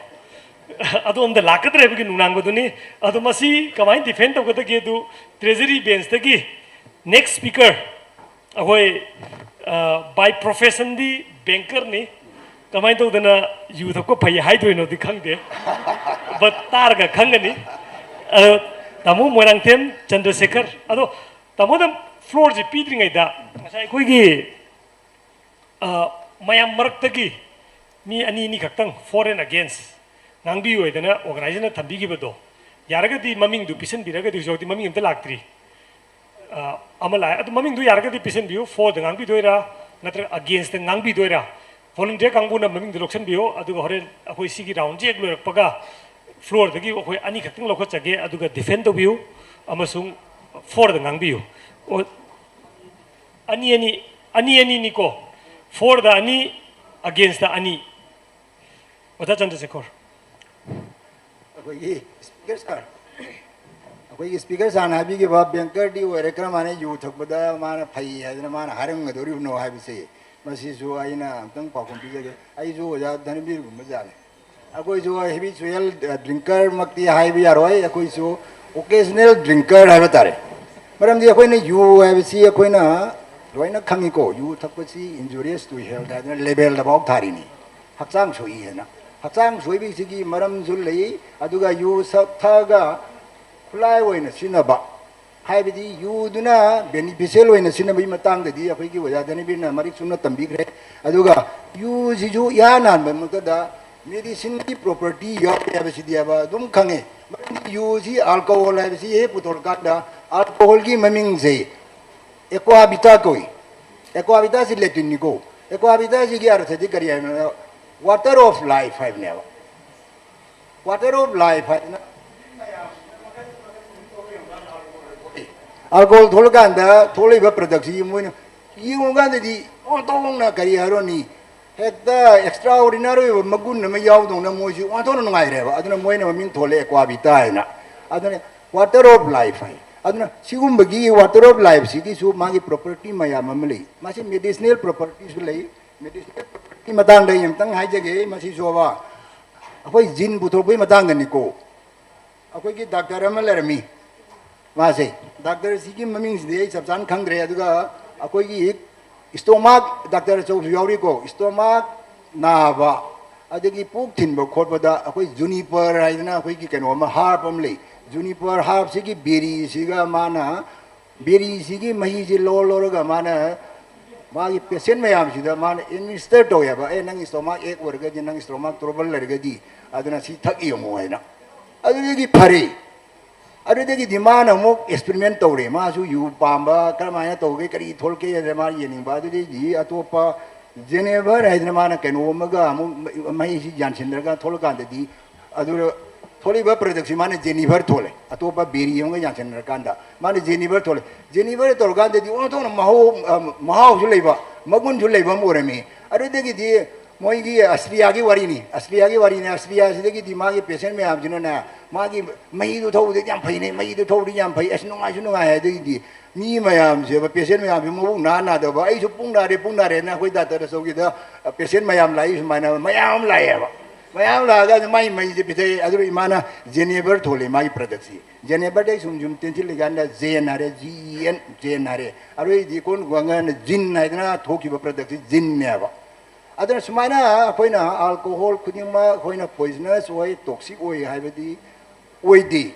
ꯑꯗꯣꯝꯗ ꯂꯥꯛꯀꯗ꯭ꯔꯦ ꯍꯥꯏꯕꯒꯤ ꯅꯨꯡꯅꯥꯡꯕꯗꯨꯅꯤ꯫ ꯑꯗꯣ ꯃꯁꯤ ꯀꯃꯥꯏꯅ ꯗꯤꯐꯦꯟ ꯇꯧꯒꯗꯒꯦ ꯑꯗꯨ, ꯇ꯭ꯔꯦꯖꯔꯤ ꯕꯦꯟꯁꯇꯒꯤ ꯅꯦꯛꯁ ꯁ꯭ꯄꯤꯀꯔ, ꯑꯩꯈꯣꯏ, ꯑ, by professionꯗꯤ ꯕꯦꯡꯀꯔꯅꯤ꯫ ꯀꯃꯥꯏꯅ ꯇꯧꯗꯅ ꯌꯨ ꯊꯛꯄ ꯐꯩ ꯍꯥꯏꯗꯣꯏꯅꯣꯗꯤ ꯈꯪꯗꯦ꯫ But ꯇꯥꯔꯒ ꯈꯪꯒꯅꯤ꯫ ꯑ, ꯇꯥꯃꯣ ꯃꯣꯏꯔꯥꯡꯊꯦꯝ ꯆꯟꯗ꯭ꯔꯁꯦꯈꯔ꯫ ꯑꯗꯣ ꯇꯥꯃꯣꯗ ꯐ꯭ꯂꯣꯔꯁꯤ ꯄꯤꯗ꯭ꯔꯤꯉꯩꯗ ꯉꯁꯥꯏ ꯑꯩꯈꯣꯏꯒꯤ, ꯑ, ꯃꯌꯥꯝ ꯃꯔꯛꯇꯒꯤ ꯃꯤ ꯑꯅꯤ ꯑꯅꯤ ꯈꯛꯇꯪ for and against ꯉꯥꯡꯕꯤꯌꯨ ꯍꯥꯏꯗꯅ ꯑꯣꯔꯒꯅꯥꯏꯖꯔꯅ ꯊꯝꯕꯤꯈꯤꯕꯗꯣ, ꯌꯥꯔꯒꯗꯤ ꯃꯃꯤꯡꯗꯨ ꯄꯤꯁꯟꯕꯤꯔꯒꯗꯤ, ꯍꯧꯖꯤꯛ ꯍꯧꯖꯤꯛꯇꯤ ꯃꯃꯤꯡ ꯑꯝꯇ ꯂꯥꯛꯇ꯭ꯔꯤ꯫ ꯑ, ꯑꯃ ꯂꯥꯛꯑꯦ꯫ ꯑꯗꯨ ꯃꯃꯤꯡꯗꯨ ꯌꯥꯔꯒꯗꯤ ꯄꯤꯁꯟꯕꯤꯌꯨ꯫ Forꯗ ꯉꯥꯡꯕꯤꯗꯣꯏꯔꯥ, ꯅꯠꯇ꯭ꯔꯒ againstꯇ ꯉꯥꯡꯕꯤꯗꯣꯏꯔꯥ? Volunteer ꯀꯥꯡꯕꯨꯅ ꯃꯃꯤꯡꯗꯨ ꯂꯧꯁꯟꯕꯤꯌꯨ, ꯑꯗꯨꯒ ꯍꯣꯔꯦꯟ ꯑꯩꯈꯣꯏ ꯁꯤꯒꯤ ꯔꯥꯎꯟꯁꯦ ꯍꯦꯛ ꯂꯣꯏꯔꯛꯄꯒ ꯐ꯭ꯂꯣꯔꯗꯒꯤ ꯑꯩꯈꯣꯏ ꯑꯅꯤꯈꯛꯇꯪ ꯂꯧꯈꯠꯆꯒꯦ, ꯑꯗꯨꯒ ꯗꯤꯐꯦꯟ ꯇꯧꯕꯤꯌꯨ ꯑꯃꯁꯨꯡ ꯐꯣꯔꯗ ꯉꯥꯡꯕꯤꯌꯨ꯫ ꯑꯣ, ꯑꯅꯤ ꯑꯅꯤ, ꯑꯅꯤ ꯑꯅꯤꯅꯤꯀꯣ, ꯐꯣꯔꯗ ꯑꯅꯤ, againstꯇ ꯑꯅꯤ꯫ ꯑꯣꯖꯥ ꯆꯟꯗ꯭ꯔꯁꯦꯈꯣꯔ꯫ ꯑꯩꯈꯣꯏꯒꯤ ꯁ꯭ꯄꯤꯀꯔ ꯁꯥꯔ, ꯑꯩꯈꯣꯏꯒꯤ ꯁ꯭ꯄꯤꯀꯔ ꯁꯥꯔꯅ ꯍꯥꯏꯕꯤꯈꯤꯕ ꯕꯦꯡꯀꯔꯗꯤ ꯑꯣꯏꯔꯦ, ꯀꯔꯝ ꯍꯥꯏꯅ ꯌꯨ ꯊꯛꯄꯗ ꯃꯥꯅ ꯐꯩ ꯍꯥꯏꯗꯅ ꯃꯥꯅ ꯍꯥꯏꯔꯝꯒꯗꯧꯔꯤꯕꯅꯣ ꯍꯥꯏꯕꯁꯦ, ꯃꯁꯤꯁꯨ ꯑꯩꯅ ꯑꯝꯇꯪ ꯄꯥꯎꯈꯨꯝ ꯄꯤꯖꯒꯦ꯫ ꯑꯩꯁꯨ ꯑꯣꯖꯥ ꯙꯅꯕꯤꯔꯒꯨꯝꯕ ꯖꯥꯠꯅꯤ꯫ ꯑꯩꯈꯣꯏꯁꯨ habitual drinkerꯃꯛꯇꯤ ꯍꯥꯏꯕ ꯌꯥꯔꯣꯏ, ꯑꯩꯈꯣꯏꯁꯨ occasional drinker ꯍꯥꯏꯕ ꯇꯥꯔꯦ꯫ ꯃꯔꯝꯗꯤ ꯑꯩꯈꯣꯏꯅ ꯌꯨ ꯍꯥꯏꯕꯁꯤ ꯑꯩꯈꯣꯏꯅ ꯂꯣꯏꯅ ꯈꯪꯉꯤꯀꯣ, ꯌꯨ ꯊꯛꯄꯁꯤ injurious to health ꯍꯥꯏꯗꯅ ꯂꯦꯕꯦꯜꯗꯐꯥꯎ ꯊꯥꯔꯤꯅꯤ꯫ ꯍꯛꯆꯥꯡ ꯁꯣꯛꯏ ꯍꯥꯏꯅ꯫ ꯍꯛꯆꯥꯡ ꯁꯣꯛꯏꯕꯁꯤꯒꯤ ꯃꯔꯝꯁꯨ ꯂꯩ, ꯑꯗꯨꯒ ꯌꯨ ꯁꯛ ꯊꯛꯑꯒ ꯈꯨꯠꯂꯥꯏ ꯑꯣꯏꯅ ꯁꯤꯖꯤꯟꯅꯕ, ꯍꯥꯏꯕꯗꯤ ꯌꯨꯗꯨꯅ beneficial ꯑꯣꯏꯅ ꯁꯤꯖꯤꯟꯅꯕꯒꯤ ꯃꯇꯥꯡꯗꯗꯤ ꯑꯩꯈꯣꯏꯒꯤ ꯑꯣꯖꯥ ꯙꯅꯕꯤꯔꯅ ꯃꯔꯤꯛ ꯆꯨꯝꯅ ꯇꯝꯕꯤꯈ꯭ꯔꯦ꯫ ꯑꯗꯨꯒ ꯌꯨꯁꯤꯁꯨ ꯏꯍꯥꯟ ꯍꯥꯟꯕ ꯃꯛꯇꯗ medicineꯒꯤ property ꯌꯥꯎꯔꯤ ꯍꯥꯏꯕꯁꯤꯗꯤ ꯍꯥꯏꯕ ꯑꯗꯨꯝ ꯈꯪꯉꯦ꯫ ꯃꯔꯝꯗꯤ ꯌꯨꯁꯤ alcohol ꯍꯥꯏꯕꯁꯤ ꯍꯦꯛ ꯄꯨꯊꯣꯔꯀꯥꯟꯗ alcoholꯒꯤ ꯃꯃꯤꯡꯁꯦ aqua vitae ꯀꯧꯏ꯫ Aqua vitaeꯁꯤ Latinꯅꯤꯀꯣ꯫ Aqua vitaeꯁꯤꯒꯤ ꯑꯔꯊꯗꯤ ꯀꯔꯤ ꯍꯥꯏꯕꯅꯣ? Water of life ꯍꯥꯏꯕꯅꯦꯕ꯫ Water of life ꯍꯥꯏꯗꯅ alcohol ꯊꯣꯛꯂꯀꯥꯟꯗ ꯊꯣꯛꯂꯛꯏꯕ productꯁꯤ ꯃꯣꯏꯅ ꯌꯦꯡꯉꯨꯀꯥꯟꯗꯗꯤ ꯑꯣꯟꯊꯣꯛꯅ ꯀꯔꯤ ꯍꯥꯏꯔꯨꯅꯤ, ꯍꯦꯛꯇ ꯑꯦꯛꯁꯇ꯭ꯔꯥ ꯑꯣꯔꯗꯤꯅꯔꯤ ꯑꯣꯏꯕ ꯃꯒꯨꯟ ꯑꯃ ꯌꯥꯎꯗꯧꯅ ꯃꯣꯏꯁꯤ ꯑꯣꯟꯊꯣꯛꯅ ꯅꯨꯡꯉꯥꯏꯔꯦꯕ꯫ ꯑꯗꯨꯅ ꯃꯣꯏꯅ ꯃꯃꯤꯡ ꯊꯣꯜꯂꯦ ꯑꯦꯀ꯭ꯋꯥꯕꯤꯇꯥ ꯍꯥꯏꯅ꯫ ꯑꯗꯨꯅ ꯋꯥꯇꯔ ꯑꯣꯐ ꯂꯥꯏꯐ ꯍꯥꯏ꯫ ꯑꯗꯨꯅ ꯁꯤꯒꯨꯝꯕꯒꯤ ꯋꯥꯇꯔ ꯑꯣꯐ ꯂꯥꯏꯐꯁꯤꯒꯤꯁꯨ ꯃꯥꯒꯤ ꯄ꯭ꯔꯣꯄꯔꯇꯤ ꯃꯌꯥꯝ ꯑꯃ ꯂꯩ꯫ ꯃꯁꯤ ꯃꯦꯗꯤꯁꯤꯅꯦꯜ ꯄ꯭ꯔꯣꯄꯔꯇꯤꯁꯨ ꯂꯩ꯫ ꯃꯦꯗꯤꯁꯤꯅꯦꯜ ꯄ꯭ꯔꯣꯄꯔꯇꯤ ꯃꯇꯥꯡꯗ ꯑꯩ ꯑꯃꯇꯪ ꯍꯥꯏꯖꯒꯦ꯫ ꯃꯁꯤꯁꯨ ꯑꯕ ꯑꯩꯈꯣꯏ ꯖꯤꯟ ꯄꯨꯊꯣꯛꯄꯒꯤ ꯃꯇꯥꯡꯗꯅꯤꯀꯣ꯫ ꯑꯩꯈꯣꯏꯒꯤ ꯗꯥꯛꯇꯔ ꯑꯃ ꯂꯩꯔꯝꯃꯤ꯫ ꯃꯥꯁꯦ, ꯗꯥꯛꯇꯔꯁꯤꯒꯤ ꯃꯃꯤꯡꯁꯤꯗꯤ ꯑꯩ ꯆꯞ ꯆꯥꯅ ꯈꯪꯗ꯭ꯔꯦ꯫ ꯑꯗꯨꯒ ꯑꯩꯈꯣꯏꯒꯤ ꯏꯁꯇꯣꯃꯥꯛ ꯗꯥꯛꯇꯔ ꯑꯆꯧꯕꯁꯨ ꯌꯥꯎꯔꯤꯀꯣ꯫ ꯏꯁꯇꯣꯃꯥꯛ ꯅꯥꯕ, ꯑꯗꯒꯤ ꯄꯨꯛ ꯊꯤꯟꯕ ꯈꯣꯠꯄꯗ ꯑꯩꯈꯣꯏ ꯖꯨꯅꯤꯄꯔ ꯍꯥꯏꯗꯅ ꯑꯩꯈꯣꯏꯒꯤ ꯀꯩꯅꯣ ꯑꯃ, ꯍꯥꯔꯞ ꯑꯃ ꯂꯩ꯫ ꯖꯨꯅꯤꯄꯔ ꯍꯥꯔꯞꯁꯤꯒꯤ ꯕꯦꯔꯤꯁꯤꯒ ꯃꯥꯅ, ꯕꯦꯔꯤꯁꯤꯒꯤ ꯃꯍꯤꯁꯤ ꯂꯧꯔ ꯂꯧꯔꯒ ꯃꯥꯅ ꯃꯥꯒꯤ ꯄꯦꯁꯦꯟ ꯃꯌꯥꯝꯁꯤꯗ ꯃꯥꯅ ꯑꯦꯗꯃꯤꯅꯤꯁꯇꯔ ꯇꯧꯋꯦꯕ꯫ "ꯑꯦ, ꯅꯪ ꯏꯁꯇꯣꯃꯥꯛ ꯑꯦꯛ ꯑꯣꯏꯔꯒꯗꯤ, ꯅꯪ ꯏꯁꯇꯣꯃꯥꯛ ꯇ꯭ꯔꯣꯕꯜ ꯂꯩꯔꯒꯗꯤ, ꯑꯗꯨꯅ ꯁꯤ ꯊꯛ ꯌꯦꯡꯉꯣ" ꯍꯥꯏꯅ꯫ ꯑꯗꯨꯗꯒꯤ ꯐꯔꯦ꯫ ꯑꯗꯨꯗꯒꯤꯗꯤ ꯃꯥꯅ ꯑꯃꯨꯛ ꯑꯦꯛꯁꯄꯦꯔꯤꯃꯦꯟ ꯇꯧꯔꯦ꯫ ꯃꯥꯁꯨ ꯌꯨ ꯄꯥꯝꯕ, ꯀꯔꯝꯍꯥꯏꯅ ꯇꯧꯒꯦ, ꯀꯔꯤ ꯊꯣꯛꯂꯛꯀꯦ ꯍꯥꯏꯗꯅ ꯃꯥ ꯌꯦꯡꯅꯤꯡꯕ꯫ ꯑꯗꯨꯗꯒꯤꯗꯤ ꯑꯇꯣꯞꯄ ꯖꯦꯅꯦꯕꯔ ꯍꯥꯏꯗꯅ ꯃꯥꯅ ꯀꯩꯅꯣ ꯑꯃꯒ ꯑꯃꯨꯛ ꯃꯍꯤꯁꯤ ꯌꯥꯟꯁꯤꯟꯅꯔꯒ ꯊꯣꯛꯂꯀꯥꯟꯗꯗꯤ, ꯑꯗꯨ ꯊꯣꯛꯂꯤꯕ ꯄ꯭ꯔꯗꯛꯁꯤ ꯃꯥꯅ ꯖꯦꯅꯤꯐꯔ ꯊꯣꯛꯂꯦ꯫ ꯑꯇꯣꯞꯄ ꯕꯦꯔꯤ ꯑꯃꯒ ꯌꯥꯟꯁꯤꯟꯅꯔꯀꯥꯟꯗ ꯃꯥꯅ ꯖꯦꯅꯤꯐꯔ ꯊꯣꯛꯂꯦ꯫ ꯖꯦꯅꯤꯐꯔ ꯇꯧꯔꯀꯥꯟꯗꯗꯤ ꯑꯣꯟꯊꯣꯛꯅ ꯃꯍꯥꯎ, ꯑ, ꯃꯍꯥꯎꯁꯨ ꯂꯩꯕ, ꯃꯒꯨꯟꯁꯨ ꯂꯩꯕ ꯑꯃ ꯑꯣꯏꯔꯝꯃꯤ꯫ ꯑꯗꯨꯗꯒꯤꯗꯤ ꯃꯣꯏꯒꯤ ꯑꯁꯇ꯭ꯔꯤꯌꯥꯒꯤ ꯋꯥꯔꯤꯅꯤ꯫ ꯑꯁꯇ꯭ꯔꯤꯌꯥꯒꯤ ꯋꯥꯔꯤꯅꯤ꯫ ꯑꯁꯇ꯭ꯔꯤꯌꯥꯁꯤꯗꯒꯤꯗꯤ ꯃꯥꯒꯤ ꯄꯦꯁꯦꯟ ꯃꯌꯥꯝꯁꯤꯅꯅꯦ, ꯃꯥꯒꯤ ꯃꯍꯤꯗꯨ ꯊꯧꯕꯗꯗꯤ ꯌꯥꯝ ꯐꯩꯅꯦ, ꯃꯍꯤꯗꯨ ꯊꯧꯕꯗꯤ ꯌꯥꯝ ꯐꯩ, ꯑꯁ, ꯅꯨꯡꯉꯥꯏꯁꯨ ꯅꯨꯡꯉꯥꯏ꯫ ꯑꯗꯒꯤꯗꯤ ꯃꯤ ꯃꯌꯥꯝꯁꯦ, ꯄꯦꯁꯦꯟ ꯃꯌꯥꯝꯁꯦ ꯃꯕꯨꯛ ꯅꯥ ꯅꯥꯗꯕ, "ꯑꯩꯁꯨ ꯄꯨꯛ ꯅꯥꯔꯦ, ꯄꯨꯛ ꯅꯥꯔꯦꯅ" ꯑꯩꯈꯣꯏ ꯗꯥꯛꯇꯔ ꯑꯆꯧꯒꯤꯗ ꯄꯦꯁꯦꯟ ꯃꯌꯥꯝ ꯂꯥꯛꯏ ꯁꯨꯃꯥꯏꯅ, ꯃꯌꯥꯝ ꯑꯃ ꯂꯥꯛꯑꯦꯕ꯫ ꯃꯌꯥꯝ ꯂꯥꯛꯑꯒ ꯃꯥꯏ ꯃꯍꯤꯁꯦ ꯄꯤꯊꯛꯑꯦ꯫ ꯑꯗꯨꯒ ꯏꯃꯥꯅ ꯖꯦꯅꯦꯕꯔ ꯊꯣꯜꯂꯦ ꯃꯥꯒꯤ ꯄ꯭ꯔꯗꯛꯁꯤ꯫ ꯖꯦꯅꯦꯕꯔꯗꯩ ꯁꯨꯝ ꯁꯨꯝ ꯇꯦꯟꯁꯤꯜꯂꯤꯀꯥꯟꯗ ꯖꯦꯟ ꯍꯥꯏꯔꯦ, ꯖꯤ ꯏ ꯑꯦꯟ, ꯖꯦꯟ ꯍꯥꯏꯔꯦ꯫ ꯑꯔꯣꯏꯗꯤ ꯀꯣꯟ ꯋꯥꯉꯥꯡꯅ ꯖꯤꯟ ꯍꯥꯏꯗꯅ ꯊꯣꯛꯈꯤꯕ ꯄ꯭ꯔꯗꯛꯁꯤ ꯖꯤꯟꯅꯦꯕ꯫ ꯑꯗꯨꯅ ꯁꯨꯃꯥꯏꯅ ꯑꯩꯈꯣꯏꯅ ꯑꯜꯀꯣꯍꯣꯜ ꯈꯨꯗꯤꯡꯃꯛ ꯑꯩꯈꯣꯏꯅ ꯄꯣꯏꯖꯅꯁ ꯑꯣꯏ, ꯇꯣꯛꯁꯤꯛ ꯑꯣꯏ ꯍꯥꯏꯕꯗꯤ ꯑꯣꯏꯗꯦ,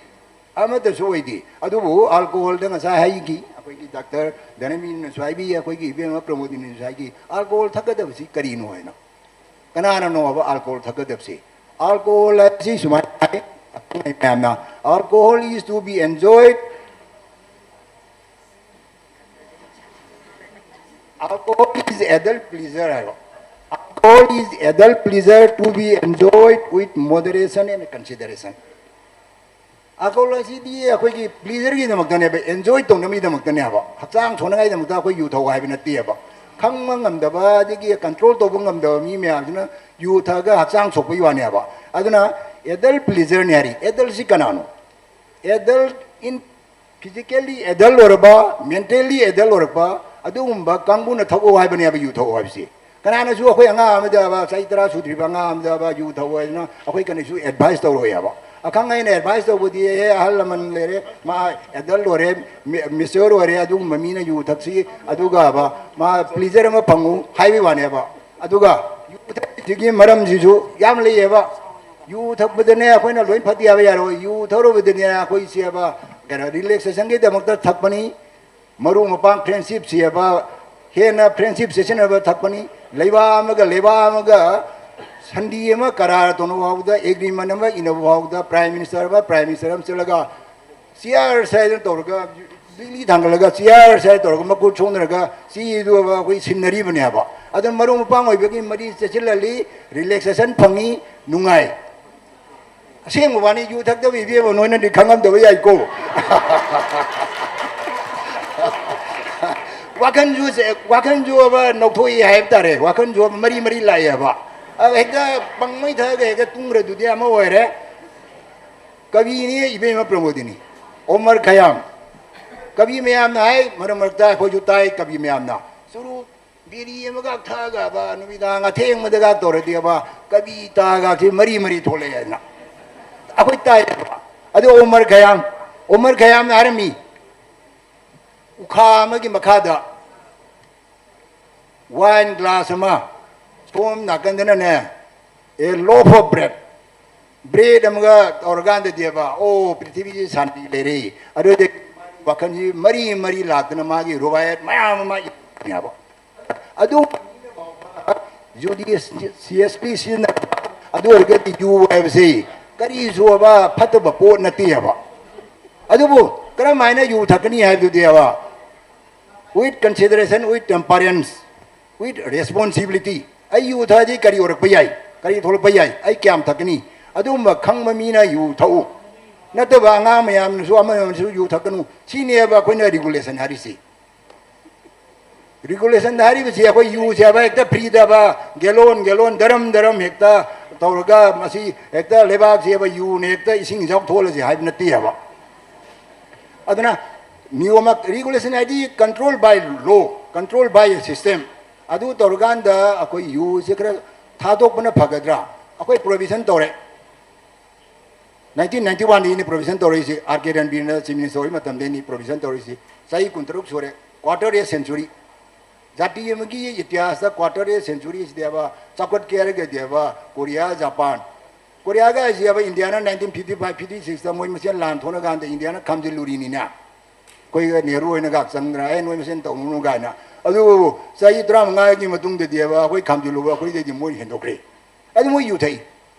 ꯑꯃꯠꯇꯁꯨ ꯑꯣꯏꯗꯦ꯫ ꯑꯗꯨꯕꯨ ꯑꯜꯀꯣꯍꯣꯜꯗ ꯉꯁꯥꯏ ꯍꯥꯏꯈꯤ, ꯑꯩꯈꯣꯏꯒꯤ ꯗꯥꯛꯇꯔ ꯙꯅꯃꯤꯅꯁꯨ ꯍꯥꯏꯕꯤ, ꯑꯩꯈꯣꯏꯒꯤ ꯏꯕꯦꯝꯃ ꯄ꯭ꯔꯃꯣꯗꯤꯅꯤꯅꯁꯨ ꯍꯥꯏꯈꯤ, ꯑꯜꯀꯣꯍꯣꯜ ꯊꯛꯀꯗꯕꯁꯤ ꯀꯔꯤꯅꯣ ꯍꯥꯏꯅ꯫ ꯀꯅꯥꯅꯅꯣꯕ ꯑꯜꯀꯣꯍꯣꯜ ꯊꯛꯀꯗꯕꯁꯤ? Alcohol ꯍꯥꯏꯕꯁꯤ ꯁꯨꯃꯥꯏꯅ ꯍꯥꯏ, ꯑꯈꯪ ꯑꯍꯩ ꯃꯌꯥꯝꯅ, "Alcohol is to be enjoyed, alcohol is adult pleasure" ꯍꯥꯏꯕ꯫ "Alcohol is adult pleasure to be enjoyed with moderation and consideration." Alcohol ꯑꯁꯤꯗꯤ ꯑꯩꯈꯣꯏꯒꯤ ꯄ꯭ꯂꯤꯖꯔꯒꯤꯗꯃꯛꯇꯅꯦꯕ, ꯑꯦꯟꯖꯣꯏ ꯇꯧꯅꯕꯒꯤꯗꯃꯛꯇꯅꯦꯕ, ꯍꯛꯆꯥꯡ ꯁꯣꯛꯅꯉꯥꯏꯗꯃꯛꯇ ꯑꯩꯈꯣꯏ ꯌꯨ ꯊꯧ ꯍꯥꯏꯕ ꯅꯠꯇꯦꯕ꯫ ꯈꯪꯕ ꯉꯝꯗꯕ, ꯑꯗꯒꯤ ꯀꯟꯇ꯭ꯔꯣꯜ ꯇꯧꯕ ꯉꯝꯗꯕ ꯃꯤ ꯃꯌꯥꯝꯁꯤꯅ ꯌꯨ ꯊꯛꯑꯒ ꯍꯛꯆꯥꯡ ꯁꯣꯛꯄꯒꯤ ꯋꯥꯅꯦꯕ꯫ ꯑꯗꯨꯅ ꯑꯦꯗꯜ ꯄ꯭ꯂꯤꯖꯔꯅꯤ ꯍꯥꯏꯔꯤ꯫ ꯑꯦꯗꯜꯁꯤ ꯀꯅꯥꯅꯣ? ꯑꯦꯗꯜ ꯏꯟ ꯐꯤꯖꯤꯀꯦꯜꯂꯤ ꯑꯦꯗꯜ ꯑꯣꯏꯔꯕ, ꯃꯦꯟꯇꯦꯜꯂꯤ ꯑꯦꯗꯜ ꯑꯣꯏꯔꯛꯄ ꯑꯗꯨꯒꯨꯝꯕ ꯀꯥꯡꯕꯨꯅ ꯊꯛꯑꯣ ꯍꯥꯏꯕꯅꯦꯕ ꯌꯨ ꯊꯛꯑꯣ ꯍꯥꯏꯕꯁꯤ꯫ ꯀꯅꯥꯅꯁꯨ ꯑꯩꯈꯣꯏ ꯑꯉꯥꯡ ꯑꯃꯗ ꯆꯍꯤ ꯇꯔꯥ ꯁꯨꯗ꯭ꯔꯤꯕ ꯑꯉꯥꯡ ꯑꯃꯗ ꯌꯨ ꯊꯛꯑꯣ ꯍꯥꯏꯗꯅ ꯑꯩꯈꯣꯏ ꯀꯅꯥꯁꯨ ꯑꯦꯗꯚꯥꯏꯁ ꯇꯧꯔꯣꯏ ꯍꯥꯏꯕ꯫ ꯑꯈꯪ ꯑꯩꯅ ꯑꯦꯗꯚꯥꯏꯁ ꯇꯧꯕꯗꯤ, "ꯑꯦ, ꯑꯍꯜ ꯂꯃꯟ ꯂꯩꯔꯦ, ꯃꯥ ꯑꯦꯗꯜ ꯑꯣꯏꯔꯦ, ꯃꯦ-, ꯃꯦꯆ꯭ꯌꯣꯔ ꯑꯣꯏꯔꯦ, ꯑꯗꯨꯒꯨꯝꯕ ꯃꯤꯅ ꯌꯨ ꯊꯛꯁꯤ, ꯑꯗꯨꯒ ꯕ, ꯃꯥ ꯄ꯭ꯂꯤꯖꯔ ꯑꯃ ꯐꯪꯉꯨ" ꯍꯥꯏꯕꯒꯤ ꯋꯥꯅꯦꯕ꯫ ꯑꯗꯨꯒ ꯌꯨ ꯊꯛꯄꯁꯤꯒꯤ ꯃꯔꯝꯁꯤꯁꯨ ꯌꯥꯝ ꯂꯩꯌꯦꯕ꯫ ꯌꯨ ꯊꯛꯄꯗꯅꯦ ꯑꯩꯈꯣꯏꯅ ꯂꯣꯏ ꯐꯠꯇꯦ ꯍꯥꯏꯕ ꯌꯥꯔꯣꯏ꯫ ꯌꯨ ꯊꯛꯔꯨꯕꯗꯅꯦ ꯑꯩꯈꯣꯏ ꯁꯦꯕ, ꯀꯩꯅꯣ, ꯔꯤꯂꯦꯛꯁꯦꯁꯟꯒꯤꯗꯃꯛꯇ ꯊꯛꯄꯅꯤ꯫ ꯃꯔꯨꯞ ꯃꯄꯥꯡ ꯐ꯭ꯔꯦꯟꯁꯤꯞ ꯁꯦꯕ, ꯍꯦꯟꯅ ꯐ꯭ꯔꯦꯟꯁꯤꯞ ꯆꯦꯁꯤꯟꯅꯕ ꯊꯛꯄꯅꯤ꯫ ꯂꯩꯕꯥꯛ ꯑꯃꯒ ꯂꯩꯕꯥꯛ ꯑꯃꯒ ꯁꯟꯗꯤ ꯑꯃ ꯀꯔꯥꯔ ꯇꯧꯅꯕ ꯐꯥꯎꯕꯗ, ꯑꯦꯒ꯭ꯔꯤꯃꯦꯟ ꯑꯃ ꯏꯅꯕ ꯐꯥꯎꯕꯗ, ꯄ꯭ꯔꯥꯏꯝ ꯃꯤꯅꯤꯁꯇꯔ ꯑꯃ, ꯄ꯭ꯔꯥꯏꯝ ꯃꯤꯅꯤꯁꯇꯔ ꯑꯃ ꯆꯠꯂꯒ ꯆꯤꯌꯔꯁ ꯍꯥꯏꯗꯅ ꯇꯧꯔꯒ, ꯂꯤꯛꯂꯤ ꯊꯥꯡꯒꯠꯂꯒ ꯆꯤꯌꯔꯁ ꯍꯥꯏꯗꯅ ꯇꯧꯔꯒ ꯃꯈꯨꯠ ꯁꯣꯛꯅꯔꯒ ꯆꯦꯗꯨ ꯑꯩꯈꯣꯏ ꯁꯤꯟꯅꯔꯤꯕꯅꯦꯕ꯫ ꯑꯗꯨꯅ ꯃꯔꯨꯞ ꯃꯄꯥꯡ ꯑꯣꯏꯕꯒꯤ ꯃꯔꯤ ꯆꯦꯁꯤꯜꯍꯜꯂꯤ, ꯔꯤꯂꯦꯛꯁꯦꯁꯟ ꯐꯪꯉꯤ, ꯅꯨꯡꯉꯥꯏ꯫ ꯑꯁꯦꯡꯕ ꯋꯥꯅꯤ, ꯌꯨ ꯊꯛꯇꯕ ꯏꯕꯦꯝꯃ ꯅꯣꯏꯅꯗꯤ ꯈꯪꯉꯝꯗꯕ ꯌꯥꯏꯀꯣ꯫ ꯋꯥꯈꯜꯁꯨ ꯆꯦ-, ꯋꯥꯈꯜꯁꯨ ꯑꯕ ꯅꯧꯊꯣꯛꯏ ꯍꯥꯏꯕ ꯇꯥꯔꯦ, ꯋꯥꯈꯜꯁꯨ ꯑꯕ ꯃꯔꯤ ꯃꯔꯤ ꯂꯥꯛꯑꯦꯕ꯫ ꯑ, ꯍꯦꯛꯇ ꯄꯪꯃꯩ ꯊꯛꯑꯒ ꯍꯦꯛꯇ ꯇꯨꯝꯈ꯭ꯔꯗꯨꯗꯤ ꯑꯃ ꯑꯣꯏꯔꯦ꯫ ꯀꯕꯤꯅꯤ ꯏꯕꯦꯝꯃ ꯄ꯭ꯔꯃꯣꯗꯤꯅꯤ, ꯑꯣꯃꯔ ꯈꯌꯥꯝ꯫ ꯀꯕꯤ ꯃꯌꯥꯝꯅ ꯍꯥꯏ, ꯃꯔꯛ ꯃꯔꯛꯇ ꯑꯩꯈꯣꯏꯁꯨ ꯇꯥꯏ ꯀꯕꯤ ꯃꯌꯥꯝꯅ꯫ ꯆꯨꯔꯨꯞ ꯕꯤꯔꯤ ꯑꯃꯒ ꯊꯛꯑꯒꯕ, ꯅꯨꯃꯤꯗꯥꯡ ꯑꯊꯦꯡꯕꯗꯒ ꯇꯧꯔꯗꯤꯕ, ꯀꯕꯤ ꯇꯥꯒꯁꯤ ꯃꯔꯤ ꯃꯔꯤ ꯊꯣꯛꯂꯛꯑꯦ ꯍꯥꯏꯅ ꯑꯩꯈꯣꯏ ꯇꯥꯏꯌꯦꯕ꯫ ꯑꯗꯨ ꯑꯣꯃꯔ ꯈꯌꯥꯝ, ꯑꯣꯃꯔ ꯈꯌꯥꯝꯅ ꯍꯥꯏꯔꯝꯃꯤ, ꯎꯈꯥ ꯑꯃꯒꯤ ꯃꯈꯥꯗ ꯋꯥꯏꯟ ꯒ꯭ꯂꯥꯁ ꯑꯃ, ꯁꯣꯝ ꯅꯥꯀꯟꯗꯅꯅꯦ, ꯑꯦ, loaf of bread, ꯕ꯭ꯔꯦꯗ ꯑꯃꯒ ꯇꯧꯔꯀꯥꯟꯗꯗꯤꯕ, ꯑꯣ, ꯄ꯭ꯔꯤꯊꯤꯕꯤꯁꯤ ꯁꯥꯟꯇꯤ ꯂꯩꯔꯦ꯫ ꯑꯗꯨꯗꯤ ꯋꯥꯈꯜꯁꯤ ꯃꯔꯤ ꯃꯔꯤ ꯂꯥꯛꯇꯅ ꯃꯥꯒꯤ ꯔꯨꯕꯥꯌꯠ ꯃꯌꯥꯝ ꯑꯃ ꯏꯕ꯫ ꯑꯗꯨ ꯖꯨꯗꯤ ꯁꯤ ꯑꯦꯁ ꯄꯤ ꯁꯤꯖꯤꯟꯅ, ꯑꯗꯨ ꯑꯣꯏꯔꯒꯗꯤ ꯌꯨ ꯍꯥꯏꯕꯁꯤ ꯀꯔꯤꯁꯨ ꯑꯕ ꯐꯠꯇꯕ ꯄꯣꯠ ꯅꯠꯇꯦ ꯍꯥꯏꯕ꯫ ꯑꯗꯨꯕꯨ ꯀꯔꯝ ꯍꯥꯏꯅ ꯌꯨ ꯊꯛꯀꯅꯤ ꯍꯥꯏꯕꯗꯨꯗꯤ ꯑꯕ, with consideration, with temperance, with responsibility꯫ ꯑꯩ ꯌꯨ ꯊꯛꯑꯗꯤ ꯀꯔꯤ ꯑꯣꯏꯔꯛꯄ ꯌꯥꯏ, ꯀꯔꯤ ꯊꯣꯛꯂꯛꯄ ꯌꯥꯏ, ꯑꯩ ꯀꯌꯥꯝ ꯊꯛꯀꯅꯤ, ꯑꯗꯨꯒꯨꯝꯕ ꯈꯪꯕ ꯃꯤꯅ ꯌꯨ ꯊꯛꯎ꯫ ꯅꯠꯇꯕ ꯑꯉꯥꯡ ꯃꯌꯥꯝꯅꯁꯨ ꯑꯃ ꯑꯃꯁꯨ ꯌꯨ ꯊꯛꯀꯅꯨ, ꯁꯤꯅꯦꯕ ꯑꯩꯈꯣꯏꯅ ꯔꯤꯒꯨꯂꯦꯁꯟ ꯍꯥꯏꯔꯤꯁꯤ꯫ ꯔꯤꯒꯨꯂꯦꯁꯟ ꯍꯥꯏꯔꯤꯕꯁꯤ ꯑꯩꯈꯣꯏ ꯌꯨꯁꯦ ꯍꯥꯏꯕ ꯍꯦꯛꯇ ꯐ꯭ꯔꯤꯗ ꯍꯥꯏꯕ ꯒꯦꯂꯣꯟ ꯒꯦꯂꯣꯟ ꯗꯔꯝ ꯗꯔꯝ ꯍꯦꯛꯇ ꯇꯧꯔꯒ ꯃꯁꯤ ꯍꯦꯛꯇ ꯂꯩꯕꯥꯛꯁꯦ ꯍꯥꯏꯕ ꯌꯨꯅ ꯍꯦꯛꯇ ꯏꯁꯤꯡ ꯏꯆꯥꯎ ꯊꯣꯛꯍꯜꯂꯁꯤ ꯍꯥꯏꯕ ꯅꯠꯇꯦ ꯍꯥꯏꯕ꯫ ꯑꯗꯨꯅ ꯅꯤꯌꯣꯝ, ꯔꯤꯒꯨꯂꯦꯁꯟ ꯍꯥꯏꯗꯤ control by law, control by system꯫ ꯑꯗꯨ ꯇꯧꯔꯀꯥꯟꯗ ꯑꯩꯈꯣꯏ ꯌꯨꯁꯦ ꯈꯔ ꯊꯥꯗꯣꯛꯄꯅ ꯐꯒꯗ꯭ꯔꯥ? ꯑꯩꯈꯣꯏ ꯄ꯭ꯔꯣꯕꯤꯖꯟ ꯇꯧꯔꯦ꯫ ꯅꯥꯏꯟꯇꯤꯟ ꯅꯥꯏꯟꯇꯤ ꯋꯥꯟꯗꯒꯤꯅꯤ ꯄ꯭ꯔꯣꯕꯤꯖꯟ ꯇꯧꯔꯛꯏꯁꯤ, ꯑꯥꯔ ꯀꯦ ꯔꯟꯕꯤꯔꯅ ꯆꯤꯐ ꯃꯤꯅꯤꯁꯇꯔ ꯑꯣꯏꯕ ꯃꯇꯝꯗꯒꯤꯅꯤ ꯄ꯭ꯔꯣꯕꯤꯖꯟ ꯇꯧꯔꯛꯏꯁꯤ꯫ ꯆꯍꯤ ꯀꯨꯟꯇꯔꯨꯛ ꯁꯨꯔꯦ, ꯀ꯭ꯋꯥꯇꯔ ꯑꯦ ꯁꯦꯟꯆꯨꯔꯤ꯫ ꯖꯥꯇꯤ ꯑꯃꯒꯤ ꯏꯇꯤꯍꯥꯁꯇ ꯀ꯭ꯋꯥꯇꯔ ꯑꯦ ꯁꯦꯟꯆꯨꯔꯤꯁꯤꯗꯤ ꯍꯥꯏꯕ ꯆꯥꯎꯈꯠꯀꯦ ꯍꯥꯏꯔꯒꯗꯤ ꯍꯥꯏꯕ ꯀꯣꯔꯤꯌꯥ, ꯖꯄꯥꯟ꯫ ꯀꯣꯔꯤꯌꯥꯒ ꯍꯥꯏꯁꯤ ꯍꯥꯏꯕ ꯏꯟꯗꯤꯌꯥꯅ ꯅꯥꯏꯟꯇꯤꯟ ꯐꯤꯐꯇꯤ ꯐꯥꯏꯚ ꯐꯤꯐꯇꯤ ꯁꯤꯛꯁꯇ ꯃꯣꯏ ꯃꯁꯦꯟ ꯂꯥꯟ ꯊꯣꯛꯅ ꯀꯥꯟꯗ ꯏꯟꯗꯤꯌꯥꯅ ꯈꯥꯝꯖꯤꯜꯂꯨꯔꯤꯅꯤꯅꯦ꯫ ꯑꯩꯈꯣꯏꯒ ꯅꯦꯍꯔꯨ ꯍꯣꯏꯅ ꯉꯥꯛ ꯆꯪꯗꯅ, "ꯑꯦ, ꯅꯣꯏ ꯃꯁꯦꯟ ꯇꯧꯅꯨ" ꯀꯥꯏꯅ꯫ ꯑꯗꯨꯕꯨ ꯆꯍꯤ ꯇꯔꯥꯃꯉꯥꯒꯤ ꯃꯇꯨꯡꯗꯗꯤ ꯍꯥꯏꯕ ꯑꯩꯈꯣꯏ ꯈꯥꯝꯖꯤꯜꯂꯨꯕ ꯑꯩꯈꯣꯏꯗꯩꯗꯤ ꯃꯣꯏ ꯍꯦꯟꯗꯣꯛꯈ꯭ꯔꯦ꯫ ꯑꯗꯨ ꯃꯣꯏ ꯌꯨ ꯊꯛꯏ꯫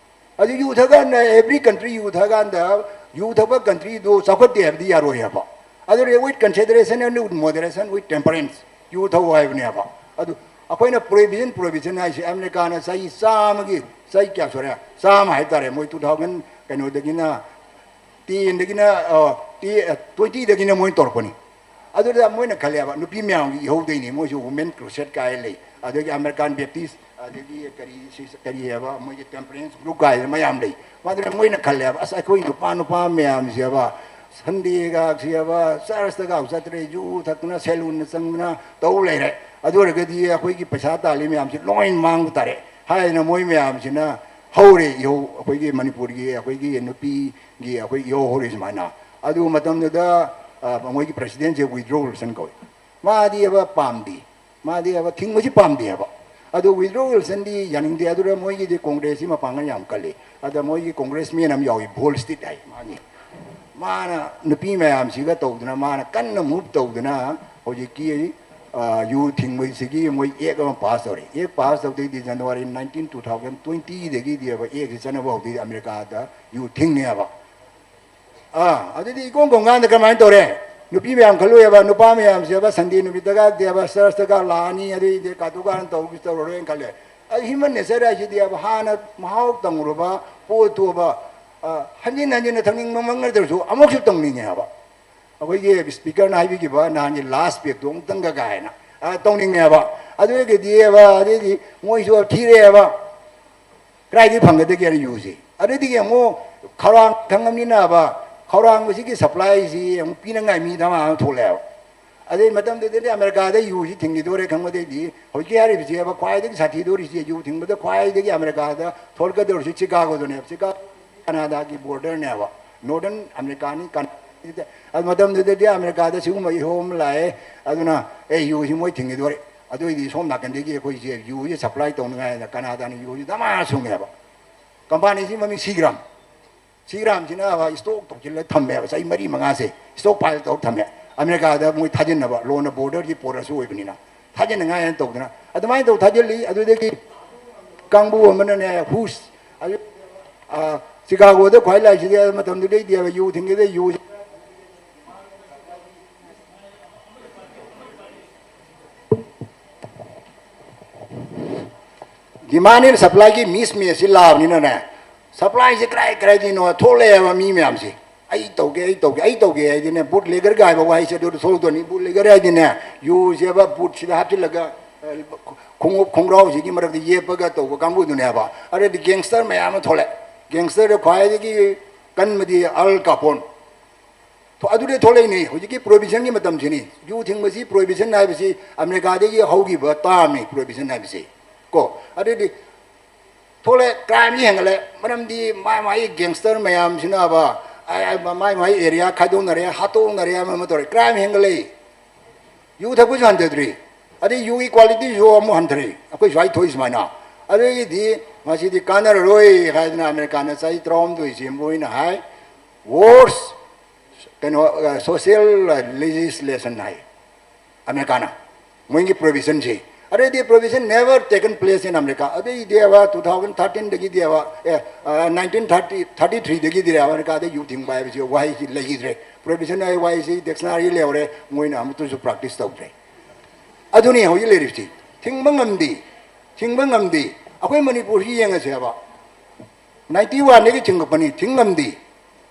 ꯑꯗꯨ ꯌꯨ ꯊꯛꯀꯥꯟꯗ every country ꯌꯨ ꯊꯛꯀꯥꯟꯗ ꯌꯨ ꯊꯛꯄ ꯀꯟꯇ꯭ꯔꯤꯗꯨ ꯆꯥꯎꯈꯠꯇꯦ ꯍꯥꯏꯕꯗꯤ ꯌꯥꯔꯣꯏ ꯍꯥꯏꯕ꯫ ꯑꯗꯨꯅ with consideration and with moderation, with temperance, ꯌꯨ ꯊꯛꯎ ꯍꯥꯏꯕꯅꯦꯕ꯫ ꯑꯗꯨ ꯑꯩꯈꯣꯏꯅ ꯄ꯭ꯔꯣꯍꯤꯕꯤꯁꯟ, ꯄ꯭ꯔꯣꯍꯤꯕꯤꯁꯟ ꯍꯥꯏꯁꯦ ꯑꯃꯦꯔꯤꯀꯥꯅ ꯆꯍꯤ ꯆꯥꯝꯃꯒꯤ, ꯆꯍꯤ ꯀꯌꯥ ꯁꯨꯔꯦ? ꯆꯥꯝꯃ ꯍꯥꯏꯇꯥꯔꯦ, ꯃꯣꯏ ꯇꯨ ꯊꯥꯎꯖꯟ ꯀꯩꯅꯣꯗꯒꯤꯅ, ꯇꯦꯟꯗꯒꯤꯅ, ꯑ, ꯇꯦ-, ꯇ꯭ꯋꯦꯟꯇꯤꯗꯒꯤꯅ ꯃꯣꯏꯅ ꯇꯧꯔꯛꯄꯅꯤ꯫ ꯑꯗꯨꯗ ꯃꯣꯏꯅ ꯈꯜꯂꯦꯕ, ꯅꯨꯄꯤ ꯃꯌꯥꯝꯒꯤ ꯏꯍꯧꯗꯩꯅꯤ, ꯃꯣꯏꯁꯨ Women Crusade ꯀꯥꯏ ꯂꯩ, ꯑꯗꯒꯤ American Baptist, ꯑꯗꯒꯤ ꯀꯔꯤ, ꯁꯤ-, ꯀꯔꯤ ꯍꯥꯏꯕ, ꯃꯣꯏꯒꯤ temperance group ꯀꯥꯏꯗꯅ ꯃꯌꯥꯝ ꯂꯩ꯫ ꯑꯗꯨꯅ ꯃꯣꯏꯅ ꯈꯜꯂꯦꯕ, "ꯑꯁ, ꯑꯩꯈꯣꯏ ꯅꯨꯄꯥ, ꯅꯨꯄꯥ ꯃꯌꯥꯝꯁꯦꯕ, ꯁꯟꯗꯦꯒꯁꯦꯕ, ꯆꯔꯆꯇꯒ ꯆꯠꯇ꯭ꯔꯦ, ꯌꯨ ꯊꯛꯇꯅ, ꯁꯦꯂꯨꯟꯗ ꯆꯪꯗꯅ ꯇꯧ ꯂꯩꯔꯦ꯫ ꯑꯗꯨ ꯑꯣꯏꯔꯒꯗꯤ ꯑꯩꯈꯣꯏꯒꯤ ꯄꯩꯁꯥ ꯇꯥꯜꯂꯤ ꯃꯌꯥꯝꯁꯦ ꯂꯣꯏ ꯃꯥꯡꯕ ꯇꯥꯔꯦ" ꯍꯥꯏꯗꯅ ꯃꯣꯏ ꯃꯌꯥꯝꯁꯤꯅ ꯍꯧꯔꯦ ꯏꯍꯧ, ꯑꯩꯈꯣꯏꯒꯤ ꯃꯅꯤꯄꯨꯔꯒꯤ, ꯑꯩꯈꯣꯏꯒꯤ ꯅꯨꯄꯤꯒꯤ ꯑꯩꯈꯣꯏ ꯏꯍꯧ ꯍꯧꯔꯦ ꯁꯨꯃꯥꯏꯅ꯫ ꯑꯗꯨ ꯃꯇꯝꯗꯨꯗ, ꯑ, ꯃꯣꯏꯒꯤ ꯄ꯭ꯔꯁꯤꯗꯦꯟꯁꯦ ꯋꯤꯗ꯭ꯔꯣ ꯋꯤꯜꯁꯟ ꯀꯧꯏ꯫ ꯃꯥꯗꯤ ꯍꯥꯏꯕ ꯄꯥꯝꯗꯦ꯫ ꯃꯥꯗꯤ ꯍꯥꯏꯕ ꯊꯤꯡꯕꯁꯤ ꯄꯥꯝꯗꯦ ꯍꯥꯏꯕ꯫ ꯑꯗꯨ ꯋꯤꯗ꯭ꯔꯣ ꯋꯤꯜꯁꯟꯗꯤ ꯌꯥꯅꯤꯡꯗꯦ꯫ ꯑꯗꯨꯗ ꯃꯣꯏꯒꯤꯗꯤ ꯀꯣꯡꯒ꯭ꯔꯦꯁꯁꯤ ꯃꯄꯥꯡꯒꯜ ꯌꯥꯝ ꯀꯜꯂꯤ꯫ ꯑꯗ ꯃꯣꯏꯒꯤ ꯀꯣꯡꯒ꯭ꯔꯦꯁꯃꯦꯟ ꯑꯃ ꯌꯥꯎꯏ, ꯚꯣꯜꯁꯇꯤꯠ ꯍꯥꯏ ꯃꯥꯅꯤ꯫ ꯃꯥꯅ ꯅꯨꯄꯤ ꯃꯌꯥꯝꯁꯤꯒ ꯇꯧꯗꯅ, ꯃꯥꯅ ꯀꯟꯅ ꯃꯨꯚ ꯇꯧꯗꯅ ꯍꯧꯖꯤꯛꯀꯤ, ꯑ, ꯌꯨ ꯊꯤꯡꯕꯁꯤꯒꯤ ꯃꯣꯏ ꯑꯦꯛ ꯑꯃ ꯄꯥꯁ ꯇꯧꯔꯦ꯫ ꯑꯦꯛ ꯄꯥꯁ ꯇꯧꯗꯣꯏꯗꯤ ꯖꯅꯋꯥꯔꯤ ꯅꯥꯏꯟꯇꯤꯟ, ꯇꯨ ꯊꯥꯎꯖꯟ ꯇ꯭ꯋꯦꯟꯇꯤꯗꯒꯤꯗꯤ ꯍꯥꯏꯕ ꯑꯦꯛꯁꯤ ꯆꯠꯅꯕ ꯍꯧꯗꯣꯏ ꯑꯃꯦꯔꯤꯀꯥꯗ ꯌꯨ ꯊꯤꯡꯅꯦꯕ꯫ ꯑꯥ, ꯑꯗꯨꯗꯤ ꯏꯀꯣꯡ ꯀꯣꯡꯒꯥꯟꯗ ꯀꯃꯥꯏꯅ ꯇꯧꯔꯦ? ꯅꯨꯄꯤ ꯃꯌꯥꯝ ꯈꯜꯂꯨꯏꯕ, ꯅꯨꯄꯥ ꯃꯌꯥꯝꯁꯦꯕ ꯁꯟꯗꯦ ꯅꯨꯃꯤꯠꯇꯒꯗꯤꯕ ꯆꯔꯆꯇꯒ ꯂꯥꯛꯑꯅꯤ, ꯑꯗꯨꯏꯗꯤ ꯀꯥꯇꯨ ꯀꯥꯔꯟ ꯇꯧ-, ꯇꯧꯔꯔꯣꯏꯅ ꯈꯜꯂꯦ꯫ ꯑꯗꯨ human nature ꯍꯥꯏꯁꯤꯗꯤꯕ ꯍꯥꯟꯅ ꯃꯍꯥꯎ ꯇꯪꯉꯨꯔꯕ ꯄꯣꯠꯇꯨꯕ, ꯑ, ꯍꯟꯖꯤꯟ ꯍꯟꯖꯤꯟꯅ ꯊꯛꯅꯤꯡꯕꯃꯛ ꯅꯠꯇ꯭ꯔꯁꯨ ꯑꯃꯨꯛꯁꯨ ꯇꯧꯅꯤꯡꯉꯦ ꯍꯥꯏꯕ꯫ ꯑꯩꯈꯣꯏꯒꯤ ꯁ꯭ꯄꯤꯀꯔꯅ ꯍꯥꯏꯕꯤꯈꯤꯕ ꯅꯍꯥꯟꯒꯤ ꯂꯥꯁ ꯄꯦꯛꯇꯣ ꯑꯃꯨꯛꯇꯪꯒ ꯀꯥꯏꯅ꯫ ꯑ, ꯇꯧꯅꯤꯡꯉꯦꯕ꯫ ꯑꯗꯨꯒꯤꯗꯤꯕ, ꯑꯗꯩꯗꯤ ꯃꯣꯏꯁꯨ ꯊꯤꯔꯛꯑꯦꯕ꯫ ꯀꯗꯥꯏꯗꯒꯤ ꯐꯪꯒꯗꯒꯦ ꯌꯨꯁꯤ? ꯑꯗꯨꯗꯒꯤ ꯑꯃꯨꯛ ꯈꯧꯔꯥꯡ ꯈꯪꯉꯝꯅꯤꯅꯕ, ꯈꯧꯔꯥꯡꯕꯁꯤꯒꯤ ꯁꯄ꯭ꯂꯥꯏꯁꯤ ꯑꯃꯨꯛ ꯄꯤꯅꯉꯥꯏ ꯃꯤ ꯗꯃꯥ ꯑꯃ ꯊꯣꯛꯂꯛꯑꯦꯕ꯫ ꯑꯗꯩ ꯃꯇꯝꯗꯨꯗꯗꯤ ꯑꯃꯦꯔꯤꯀꯥꯗ ꯌꯨꯁꯤ ꯊꯤꯡꯈꯤꯗꯣꯔꯦ ꯈꯪꯕꯗꯩꯗꯤ, ꯍꯧꯖꯤꯛꯀꯤ ꯍꯥꯏꯔꯤꯕꯁꯤꯕ ꯈ꯭ꯋꯥꯏꯗꯒꯤ ꯁꯥꯊꯤꯗꯣꯔꯤꯁꯤ, ꯌꯨ ꯊꯤꯡꯕꯗ ꯈ꯭ꯋꯥꯏꯗꯒꯤ ꯑꯃꯦꯔꯤꯀꯥꯗ ꯊꯣꯛꯂꯛꯀꯗꯧꯔꯤꯁꯤ ꯆꯤꯀꯥꯒꯣꯗꯨꯅꯦꯕ꯫ ꯆꯤꯀꯥꯒꯣ ꯀꯅꯥꯗꯥꯒꯤ ꯕꯣꯔꯗꯔꯅꯦꯕ, ꯅꯣꯔꯗꯔꯟ ꯑꯃꯦꯔꯤꯀꯥꯅꯤ ꯀꯟ-, ꯑꯗꯨ ꯃꯇꯝꯗꯨꯗꯗꯤ ꯑꯃꯦꯔꯤꯀꯥꯗ ꯁꯤꯒꯨꯝꯕ ꯏꯍꯧ ꯑꯃ ꯂꯥꯛꯑꯦ꯫ ꯑꯗꯨꯅ, "ꯑꯦ, ꯌꯨꯁꯤ ꯃꯣꯏ ꯊꯤꯡꯈꯤꯗꯣꯔꯦ, ꯑꯗꯨꯑꯣꯏꯗꯤ ꯁꯣꯝ ꯅꯥꯀꯟꯗꯒꯤ ꯑꯩꯈꯣꯏꯁꯦ ꯌꯨꯁꯤ ꯁꯄ꯭ꯂꯥꯏ ꯇꯧꯅꯉꯥꯏꯅ ꯀꯅꯥꯗꯥꯅ ꯌꯨꯁꯤ ꯗꯃꯥ ꯁꯨꯡꯉꯦꯕ"꯫ ꯀꯝꯄꯥꯅꯤꯁꯤ ꯃꯃꯤꯡ ꯁꯤꯒ꯭ꯔꯥꯝ꯫ ꯁꯤꯒ꯭ꯔꯥꯝꯁꯤꯅ ꯁ꯭ꯇꯣꯛ ꯇꯧꯁꯤꯜꯂ ꯊꯝꯃꯦꯕ, ꯆꯍꯤ ꯃꯔꯤ ꯃꯉꯥꯁꯦ ꯁ꯭ꯇꯣꯛ ꯄꯥꯏꯜ ꯇꯧꯔ ꯊꯝꯃꯦ꯫ ꯑꯃꯦꯔꯤꯀꯥꯗ ꯃꯣꯏ ꯊꯥꯖꯤꯟꯅꯕ, ꯂꯣꯟꯅ ꯕꯣꯔꯗꯔꯒꯤ ꯄꯣꯔꯠꯁꯨ ꯑꯣꯏꯕꯅꯤꯅ, ꯊꯥꯖꯤꯟꯅꯉꯥꯏ ꯍꯥꯏꯅ ꯇꯧꯗꯅ ꯑꯗꯨꯃꯥꯏꯅ ꯇꯧ ꯊꯥꯖꯤꯜꯂꯤ꯫ ꯑꯗꯨꯗꯒꯤ ꯀꯥꯡꯕꯨ ꯑꯃꯅꯅꯦ, ꯍꯨꯁ, ꯑꯗꯨ, ꯑ, ꯆꯤꯀꯥꯒꯣꯗ ꯈ꯭ꯋꯥꯏ ꯂꯥꯏꯁꯤꯗꯤ ꯃꯇꯝꯗꯨꯗꯩꯗꯤ ꯌꯨ ꯊꯤꯡꯒꯤꯗ ꯌꯨ ꯗꯤꯃꯥꯟ ꯑꯦꯟ ꯁꯄ꯭ꯂꯥꯏꯒꯤ ꯃꯤꯁ ꯃꯦꯠꯁꯁꯤ ꯂꯥꯛꯑꯕꯅꯤꯅꯅꯦ, ꯁꯄ꯭ꯂꯥꯏꯁꯦ ꯀꯗꯥꯏ ꯀꯗꯥꯏꯗꯩꯅꯣ ꯊꯣꯛꯂꯛꯑꯦꯕ ꯃꯤ ꯃꯌꯥꯝꯁꯦ꯫ "ꯑꯩ ꯇꯧꯒꯦ, ꯑꯩ ꯇꯧꯒꯦ, ꯑꯩ ꯇꯧꯒꯦ" ꯍꯥꯏꯗꯤꯅꯦ, ꯕꯨꯠ ꯂꯦꯒꯔꯒ ꯍꯥꯏꯕ ꯋꯥꯍꯩꯁꯦ ꯑꯗꯨꯗ ꯊꯣꯛꯂꯛꯇꯣꯏꯅꯤ꯫ ꯕꯨꯠ ꯂꯦꯒꯔ ꯍꯥꯏꯗꯤꯅꯦ, ꯌꯨꯁꯦꯕ ꯕꯨꯠꯁꯤꯗ ꯍꯥꯞꯆꯤꯜꯂꯒ, ꯑ, ꯈꯣꯡꯎꯞ ꯈꯣꯡꯒ꯭ꯔꯥꯎꯁꯤꯒꯤ ꯃꯔꯛꯇ ꯌꯦꯞꯄꯒ ꯇꯧꯕ ꯀꯥꯡꯕꯨꯗꯨꯅꯦꯕ꯫ ꯑꯗꯩꯗꯤ ꯒꯦꯡꯁꯇꯔ ꯃꯌꯥꯝ ꯑꯃ ꯊꯣꯛꯂꯛꯑꯦ꯫ ꯒꯦꯡꯁꯇꯔꯗ ꯈ꯭ꯋꯥꯏꯗꯒꯤ ꯀꯟꯕꯗꯤ ꯑꯜ ꯀꯥꯄꯣꯟ꯫ ꯊꯣ-, ꯑꯗꯨꯗꯤ ꯊꯣꯛꯂꯛꯏꯅꯤ꯫ ꯍꯧꯖꯤꯛꯀꯤ ꯄ꯭ꯔꯣꯍꯤꯕꯤꯁꯟꯒꯤ ꯃꯇꯝꯁꯤꯅꯤ꯫ ꯌꯨ ꯊꯤꯡꯕꯁꯤ ꯄ꯭ꯔꯣꯍꯤꯕꯤꯁꯟ ꯍꯥꯏꯕꯁꯤ ꯑꯃꯦꯔꯤꯀꯥꯗꯒꯤ ꯍꯧꯈꯤꯕ ꯇꯥꯝꯅꯤ, ꯄ꯭ꯔꯣꯍꯤꯕꯤꯁꯟ ꯍꯥꯏꯕꯁꯤ꯫ ꯀꯣ, ꯑꯗꯨꯗꯤ ꯊꯣꯛꯂꯛꯑꯦ, ꯀ꯭ꯔꯥꯏꯝꯁꯤ ꯍꯦꯟꯒꯠꯂꯦ꯫ ꯃꯔꯝꯗꯤ ꯃꯥꯏ ꯃꯥꯏ ꯒꯦꯡꯁꯇꯔ ꯃꯌꯥꯝꯁꯤꯅꯕ, ꯑ, ꯑ, ꯃꯥꯏ ꯃꯥꯏ ꯑꯦꯔꯤꯌꯥ ꯈꯥꯏꯗꯣꯛꯅꯔꯦ, ꯍꯥꯠꯇꯣꯛꯅꯔꯦ, ꯑꯃ ꯑꯃ ꯇꯧꯔꯦ꯫ ꯀ꯭ꯔꯥꯏꯝ ꯍꯦꯟꯒꯠꯂꯛꯏ꯫ ꯌꯨ ꯊꯛꯄꯁꯨ ꯍꯟꯊꯗ꯭ꯔꯤ, ꯑꯗꯩ ꯌꯨꯒꯤ ꯀ꯭ꯋꯥꯂꯤꯇꯤꯁꯨ ꯑꯃꯨꯛ ꯍꯟꯊꯔꯛꯏ꯫ ꯑꯩꯈꯣꯏ ꯁ꯭ꯋꯥꯏ ꯊꯣꯛꯏ ꯁꯨꯃꯥꯏꯅ꯫ ꯑꯗꯨꯗꯒꯤꯗꯤ ꯃꯁꯤꯗꯤ ꯀꯥꯟꯅꯔꯔꯣꯏ ꯍꯥꯏꯗꯅ ꯑꯃꯦꯔꯤꯀꯥꯅ ꯆꯍꯤ ꯇꯔꯥꯍꯨꯝꯗꯣꯏꯁꯤ ꯃꯣꯏꯅ ꯍꯥꯏ, ꯋꯣꯔꯁ ꯀꯩꯅꯣ, ꯑ, ꯁꯣꯁꯤꯌꯦꯜ ꯂꯦꯖꯤꯁꯂꯦꯁꯟ ꯍꯥꯏ ꯑꯃꯦꯔꯤꯀꯥꯅ꯫ ꯃꯣꯏꯒꯤ ꯄ꯭ꯔꯣꯍꯤꯕꯤꯁꯟꯁꯤ꯫ ꯑꯗꯩꯗꯤ prohibition never taken place in America꯫ ꯑꯗꯩꯗꯤ ꯑꯕ two thousand thirteen ꯗꯒꯤꯗꯤ ꯑꯕ, ꯑꯦ, ꯑ, nineteen thirty, thirty three ꯗꯒꯤꯗꯤ ꯑꯃꯦꯔꯤꯀꯥꯗ ꯌꯨ ꯊꯤꯡꯕ ꯍꯥꯏꯕꯁꯤ ꯋꯥꯍꯩꯁꯤ ꯂꯩꯈꯤꯗ꯭ꯔꯦ꯫ ꯄ꯭ꯔꯣꯍꯤꯕꯤꯁꯟ ꯍꯥꯏꯕ ꯋꯥꯍꯩꯁꯤ ꯗꯤꯛꯁꯅꯥꯔꯤ ꯂꯩꯍꯧꯔꯦ, ꯃꯣꯏꯅ ꯑꯃꯠꯇꯁꯨ ꯄ꯭ꯔꯦꯛꯇꯤꯁ ꯇꯧꯗ꯭ꯔꯦ꯫ ꯑꯗꯨꯅꯤ ꯍꯧꯖꯤꯛ ꯂꯩꯔꯤꯕꯁꯤ꯫ ꯊꯤꯡꯕ ꯉꯝꯗꯦ, ꯊꯤꯡꯕ ꯉꯝꯗꯦ꯫ ꯑꯩꯈꯣꯏ ꯃꯅꯤꯄꯨꯔꯁꯤ ꯌꯦꯡꯉꯁꯦꯕ, ꯅꯥꯏꯟꯇꯤ ꯋꯥꯟꯗꯒꯤ ꯊꯤꯡꯉꯛꯄꯅꯤ, ꯊꯤꯡ ꯉꯝꯗꯦ꯫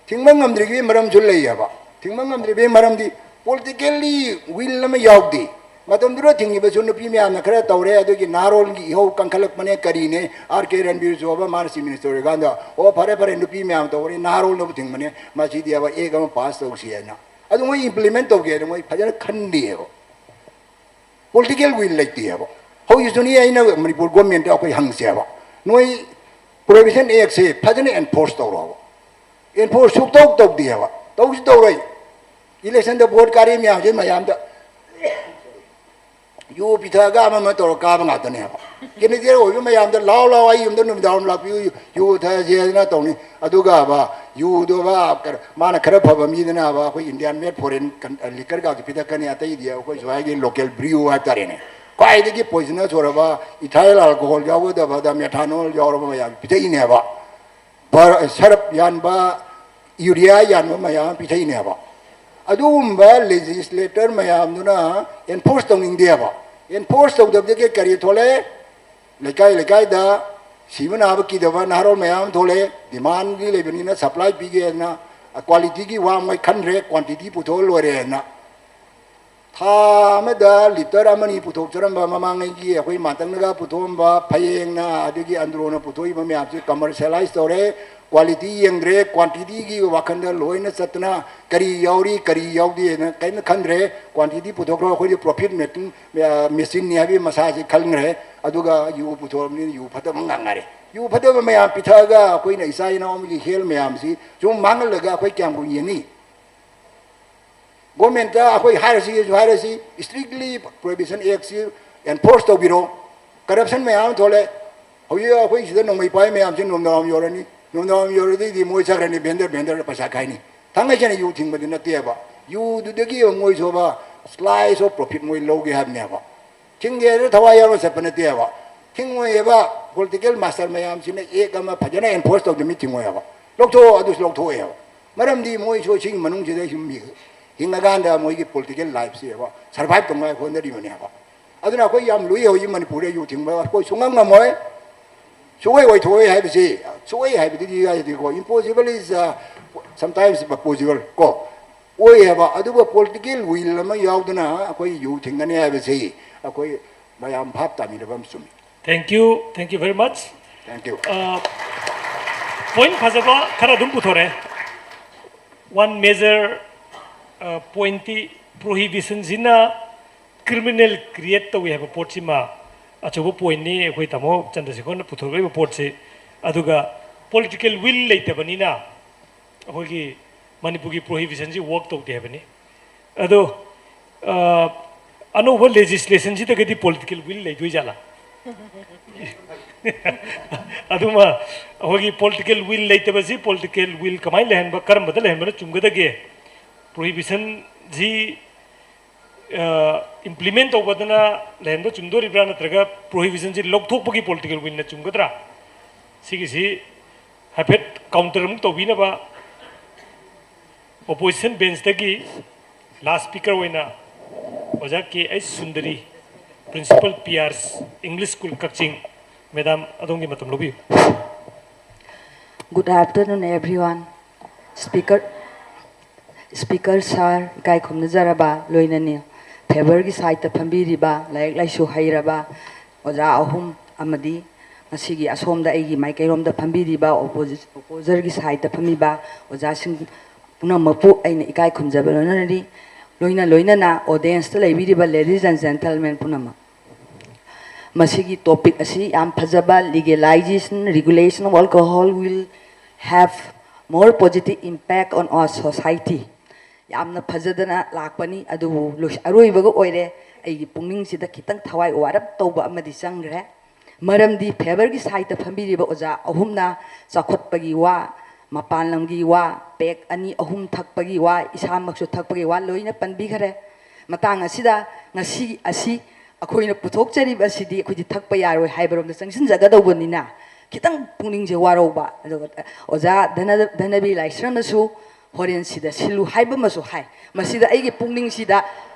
ꯊꯤꯡꯕ ꯉꯝꯗ꯭ꯔꯤꯕꯒꯤ ꯃꯔꯝꯁꯨ ꯂꯩꯌꯦꯕ꯫ ꯊꯤꯡꯕ ꯉꯝꯗ꯭ꯔꯤꯕꯒꯤ ꯃꯔꯝꯗꯤ politically will ꯑꯃ ꯌꯥꯎꯗꯦ꯫ ꯃꯇꯝꯗꯨꯗ ꯊꯤꯡꯉꯤꯕꯁꯨ ꯅꯨꯄꯤ ꯃꯌꯥꯝꯅ ꯈꯔ ꯇꯧꯔꯦ, ꯑꯗꯨꯒꯤ ꯅꯍꯥꯔꯣꯜꯒꯤ ꯏꯍꯧ ꯀꯟꯈꯠꯂꯛꯄꯅꯦ꯫ ꯀꯔꯤꯅꯦ, ꯑꯥꯔ ꯀꯦ ꯔꯟꯕꯤꯔꯁꯨ ꯍꯥꯏꯕ, ꯃꯥꯅ ꯆꯤꯐ ꯃꯤꯅꯤꯁꯇꯔ ꯑꯣꯏꯔꯀꯥꯟꯗ, "ꯑꯣ, ꯐꯔꯦ ꯐꯔꯦ, ꯅꯨꯄꯤ ꯃꯌꯥꯝ ꯇꯧꯔꯦ, ꯅꯍꯥꯔꯣꯜꯅꯕꯨ ꯊꯤꯡꯕꯅꯦ, ꯃꯁꯤꯗꯤ" ꯍꯥꯏꯕ, ꯑꯦꯛ ꯑꯃ ꯄꯥꯁ ꯇꯧꯁꯤ ꯍꯥꯏꯅ꯫ ꯑꯗꯨ ꯃꯣꯏ ꯏꯝꯄ꯭ꯂꯤꯃꯦꯟ ꯇꯧꯒꯦ ꯍꯥꯏꯅ ꯃꯣꯏ ꯐꯖꯅ ꯈꯟꯗꯦꯕ꯫ ꯄꯣꯂꯤꯇꯤꯀꯦꯜ ꯋꯤꯜ ꯂꯩꯇꯦꯕ꯫ ꯍꯧꯖꯤꯛꯁꯨꯅꯤ ꯑꯩꯅ ꯃꯅꯤꯄꯨꯔ ꯒꯣꯔꯃꯦꯟꯗ ꯑꯩꯈꯣꯏ ꯍꯪꯁꯦꯕ, ꯅꯣꯏ ꯄ꯭ꯔꯣꯍꯤꯕꯤꯁꯟ ꯑꯦꯛꯁꯦ ꯐꯖꯅ ꯑꯦꯟꯐꯣꯔꯁ ꯇꯧꯔꯣꯕ꯫ ꯑꯦꯟꯐꯣꯔꯁ ꯁꯨꯛꯇꯧ ꯇꯧꯗꯦꯕ, ꯇꯧꯁꯨ ꯇꯧꯔꯣꯏ꯫ ꯏꯂꯦꯛꯁꯟꯗ ꯚꯣꯠ ꯀꯥꯔꯤ ꯃꯌꯥꯝꯁꯦ ꯃꯌꯥꯝꯗ ꯌꯨ ꯄꯤꯊꯛꯑꯒ ꯑꯃ ꯑꯃ ꯇꯧꯔꯒ ꯀꯥꯕ ꯉꯥꯛꯇꯅꯦꯕ꯫ ꯀꯦꯟꯗꯤꯗꯦꯠ ꯑꯣꯏꯕ ꯃꯌꯥꯝꯗ "ꯂꯥꯎ ꯂꯥꯎ, ꯑꯩ ꯌꯨꯝꯗ ꯅꯨꯃꯤꯗꯥꯡ ꯂꯥꯛꯄꯤꯌꯨ, ꯌꯨ ꯊꯛꯑꯁꯦ" ꯍꯥꯏꯗꯅ ꯇꯧꯅꯤ꯫ ꯑꯗꯨꯒ ꯕ, ꯌꯨꯗꯨ ꯕ, ꯀ-, ꯃꯥꯅ ꯈꯔ ꯐꯕ ꯃꯤꯗꯅ ꯕ, ꯑꯩꯈꯣꯏ ꯏꯟꯗꯤꯌꯥꯟ ꯃꯦꯗ ꯐꯣꯔꯦꯟ ꯀꯟ-, ꯂꯤꯀꯔꯒꯁꯨ ꯄꯤꯊꯛꯀꯅꯤ, ꯑꯇꯩꯗꯤ ꯑꯩꯈꯣꯏ ꯁ꯭ꯋꯥꯏꯒꯤ ꯂꯣꯀꯦꯜ ꯕ꯭ꯔꯤꯌꯨ ꯍꯥꯏꯕ ꯇꯥꯔꯦꯅꯦ꯫ ꯈ꯭ꯋꯥꯏꯗꯒꯤ ꯄꯣꯏꯖꯅꯁ ꯑꯣꯏꯔꯕ ꯏꯊꯥꯏꯜ ꯑꯜꯀꯣꯍꯣꯜ ꯌꯥꯎꯒꯗꯕꯗ ꯃꯦꯊꯥꯅꯣꯜ ꯌꯥꯎꯔꯕ ꯃꯌꯥꯝ ꯄꯤꯊꯛꯏꯅꯦꯕ꯫ ꯕꯔ-, ꯁꯔꯞ ꯌꯥꯟꯕ, ꯌꯨꯔꯤꯌꯥ ꯌꯥꯟꯕ ꯃꯌꯥꯝ ꯑꯃ ꯄꯤꯊꯛꯏꯅꯦꯕ꯫ ꯑꯗꯨꯒꯨꯝꯕ ꯂꯦꯖꯤꯁꯂꯦꯇꯔ ꯃꯌꯥꯝꯗꯨꯅ ꯑꯦꯟꯐꯣꯔꯁ ꯇꯧꯅꯤꯡꯗꯦꯕ꯫ ꯑꯦꯟꯐꯣꯔꯁ ꯇꯧꯗꯕꯗꯒꯤ ꯀꯔꯤ ꯊꯣꯛꯂꯛꯑꯦ? ꯂꯩꯀꯥꯏ ꯂꯩꯀꯥꯏꯗ ꯁꯤꯕ ꯅꯥꯕ ꯀꯤꯗꯕ ꯅꯍꯥꯔꯣꯜ ꯃꯌꯥꯝ ꯑꯃ ꯊꯣꯛꯂꯛꯑꯦ꯫ ꯗꯤꯃꯥꯟꯗꯤ ꯂꯩꯕꯅꯤꯅ ꯁꯄ꯭ꯂꯥꯏ ꯄꯤꯒꯦꯅ, ꯀ꯭ꯋꯥꯂꯤꯇꯤꯒꯤ ꯋꯥ ꯃꯣꯏ ꯈꯟꯗ꯭ꯔꯦ, ꯀ꯭ꯋꯥꯟꯇꯤꯇꯤ ꯄꯨꯊꯣꯛꯑ ꯂꯣꯏꯔꯦꯅ꯫ ꯊꯥ ꯑꯃꯗ ꯂꯤꯇꯔ ꯑꯃꯅꯤ ꯄꯨꯊꯣꯛꯆꯔꯝꯕ ꯃꯃꯥꯡꯉꯩꯒꯤ ꯑꯩꯈꯣꯏ ꯃꯥꯇꯪꯅꯒ ꯄꯨꯊꯣꯛꯑꯝꯕ ꯐꯌꯦꯡꯅ, ꯑꯗꯒꯤ ꯑꯟꯗ꯭ꯔꯣꯅ ꯄꯨꯊꯣꯛꯏꯕ ꯃꯌꯥꯝꯁꯤ ꯀꯃꯔꯁꯤꯌꯦꯂꯥꯏꯁ ꯇꯧꯔꯦ꯫ ꯀ꯭ꯋꯥꯂꯤꯇꯤ ꯌꯦꯡꯗ꯭ꯔꯦ, ꯀ꯭ꯋꯥꯟꯇꯤꯇꯤꯒꯤ ꯋꯥꯈꯜꯗ ꯂꯣꯏꯅ ꯆꯠꯇꯅ ꯀꯔꯤ ꯌꯥꯎꯔꯤ, ꯀꯔꯤ ꯌꯥꯎꯗꯦꯅ ꯀꯔꯤꯝꯇ ꯈꯟꯗ꯭ꯔꯦ꯫ ꯀ꯭ꯋꯥꯟꯇꯤꯇꯤ ꯄꯨꯊꯣꯛꯈ꯭ꯔꯣ, ꯑꯩꯈꯣꯏꯗꯤ ꯄ꯭ꯔꯣꯐꯤꯠ ꯃꯦꯀꯤꯡ, ꯑ, ꯃꯦꯆꯤꯟꯅꯤ ꯍꯥꯏꯕꯒꯤ ꯃꯁꯥꯁꯤ ꯈꯟꯈ꯭ꯔꯦ꯫ ꯑꯗꯨꯒ ꯌꯨ ꯄꯨꯊꯣꯛꯑꯕꯅꯤꯅ ꯌꯨ ꯐꯠꯇꯕ ꯉꯥꯡꯅꯔꯦ꯫ ꯌꯨ ꯐꯠꯇꯕ ꯃꯌꯥꯝ ꯄꯤꯊꯛꯑꯒ ꯑꯩꯈꯣꯏꯅ ꯏꯆꯥ ꯏꯅꯥꯎ ꯑꯃꯒꯤ ꯍꯦꯜꯊ ꯃꯌꯥꯝꯁꯤ ꯁꯨꯝ ꯃꯥꯡꯍꯜꯂꯒ ꯑꯩꯈꯣꯏ ꯀꯌꯥꯝ ꯀꯨꯏꯅ ꯌꯦꯡꯅꯤ? ꯒꯣꯔꯃꯦꯟꯇ ꯑꯩꯈꯣꯏ ꯍꯥꯏꯔꯁꯤ, ꯍꯥꯏꯔꯁꯤ, ꯏꯁꯇ꯭ꯔꯤꯛꯂꯤ ꯄ꯭ꯔꯣꯍꯤꯕꯤꯁꯟ ꯑꯦꯛꯁꯤ ꯑꯦꯟꯐꯣꯔꯁ ꯇꯧꯕꯤꯔꯣ꯫ ꯀꯔꯞꯁꯟ ꯃꯌꯥꯝ ꯑꯃ ꯊꯣꯛꯂꯦ꯫ ꯍꯧꯖꯤꯛ ꯑꯩꯈꯣꯏ ꯁꯤꯗ ꯅꯣꯡꯃꯩ ꯄꯥꯏ ꯃꯌꯥꯝꯁꯤ ꯅꯣꯡꯗꯥꯝ ꯌꯧꯔꯅꯤ, ꯅꯣꯡꯗꯥꯝ ꯌꯧꯔꯗꯩꯗꯤ ꯃꯣꯏ ꯆꯠꯈ꯭ꯔꯅꯤ, ꯚꯦꯟꯗꯔ, ꯚꯦꯟꯗꯔꯗ ꯄꯩꯁꯥ ꯈꯥꯏꯅꯤ꯫ ꯊꯥꯡꯉꯩꯁꯦꯡꯅ ꯌꯨ ꯊꯤꯡꯕꯗꯤ ꯅꯠꯇꯦꯕ꯫ ꯌꯨꯗꯨꯗꯒꯤ ꯃꯣꯏꯁꯨꯕ ꯁ꯭ꯂꯥꯏꯁ ꯑꯣꯐ ꯄ꯭ꯔꯣꯐꯤꯠ ꯃꯣꯏ ꯂꯧꯒꯦ ꯍꯥꯏꯕꯅꯦꯕ꯫ ꯊꯤꯡꯒꯦ ꯍꯥꯏꯅ ꯊꯋꯥꯏ ꯌꯥꯎꯅ ꯆꯠꯄ ꯅꯠꯇꯦꯕ꯫ ꯊꯤꯡꯉꯣꯏꯑꯕ꯫ ꯄꯣꯂꯤꯇꯤꯀꯦꯜ ꯃꯥꯁꯇꯔ ꯃꯌꯥꯝꯁꯤꯅ ꯑꯦꯛ ꯑꯃ ꯐꯖꯅ ꯑꯦꯟꯐꯣꯔꯁ ꯇꯧꯗ ꯃꯤ ꯊꯤꯡꯉꯣꯏꯑꯕ꯫ ꯂꯧꯊꯣꯛꯑꯣ, ꯑꯗꯨꯁꯨ ꯂꯧꯊꯣꯛꯑꯦꯕ꯫ ꯃꯔꯝꯗꯤ ꯃꯣꯏꯁꯨ ꯁꯤꯒꯤ ꯃꯅꯨꯡꯁꯤꯗ ꯁꯨꯝ ꯍꯤꯡꯉꯀꯥꯟꯗ ꯃꯣꯏꯒꯤ ꯄꯣꯂꯤꯇꯤꯀꯦꯜ ꯂꯥꯏꯐꯁꯦꯕ ꯁꯔꯚꯥꯏꯚ ꯇꯧꯅꯉꯥꯏ ꯍꯣꯠꯅꯔꯤꯕꯅꯦꯕ꯫ ꯑꯗꯨꯅ ꯑꯩꯈꯣꯏ ꯌꯥꯝ ꯂꯨꯏ ꯍꯧꯖꯤꯛ ꯃꯅꯤꯄꯨꯔꯗ ꯌꯨ ꯊꯤꯡꯕ ꯑꯩꯈꯣꯏ ꯁꯨꯡꯉꯝ ꯉꯝꯃꯣꯏ꯫ ꯁꯨꯡꯑꯣꯏ ꯑꯣꯏꯊꯣꯛꯑꯣꯏ ꯍꯥꯏꯕꯁꯤ, ꯁꯨꯡꯑꯣꯏ ꯍꯥꯏꯕꯗꯨꯗꯤ ꯍꯥꯏꯗꯤꯀꯣ, impossible is, uh, sometimes possible ꯀꯣ꯫ ꯑꯣꯏꯌꯦꯕ꯫ ꯑꯗꯨꯒ political will ꯑꯃ ꯌꯥꯎꯗꯅ ꯑꯩꯈꯣꯏ ꯌꯨ ꯊꯤꯡꯒꯅꯤ ꯍꯥꯏꯕꯁꯤ ꯑꯩꯈꯣꯏ ꯃꯌꯥꯝ ꯚꯥꯞ ꯇꯥꯃꯤꯟꯅꯕ ꯑꯃ ꯆꯨꯝꯃꯤ꯫ Thank you, thank you very much. Thank you. Point ꯐꯖꯕ ꯈꯔ ꯑꯗꯨꯝ ꯄꯨꯊꯣꯔꯛꯑꯦ꯫ One major ꯄꯣꯏꯟꯠꯇꯤ prohibitionꯁꯤꯅ criminal create ꯇꯧꯏ ꯍꯥꯏꯕ ꯄꯣꯠꯁꯤꯃ ꯑꯆꯧꯕ ꯄꯣꯏꯟꯠꯅꯤ ꯑꯩꯈꯣꯏ ꯇꯥꯃꯣ ꯆꯟꯗ꯭ꯔꯁꯦꯈꯣꯔꯅ ꯄꯨꯊꯣꯔꯛꯂꯤꯕ ꯄꯣꯠꯁꯤ꯫ ꯑꯗꯨꯒ political will ꯂꯩꯇꯕꯅꯤꯅ ꯑꯩꯈꯣꯏꯒꯤ ꯃꯅꯤꯄꯨꯔꯒꯤ prohibitionꯁꯤ work ꯇꯧꯗꯦ ꯍꯥꯏꯕꯅꯤ꯫ ꯑꯗꯣ ꯑꯅꯧꯕ legislationꯁꯤꯗꯒꯗꯤ political will ꯂꯩꯗꯣꯏ ꯖꯥꯠꯂꯥ? ꯑꯗꯨꯃ ꯑꯩꯈꯣꯏꯒꯤ political will ꯂꯩꯇꯕꯁꯤ political will ꯀꯃꯥꯏꯅ ꯂꯩꯍꯟꯕ, ꯀꯔꯝꯕꯗ ꯂꯩꯍꯟꯕꯅ ꯆꯨꯝꯒꯗꯒꯦ? Prohibitionꯁꯤ implement ꯇꯧꯕꯗꯅ ꯂꯩꯍꯟꯕ ꯆꯨꯝꯗꯣꯔꯤꯕ꯭ꯔꯥ, ꯅꯠꯇ꯭ꯔꯒ prohibitionꯁꯤ ꯂꯧꯊꯣꯛꯄꯒꯤ political willꯅ ꯆꯨꯝꯒꯗ꯭ꯔꯥ? ꯁꯤꯒꯤꯁꯤ ꯍꯥꯏꯐꯦꯠ counter ꯑꯃꯨꯛ ꯇꯧꯕꯤꯅꯕ opposition benchꯇꯒꯤ last speaker ꯑꯣꯏꯅ ꯑꯣꯖꯥ K H Sundari, Principal P R English School Kakching, madam ꯑꯗꯣꯝꯒꯤ ꯃꯇꯝ ꯂꯧꯕꯤꯌꯨ꯫ Good afternoon, everyone. Speaker, Speaker sir, ꯏꯀꯥꯏ ꯈꯨꯝꯅꯖꯔꯕ ꯂꯣꯏꯅꯅꯤ, favourꯒꯤ sideꯇ ꯐꯝꯕꯤꯔꯤꯕ ꯂꯥꯏꯔꯤꯛ ꯂꯥꯏꯁꯨ ꯍꯩꯔꯕ ꯑꯣꯖꯥ ꯑꯍꯨꯝ ꯑꯃꯗꯤ ꯉꯁꯤꯒꯤ ꯑꯁꯣꯝꯗ ꯑꯩꯒꯤ ꯃꯥꯏꯀꯩꯔꯣꯝꯗ ꯐꯝꯕꯤꯔꯤꯕ opposi-, opposerꯒꯤ sideꯇ ꯐꯝꯃꯤꯕ ꯑꯣꯖꯥꯁꯤꯡ ꯄꯨꯝꯅꯃꯛꯄꯨ ꯑꯩꯅ ꯏꯀꯥꯏ ꯈꯨꯝꯖꯕ ꯂꯣꯏꯅꯔꯤ꯫ ꯂꯣꯏꯅ ꯂꯣꯏꯅꯅ audienceꯇ ꯂꯩꯕꯤꯔꯤꯕ ladies and gentlemen ꯄꯨꯝꯅꯃꯛ, ꯃꯁꯤꯒꯤ topic ꯑꯁꯤ ꯌꯥꯝ ꯐꯖꯕ, legalization, regulation of alcohol will have more positive impact on our society꯫ ꯌꯥꯝꯅ ꯐꯖꯗꯅ ꯂꯥꯛꯄꯅꯤ, ꯑꯗꯨꯕꯨ ꯂꯣꯏ-, ꯑꯔꯣꯏꯕꯒ ꯑꯣꯏꯔꯦ꯫ ꯑꯩꯒꯤ ꯄꯨꯛꯅꯤꯡꯁꯤꯗ ꯈꯤꯇꯪ ꯊꯋꯥꯏ ꯋꯥꯔꯞ ꯇꯧꯕ ꯑꯃꯗꯤ ꯆꯪꯈ꯭ꯔꯦ꯫ ꯃꯔꯝꯗꯤ favourꯒꯤ sideꯇ ꯐꯝꯕꯤꯔꯤꯕ ꯑꯣꯖꯥ ꯑꯍꯨꯝꯅ ꯆꯥꯎꯈꯠꯄꯒꯤ ꯋꯥ, ꯃꯄꯥꯟ ꯂꯝꯒꯤ ꯋꯥ, pack ꯑꯅꯤ ꯑꯍꯨꯝ ꯊꯛꯄꯒꯤ ꯋꯥ, ꯏꯁꯥꯃꯛꯁꯨ ꯊꯛꯄꯒꯤ ꯋꯥ ꯂꯣꯏꯅ ꯄꯟꯕꯤꯈꯔꯦ꯫ ꯃꯇꯥꯡ ꯑꯁꯤꯗ ꯉꯁꯤ ꯑꯁꯤ ꯑꯩꯈꯣꯏꯅ ꯄꯨꯊꯣꯛꯆꯔꯤꯕ ꯑꯁꯤꯗꯤ ꯑꯩꯈꯣꯏꯗꯤ ꯊꯛꯄ ꯌꯥꯔꯣꯏ ꯍꯥꯏꯕꯔꯣꯝꯗ ꯆꯪꯁꯤꯟꯖꯒꯗꯧꯕꯅꯤꯅ, ꯈꯤꯇꯪ ꯄꯨꯛꯅꯤꯡꯁꯦ ꯋꯥꯔꯧꯕ꯫ ꯑꯗꯨꯒ ꯑꯣꯖꯥ ꯙꯅ-, ꯙꯅꯕꯤꯔ ꯂꯥꯏꯁ꯭ꯔꯝꯅꯁꯨ ꯍꯣꯔꯦꯟ ꯁꯤꯗ ꯁꯤꯜꯂꯨ ꯍꯥꯏꯕ ꯑꯃꯁꯨ ꯍꯥꯏ꯫ ꯃꯁꯤꯗ ꯑꯩꯒꯤ ꯄꯨꯛꯅꯤꯡꯁꯤꯗ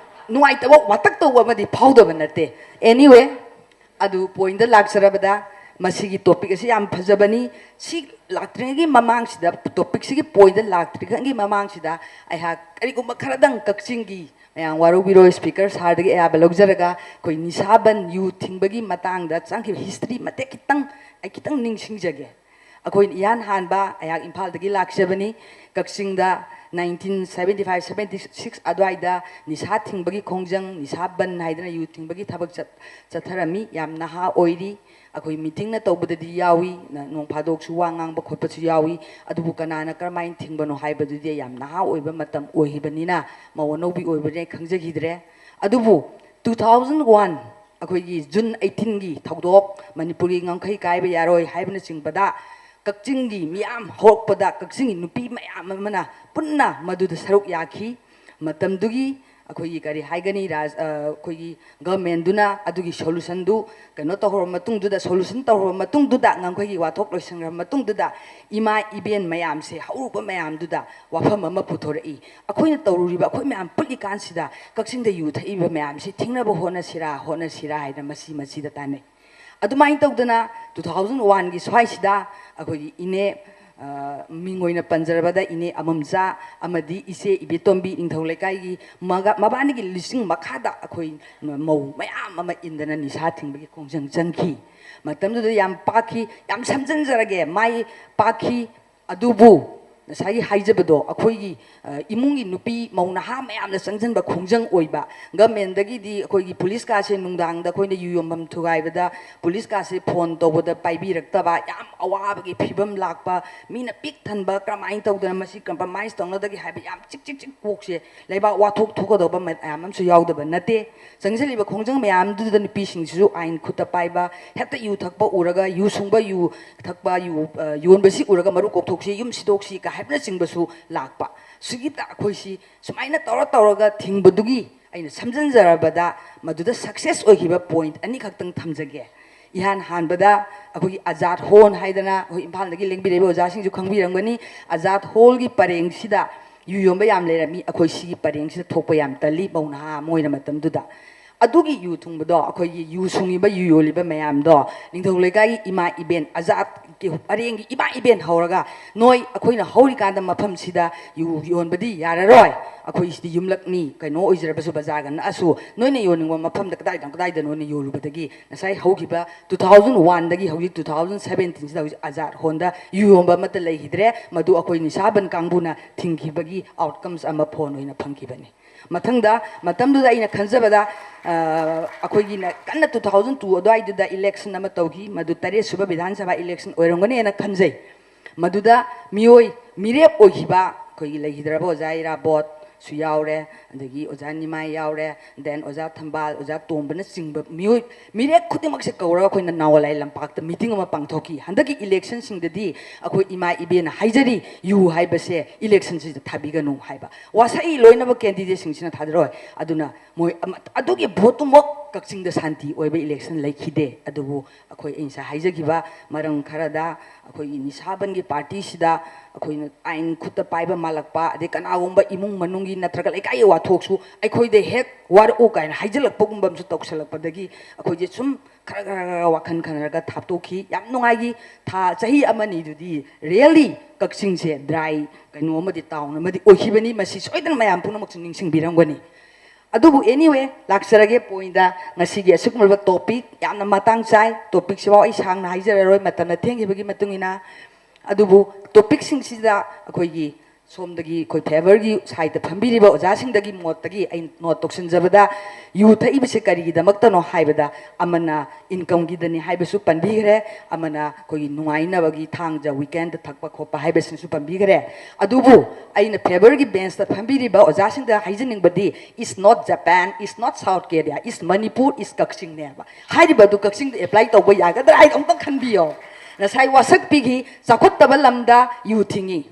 ꯅꯨꯡꯉꯥꯏꯇꯕ ꯋꯥꯇꯛ ꯇꯧꯕ ꯑꯃꯗꯤ ꯐꯥꯎꯗꯕ ꯅꯠꯇꯦ꯫ Anyway, ꯑꯗꯨ pointꯗ ꯂꯥꯛꯆꯔꯕꯗ, ꯃꯁꯤꯒꯤ topic ꯑꯁꯤ ꯌꯥꯝ ꯐꯖꯕꯅꯤ꯫ ꯁꯤ ꯂꯥꯛꯇ꯭ꯔꯤꯉꯩꯒꯤ ꯃꯃꯥꯡꯁꯤꯗ, topicꯁꯤꯒꯤ pointꯇ ꯂꯥꯛꯇ꯭ꯔꯤꯉꯩꯒꯤ ꯃꯃꯥꯡꯁꯤꯗ ꯑꯩꯍꯥꯛ ꯀꯔꯤꯒꯨꯝꯕ ꯈꯔꯗꯪ ꯀꯛꯆꯤꯡꯒꯤ, ꯃꯌꯥꯝ ꯋꯥꯔꯧꯕꯤꯔꯣꯏ, speaker sirꯗꯒꯤ ꯑꯌꯥꯕ ꯂꯧꯖꯔꯒ ꯑꯩꯈꯣꯏ ꯅꯤꯁꯥ ꯕꯟ, ꯌꯨ ꯊꯤꯡꯕꯒꯤ ꯃꯇꯥꯡꯗ ꯆꯪꯈꯤꯕ history ꯃꯇꯦꯛ ꯈꯤꯇꯪ, ꯑꯩ ꯈꯤꯇꯪ ꯅꯤꯡꯁꯤꯡꯖꯒꯦ꯫ ꯑꯩꯈꯣꯏ ꯏꯍꯥꯟ ꯍꯥꯟꯕ, ꯑꯩꯍꯥꯛ ꯏꯝꯐꯥꯜꯗꯒꯤ ꯂꯥꯛꯆꯕꯅꯤ꯫ ꯀꯛꯆꯤꯡꯗ nineteen seventy five seventy six ꯑꯗꯨꯋꯥꯏꯗ ꯅꯤꯁꯥ ꯊꯤꯡꯕꯒꯤ ꯈꯣꯡꯖꯪ, ꯅꯤꯁꯥ ꯕꯟ ꯍꯥꯏꯗꯅ ꯌꯨ ꯊꯤꯡꯕꯒꯤ ꯊꯕꯛ ꯆꯠ-, ꯆꯠꯊꯔꯝꯃꯤ꯫ ꯌꯥꯝ ꯅꯍꯥ ꯑꯣꯏꯔꯤ꯫ ꯑꯩꯈꯣꯏ meetingꯅ ꯇꯧꯕꯗꯗꯤ ꯌꯥꯎꯏ, ꯅ-, ꯅꯣꯡ ꯐꯥꯗꯣꯛꯁꯨ ꯋꯥ ꯉꯥꯡꯕ ꯈꯣꯠꯄꯁꯨ ꯌꯥꯎꯏ꯫ ꯑꯗꯨꯕꯨ ꯀꯅꯥꯅ ꯀꯔꯝꯍꯥꯏꯅ ꯊꯤꯡꯕꯅꯣ ꯍꯥꯏꯕꯗꯨꯗꯤ ꯌꯥꯝ ꯅꯍꯥ ꯑꯣꯏꯕ ꯃꯇꯝ ꯑꯣꯏꯈꯤꯕꯅꯤꯅ, ꯃꯧ ꯑꯅꯧꯕꯤ ꯑꯣꯏꯕꯅꯤꯅ ꯈꯪꯖꯈꯤꯗ꯭ꯔꯦ꯫ ꯑꯗꯨꯕꯨ two thousand one, ꯑꯩꯈꯣꯏꯒꯤ June eighteenꯒꯤ ꯊꯧꯗꯣꯛ, ꯃꯅꯤꯄꯨꯔꯒꯤ ꯉꯝꯈꯩ ꯀꯥꯏꯕ ꯌꯥꯔꯣꯏ ꯍꯥꯏꯕꯅꯆꯤꯡꯕꯗ, ꯀꯛꯆꯤꯡꯒꯤ ꯃꯤꯌꯥꯝ ꯍꯧꯔꯛꯄꯗ, ꯀꯛꯆꯤꯡꯒꯤ ꯅꯨꯄꯤ ꯃꯌꯥꯝ ꯑꯃꯅ ꯄꯨꯟꯅ ꯃꯗꯨꯗ ꯁꯔꯨꯛ ꯌꯥꯈꯤ꯫ ꯃꯇꯝꯗꯨꯒꯤ ꯑꯩꯈꯣꯏꯒꯤ, ꯀꯔꯤ ꯍꯥꯏꯒꯅꯤ, ꯔꯥꯖ-, ꯑ, ꯑꯩꯈꯣꯏꯒꯤ governmentꯗꯨꯅ ꯑꯗꯨꯒꯤ solutionꯗꯨ ꯀꯩꯅꯣ ꯇꯧꯔꯕ ꯃꯇꯨꯡꯗꯨꯗ, solution ꯇꯧꯔꯕ ꯃꯇꯨꯡꯗꯨꯗ, ꯉꯝꯈꯩꯒꯤ ꯋꯥꯊꯣꯛ ꯂꯣꯏꯁꯤꯟꯈ꯭ꯔꯕ ꯃꯇꯨꯡꯗꯨꯗ, ꯏꯃꯥ ꯏꯕꯦꯟ ꯃꯌꯥꯝꯁꯦ, ꯍꯧꯔꯨꯕ ꯃꯌꯥꯝꯗꯨꯗ ꯋꯥꯐꯝ ꯑꯃ ꯄꯨꯊꯣꯔꯛꯏ꯫ ꯑꯩꯈꯣꯏꯅ ꯇꯧꯔꯨꯔꯤꯕ, ꯑꯩꯈꯣꯏ ꯃꯌꯥꯝ ꯄꯨꯜꯂꯤꯀꯥꯟꯁꯤꯗ ꯀꯛꯆꯤꯡꯗ ꯌꯨ ꯊꯛꯏꯕ ꯃꯌꯥꯝꯁꯤ ꯊꯤꯡꯅꯕ ꯍꯣꯠꯅꯁꯤꯔꯥ, ꯍꯣꯠꯅꯁꯤꯔꯥ ꯍꯥꯏꯅ ꯃꯁꯤ ꯃꯁꯤꯗ ꯇꯥꯟꯅꯩ꯫ ꯑꯗꯨꯃꯥꯏꯅ ꯇꯧꯗꯅ two thousand oneꯒꯤ ꯁ꯭ꯋꯥꯏꯁꯤꯗ ꯑꯩꯈꯣꯏꯒꯤ ꯏꯅꯦ, ꯑ, ꯃꯤꯡ ꯑꯣꯏꯅ ꯄꯟꯖꯔꯕꯗ ꯏꯅꯦ ꯑꯃꯝꯆꯥ ꯑꯃꯗꯤ ꯏꯆꯦ ꯏꯕꯦꯇꯣꯝꯕꯤ, ꯅꯤꯡꯊꯧ ꯂꯩꯀꯥꯏꯒꯤ ꯃꯒ-, ꯃꯕꯥꯅꯤꯒꯤ ꯂꯨꯆꯤꯡ ꯃꯈꯥꯗ ꯑꯩꯈꯣꯏ ꯃꯧ ꯃꯌꯥꯝ ꯑꯃ ꯏꯟꯗꯅ ꯅꯤꯁꯥ ꯊꯤꯡꯕꯒꯤ ꯈꯣꯡꯖꯪ ꯆꯪꯈꯤ꯫ ꯃꯇꯝꯗꯨꯗ ꯌꯥꯝ ꯄꯥꯛꯈꯤ, ꯌꯥꯝ ꯁꯝꯖꯤꯟꯖꯔꯒꯦ, ꯃꯥꯏ ꯄꯥꯛꯈꯤ꯫ ꯑꯗꯨꯕꯨ ꯉꯁꯥꯏꯒꯤ ꯍꯥꯏꯖꯕꯗꯣ, ꯑꯩꯈꯣꯏꯒꯤ, ꯑ, ꯏꯃꯨꯡꯒꯤ ꯅꯨꯄꯤ ꯃꯧ ꯅꯍꯥ ꯃꯌꯥꯝꯅ ꯆꯪꯁꯤꯟꯕ ꯈꯣꯡꯖꯪ ꯑꯣꯏꯕ, governmentꯗꯒꯤꯗꯤ ꯑꯩꯈꯣꯏꯒꯤ policeꯀꯥꯁꯦ ꯅꯨꯡꯗꯥꯡꯗ ꯑꯩꯈꯣꯏꯅ ꯌꯨ ꯌꯣꯟꯐꯝ ꯊꯨꯒꯥꯏꯕꯗ policeꯀꯥꯁꯦ phone ꯇꯧꯕꯗ ꯄꯥꯏꯕꯤꯔꯛꯇꯕ, ꯌꯥꯝ ꯑꯋꯥꯕꯒꯤ ꯐꯤꯕꯝ ꯂꯥꯛꯄ, ꯃꯤꯅ ꯄꯤꯛ ꯊꯟꯕ, ꯀꯔꯝꯍꯥꯏꯅ ꯇꯧꯗꯅ ꯃꯁꯤ compromise ꯇꯧꯅꯗꯒꯦ ꯍꯥꯏꯕ ꯌꯥꯝ ꯆꯤꯛ ꯆꯤꯛ ꯆꯤꯛ ꯀꯣꯛꯁꯦ, ꯂꯩꯕꯥꯛ ꯋꯥꯊꯣꯛ ꯊꯣꯛꯀꯗꯧꯕ ꯃꯌꯥꯝ ꯑꯃꯁꯨ ꯌꯥꯎꯗꯕ ꯅꯠꯇꯦ꯫ ꯆꯪꯁꯤꯜꯂꯤꯕ ꯈꯣꯡꯖꯪ ꯃꯌꯥꯝꯗꯨꯗ ꯅꯨꯄꯤꯁꯤꯡꯁꯤꯁꯨ ꯑꯥꯏꯟ ꯈꯨꯠꯇ ꯄꯥꯏꯕ, ꯍꯦꯛꯇ ꯌꯨ ꯊꯛꯄ ꯎꯔꯒ, ꯌꯨ ꯁꯨꯡꯕ, ꯌꯨ ꯊꯛꯄ, ꯌꯨ, ꯑ, ꯌꯣꯟꯕꯁꯤ ꯎꯔꯒ ꯃꯔꯨ ꯀꯣꯛꯊꯣꯛꯁꯤ, ꯌꯨꯝ ꯁꯤꯗꯣꯛꯁꯤ ꯀ ꯍꯥꯏꯕꯅꯆꯤꯡꯕꯁꯨ ꯂꯥꯛꯄ꯫ ꯁꯤꯒꯤꯗ ꯑꯩꯈꯣꯏꯁꯤ ꯁꯨꯃꯥꯏꯅ ꯇꯧꯔ ꯇꯧꯔꯒ ꯊꯤꯡꯕꯗꯨꯒꯤ ꯑꯩꯅ ꯁꯝꯖꯤꯟꯖꯔꯕꯗ ꯃꯗꯨꯗ success ꯑꯣꯏꯈꯤꯕ point ꯑꯅꯤꯈꯛꯇꯪ ꯊꯝꯖꯒꯦ꯫ ꯏꯍꯥꯟ ꯍꯥꯟꯕꯗ ꯑꯩꯈꯣꯏꯒꯤ ꯑꯖꯥꯗ ꯍꯣꯜ ꯍꯥꯏꯗꯅ, ꯑꯩꯈꯣꯏ ꯏꯝꯐꯥꯜꯗꯒꯤ ꯂꯦꯡꯕꯤꯔꯛꯏꯕ ꯑꯣꯖꯥꯁꯤꯡꯁꯨ ꯈꯪꯕꯤꯔꯝꯒꯅꯤ, ꯑꯖꯥꯗ ꯍꯣꯜꯒꯤ ꯄꯔꯦꯡꯁꯤꯗ ꯌꯨ ꯌꯣꯟꯕ ꯌꯥꯝ ꯂꯩꯔꯝꯃꯤ꯫ ꯑꯩꯈꯣꯏ ꯁꯤꯒꯤ ꯄꯔꯦꯡꯁꯤꯗ ꯊꯣꯛꯄ ꯌꯥꯝ ꯇꯜꯂꯤ, ꯃꯧ ꯅꯍꯥ ꯑꯃ ꯑꯣꯏꯅ ꯃꯇꯝꯗꯨꯗ꯫ ꯑꯗꯨꯒꯤ ꯌꯨ ꯊꯨꯡꯕꯗꯣ, ꯑꯩꯈꯣꯏꯒꯤ ꯌꯨ ꯁꯨꯡꯉꯤꯕ, ꯌꯨ ꯌꯣꯜꯂꯤꯕ ꯃꯌꯥꯝꯗꯣ, ꯅꯤꯡꯊꯧ ꯂꯩꯀꯥꯏꯒꯤ ꯏꯃꯥ ꯏꯕꯦꯟ, ꯑꯖꯥꯠꯀꯤ ꯑꯔꯦꯡꯒꯤ ꯏꯃꯥ ꯏꯕꯦꯟ ꯍꯧꯔꯒ, ꯅꯣꯏ, ꯑꯩꯈꯣꯏꯅ ꯍꯧꯔꯤꯀꯥꯟꯗ ꯃꯐꯝꯁꯤꯗ ꯌꯨ ꯌꯣꯟꯕꯗꯤ ꯌꯥꯔꯔꯣꯏ, ꯑꯩꯈꯣꯏ ꯁꯤꯗꯤ ꯌꯨꯝꯂꯛꯅꯤ, ꯀꯩꯅꯣ ꯑꯣꯏꯖꯔꯕꯁꯨ, ꯕꯖꯥꯔꯒ ꯅꯛꯑꯁꯨ, ꯅꯣꯏꯅ ꯌꯣꯟꯅꯤꯡꯕ ꯃꯐꯝꯗ ꯀꯗꯥꯏꯗ ꯀꯗꯥꯏꯗꯅꯣꯅ ꯌꯣꯜꯂꯨꯕꯗꯒꯤ ꯉꯁꯥꯏ ꯍꯧꯈꯤꯕ two thousand one ꯗꯒꯤ ꯍꯧꯖꯤꯛ two thousand seventeen ꯁꯤꯗ ꯍꯧꯖꯤꯛ ꯑꯖꯥꯠ ꯍꯣꯟꯗ ꯌꯨ ꯌꯣꯟꯕ ꯑꯃꯠꯇ ꯂꯩꯈꯤꯗ꯭ꯔꯦ꯫ ꯃꯗꯨ ꯑꯩꯈꯣꯏ ꯅꯤꯁꯥ ꯕꯟ ꯀꯥꯡꯕꯨꯅ ꯊꯤꯡꯈꯤꯕꯒꯤ outcomes ꯑꯃ ꯐꯣꯟ ꯑꯣꯏꯅ ꯐꯪꯈꯤꯕꯅꯤ꯫ ꯃꯊꯪꯗ, ꯃꯇꯝꯗꯨꯗ ꯑꯩꯅ ꯈꯟꯖꯕꯗ, ꯑ, ꯑꯩꯈꯣꯏꯒꯤꯅ ꯀꯟꯅ two thousand two ꯑꯗꯨꯋꯥꯏꯗꯨꯗ election ꯑꯃ ꯇꯧꯈꯤ, ꯃꯗꯨ ꯇꯔꯦꯠ ꯁꯨꯕ ꯕꯤꯙꯥꯟ ꯁꯚꯥ election ꯑꯣꯏꯔꯝꯒꯅꯤꯅ ꯈꯟꯖꯩ꯫ ꯃꯗꯨꯗ ꯃꯤꯑꯣꯏ ꯃꯤꯔꯦꯞ ꯑꯣꯏꯈꯤꯕ ꯑꯩꯈꯣꯏꯒꯤ ꯂꯩꯈꯤꯗ꯭ꯔꯕ ꯑꯣꯖꯥ ꯏꯔꯥꯕꯣꯠꯁꯨ ꯌꯥꯎꯔꯦ, ꯑꯗꯒꯤ ꯑꯣꯖꯥ ꯅꯤꯃꯥꯏ ꯌꯥꯎꯔꯦ, then ꯑꯣꯖꯥ ꯊꯝꯕꯥꯜ, ꯑꯣꯖꯥ ꯇꯣꯝꯕꯅꯆꯤꯡꯕ ꯃꯤꯑꯣꯏ ꯃꯤꯔꯦꯞ ꯈꯨꯗꯤꯡꯃꯛꯁꯦ ꯀꯧꯔꯒ ꯑꯩꯈꯣꯏꯅ ꯅꯥꯋꯥꯂꯥꯏ ꯂꯝꯄꯥꯛꯇ meeting ꯑꯃ ꯄꯥꯡꯊꯣꯛꯈꯤ꯫ ꯍꯟꯗꯛꯀꯤ election ꯁꯤꯡꯗꯗꯤ ꯑꯩꯈꯣꯏ ꯏꯃꯥ ꯏꯕꯦꯟꯅ ꯍꯥꯏꯖꯔꯤ, ꯌꯨ ꯍꯥꯏꯕꯁꯦ election ꯁꯤꯗ ꯊꯥꯕꯤꯒꯅꯨ ꯍꯥꯏꯕ꯫ ꯋꯥꯁꯛꯏ ꯂꯣꯏꯅꯃꯛ candidate ꯁꯤꯡꯁꯤꯅ ꯊꯥꯖꯔꯣꯏ꯫ ꯑꯗꯨꯅ ꯃꯣꯏ ꯑꯃ-, ꯑꯗꯨꯒꯤ vote ꯇꯨꯃꯛ ꯀꯛꯆꯤꯡꯗ ꯁꯥꯟꯇꯤ ꯑꯣꯏꯕ election ꯂꯩꯈꯤꯗꯦ꯫ ꯑꯗꯨꯕꯨ ꯑꯩꯈꯣꯏ, ꯑꯩ ꯉꯁꯥꯏ ꯍꯥꯏꯖꯈꯤꯕ ꯃꯔꯝ ꯈꯔꯗ, ꯑꯩꯈꯣꯏꯒꯤ ꯅꯤꯁꯥ ꯕꯟꯒꯤ party ꯁꯤꯗ ꯑꯩꯈꯣꯏꯅ ꯑꯥꯏꯟ ꯈꯨꯠꯇ ꯄꯥꯏꯕ ꯃꯥꯜꯂꯛꯄ, ꯑꯗꯩ ꯀꯅꯥꯒꯨꯝꯕ ꯏꯃꯨꯡ ꯃꯅꯨꯡꯒꯤ ꯅꯠꯇ꯭ꯔꯒ ꯂꯩꯀꯥꯏꯒꯤ ꯋꯥꯊꯣꯛꯁꯨ ꯑꯩꯈꯣꯏꯗ ꯍꯦꯛ ꯋꯥꯔꯛꯎ ꯀꯥꯏꯅ ꯍꯥꯏꯖꯤꯜꯂꯛꯄꯒꯨꯝꯕ ꯑꯃꯁꯨ ꯇꯧꯁꯜꯂꯛꯄꯗꯒꯤ ꯑꯩꯈꯣꯏꯁꯦ ꯁꯨꯝ ꯈꯔ ꯈꯔ ꯈꯔ ꯋꯥꯈꯜ ꯈꯟꯅꯔꯒ ꯊꯥꯞꯇꯣꯛꯈꯤ꯫ ꯌꯥꯝ ꯅꯨꯡꯉꯥꯏꯈꯤ꯫ ꯊꯥ, ꯆꯍꯤ ꯑꯃꯅꯤꯗꯨꯗꯤ really ꯀꯛꯆꯤꯡꯁꯦ dry, ꯀꯩꯅꯣ ꯑꯃꯗꯤ, town ꯑꯃꯗꯤ ꯑꯣꯏꯈꯤꯕꯅꯤ꯫ ꯃꯁꯤ ꯁꯣꯏꯗꯅ ꯃꯌꯥꯝ ꯄꯨꯝꯅꯃꯛꯁꯨ ꯅꯤꯡꯁꯤꯡꯕꯤꯔꯝꯒꯅꯤ꯫ ꯑꯗꯨꯕꯨ anyway, ꯂꯥꯛꯆꯔꯒꯦ point ꯇ, ꯉꯁꯤꯒꯤ ꯑꯁꯤꯒꯨꯝꯂꯕ topic ꯌꯥꯝꯅ ꯃꯇꯥꯡ ꯆꯥꯏ꯫ Topic ꯁꯤꯐꯥꯎ ꯑꯩ ꯁꯥꯡꯅ ꯍꯥꯏꯖꯔꯔꯣꯏ, ꯃꯇꯝꯅ ꯊꯦꯡꯈꯤꯕꯒꯤ ꯃꯇꯨꯡ ꯏꯟꯅ꯫ ꯑꯗꯨꯕꯨ topic ꯁꯤꯡꯁꯤꯗ ꯑꯩꯈꯣꯏꯒꯤ ꯁꯣꯝꯗꯒꯤ ꯑꯩꯈꯣꯏ favour ꯒꯤ side ꯇ ꯐꯝꯕꯤꯔꯤꯕ ꯑꯣꯖꯥꯁꯤꯡꯗꯒꯤ ꯃꯣꯠꯇꯒꯤ ꯑꯩ note ꯇꯧꯁꯤꯟꯖꯕꯗ, ꯌꯨ ꯊꯛꯏꯕꯁꯤ ꯀꯔꯤꯒꯤꯗꯃꯛꯇꯅꯣ ꯍꯥꯏꯕꯗ, ꯑꯃꯅ income ꯒꯤꯗꯅꯤ ꯍꯥꯏꯕꯁꯨ ꯄꯟꯕꯤꯈ꯭ꯔꯦ, ꯑꯃꯅ ꯑꯩꯈꯣꯏꯒꯤ ꯅꯨꯡꯉꯥꯏꯅꯕꯒꯤ ꯊꯥꯡꯖ weekend ꯊꯛꯄ ꯈꯣꯠꯄ ꯍꯥꯏꯕꯁꯤꯅꯁꯨ ꯄꯟꯕꯤꯈ꯭ꯔꯦ꯫ ꯑꯗꯨꯕꯨ ꯑꯩꯅ favour ꯒꯤ bench ꯇ ꯐꯝꯕꯤꯔꯤꯕ ꯑꯣꯖꯥꯁꯤꯡꯗ ꯍꯥꯏꯖꯅꯤꯡꯕꯗꯤ, it's not Japan, it's not South Korea, it's Manipur, it's ꯀꯛꯆꯤꯡꯅꯦꯕ꯫ ꯍꯥꯏꯔꯤꯕ ꯑꯗꯨ ꯀꯛꯆꯤꯡꯗ apply ꯇꯧꯕ ꯌꯥꯒꯗ꯭ꯔꯥ ꯍꯥꯏꯗꯣ ꯑꯃꯨꯛꯇꯪ ꯈꯟꯕꯤꯌꯣ꯫ ꯉꯁꯥꯏ ꯋꯥꯁꯛꯄꯤꯈꯤ, ꯆꯥꯎꯈꯠꯇꯕ ꯂꯝꯗ ꯌꯨ ꯊꯤꯡꯉꯤ꯫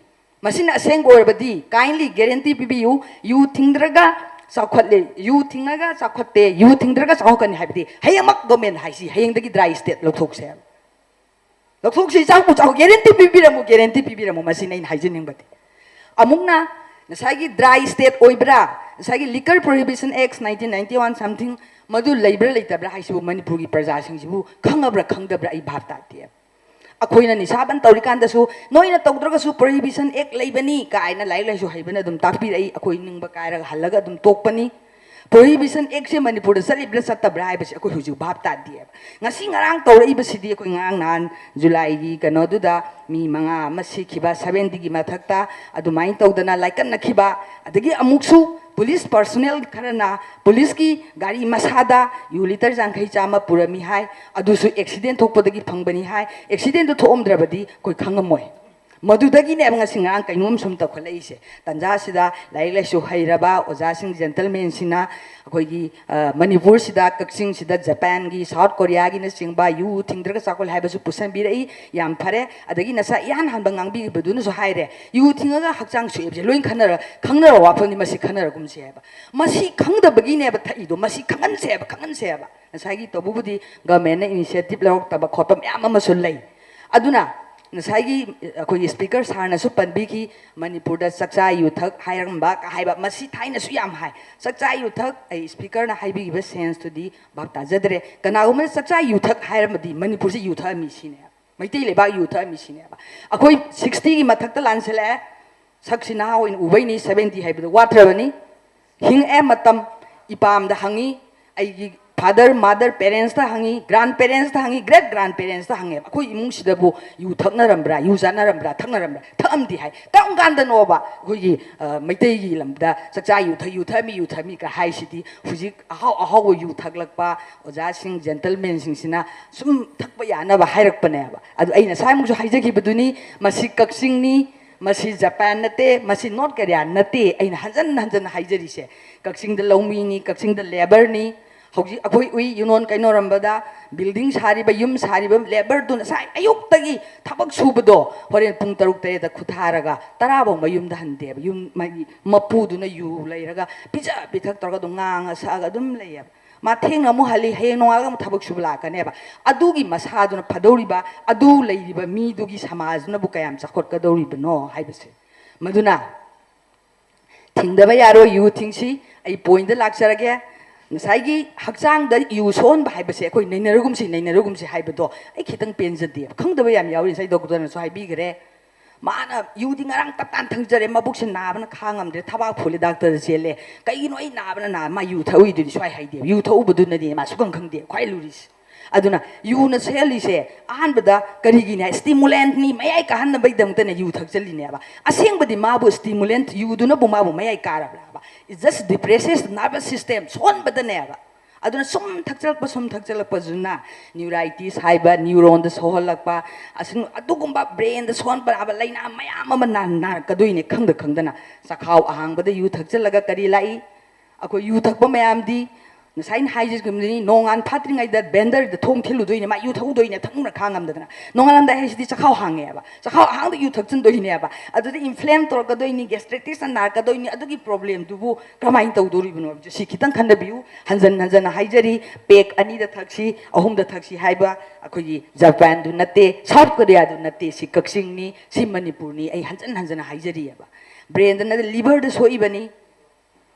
ꯃꯁꯤꯅ ꯑꯁꯦꯡꯕ ꯑꯣꯏꯔꯕꯗꯤ kindly guarantee ꯄꯤꯕꯤꯌꯨ, ꯌꯨ ꯊꯤꯡꯗ꯭ꯔꯒ ꯆꯥꯎꯈꯠꯂꯦ, ꯌꯨ ꯊꯤꯡꯉꯒ ꯆꯥꯎꯈꯠꯇꯦ, ꯌꯨ ꯊꯤꯡꯗ꯭ꯔꯒ ꯆꯥꯎꯈꯠꯀꯅꯤ ꯍꯥꯏꯕꯗꯤ ꯍꯌꯦꯡꯃꯛ government ꯍꯥꯏꯁꯤ ꯍꯌꯦꯡꯗꯒꯤ dry state ꯂꯧꯊꯣꯛꯁꯦ ꯍꯥꯏꯕ꯫ ꯂꯧꯊꯣꯛꯁꯤ, ꯆꯥꯎꯕ ꯆꯥꯎ, guarantee ꯄꯤꯕꯤꯔꯝꯃꯨ, guarantee ꯄꯤꯕꯤꯔꯝꯃꯨ, ꯃꯁꯤꯅꯤ ꯑꯩꯅ ꯍꯥꯏꯖꯅꯤꯡꯕꯗꯤ꯫ ꯑꯃꯨꯛꯅ ꯉꯁꯥꯏꯒꯤ dry state ꯑꯣꯏꯕ꯭ꯔꯥ, ꯉꯁꯥꯏꯒꯤ Liquor Prohibition Act nineteen ninety one something, ꯃꯗꯨ ꯂꯩꯕ꯭ꯔꯥ ꯂꯩꯇꯕ꯭ꯔꯥ ꯍꯥꯏꯁꯤꯕꯨ ꯃꯅꯤꯄꯨꯔꯒꯤ ꯄ꯭ꯔꯖꯥꯁꯤꯡꯁꯤꯕꯨ ꯈꯪꯉꯕ꯭ꯔꯥ ꯈꯪꯗꯕ꯭ꯔꯥ ꯑꯩ ꯚꯥꯞ ꯇꯥꯗꯦ꯫ ꯑꯩꯈꯣꯏꯅ ꯅꯤꯁꯥ ꯕꯟ ꯇꯧꯔꯤꯀꯥꯟꯗꯁꯨ ꯅꯣꯏꯅ ꯇꯧꯗ꯭ꯔꯒꯁꯨ Prohibition Act ꯂꯩꯕꯅꯤ ꯀꯥꯏꯅ ꯂꯥꯏꯔꯤꯛ ꯂꯥꯏꯁꯨ ꯍꯩꯕꯅ ꯑꯗꯨꯝ ꯇꯥꯛꯄꯤꯔꯛꯏ꯫ ꯑꯩꯈꯣꯏ ꯅꯤꯡꯕ ꯀꯥꯏꯔꯒ ꯍꯜꯂꯒ ꯑꯗꯨꯝ ꯇꯣꯛꯄꯅꯤ꯫ Prohibition Act ꯁꯦ ꯃꯅꯤꯄꯨꯔꯗ ꯆꯠꯂꯤꯕ꯭ꯔꯥ ꯆꯠꯇꯕ꯭ꯔꯥ ꯍꯥꯏꯕꯁꯤ ꯑꯩꯈꯣꯏ ꯍꯧꯖꯤꯛ ꯚꯥꯞ ꯇꯥꯗꯦꯕ꯫ ꯉꯁꯤ ꯉꯔꯥꯡ ꯇꯧꯔꯛꯏꯕꯁꯤꯗꯤ ꯑꯩꯈꯣꯏ ꯉꯔꯥꯡ ꯅꯍꯥꯟ ꯖꯨꯂꯥꯏꯒꯤ ꯀꯩꯅꯣꯗꯨꯗ ꯃꯤ ꯃꯉꯥ ꯑꯃ ꯁꯤꯈꯤꯕ, seventy ꯒꯤ ꯃꯊꯛꯇ ꯑꯗꯨꯃꯥꯏꯅ ꯇꯧꯗꯅ ꯂꯥꯏꯀꯠꯅꯈꯤꯕ, ꯑꯗꯒꯤ ꯑꯃꯨꯛꯁꯨ police personnel ꯈꯔꯅ police ꯀꯤ ꯒꯥꯔꯤ ꯃꯁꯥꯗ ꯌꯨ litre ꯌꯥꯡꯈꯩ ꯆꯥꯝꯃ ꯄꯨꯔꯝꯃꯤ ꯍꯥꯏ꯫ ꯑꯗꯨꯁꯨ accident ꯊꯣꯛꯄꯗꯒꯤ ꯐꯪꯕꯅꯤ ꯍꯥꯏ꯫ Accident ꯇꯨ ꯊꯣꯛꯑꯝꯗ꯭ꯔꯕꯗꯤ ꯑꯩꯈꯣꯏ ꯈꯪꯉꯝꯃꯣꯏ꯫ ꯃꯗꯨꯗꯒꯤꯅꯦꯕ ꯉꯁꯤ ꯉꯔꯥꯡ ꯀꯩꯅꯣꯝ ꯁꯨꯝ ꯇꯧꯈꯠꯂꯛꯏꯁꯦ꯫ ꯇꯟꯖꯥꯁꯤꯗ ꯂꯥꯏꯔꯤꯛ ꯂꯥꯏꯁꯨ ꯍꯩꯔꯕ ꯑꯣꯖꯥꯁꯤꯡ, gentleman ꯁꯤꯡꯅ ꯑꯩꯈꯣꯏꯒꯤ, ꯑ, ꯃꯅꯤꯄꯨꯔꯁꯤꯗ, ꯀꯛꯆꯤꯡꯁꯤꯗ ꯖꯄꯥꯟꯒꯤ, ꯁꯥꯎꯠ ꯀꯣꯔꯤꯌꯥꯒꯤꯅꯆꯤꯡꯕ ꯌꯨ ꯊꯤꯡꯗ꯭ꯔꯒ ꯆꯥꯎꯈꯠꯂꯦ ꯍꯥꯏꯕꯁꯨ ꯄꯨꯁꯟꯕꯤꯔꯛꯏ꯫ ꯌꯥꯝ ꯐꯔꯦ꯫ ꯑꯗꯒꯤ ꯅꯁꯥ ꯏꯍꯥꯟ ꯍꯥꯟꯕ ꯉꯥꯡꯕꯤꯈꯤꯕꯗꯨꯅꯁꯨ ꯍꯥꯏꯔꯦ, ꯌꯨ ꯊꯤꯡꯉꯒ ꯍꯛꯆꯥꯡ ꯁꯣꯛꯑꯦꯕꯁꯦ ꯂꯣꯏ ꯈꯟꯅꯔ-, ꯈꯪꯅꯔ ꯋꯥꯐꯝꯅꯤ, ꯃꯁꯤ ꯈꯟꯅꯔꯒꯨꯝꯁꯦ ꯍꯥꯏꯕ꯫ ꯃꯁꯤ ꯈꯪꯗꯕꯒꯤꯅꯦꯕ ꯊꯛꯏꯗꯣ, ꯃꯁꯤ ꯈꯪꯍꯟꯁꯦ ꯍꯥꯏꯕ, ꯈꯪꯍꯟꯁꯦ ꯍꯥꯏꯕ꯫ ꯉꯁꯥꯏꯒꯤ ꯇꯧꯕꯕꯨꯗꯤ government ꯅ initiative ꯂꯧꯔꯛꯇꯕ ꯈꯣꯠꯄ ꯃꯌꯥꯝ ꯑꯃꯁꯨ ꯂꯩ꯫ ꯑꯗꯨꯅ ꯉꯁꯥꯏꯒꯤ ꯑꯩꯈꯣꯏꯒꯤ speaker sir ꯅꯁꯨ ꯄꯟꯕꯤꯈꯤ, ꯃꯅꯤꯄꯨꯔꯗ ꯆꯥꯛꯆꯥ ꯌꯨꯊꯛ ꯍꯥꯏꯔꯝꯕ ꯀ ꯍꯥꯏꯕ, ꯃꯁꯤ ꯊꯥꯏꯅꯁꯨ ꯌꯥꯝ ꯍꯥꯏ꯫ ꯆꯥꯛꯆꯥ ꯌꯨꯊꯛ, ꯑꯩ speaker ꯅ ꯍꯥꯏꯕꯤꯈꯤꯕ sense ꯇꯨꯗꯤ ꯚꯥꯞ ꯇꯥꯖꯗ꯭ꯔꯦ꯫ ꯀꯅꯥꯒꯨꯝꯕꯅ ꯆꯥꯛꯆꯥ ꯌꯨꯊꯛ ꯍꯥꯏꯔꯝꯃꯗꯤ ꯃꯅꯤꯄꯨꯔꯁꯤ ꯌꯨꯊꯛꯑꯝꯃꯤ ꯁꯤꯅꯦꯕ, ꯃꯩꯇꯩ ꯂꯩꯕꯥꯛ ꯌꯨꯊꯛꯑꯝꯃꯤ ꯁꯤꯅꯦꯕ꯫ ꯑꯩꯈꯣꯏ sixty ꯒꯤ ꯃꯊꯛꯇ ꯂꯥꯟꯁꯤꯜꯂꯛꯑꯦ, ꯁꯛꯁꯤ ꯅꯍꯥ ꯑꯣꯏꯅ ꯎꯕꯩꯅꯤ, seventy ꯍꯥꯏꯕꯗꯣ ꯋꯥꯠꯇ꯭ꯔꯕꯅꯤ꯫ ꯍꯤꯡꯉꯛꯑꯦ ꯃꯇꯝ, ꯏꯄꯥꯝꯗ ꯍꯪꯉꯤ, ꯑꯩꯒꯤ father, mother, parents ꯇ ꯍꯪꯉꯤ, grand parents ꯇ ꯍꯪꯉꯤ, great grand parents ꯇ ꯍꯪꯉꯦꯕ꯫ ꯑꯩꯈꯣꯏ ꯏꯃꯨꯡꯁꯤꯗꯕꯨ ꯌꯨ ꯊꯛꯅꯔꯝꯕ꯭ꯔꯥ, ꯌꯨ ꯆꯥꯅꯔꯝꯕ꯭ꯔꯥ, ꯊꯛꯅꯔꯝꯕ꯭ꯔꯥ? ꯊꯛꯑꯝꯗꯦ ꯍꯥꯏ꯫ ꯀꯔꯝ ꯀꯥꯟꯗꯅꯣꯕ ꯑꯩꯈꯣꯏꯒꯤ, ꯑ, ꯃꯩꯇꯩꯒꯤ ꯂꯝꯗ ꯆꯥꯛꯆꯥ ꯌꯨ ꯊꯛ-, ꯌꯨ ꯊꯛꯑꯝꯃꯤ, ꯌꯨ ꯊꯛꯑꯝꯃꯤ ꯀ ꯍꯥꯏꯁꯤꯗꯤ? ꯍꯧꯖꯤꯛ ꯑꯍꯥꯎ ꯑꯍꯥꯎꯕ ꯌꯨ ꯊꯛꯂꯛꯄ ꯑꯣꯖꯥꯁꯤꯡ, gentleman ꯁꯤꯡꯁꯤꯅ ꯁꯨꯝ ꯊꯛꯄ ꯌꯥꯅꯕ ꯍꯥꯏꯔꯛꯄꯅꯦꯕ꯫ ꯑꯗꯨ ꯑꯩ ꯉꯁꯥꯏꯃꯨꯛꯁꯨ ꯍꯥꯏꯖꯈꯤꯕꯗꯨꯅꯤ, ꯃꯁꯤ ꯀꯛꯆꯤꯡꯅꯤ, ꯃꯁꯤ ꯖꯄꯥꯟ ꯅꯠꯇꯦ, ꯃꯁꯤ ꯅꯣꯔꯠ ꯀꯣꯔꯤꯌꯥ ꯅꯠꯇꯦ꯫ ꯑꯩꯅ ꯍꯟꯖꯟ ꯍꯟꯖꯟꯅ ꯍꯥꯏꯖꯔꯤꯁꯦ, ꯀꯛꯆꯤꯡꯗ ꯂꯧꯃꯤꯅꯤ, ꯀꯛꯆꯤꯡꯗ labour ꯅꯤ꯫ ꯍꯧꯖꯤꯛ ꯑꯩꯈꯣꯏ ꯎꯏ, ꯌꯨꯅꯣꯟ ꯀꯩꯅꯣꯔꯝꯕꯗ building ꯁꯥꯔꯤꯕ, ꯌꯨꯝ ꯁꯥꯔꯤꯕ labour ꯗꯨ ꯉꯁꯥꯏ ꯑꯌꯨꯛꯇꯒꯤ ꯊꯕꯛ ꯁꯨꯕꯗꯣ ꯍꯣꯔꯦꯟ ꯄꯨꯡ ꯇꯔꯨꯛ ꯇꯔꯦꯠꯇ ꯈꯨꯊꯥꯔꯒ ꯇꯔꯥꯐꯧ ꯃꯌꯨꯝꯗ ꯍꯟꯗꯦꯕ꯫ ꯌꯨꯝ, ꯃꯥꯒꯤ ꯃꯄꯨꯗꯨꯅ ꯌꯨ ꯂꯩꯔꯒ ꯄꯤꯖ ꯄꯤꯊꯛ ꯇꯧꯔꯒ ꯑꯗꯨꯝ ꯉꯥꯡꯉ ꯁꯛꯑꯒ ꯑꯗꯨꯝ ꯂꯩꯌꯦꯕ꯫ ꯃꯥ ꯊꯦꯡꯅ ꯑꯃꯨꯛ ꯍꯜꯂꯤ, ꯍꯌꯦꯡ ꯅꯣꯡꯉꯥꯜꯂꯒ ꯑꯃꯨꯛ ꯊꯕꯛ ꯁꯨꯕ ꯂꯥꯛꯀꯅꯦꯕ꯫ ꯑꯗꯨꯒꯤ ꯃꯁꯥꯗꯨꯅ ꯐꯗꯧꯔꯤꯕ, ꯑꯗꯨ ꯂꯩꯔꯤꯕ ꯃꯤꯗꯨꯒꯤ ꯁꯃꯥꯖꯗꯨꯅꯕꯨ ꯀꯌꯥꯝ ꯆꯥꯎꯈꯠꯀꯗꯧꯔꯤꯕꯅꯣ ꯍꯥꯏꯕꯁꯦ꯫ ꯃꯗꯨꯅ ꯊꯤꯡꯗꯕ ꯌꯥꯔꯣꯏ ꯌꯨ ꯊꯤꯡꯁꯤ꯫ ꯑꯩ ꯄꯣꯏꯟꯗ ꯂꯥꯛꯆꯔꯒꯦ꯫ ꯉꯁꯥꯏꯒꯤ ꯍꯛꯆꯥꯡꯗ ꯌꯨ ꯁꯣꯛꯍꯟꯕ ꯍꯥꯏꯕꯁꯦ ꯑꯩꯈꯣꯏ ꯅꯩꯅꯔꯒꯨꯝꯁꯤ, ꯅꯩꯅꯔꯒꯨꯝꯁꯤ ꯍꯥꯏꯕꯗꯣ ꯑꯩ ꯈꯤꯇꯪ ꯄꯦꯟꯖꯗꯦꯕ꯫ ꯈꯪꯗꯕ ꯌꯥꯝ ꯌꯥꯎꯔꯤ, ꯉꯁꯥꯏ ꯗꯣꯛꯇꯔꯅꯁꯨ ꯍꯥꯏꯕꯤꯈ꯭ꯔꯦ꯫ ꯃꯥꯅ ꯌꯨꯗꯤ ꯉꯔꯥꯡ ꯇꯞꯇꯥꯟ ꯊꯛꯆꯔꯦ, ꯃꯕꯨꯛꯁꯦ ꯅꯥꯕꯅ ꯈꯥꯡ ꯉꯝꯗ꯭ꯔꯦ, ꯊꯕꯥꯛ ꯐꯨꯜꯂꯦ, ꯗꯥꯛꯇꯔꯗ ꯆꯦꯜꯂꯦ꯫ ꯀꯩꯒꯤꯅꯣ ꯑꯩ ꯅꯥꯕꯅ ꯅꯥ-, ꯃꯥ ꯌꯨ ꯊꯛꯎꯏꯗꯨꯗꯤ ꯁ꯭ꯋꯥꯏ ꯍꯥꯏꯗꯦꯕ꯫ ꯌꯨ ꯊꯛꯎꯕꯗꯨꯅꯗꯤ ꯃꯥ ꯁꯨꯈꯪ ꯈꯪꯗꯦ, ꯈ꯭ꯋꯥꯏ ꯂꯨꯔꯤꯁꯦ꯫ ꯑꯗꯨꯅ ꯌꯨꯅ ꯁꯦꯜꯂꯤꯁꯦ ꯑꯍꯥꯟꯕꯗ ꯀꯔꯤꯒꯤꯅꯤ ꯍꯥꯏ, ꯁ꯭ꯇꯤꯃꯨꯂꯦꯟꯠꯅꯤ, ꯃꯌꯥꯏ ꯀꯥꯍꯟꯅꯕꯒꯤꯗꯃꯛꯇꯅꯦ ꯌꯨ ꯊꯛꯆꯜꯂꯤꯅꯦꯕ꯫ ꯑꯁꯦꯡꯕꯗꯤ ꯃꯥꯕꯨ ꯁ꯭ꯇꯤꯃꯨꯂꯦꯟꯠ, ꯌꯨꯗꯨꯅꯕꯨ ꯃꯥꯕꯨ ꯃꯌꯥꯏ ꯀꯥꯔꯕ꯭ꯔꯥꯕ? It just depresses the nervous system, ꯁꯣꯟꯕꯗꯅꯦꯕ꯫ ꯑꯗꯨꯅ ꯁꯨꯝ ꯊꯛꯆꯜꯂꯛꯄ, ꯁꯨꯝ ꯊꯛꯆꯜꯂꯛꯄꯁꯤꯅ ꯅ꯭ꯌꯨꯔꯥꯏꯇꯤꯁ ꯍꯥꯏꯕ, ꯅ꯭ꯌꯨꯔꯣꯟꯗ ꯁꯣꯛꯍꯜꯂꯛꯄ, ꯑꯁꯤ, ꯑꯗꯨꯒꯨꯝꯕ ꯕ꯭ꯔꯦꯟꯗ ꯁꯣꯟꯕ ꯂꯥꯏꯅꯥ ꯃꯌꯥꯝ ꯑꯃ ꯅꯥ-, ꯅꯥꯔꯛꯀꯗꯣꯏꯅꯦ ꯈꯪꯗ ꯈꯪꯗꯅ꯫ ꯆꯥꯛꯈꯥꯎ ꯑꯍꯥꯡꯕꯗ ꯌꯨ ꯊꯛꯆꯜꯂꯒ ꯀꯔꯤ ꯂꯥꯛꯏ? ꯑꯩꯈꯣꯏ ꯌꯨ ꯊꯛꯄ ꯃꯌꯥꯝꯗꯤ ꯉꯁꯥꯏꯅ ꯍꯥꯏꯖꯈꯤꯕꯗꯨꯅꯤ, ꯅꯣꯡꯉꯥꯟ ꯐꯥꯠꯇ꯭ꯔꯤꯉꯩꯗ ꯕꯦꯟꯗꯔꯗ ꯊꯣꯡ ꯊꯤꯜꯂꯨꯗꯣꯏꯅꯦ, ꯃꯥ ꯌꯨ ꯊꯛꯎꯗꯣꯏꯅꯦ, ꯊꯛꯅꯤꯡꯕꯅ ꯈꯥꯡ ꯉꯝꯗꯗꯅ꯫ ꯅꯣꯡꯉꯥꯜꯂꯝꯗꯥꯏ ꯍꯥꯏꯁꯤꯗꯤ ꯆꯥꯛꯈꯥꯎ ꯍꯥꯡꯉꯦꯕ, ꯆꯥꯛꯈꯥꯎ ꯑꯍꯥꯡꯗ ꯌꯨ ꯊꯛꯆꯤꯟꯗꯣꯏꯅꯦꯕ꯫ ꯑꯗꯨꯗ ꯏꯟꯐ꯭ꯂꯦꯝ ꯇꯧꯔꯛꯀꯗꯣꯏꯅꯤ, ꯒꯦꯁꯇ꯭ꯔꯦꯛꯇꯤꯁꯅ ꯅꯥꯔꯛꯀꯗꯣꯏꯅꯤ, ꯑꯗꯨꯒꯤ ꯄ꯭ꯔꯣꯕ꯭ꯂꯦꯝꯗꯨꯕꯨ ꯀꯃꯥꯏꯅ ꯇꯧꯗꯣꯔꯤꯕꯅꯣ ꯍꯥꯏꯕꯗꯨ ꯁꯤ ꯈꯤꯇꯪ ꯈꯟꯊꯕꯤꯌꯨ꯫ ꯍꯟꯖꯟ ꯍꯟꯖꯟꯅ ꯍꯥꯏꯖꯔꯤ, ꯄꯦꯛ ꯑꯅꯤꯗ ꯊꯛꯁꯤ, ꯑꯍꯨꯝꯗ ꯊꯛꯁꯤ ꯍꯥꯏꯕ ꯑꯩꯈꯣꯏꯒꯤ ꯖꯄꯥꯟꯗꯨ ꯅꯠꯇꯦ, ꯁꯥꯎꯠ ꯀꯣꯔꯤꯌꯥꯗꯨ ꯅꯠꯇꯦ, ꯁꯤ ꯀꯛꯆꯤꯡꯅꯤ, ꯁꯤ ꯃꯅꯤꯄꯨꯔꯅꯤ, ꯑꯩ ꯍꯟꯖꯟ ꯍꯟꯖꯟꯅ ꯍꯥꯏꯖꯔꯤꯑꯕ꯫ ꯕ꯭ꯔꯦꯟꯗ ꯅꯠꯇꯦ, ꯂꯤꯚꯔꯗ ꯁꯣꯛꯏꯕꯅꯤ꯫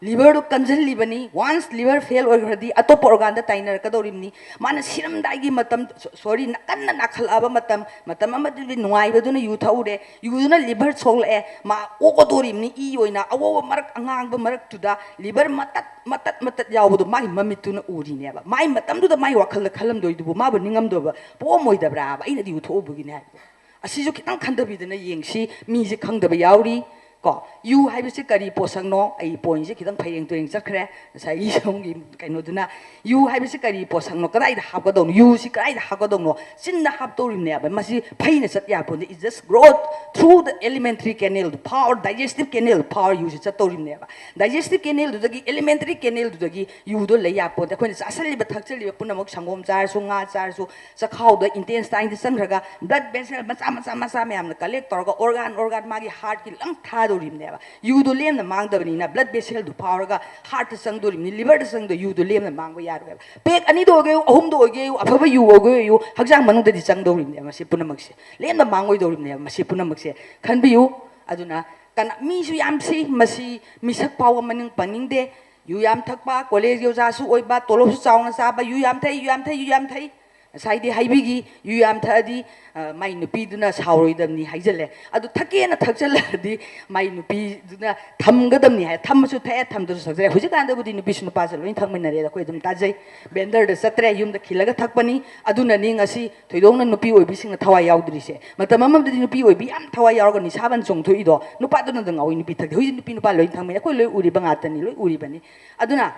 ꯂꯤꯚꯔꯗꯨ ꯀꯟꯁꯤꯜꯂꯤꯕꯅꯤ꯫ ꯋꯥꯟꯁ ꯂꯤꯚꯔ ꯐꯦꯜ ꯑꯣꯏꯈ꯭ꯔꯗꯤ ꯑꯇꯣꯞꯄ ꯑꯣꯔꯒꯥꯟꯗ ꯇꯥꯏꯅꯔꯛꯀꯗꯧꯔꯤꯕꯅꯤ꯫ ꯃꯥꯅ ꯁꯤꯔꯝꯗꯥꯏꯒꯤ ꯃꯇꯝ, ꯁꯣ-, ꯁꯣꯔꯤ, ꯀꯟꯅ ꯅꯥꯈꯠꯂꯛꯑꯕ ꯃꯇꯝ, ꯃꯇꯝ ꯑꯃꯗꯨꯗꯤ ꯅꯨꯡꯉꯥꯏꯕꯗꯨꯅ ꯌꯨ ꯊꯛꯎꯔꯦ, ꯌꯨꯗꯨꯅ ꯂꯤꯚꯔ ꯁꯣꯛꯂꯛꯑꯦ, ꯃꯥ ꯑꯣꯛꯀꯗꯧꯔꯤꯕꯅꯤ, ꯏ ꯑꯣꯏꯅ ꯑꯉꯧꯕ ꯃꯔꯛ, ꯑꯉꯥꯡꯕ ꯃꯔꯛꯇꯨꯗ ꯂꯤꯚꯔ ꯃꯇꯠ, ꯃꯇꯠ, ꯃꯇꯠ ꯌꯥꯎꯕꯗꯣ ꯃꯥꯒꯤ ꯃꯃꯤꯠꯇꯨꯅ ꯎꯔꯤꯅꯦꯕ꯫ ꯃꯥꯒꯤ ꯃꯇꯝꯗꯨꯗ ꯃꯥꯒꯤ ꯋꯥꯈꯜꯗ ꯈꯜꯂꯝꯗꯣꯏꯗꯨꯕꯨ ꯃꯥꯕꯨ ꯅꯤꯡꯉꯝꯗꯕ ꯄꯣꯛꯑꯝꯃꯣꯏꯗꯕ꯭ꯔꯥꯕ? ꯑꯩꯅꯗꯤ ꯌꯨ ꯊꯛꯎꯕꯒꯤꯅꯦ ꯍꯥꯏꯕꯗꯣ꯫ ꯑꯁꯤꯁꯨ ꯈꯤꯇꯪ ꯈꯟꯊꯕꯤꯗꯅ ꯌꯦꯡꯁꯤ꯫ ꯃꯤꯁꯦ ꯈꯪꯗꯕ ꯌꯥꯎꯔꯤ꯫ ꯀꯣ, ꯌꯨ ꯍꯥꯏꯕꯁꯤ ꯀꯔꯤ ꯄꯣꯠꯁꯛꯅꯣ? ꯑꯩ ꯄꯣꯏꯟꯁꯦ ꯈꯤꯇꯪ ꯐꯩꯔꯦꯡ ꯇꯨꯔꯦꯡ ꯆꯠꯈ꯭ꯔꯦ ꯉꯁꯥꯏꯒꯤ ꯁꯣꯝꯒꯤ ꯀꯩꯅꯣꯗꯨꯅ꯫ ꯌꯨ ꯍꯥꯏꯕꯁꯤ ꯀꯔꯤ ꯄꯣꯠꯁꯛꯅꯣ? ꯀꯗꯥꯏꯗ ꯍꯥꯞꯀꯗꯧꯅꯣ? ꯌꯨꯁꯤ ꯀꯗꯥꯏꯗ ꯍꯥꯞꯀꯗꯧꯅꯣ? ꯆꯤꯟꯗ ꯍꯥꯞꯇꯧꯔꯤꯕꯅꯦꯕ꯫ ꯃꯁꯤ ꯐꯩꯅ ꯆꯠ ꯌꯥꯄꯣꯟꯇꯦ꯫ It just growth through the alimentary canal, power, digestive canal power ꯌꯨꯁꯤ ꯆꯠꯇꯧꯔꯤꯕꯅꯦꯕ꯫ ꯗꯥꯏꯖꯦꯁꯇꯤꯞ ꯀꯦꯅꯦꯜꯗꯨꯗꯒꯤ, ꯑꯦꯂꯤꯃꯦꯟꯇꯔꯤ ꯀꯦꯅꯦꯜꯗꯨꯗꯒꯤ ꯌꯨꯗꯣ ꯂꯩ ꯌꯥꯄꯣꯟꯇꯦ꯫ ꯑꯩꯈꯣꯏꯅ ꯆꯥꯁꯜꯂꯤꯕ, ꯊꯛꯆꯜꯂꯤꯕ ꯄꯨꯝꯅꯃꯛ, ꯁꯪꯒꯣꯝ ꯆꯥꯔꯁꯨ, ꯉꯥ ꯆꯥꯔꯁꯨ, ꯆꯈꯥꯎꯗ, ꯏꯟꯇꯦꯁꯇꯥꯏꯟꯗ ꯆꯪꯈ꯭ꯔꯒ ꯕ꯭ꯂꯗ ꯚꯦꯁꯦꯜ ꯃꯆꯥ ꯃꯆꯥ ꯃꯆꯥ ꯃꯌꯥꯝꯅ ꯀꯂꯦꯛ ꯇꯧꯔꯒ ꯑꯣꯔꯒꯥꯟ ꯑꯣꯔꯒꯥꯟ ꯃꯥꯒꯤ ꯍꯥꯔꯠꯀꯤ ꯂꯣꯏ ꯊꯥꯗꯧꯔꯤꯕꯅꯦꯕ꯫ ꯌꯨꯗꯣ ꯂꯦꯝꯅ ꯃꯥꯡꯗꯕꯅꯤꯅ ꯕ꯭ꯂꯗ ꯚꯦꯁꯦꯜꯗꯨ ꯐꯥꯎꯔꯒ ꯍꯥꯔꯠꯇ ꯆꯪꯗꯣꯔꯤꯕꯅꯤ, ꯂꯤꯚꯔꯗ ꯆꯪꯗꯣꯏ, ꯌꯨꯗꯣ ꯂꯦꯝꯅ ꯃꯥꯡꯕ ꯌꯥꯔꯣꯏꯕ꯫ ꯄꯦꯛ ꯑꯅꯤꯗ ꯑꯣꯏꯒꯦꯌꯨ, ꯑꯍꯨꯝꯗ ꯑꯣꯏꯒꯦꯌꯨ, ꯑꯐꯕ ꯌꯨ ꯑꯣꯏꯒꯦꯌꯨ, ꯍꯛꯆꯥꯡ ꯃꯅꯨꯡꯗꯗꯤ ꯆꯪꯗꯧꯔꯤꯕꯅꯦꯕ ꯃꯁꯤ ꯄꯨꯝꯅꯃꯛꯁꯦ꯫ ꯂꯦꯝꯅ ꯃꯥꯡꯉꯣꯏꯗꯧꯔꯤꯕꯅꯦꯕ ꯃꯁꯤ ꯄꯨꯝꯅꯃꯛꯁꯦ꯫ ꯈꯟꯕꯤꯌꯨ꯫ ꯑꯗꯨꯅ ꯀꯅꯥ, ꯃꯤꯁꯨ ꯌꯥꯝ ꯁꯤ, ꯃꯁꯤ ꯃꯤꯁꯛ ꯐꯥꯎꯕ ꯃꯅꯤꯡ ꯄꯟꯅꯤꯡꯗꯦ꯫ ꯌꯨ ꯌꯥꯝ ꯊꯛꯄ, ꯀꯣꯂꯦꯖꯀꯤ ꯑꯣꯖꯥꯁꯨ ꯑꯣꯏꯕ, ꯇꯣꯂꯣꯞꯁꯨ ꯆꯥꯎꯅ ꯆꯥꯕ, ꯌꯨ ꯌꯥꯝ ꯊꯛꯏ, ꯌꯨ ꯌꯥꯝ ꯊꯛꯏ, ꯌꯨ ꯌꯥꯝ ꯊꯛꯏ꯫ ꯉꯁꯥꯏꯗꯤ ꯍꯥꯏꯕꯤꯈꯤ, ꯌꯨ ꯌꯥꯝ ꯊꯛꯑꯗꯤ, ꯑ, ꯃꯥꯏ ꯅꯨꯄꯤꯗꯨꯅ ꯁꯥꯎꯔꯣꯏꯗꯕꯅꯤ ꯍꯥꯏꯖꯜꯂꯦ꯫ ꯑꯗꯨ ꯊꯛꯀꯦꯅ ꯊꯛꯆꯜꯂꯗꯤ ꯃꯥꯏ ꯅꯨꯄꯤꯗꯨꯅ ꯊꯝꯒꯗꯕꯅꯤ ꯍꯥꯏ, ꯊꯝꯃꯁꯨ ꯊꯛꯑꯦ, ꯊꯝꯗ꯭ꯔꯁꯨ ꯊꯛꯆꯜꯂꯦ꯫ ꯍꯧꯖꯤꯛꯀꯥꯟꯗꯕꯨꯗꯤ ꯅꯨꯄꯤꯁꯨ ꯅꯨꯄꯥꯁꯨ ꯂꯣꯏ ꯊꯛꯃꯤꯟꯅꯔꯦ, ꯑꯩꯈꯣꯏ ꯑꯗꯨꯝ ꯇꯥꯖꯩ꯫ ꯕꯦꯟꯗꯔꯗ ꯆꯠꯇ꯭ꯔꯦ, ꯌꯨꯝꯗ ꯈꯤꯜꯂꯒ ꯊꯛꯄꯅꯤ꯫ ꯑꯗꯨꯅꯅꯤ ꯉꯁꯤ ꯊꯣꯏꯗꯣꯛꯅ ꯅꯨꯄꯤ ꯑꯣꯏꯕꯤꯁꯤꯡꯅ ꯊꯋꯥꯏ ꯌꯥꯎꯗ꯭ꯔꯤꯁꯦ꯫ ꯃꯇꯝ ꯑꯃꯗꯗꯤ ꯅꯨꯄꯤ ꯑꯣꯏꯕꯤ ꯌꯥꯝ ꯊꯋꯥꯏ ꯌꯥꯎꯔꯒ ꯅꯤꯁꯥꯕꯟ ꯆꯣꯡꯊꯣꯛꯏꯗꯣ, ꯅꯨꯄꯥꯗꯨꯅꯗ ꯉꯥꯎꯏ, ꯅꯨꯄꯤ ꯊꯛꯇꯦ꯫ ꯍꯧꯖꯤꯛ ꯅꯨꯄꯤ ꯅꯨꯄꯥ ꯂꯣꯏ ꯊꯛꯃꯤꯟꯅꯩ, ꯑꯩꯈꯣꯏ ꯂꯣꯏ ꯎꯔꯤꯕ ꯉꯥꯛꯇꯅꯤ, ꯂꯣꯏ ꯎꯔꯤꯕꯅꯤ꯫ ꯑꯗꯨꯅ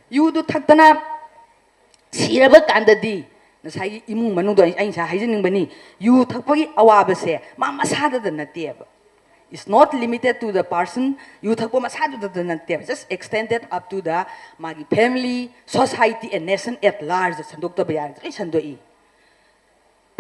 ꯌꯨꯗꯨ ꯊꯛꯇꯅ ꯁꯤꯔꯕ ꯀꯥꯟꯗꯗꯤ ꯉꯁꯥꯏꯒꯤ ꯏꯃꯨꯡ ꯃꯅꯨꯡꯗꯣ ꯑꯩ, ꯑꯩ ꯉꯁꯥꯏ ꯍꯥꯏꯖꯅꯤꯡꯕꯅꯤ, ꯌꯨ ꯊꯛꯄꯒꯤ ꯑꯋꯥꯕꯁꯦ ꯃꯥ ꯃꯁꯥꯗꯗ ꯅꯠꯇꯦꯕ꯫ It's not limited to the person, ꯌꯨ ꯊꯛꯄ ꯃꯁꯥꯗꯨꯗꯗ ꯅꯠꯇꯦꯕ, just extended up to the ꯃꯥꯒꯤ family, society and nation at large ꯁꯟꯗꯣꯛꯇꯕ ꯌꯥꯔꯗꯤ ꯂꯣꯏ ꯁꯟꯗꯣꯛꯏ꯫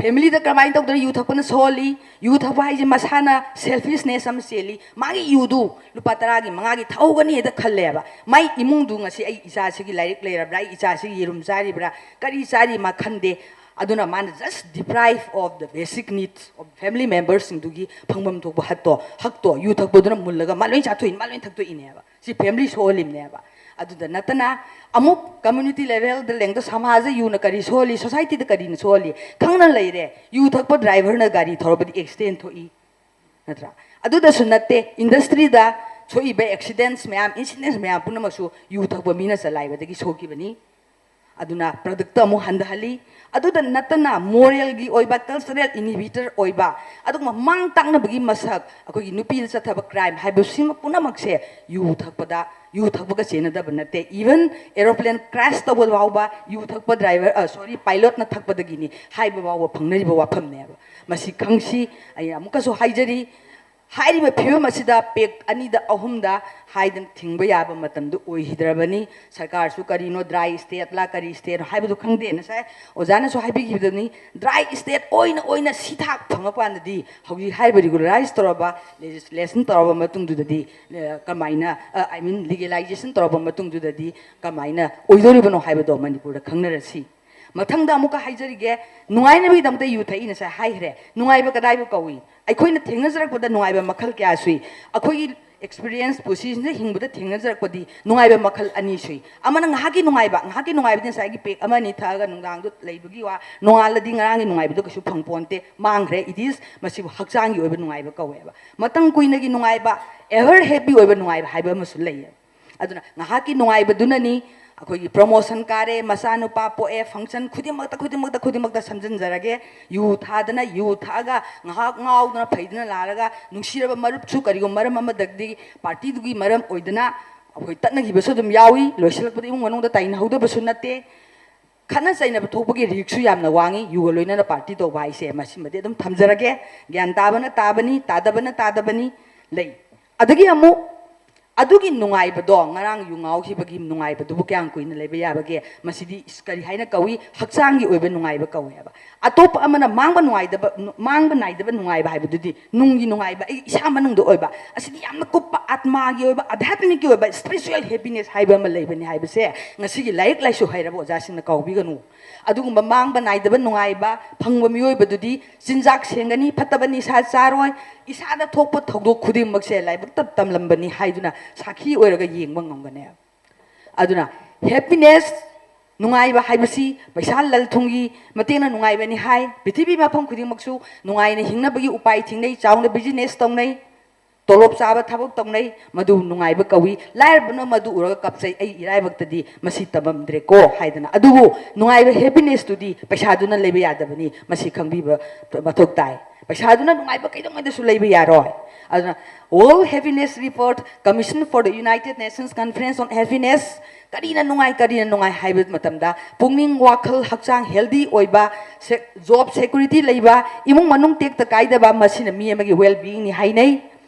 ꯐꯦꯃꯤꯂꯤꯗ ꯀꯃꯥꯏꯅ ꯇꯧꯗꯅ ꯌꯨ ꯊꯛꯄꯅ ꯁꯣꯛꯍꯜꯂꯤ? ꯌꯨ ꯊꯛꯄ ꯍꯥꯏꯁꯦ ꯃꯁꯥꯅ selfishness ꯑꯃ ꯆꯦꯜꯂꯤ꯫ ꯃꯥꯒꯤ ꯌꯨꯗꯨ ꯂꯨꯄꯥ ꯇꯔꯥꯒꯤ, ꯃꯉꯥꯒꯤ ꯊꯛꯍꯧꯒꯅꯤ ꯍꯦꯛꯇ ꯈꯜꯂꯦꯕ꯫ ꯃꯥꯏ ꯏꯃꯨꯡꯗꯨ ꯉꯁꯤ ꯑꯩ ꯏꯆꯥꯁꯤꯒꯤ ꯂꯥꯏꯔꯤꯛ ꯂꯩꯔꯕ꯭ꯔꯥ, ꯑꯩ ꯏꯆꯥꯁꯤꯒꯤ ꯌꯦꯔꯨꯝ ꯆꯥꯔꯤꯕ꯭ꯔꯥ, ꯀꯔꯤ ꯆꯥꯔꯤ ꯃꯥ ꯈꯟꯗꯦ꯫ ꯑꯗꯨꯅ ꯃꯥꯅ just deprive of the basic needs of family membersꯁꯤꯡꯗꯨꯒꯤ ꯐꯪꯐꯝ ꯊꯣꯛꯄ ꯍꯛꯇꯣ, ꯍꯛꯇꯣ ꯌꯨ ꯊꯛꯄꯗꯨꯅ ꯃꯨꯜꯂꯒ ꯃꯥ ꯂꯣꯏ ꯆꯥꯊꯣꯛꯏ, ꯃꯥ ꯂꯣꯏ ꯊꯛꯇꯣꯛꯏꯅꯦꯕ꯫ ꯁꯤ ꯐꯦꯃꯤꯂꯤ ꯁꯣꯛꯍꯜꯂꯤꯕꯅꯦꯕ꯫ ꯑꯗꯨꯗ ꯅꯠꯇꯅ ꯑꯃꯨꯛ community levelꯗ ꯂꯦꯡꯗ ꯁꯃꯥꯖꯗ ꯌꯨꯅ ꯀꯔꯤ ꯁꯣꯛꯍꯜꯂꯤ, societyꯗ ꯀꯔꯤꯅ ꯁꯣꯛꯍꯜꯂꯤ ꯈꯪꯅ ꯂꯩꯔꯦ꯫ ꯌꯨ ꯊꯛꯄ driverꯅ ꯒꯥꯔꯤ ꯊꯧꯔꯕꯗꯤ accident ꯊꯣꯛꯏ, ꯅꯠꯇ꯭ꯔꯥ? ꯑꯗꯨꯗꯁꯨ ꯅꯠꯇꯦ, industryꯗ ꯊꯣꯛꯏꯕ accidents ꯃꯌꯥꯝ, incidents ꯃꯌꯥꯝ ꯄꯨꯝꯅꯃꯛꯁꯨ ꯌꯨ ꯊꯛꯄ ꯃꯤꯅ ꯆꯂꯥꯏꯕꯗꯒꯤ ꯁꯣꯛꯈꯤꯕꯅꯤ꯫ ꯑꯗꯨꯅ productꯇ ꯑꯃꯨꯛ ꯍꯟꯊꯍꯜꯂꯤ꯫ ꯑꯗꯨꯗ ꯅꯠꯇꯅ moralꯒꯤ ꯑꯣꯏꯕ, cultural inhibitor ꯑꯣꯏꯕ, ꯑꯗꯨꯒꯨꯝꯕ ꯃꯥꯡ ꯇꯥꯛꯅꯕꯒꯤ ꯃꯁꯛ, ꯑꯩꯈꯣꯏꯒꯤ ꯅꯨꯄꯤꯗ ꯆꯠꯊꯕ crime ꯍꯥꯏꯕꯁꯤꯃ ꯄꯨꯝꯅꯃꯛꯁꯦ ꯌꯨ ꯊꯛꯄꯗ, ꯌꯨ ꯊꯛꯄꯒ ꯆꯦꯟꯅꯗꯕ ꯅꯠꯇꯦ꯫ Even aeroplane crash ꯇꯧꯕ ꯐꯥꯎꯕ ꯌꯨ ꯊꯛꯄ driver, ꯑ, sorry, pilotꯅ ꯊꯛꯄꯗꯒꯤꯅꯤ ꯍꯥꯏꯕ ꯐꯥꯎꯕ ꯐꯪꯅꯔꯤꯕ ꯋꯥꯐꯝꯅꯦꯕ꯫ ꯃꯁꯤ ꯈꯪꯁꯤ꯫ ꯑꯩ ꯑꯃꯨꯛꯀꯁꯨ ꯍꯥꯏꯖꯔꯤ, ꯍꯥꯏꯔꯤꯕ ꯐꯤꯕꯝ ꯑꯁꯤꯗ pact ꯑꯅꯤꯗ ꯑꯍꯨꯝꯗ ꯍꯥꯏꯗꯅ ꯊꯤꯡꯕ ꯌꯥꯕ ꯃꯇꯝꯗꯨ ꯑꯣꯏꯈꯤꯗ꯭ꯔꯕꯅꯤ꯫ ꯁꯔꯀꯥꯔꯁꯨ ꯀꯔꯤꯅꯣ, dry stateꯂ ꯀꯔꯤ stateꯅꯣ ꯍꯥꯏꯕꯗꯨ ꯈꯪꯗꯦ꯫ ꯉꯁꯥꯏ ꯑꯣꯖꯥꯅꯁꯨ ꯍꯥꯏꯕꯤꯈꯤꯕꯗꯨꯅꯤ, dry state ꯑꯣꯏꯅ ꯑꯣꯏꯅ ꯁꯤ ꯊꯥꯛ ꯐꯪꯉꯛꯄ ꯀꯥꯟꯗꯗꯤ ꯍꯧꯖꯤꯛ ꯍꯥꯏꯔꯤꯕ regularize ꯇꯧꯔꯕ, legislation ꯇꯧꯔꯕ ꯃꯇꯨꯡꯗꯨꯗꯗꯤ, ꯑ, ꯀꯃꯥꯏꯅ, ꯑ, I mean legalization ꯇꯧꯔꯕ ꯃꯇꯨꯡꯗꯨꯗꯗꯤ ꯀꯃꯥꯏꯅ ꯑꯣꯏꯗꯧꯔꯤꯕꯅꯣ ꯍꯥꯏꯕꯗꯣ ꯃꯅꯤꯄꯨꯔꯗ ꯈꯪꯅꯔꯁꯤ꯫ ꯃꯊꯪꯗ ꯑꯃꯨꯛꯀ ꯍꯥꯏꯖꯔꯤꯒꯦ, ꯅꯨꯡꯉꯥꯏꯅꯕꯒꯤꯗꯃꯛꯇ ꯌꯨ ꯊꯛꯏ, ꯉꯁꯥꯏ ꯍꯥꯏꯈ꯭ꯔꯦ꯫ ꯅꯨꯡꯉꯥꯏꯕ ꯀꯗꯥꯏꯕꯨ ꯀꯧꯏ? ꯑꯩꯈꯣꯏꯅ ꯊꯦꯡꯅꯖꯔꯛꯄꯗ ꯅꯨꯡꯉꯥꯏꯕ ꯃꯈꯜ ꯀꯌꯥ ꯁꯨꯏ꯫ ꯑꯩꯈꯣꯏꯒꯤ experience, ꯄꯨꯟꯁꯤꯁꯤꯗ ꯍꯤꯡꯕꯗ ꯊꯦꯡꯅꯖꯔꯛꯄꯗꯤ ꯅꯨꯡꯉꯥꯏꯕ ꯃꯈꯜ ꯑꯅꯤ ꯁꯨꯏ꯫ ꯑꯃꯅ ꯉꯥꯏꯍꯥꯛꯀꯤ ꯅꯨꯡꯉꯥꯏꯕ, ꯉꯥꯏꯍꯥꯛꯀꯤ ꯅꯨꯡꯉꯥꯏꯕꯗꯤ ꯉꯁꯥꯏꯒꯤ ꯄꯦꯛ ꯑꯃ ꯑꯅꯤ ꯊꯛꯑꯒ ꯅꯨꯡꯗꯥꯡꯗꯣ ꯂꯩꯕꯒꯤ ꯋꯥ, ꯅꯣꯡꯉꯥꯜꯂꯗꯤ ꯉꯔꯥꯡꯒꯤ ꯅꯨꯡꯉꯥꯏꯕꯗꯣ ꯀꯩꯁꯨ ꯐꯪꯄꯣꯟꯇꯦ, ꯃꯥꯡꯈ꯭ꯔꯦ, it is, ꯃꯁꯤꯕꯨ ꯍꯛꯆꯥꯡꯒꯤ ꯑꯣꯏꯕ ꯅꯨꯡꯉꯥꯏꯕ ꯀꯧꯋꯦꯕ꯫ ꯃꯇꯝ ꯀꯨꯏꯅꯒꯤ ꯅꯨꯡꯉꯥꯏꯕ, ever happy ꯑꯣꯏꯕ ꯅꯨꯡꯉꯥꯏꯕ ꯍꯥꯏꯕ ꯑꯃꯁꯨ ꯂꯩꯌꯦꯕ꯫ ꯑꯗꯨꯅ ꯉꯥꯏꯍꯥꯛꯀꯤ ꯅꯨꯡꯉꯥꯏꯕꯗꯨꯅꯅꯤ, ꯑꯩꯈꯣꯏꯒꯤ promotion ꯀꯥꯔꯦ, ꯃꯆꯥꯅꯨꯄꯥ ꯄꯣꯛꯑꯦ, function ꯈꯨꯗꯤꯡꯃꯛꯇ, ꯈꯨꯗꯤꯡꯃꯛꯇ, ꯈꯨꯗꯤꯡꯃꯛꯇ ꯁꯝꯖꯤꯟꯖꯔꯒꯦ꯫ ꯌꯨ ꯊꯥꯗꯅ, ꯌꯨ ꯊꯛꯑꯒ ꯉꯥꯏꯍꯥꯛ ꯉꯥꯎꯗꯅ ꯐꯩꯗꯅ ꯂꯥꯜꯂꯒ, ꯅꯨꯡꯁꯤꯔꯕ ꯃꯔꯨꯞꯁꯨ ꯀꯔꯤꯒꯨꯝꯕ ꯃꯔꯝ ꯑꯃꯗꯒꯤ partyꯗꯨꯒꯤ ꯃꯔꯝ ꯑꯣꯏꯗꯅ ꯑꯩꯈꯣꯏ ꯇꯠꯅꯈꯤꯕꯁꯨ ꯑꯗꯨꯝ ꯌꯥꯎꯏ꯫ ꯂꯣꯏꯁꯤꯜꯂꯛꯄꯗ ꯏꯃꯨꯡ ꯃꯅꯨꯡꯗ ꯇꯥꯏꯅꯍꯧꯗꯕꯁꯨ ꯅꯠꯇꯦ꯫ ꯈꯠꯅ ꯆꯩꯅꯕ ꯊꯣꯛꯄꯒꯤ riskꯁꯨ ꯌꯥꯝꯅ ꯋꯥꯡꯉꯤ꯫ ꯌꯨꯒ ꯂꯣꯏꯅꯅ party ꯇꯧꯕ ꯍꯥꯏꯁꯦ, ꯃꯁꯤꯃꯗꯤ ꯑꯗꯨꯝ ꯊꯝꯖꯔꯒꯦ꯫ ꯒ꯭ꯌꯥꯟ ꯇꯥꯕꯅ ꯇꯥꯕꯅꯤ, ꯇꯥꯗꯕꯅ ꯇꯥꯗꯕꯅꯤ ꯂꯩ꯫ ꯑꯗꯒꯤ ꯑꯃꯨꯛ ꯑꯗꯨꯒꯤ ꯅꯨꯡꯉꯥꯏꯕꯗꯣ, ꯉꯔꯥꯡ ꯌꯨ ꯉꯥꯎꯈꯤꯕꯒꯤ ꯅꯨꯡꯉꯥꯏꯕꯗꯨꯕꯨ ꯀꯌꯥꯝ ꯀꯨꯏꯅ ꯂꯩꯕ ꯌꯥꯕꯒꯦ? ꯃꯁꯤꯗꯤ ꯀꯔꯤ ꯍꯥꯏꯅ ꯀꯧꯏ? ꯍꯛꯆꯥꯡꯒꯤ ꯑꯣꯏꯕ ꯅꯨꯡꯉꯥꯏꯕ ꯀꯧꯏ ꯍꯥꯏꯕ꯫ ꯑꯇꯣꯞꯄ ꯑꯃꯅ ꯃꯥꯡꯕ ꯅꯨꯡꯉꯥꯏꯗꯕ, ꯃꯥꯡꯕ ꯅꯥꯏꯗꯕ ꯅꯨꯡꯉꯥꯏꯕ ꯍꯥꯏꯕꯗꯨꯗꯤ ꯅꯨꯡꯒꯤ ꯅꯨꯡꯉꯥꯏꯕ, ꯑꯩ ꯏꯁꯥ ꯃꯅꯨꯡꯗ ꯑꯣꯏꯕ꯫ ꯑꯁꯤꯗꯤ ꯌꯥꯝꯅ ꯀꯨꯞꯄ ꯑꯥꯠꯃꯥꯒꯤ ꯑꯣꯏꯕ, ꯑꯙ꯭ꯌꯥꯠꯃꯤꯛꯀꯤ ꯑꯣꯏꯕ, spiritual happiness ꯍꯥꯏꯕ ꯑꯃ ꯂꯩꯕꯅꯤ ꯍꯥꯏꯕꯁꯦ ꯉꯁꯤꯒꯤ ꯂꯥꯏꯔꯤꯛ ꯂꯥꯏꯁꯨ ꯍꯩꯔꯕ ꯑꯣꯖꯥꯁꯤꯡꯅ ꯀꯥꯎꯕꯤꯒꯅꯨ꯫ ꯑꯗꯨꯒꯨꯝꯕ ꯃꯥꯡꯕ ꯅꯥꯏꯗꯕ ꯅꯨꯡꯉꯥꯏꯕ ꯐꯪꯕ ꯃꯤꯑꯣꯏꯕꯗꯨꯗꯤ ꯆꯤꯟꯖꯥꯛ ꯁꯦꯡꯒꯅꯤ, ꯐꯠꯇꯕ ꯅꯤꯁꯥ ꯆꯥꯔꯣꯏ, ꯏꯁꯥꯗ ꯊꯣꯛꯄ ꯊꯧꯗꯣꯛ ꯈꯨꯗꯤꯡꯃꯛꯁꯦ ꯂꯥꯏꯕꯛꯇ ꯇꯝꯂꯝꯕꯅꯤ ꯍꯥꯏꯗꯨꯅ ꯁꯥꯈꯤ ꯑꯣꯏꯔꯒ ꯌꯦꯡꯕ ꯉꯝꯒꯅꯤ꯫ ꯑꯗꯨꯅ happiness, ꯅꯨꯡꯉꯥꯏꯕ ꯍꯥꯏꯕꯁꯤ ꯄꯩꯁꯥ ꯂꯟ ꯊꯨꯝꯒꯤ ꯃꯇꯦꯡꯅ ꯅꯨꯡꯉꯥꯏꯕꯅꯤ ꯍꯥꯏ꯫ ꯄ꯭ꯔꯤꯊꯤꯕꯤ ꯃꯐꯝ ꯈꯨꯗꯤꯡꯃꯛꯁꯨ ꯅꯨꯡꯉꯥꯏꯅ ꯍꯤꯡꯅꯕꯒꯤ ꯎꯄꯥꯏ ꯊꯤꯅꯩ, ꯆꯥꯎꯅ business ꯇꯧꯅꯩ, ꯇꯣꯂꯣꯞ ꯆꯥꯕ ꯊꯕꯛ ꯇꯧꯅꯩ, ꯃꯗꯨ ꯅꯨꯡꯉꯥꯏꯕ ꯀꯧꯏ꯫ ꯂꯥꯏꯔꯕꯅ ꯃꯗꯨ ꯎꯔꯒ ꯀꯞꯆꯩ, "ꯑꯩ ꯏꯔꯥꯏꯕꯛꯇꯗꯤ ꯃꯁꯤ ꯇꯝꯃꯝꯗ꯭ꯔꯦꯀꯣ" ꯍꯥꯏꯗꯅ꯫ ꯑꯗꯨꯕꯨ ꯅꯨꯡꯉꯥꯏꯕ, happinessꯇꯨꯗꯤ ꯄꯩꯁꯥꯗꯨꯅ ꯂꯩꯕ ꯌꯥꯗꯕꯅꯤ, ꯃꯁꯤ ꯈꯪꯕꯤꯕ ꯃꯊꯧ ꯇꯥꯏ꯫ ꯄꯩꯁꯥꯗꯨꯅ ꯅꯨꯡꯉꯥꯏꯕ ꯀꯩꯗꯧꯉꯩꯗꯁꯨ ꯂꯩꯕ ꯌꯥꯔꯣꯏ꯫ ꯑꯗꯨꯅ World Happiness Report, Commission for the United Nations Conference on Happiness, ꯀꯔꯤꯅ ꯅꯨꯡꯉꯥꯏ, ꯀꯔꯤꯅ ꯅꯨꯡꯉꯥꯏ ꯍꯥꯏꯕ ꯃꯇꯝꯗ ꯄꯨꯛꯅꯤꯡ, ꯋꯥꯈꯜ, ꯍꯛꯆꯥꯡ healthy ꯑꯣꯏꯕ, ꯁꯦ-, job security ꯂꯩꯕ, ꯏꯃꯨꯡ ꯃꯅꯨꯡ ꯇꯦꯛꯇ ꯀꯥꯏꯗꯕ, ꯃꯁꯤꯅ ꯃꯤ ꯑꯃꯒꯤ well beingꯅꯤ ꯍꯥꯏꯅꯩ꯫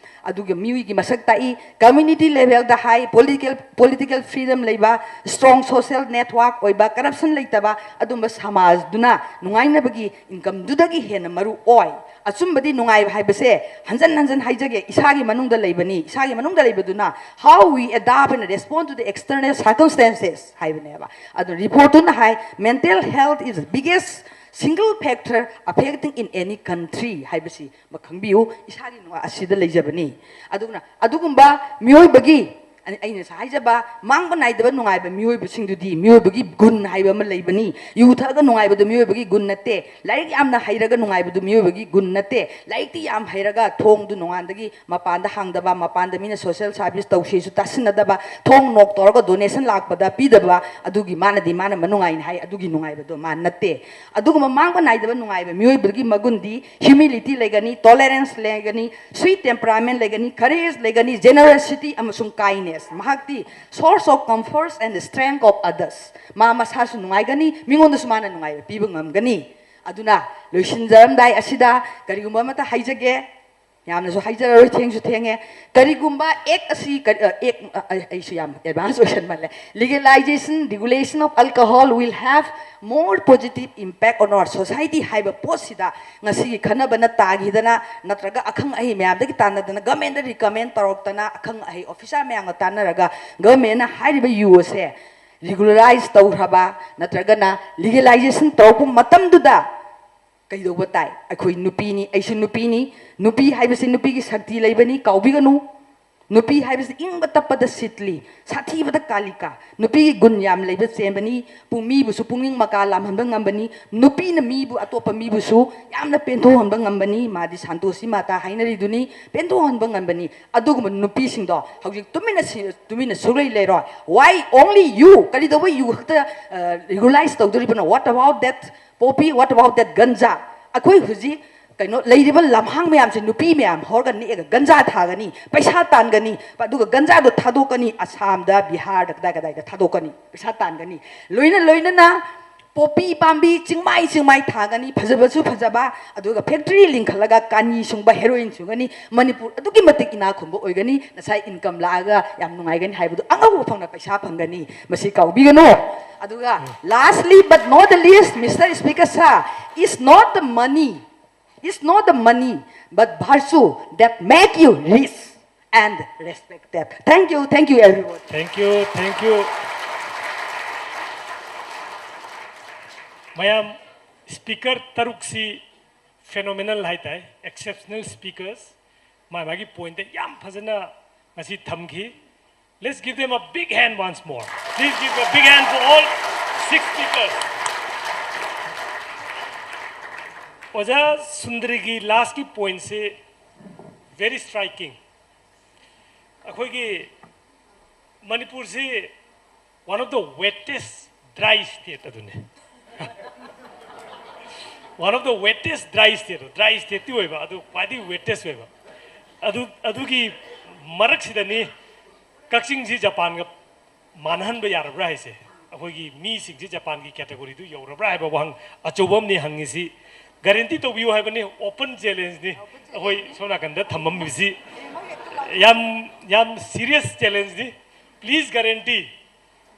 ꯑꯗꯨꯒ ꯃꯤꯑꯣꯏꯒꯤ ꯃꯁꯛ ꯇꯥꯛꯏ꯫ ꯀꯝꯃ꯭ꯌꯨꯅꯤꯇꯤ ꯂꯦꯚꯦꯜꯗ ꯍꯥꯏ, ꯄꯣꯂꯤꯇꯤꯀꯦꯜ ꯄꯣꯂꯤꯇꯤꯀꯦꯜ ꯐ꯭ꯔꯤꯗꯝ ꯂꯩꯕ, ꯁ꯭ꯇ꯭ꯔꯣꯡ ꯁꯣꯁꯦꯜ ꯅꯦꯠꯋꯥꯔꯛ ꯑꯣꯏꯕ, ꯀꯔꯞꯁꯟ ꯂꯩꯇꯕ ꯑꯗꯨꯝꯕ ꯁꯃꯥꯖꯗꯨꯅ ꯅꯨꯡꯉꯥꯏꯅꯕꯒꯤ ꯏꯟꯀꯝꯗꯨꯗꯒꯤ ꯍꯦꯟꯅ ꯃꯔꯨ ꯑꯣꯏ꯫ ꯑꯆꯨꯝꯕꯗꯤ ꯅꯨꯡꯉꯥꯏꯕ ꯍꯥꯏꯕꯁꯦ, ꯍꯟꯖꯟ ꯍꯟꯖꯟ ꯍꯥꯏꯖꯒꯦ, ꯏꯁꯥꯒꯤ ꯃꯅꯨꯡꯗ ꯂꯩꯕꯅꯤ꯫ ꯏꯁꯥꯒꯤ ꯃꯅꯨꯡꯗ ꯂꯩꯕꯗꯨꯅ, how we adapt and respond to the external circumstances ꯍꯥꯏꯕꯅꯦꯕ꯫ ꯑꯗꯨ ꯔꯤꯄꯣꯔꯠꯇꯨꯅ ꯍꯥꯏ, mental health is the biggest single factor affecting in any country ꯍꯥꯏꯕꯁꯤ ꯃ ꯈꯪꯕꯤꯌꯨ꯫ ꯏꯁꯥꯒꯤ ꯅꯨꯡꯉꯥꯏ ꯑꯁꯤꯗ ꯂꯩꯖꯕꯅꯤ꯫ ꯑꯗꯨꯅ ꯑꯗꯨꯒꯨꯝꯕ ꯃꯤꯑꯣꯏꯕꯒꯤ, ꯑꯩ-, ꯑꯩꯅ ꯉꯁꯥꯏ ꯍꯥꯏꯖꯕ ꯃꯥꯡꯕ ꯅꯥꯏꯗꯕ ꯅꯨꯡꯉꯥꯏꯕ ꯃꯤꯑꯣꯏꯕꯁꯤꯡꯗꯨꯗꯤ ꯃꯤꯑꯣꯏꯕꯒꯤ ꯒꯨꯟ ꯍꯥꯏꯕ ꯑꯃ ꯂꯩꯕꯅꯤ꯫ ꯌꯨ ꯊꯛꯑꯒ ꯅꯨꯡꯉꯥꯏꯕꯗꯨ ꯃꯤꯑꯣꯏꯕꯒꯤ ꯒꯨꯟ ꯅꯠꯇꯦ꯫ ꯂꯥꯏꯔꯤꯛ ꯌꯥꯝꯅ ꯍꯩꯔꯒ ꯅꯨꯡꯉꯥꯏꯕꯗꯨ ꯃꯤꯑꯣꯏꯕꯒꯤ ꯒꯨꯟ ꯅꯠꯇꯦ꯫ ꯂꯥꯏꯔꯤꯛꯇꯤ ꯌꯥꯝ ꯍꯩꯔꯒ ꯊꯣꯡꯗꯨ ꯅꯣꯡꯉꯥꯟꯗꯒꯤ ꯃꯄꯥꯟꯗ ꯍꯥꯡꯗꯕ, ꯃꯄꯥꯟꯗ ꯃꯤꯅ ꯁꯣꯁꯦꯜ ꯁꯥꯔꯚꯤꯁ ꯇꯧꯁꯤꯁꯨ ꯇꯥꯁꯤꯟꯅꯗꯕ, ꯊꯣꯡ ꯅꯣꯛ ꯇꯧꯔꯒ ꯗꯣꯅꯦꯁꯟ ꯂꯥꯛꯄꯗ ꯄꯤꯗꯕ, ꯑꯗꯨꯒꯤ ꯃꯥꯅꯗꯤ ꯃꯥꯅ ꯃꯅꯨꯡꯉꯥꯏꯅꯤ ꯍꯥꯏ, ꯑꯗꯨꯒꯤ ꯅꯨꯡꯉꯥꯏꯕꯗꯣ ꯃꯥ ꯅꯠꯇꯦ꯫ ꯑꯗꯨꯒꯨꯝꯕ ꯃꯥꯡꯕ ꯅꯥꯏꯗꯕ ꯅꯨꯡꯉꯥꯏꯕ ꯃꯤꯑꯣꯏꯕꯒꯤ ꯃꯒꯨꯟꯗꯤ humility ꯂꯩꯒꯅꯤ, tolerance ꯂꯩꯒꯅꯤ, sweet temperament ꯂꯩꯒꯅꯤ, courage ꯂꯩꯒꯅꯤ, generosity ꯑꯃꯁꯨꯡ kindness꯫ ꯃꯍꯥꯛꯇꯤ source of comfort and strength of others꯫ ꯃꯥ ꯃꯁꯥꯁꯨ ꯅꯨꯡꯉꯥꯏꯒꯅꯤ, ꯃꯤꯉꯣꯟꯗꯁꯨ ꯃꯥꯅ ꯅꯨꯡꯉꯥꯏꯕ ꯄꯤꯕ ꯉꯝꯒꯅꯤ꯫ ꯑꯗꯨꯅ ꯂꯣꯏꯁꯤꯟꯖꯔꯝꯗꯥꯏ ꯑꯁꯤꯗ ꯀꯔꯤꯒꯨꯝꯕ ꯑꯃꯠꯇ ꯍꯥꯏꯖꯒꯦ, ꯌꯥꯝꯅꯁꯨ ꯍꯥꯏꯖꯔꯔꯣꯏ, ꯊꯦꯡꯁꯨ ꯊꯦꯡꯉꯦ꯫ ꯀꯔꯤꯒꯨꯝꯕ ꯑꯦꯛ ꯑꯁꯤ ꯀꯔꯤ, ꯑ, ꯑꯦꯛ, ꯑ, ꯑ, ꯑꯩꯁꯨ ꯌꯥꯝ advance ꯑꯣꯏꯁꯟꯃꯜꯂꯦ꯫ Legalization, regulation of alcohol will have more positive impact on our society ꯍꯥꯏꯕ ꯄꯣꯠꯁꯤꯗ ꯉꯁꯤꯒꯤ ꯈꯟꯅꯕꯅ ꯇꯥꯈꯤꯗꯅ, ꯅꯠꯇ꯭ꯔꯒ ꯑꯈꯪ ꯑꯍꯩ ꯃꯌꯥꯝꯗꯒꯤ ꯇꯥꯟꯅꯗꯅ, ꯒꯚꯔꯟꯃꯦꯟꯗ ꯔꯤꯀꯃꯦꯟ ꯇꯧꯔꯛꯇꯅ, ꯑꯈꯪ ꯑꯍꯩ ꯑꯣꯐꯤꯁꯥꯔ ꯃꯌꯥꯝꯒ ꯇꯥꯟꯅꯔꯒ ꯒꯚꯔꯟꯃꯦꯟꯅ ꯍꯥꯏꯔꯤꯕ ꯌꯨ ꯑꯁꯦ ꯔꯤꯒꯨꯂꯔꯥꯏꯁ ꯇꯧꯈ꯭ꯔꯕ ꯅꯠꯇ꯭ꯔꯒꯅ ꯂꯤꯒꯦꯂꯥꯏꯖꯦꯁꯟ ꯇꯧꯔꯛꯄ ꯃꯇꯝꯗꯨꯗ ꯀꯩꯗꯧꯕ ꯇꯥꯏ? ꯑꯩꯈꯣꯏ ꯅꯨꯄꯤꯅꯤ, ꯑꯩꯁꯨ ꯅꯨꯄꯤꯅꯤ꯫ ꯅꯨꯄꯤ ꯍꯥꯏꯕꯁꯤ ꯅꯨꯄꯤꯒꯤ ꯁꯛꯇꯤ ꯂꯩꯕꯅꯤ, ꯀꯥꯎꯕꯤꯒꯅꯨ꯫ ꯅꯨꯄꯤ ꯍꯥꯏꯕꯁꯤ ꯏꯪꯕ ꯇꯞꯄꯗ ꯁꯤꯠꯂꯤ, ꯁꯥꯊꯤꯕꯗ ꯀꯥꯂꯤꯀꯥ꯫ ꯅꯨꯄꯤꯒꯤ ꯒꯨꯟ ꯌꯥꯝ ꯂꯩꯕ ꯆꯦꯟꯕꯅꯤ, ꯄꯨꯡ ꯃꯤꯕꯨꯁꯨ ꯄꯨꯛꯅꯤꯡ ꯃꯀꯥ ꯂꯥꯝꯍꯟꯕ ꯉꯝꯕꯅꯤ꯫ ꯅꯨꯄꯤꯅ ꯃꯤꯕꯨ, ꯑꯇꯣꯞꯄ ꯃꯤꯕꯨꯁꯨ ꯌꯥꯝꯅ ꯄꯦꯟꯊꯣꯛꯍꯟꯕ ꯉꯝꯕꯅꯤ꯫ ꯃꯥꯗꯤ ꯁꯥꯟꯇꯣꯁꯤ ꯃꯥꯇꯥ ꯍꯥꯏꯅꯔꯤꯗꯨꯅꯤ, ꯄꯦꯟꯊꯣꯛꯍꯟꯕ ꯉꯝꯕꯅꯤ꯫ ꯑꯗꯨꯒꯨꯝꯕ ꯅꯨꯄꯤꯁꯤꯡꯗꯣ ꯍꯧꯖꯤꯛ ꯇꯨꯃꯤꯟꯅ ꯁꯤ-, ꯇꯨꯃꯤꯟꯅ ꯁꯨꯛꯂꯩ ꯂꯩꯔꯣꯏ꯫ Why only you? ꯀꯔꯤꯗꯧꯕ ꯌꯨ ꯈꯛꯇ, ꯑ, ꯔꯤꯒꯨꯂꯥꯏꯁ ꯇꯧꯗꯣꯔꯤꯕꯅꯣ? What about that poppy? What about that ganja? ꯑꯩꯈꯣꯏ ꯍꯧꯖꯤꯛ ꯀꯩꯅꯣ ꯂꯩꯔꯤꯕ ꯂꯝꯍꯥꯡ ꯃꯌꯥꯝꯁꯦ ꯅꯨꯄꯤ ꯃꯌꯥꯝ ꯍꯧꯔꯒ ꯅꯦꯛꯑꯒ ꯒꯟꯖꯥ ꯊꯥꯒꯅꯤ, ꯄꯩꯁꯥ ꯇꯥꯟꯒꯅꯤ, ꯑꯗꯨꯒ ꯒꯟꯖꯥꯗꯣ ꯊꯥꯗꯣꯛꯀꯅꯤ ꯑꯁꯥꯝꯗ, ꯕꯤꯍꯥꯔꯗ, ꯀꯗꯥꯏ ꯀꯗꯥꯏꯗ ꯊꯥꯗꯣꯛꯀꯅꯤ, ꯄꯩꯁꯥ ꯇꯥꯟꯒꯅꯤ꯫ ꯂꯣꯏꯅ ꯂꯣꯏꯅꯅ ꯄꯣꯄꯤ ꯄꯥꯝꯕꯤ ꯆꯤꯡꯃꯥꯏ ꯆꯤꯡꯃꯥꯏ ꯊꯥꯒꯅꯤ, ꯐꯖꯕꯁꯨ ꯐꯖꯕ, ꯑꯗꯨꯒ ꯐꯦꯛꯇꯔꯤ ꯂꯤꯡꯈꯠꯂꯒ ꯀꯥꯅꯤ ꯁꯨꯡꯕ, ꯍꯦꯔꯣꯏꯟ ꯁꯨꯡꯒꯅꯤ, ꯃꯅꯤꯄꯨꯔ ꯑꯗꯨꯛꯀꯤ ꯃꯇꯤꯛ ꯏꯅꯥꯛ ꯈꯨꯟꯕ ꯑꯣꯏꯒꯅꯤ, ꯉꯁꯥꯏ ꯏꯟꯀꯝ ꯂꯥꯛꯑꯒ ꯌꯥꯝ ꯅꯨꯡꯉꯥꯏꯒꯅꯤ ꯍꯥꯏꯕꯗꯨ ꯑꯉꯧꯕ ꯐꯪꯅ ꯄꯩꯁꯥ ꯐꯪꯒꯅꯤ, ꯃꯁꯤ ꯀꯥꯎꯕꯤꯒꯅꯨ꯫ ꯑꯗꯨꯒ lastly but not the least, Mister Speaker sir, is not the money, is not the money but virtue that make you rich and respected. Thank you, thank you everyone. Thank you, thank you. ꯃꯌꯥꯝ, speaker ꯇꯔꯨꯛꯁꯤ phenomenal ꯍꯥꯏꯇꯥꯏ, exceptional speakers, ꯃꯥ ꯃꯥꯒꯤ point ꯌꯥꯝ ꯐꯖꯅ ꯉꯁꯤ ꯊꯝꯈꯤ꯫ Let's give them a big hand once more. Please give a big hand for all six speakers. ꯑꯣꯖꯥ ꯁꯨꯟꯗꯔꯤꯒꯤ last ꯀꯤ point ꯁꯤ very striking. ꯑꯩꯈꯣꯏꯒꯤ ꯃꯅꯤꯄꯨꯔꯁꯤ one of the wettest dry state ꯑꯗꯨꯅꯤ꯫ One of the wettest dry state, dry state T ꯑꯣꯏꯕ, ꯑꯗꯨ ꯈ꯭ꯋꯥꯏꯗꯒꯤ wettest ꯑꯣꯏꯕ꯫ ꯑꯗꯨ, ꯑꯗꯨꯒꯤ ꯃꯔꯛꯁꯤꯗꯅꯤ ꯀꯛꯆꯤꯡꯁꯤ ꯖꯄꯥꯟꯒ ꯃꯥꯟꯅꯍꯟꯕ ꯌꯥꯔꯕ꯭ꯔꯥ ꯍꯥꯏꯁꯦ, ꯑꯩꯈꯣꯏꯒꯤ ꯃꯤꯁꯤꯡꯁꯤ ꯖꯄꯥꯟꯒꯤ category ꯗꯨ ꯌꯧꯔꯕ꯭ꯔꯥ ꯍꯥꯏꯕ ꯋꯥꯍꯪ ꯑꯆꯧꯕ ꯑꯃꯅꯤ ꯍꯪꯉꯤꯁꯤ꯫ Guarantee ꯇꯧꯕꯤꯌꯨ ꯍꯥꯏꯕꯅꯤ, open challenge ꯅꯤ꯫ ꯑꯩꯈꯣꯏ ꯁꯣꯝ ꯅꯥꯀꯟꯗ ꯊꯝꯃꯝꯃꯤꯁꯤ ꯌꯥꯝ, ꯌꯥꯝ serious challenge ꯅꯤ꯫ Please guarantee,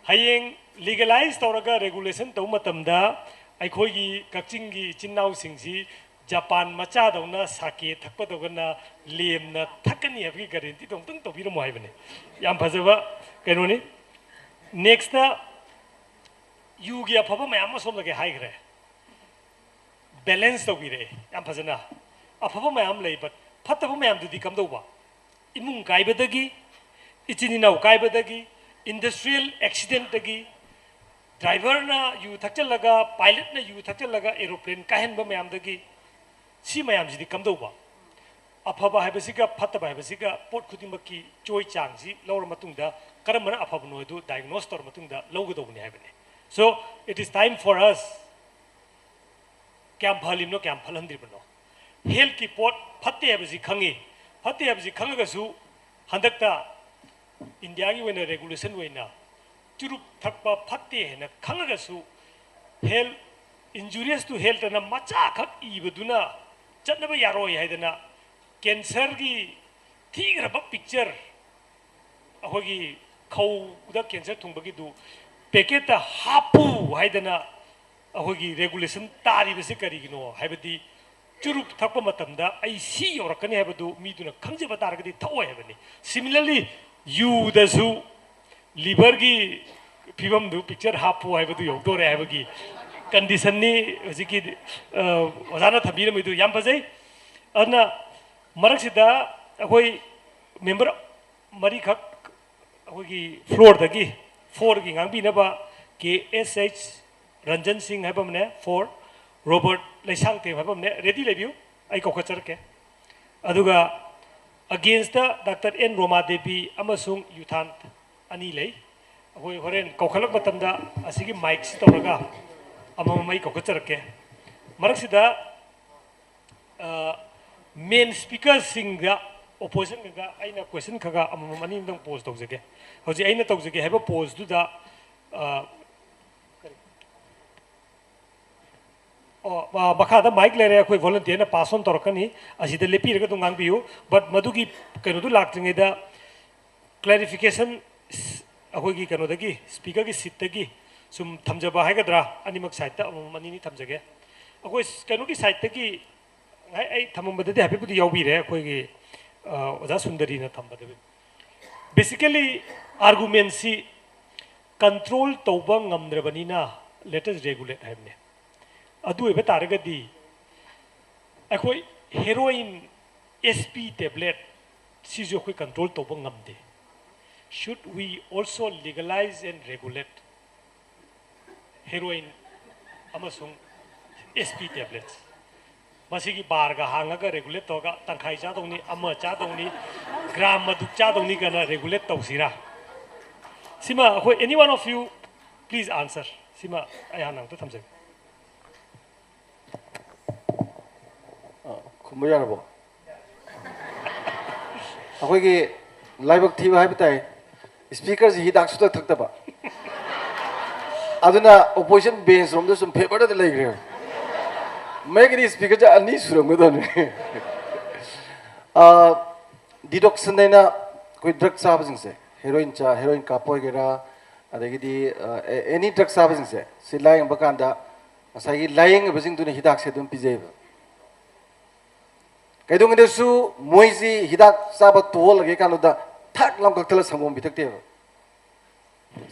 ꯍꯌꯦꯡ legalize ꯇꯧꯔꯒ regulation ꯇꯧꯕ ꯃꯇꯝꯗ ꯑꯩꯈꯣꯏꯒꯤ ꯀꯛꯆꯤꯡꯒꯤ ꯏꯆꯤꯟ ꯏꯅꯥꯎꯁꯤꯡꯁꯤ ꯖꯄꯥꯟ ꯃꯆꯥꯗꯧꯅ ꯁꯥꯀꯦ ꯊꯛꯄꯗꯧꯅ ꯂꯦꯝꯅ ꯊꯛꯀꯅꯤ ꯍꯥꯏꯕꯒꯤ guarantee ꯗꯣ ꯑꯃꯨꯛꯇꯪ ꯇꯧꯕꯤꯔꯝꯃꯣ ꯍꯥꯏꯕꯅꯤ꯫ ꯌꯥꯝ ꯐꯖꯕ ꯀꯩꯅꯣꯅꯤ꯫ Next ꯇ ꯌꯨꯒꯤ ꯑꯐꯕ ꯃꯌꯥꯝ ꯑꯃ ꯁꯣꯝꯗꯒꯤ ꯍꯥꯏꯈ꯭ꯔꯦ, balance ꯇꯧꯕꯤꯔꯛꯑꯦ ꯌꯥꯝ ꯐꯖꯅ꯫ ꯑꯐꯕ ꯃꯌꯥꯝ ꯂꯩ, but ꯐꯠꯇꯕ ꯃꯌꯥꯝꯗꯨꯗꯤ ꯀꯝꯗꯧꯕ? ꯏꯃꯨꯡ ꯀꯥꯏꯕꯗꯒꯤ, ꯏꯆꯤꯟ ꯏꯅꯥꯎ ꯀꯥꯏꯕꯗꯒꯤ, industrial accident ꯇꯒꯤ, driver ꯅ ꯌꯨ ꯊꯛꯆꯜꯂꯒ, pilot ꯅ ꯌꯨ ꯊꯛꯆꯜꯂꯒ aeroplane ꯀꯥꯏꯍꯟꯕ ꯃꯌꯥꯝꯗꯒꯤ, ꯁꯤ ꯃꯌꯥꯝꯁꯤꯗꯤ ꯀꯝꯗꯧꯕ? ꯑꯐꯕ ꯍꯥꯏꯕꯁꯤꯒ ꯐꯠꯇꯕ ꯍꯥꯏꯕꯁꯤꯒ ꯄꯣꯠ ꯈꯨꯗꯤꯡꯃꯛꯀꯤ ꯆꯣꯏ ꯆꯥꯡꯁꯤ ꯂꯧꯔ ꯃꯇꯨꯡꯗ ꯀꯔꯝꯕꯅ ꯑꯐꯕꯅꯣ ꯍꯥꯏꯗꯨ diagnose ꯇꯧꯔ ꯃꯇꯨꯡꯗ ꯂꯧꯒꯗꯧꯕꯅꯤ ꯍꯥꯏꯕꯅꯤ꯫ So it is time for us, ꯀꯌꯥꯝ ꯐꯍꯜꯂꯤꯕꯅꯣ, ꯀꯌꯥꯝ ꯐꯠꯍꯟꯗ꯭ꯔꯤꯕꯅꯣ? Health ꯀꯤ ꯄꯣꯠ ꯐꯠꯇꯦ ꯍꯥꯏꯕꯁꯤ ꯈꯪꯉꯤ꯫ ꯐꯠꯇꯦ ꯍꯥꯏꯕꯁꯤ ꯈꯪꯉꯒꯁꯨ ꯍꯟꯗꯛꯇ ꯏꯟꯗꯤꯌꯥꯒꯤ ꯑꯣꯏꯅ regulation ꯑꯣꯏꯅ ꯆꯨꯔꯨꯞ ꯊꯛꯄ ꯐꯠꯇꯦ ꯍꯥꯏꯅ ꯈꯪꯉꯒꯁꯨ Health, injurious to health ꯑꯅ ꯃꯆꯥꯈꯛ ꯏꯕꯗꯨꯅ ꯆꯠꯅꯕ ꯌꯥꯔꯣꯏ ꯍꯥꯏꯗꯅ cancer ꯒꯤ ꯊꯤꯈ꯭ꯔꯕ picture, ꯑꯩꯈꯣꯏꯒꯤ ꯈꯧꯗ cancer ꯊꯨꯡꯕꯒꯤꯗꯨ packet ꯇ ꯍꯥꯞꯄꯨ ꯍꯥꯏꯗꯅ ꯑꯩꯈꯣꯏꯒꯤ regulation ꯇꯥꯔꯤꯕꯁꯤ ꯀꯔꯤꯒꯤꯅꯣ ꯍꯥꯏꯕꯗꯤ, ꯆꯨꯔꯨꯞ ꯊꯛꯄ ꯃꯇꯝꯗ ꯑꯩ ꯁꯤ ꯌꯧꯔꯛꯀꯅꯤ ꯍꯥꯏꯕꯗꯨ ꯃꯤꯗꯨꯅ ꯈꯪꯖꯕ ꯇꯥꯔꯒꯗꯤ ꯊꯛꯑꯣꯏ ꯍꯥꯏꯕꯅꯤ꯫ Similarly, ꯌꯨꯗꯁꯨ liver ꯒꯤ ꯐꯤꯕꯝꯗꯨ picture ꯍꯥꯞꯄꯨ ꯍꯥꯏꯕꯗꯨ ꯌꯧꯗꯣꯔꯦ ꯍꯥꯏꯕꯒꯤ condition ꯅꯤ ꯍꯧꯖꯤꯛꯀꯤ, ꯑ, ꯑꯣꯖꯥꯅ ꯊꯝꯕꯤꯔꯝꯃꯤꯗꯨ ꯌꯥꯝ ꯐꯖꯩ꯫ ꯑꯗꯨꯅ ꯃꯔꯛꯁꯤꯗ ꯑꯩꯈꯣꯏ member ꯃꯔꯤꯈꯛ ꯑꯩꯈꯣꯏꯒꯤ floor ꯗꯒꯤ, four ꯒꯤ ꯉꯥꯡꯕꯤꯅꯕ ꯀꯦ ꯑꯦꯁ ꯑꯩꯆ ꯔꯟꯖꯟ ꯁꯤꯡ ꯍꯥꯏꯕ ꯑꯃꯅꯦ, four, ꯔꯣꯕꯔꯠ ꯂꯩꯁꯥꯡꯊꯦꯝ ꯍꯥꯏꯕ ꯑꯃꯅꯦ꯫ Ready ꯂꯩꯕꯤꯌꯨ, ꯑꯩ ꯀꯧꯈꯠꯆꯔꯛꯀꯦ꯫ ꯑꯗꯨꯒ against the doctor N Roma Devi ꯑꯃꯁꯨꯡ ꯌꯨꯊꯥꯟ ꯑꯅꯤ ꯂꯩ꯫ ꯑꯩꯈꯣꯏ ꯍꯣꯔꯦꯟ ꯀꯧꯈꯠꯂꯛꯄ ꯃꯇꯝꯗ ꯑꯁꯤꯒꯤ mic ꯁꯤ ꯇꯧꯔꯒ ꯑꯃꯃꯝ ꯑꯩ ꯀꯧꯈꯠꯆꯔꯛꯀꯦ꯫ ꯃꯔꯛꯁꯤꯗ ꯑ, main speaker ꯁꯤꯡꯗ opposition ꯈꯔ ꯑꯩꯅ question ꯈꯔ ꯑꯃꯃꯝ ꯑꯅꯤ ꯑꯃꯗꯪ pose ꯇꯧꯖꯒꯦ꯫ ꯍꯧꯖꯤꯛ ꯑꯩꯅ ꯇꯧꯖꯒꯦ ꯍꯥꯏꯕ pose ꯗꯨꯗ, ꯑ, ꯀꯔꯤ? ꯑꯣ, ꯑ, ꯃꯈꯥꯗ mic ꯂꯩꯔꯦ, ꯑꯩꯈꯣꯏ volunteer ꯅ pass on ꯇꯧꯔꯛꯀꯅꯤ, ꯑꯁꯤꯗ ꯂꯦꯞꯄꯤꯔꯒ ꯑꯗꯨꯝ ꯉꯥꯡꯕꯤꯌꯨ꯫ But ꯃꯗꯨꯒꯤ ꯀꯩꯅꯣꯗꯨ ꯂꯥꯛꯇ꯭ꯔꯤꯉꯩꯗ clarification, ꯑꯩꯈꯣꯏꯒꯤ ꯀꯩꯅꯣꯗꯒꯤ, speaker ꯒꯤ seat ꯇꯒꯤ ꯁꯨꯝ ꯊꯝꯖꯕ ꯍꯥꯏꯒꯗ꯭ꯔꯥ, ꯑꯅꯤꯃꯛ side ꯇ ꯑꯃꯃꯝ ꯑꯅꯤꯅꯤ ꯊꯝꯖꯒꯦ꯫ ꯑꯩꯈꯣꯏ ꯀꯩꯅꯣꯒꯤ side ꯇꯒꯤ ꯉꯁꯥꯏ ꯑꯩ ꯊꯝꯃꯝꯕꯗꯗꯤ ꯍꯥꯏꯐꯦꯠꯄꯨꯗꯤ ꯌꯥꯎꯕꯤꯔꯦ, ꯑꯩꯈꯣꯏꯒꯤ, ꯑ, ꯑꯣꯖꯥ ꯁꯨꯟꯗꯔꯤꯅ ꯊꯝꯕꯗꯗꯤ꯫ Basically, argument ꯁꯤ control ꯇꯧꯕ ꯉꯝꯗ꯭ꯔꯕꯅꯤꯅ let us regulate ꯍꯥꯏꯕꯅꯦ꯫ ꯑꯗꯨ ꯑꯣꯏꯕ ꯇꯥꯔꯒꯗꯤ ꯑꯩꯈꯣꯏ heroin, S P tablet ꯁꯤꯁꯨ ꯑꯩꯈꯣꯏ control ꯇꯧꯕ ꯉꯝꯗꯦ꯫ Should we also legalize and regulate heroin ꯑꯃꯁꯨꯡ S P tablets? ꯃꯁꯤꯒꯤ bar ꯒ ꯍꯥꯡꯉꯒ regulate ꯇꯧꯔꯒ ꯇꯪꯈꯥꯏ ꯆꯥꯗꯧꯅꯤ, ꯑꯃ ꯆꯥꯗꯧꯅꯤ, gram ꯑꯗꯨꯛ ꯆꯥꯗꯧꯅꯤ ꯀꯥꯏꯅ regulate ꯇꯧꯁꯤꯔꯥ? ꯁꯤꯃ ꯑꯩꯈꯣꯏ, any one of you, please answer꯫ ꯁꯤꯃ ꯑꯩ ꯍꯥꯟꯅ ꯑꯝꯇ ꯊꯝꯖꯒꯦ꯫ ꯑ, ꯈꯨꯝꯕ ꯌꯥꯔꯕꯣ? ꯑꯩꯈꯣꯏꯒꯤ ꯂꯥꯏꯕꯛ ꯊꯤꯕ ꯍꯥꯏꯕ ꯇꯥꯏ, speaker ꯁꯤ ꯍꯤꯗꯥꯛ ꯁꯨꯡꯊꯛ ꯊꯛꯇꯕ꯫ ꯑꯗꯨꯅ opposition bench ꯔꯣꯝꯗ ꯁꯨꯝ favour ꯗ ꯂꯩꯈ꯭ꯔꯦ꯫ ꯃꯌꯦꯛꯀꯤꯗꯤ speaker ꯁꯦ ꯑꯅꯤ ꯁꯨꯔꯝꯒꯗꯕꯅꯤ꯫ ꯑ, detoxin ꯍꯥꯏꯅ ꯑꯩꯈꯣꯏ drug ꯆꯥꯕꯁꯤꯡꯁꯦ, heroin ꯆꯥ, heroin ꯀꯥꯞꯄ ꯑꯣꯏꯒꯦꯔꯥ, ꯑꯗꯒꯤꯗꯤ, ꯑ, a-, any drug ꯆꯥꯕꯁꯤꯡꯁꯦ, ꯁꯤ ꯂꯥꯌꯦꯡꯕ ꯀꯥꯟꯗ ꯉꯁꯥꯏꯒꯤ ꯂꯥꯌꯦꯡꯉꯤꯕꯁꯤꯡꯗꯨꯅ ꯍꯤꯗꯥꯛꯁꯦ ꯑꯗꯨꯝ ꯄꯤꯖꯩꯕ꯫ ꯀꯩꯗꯧꯉꯩꯗꯁꯨ ꯃꯣꯏꯁꯤ ꯍꯤꯗꯥꯛ ꯆꯥꯕ ꯇꯣꯛꯍꯜꯂꯒꯦ ꯀꯥꯟꯗꯨꯗ ꯊꯛ ꯂꯥꯎ ꯀꯛꯊꯠꯂ ꯁꯪꯒꯣꯝ ꯄꯤꯊꯛꯇꯦꯕ꯫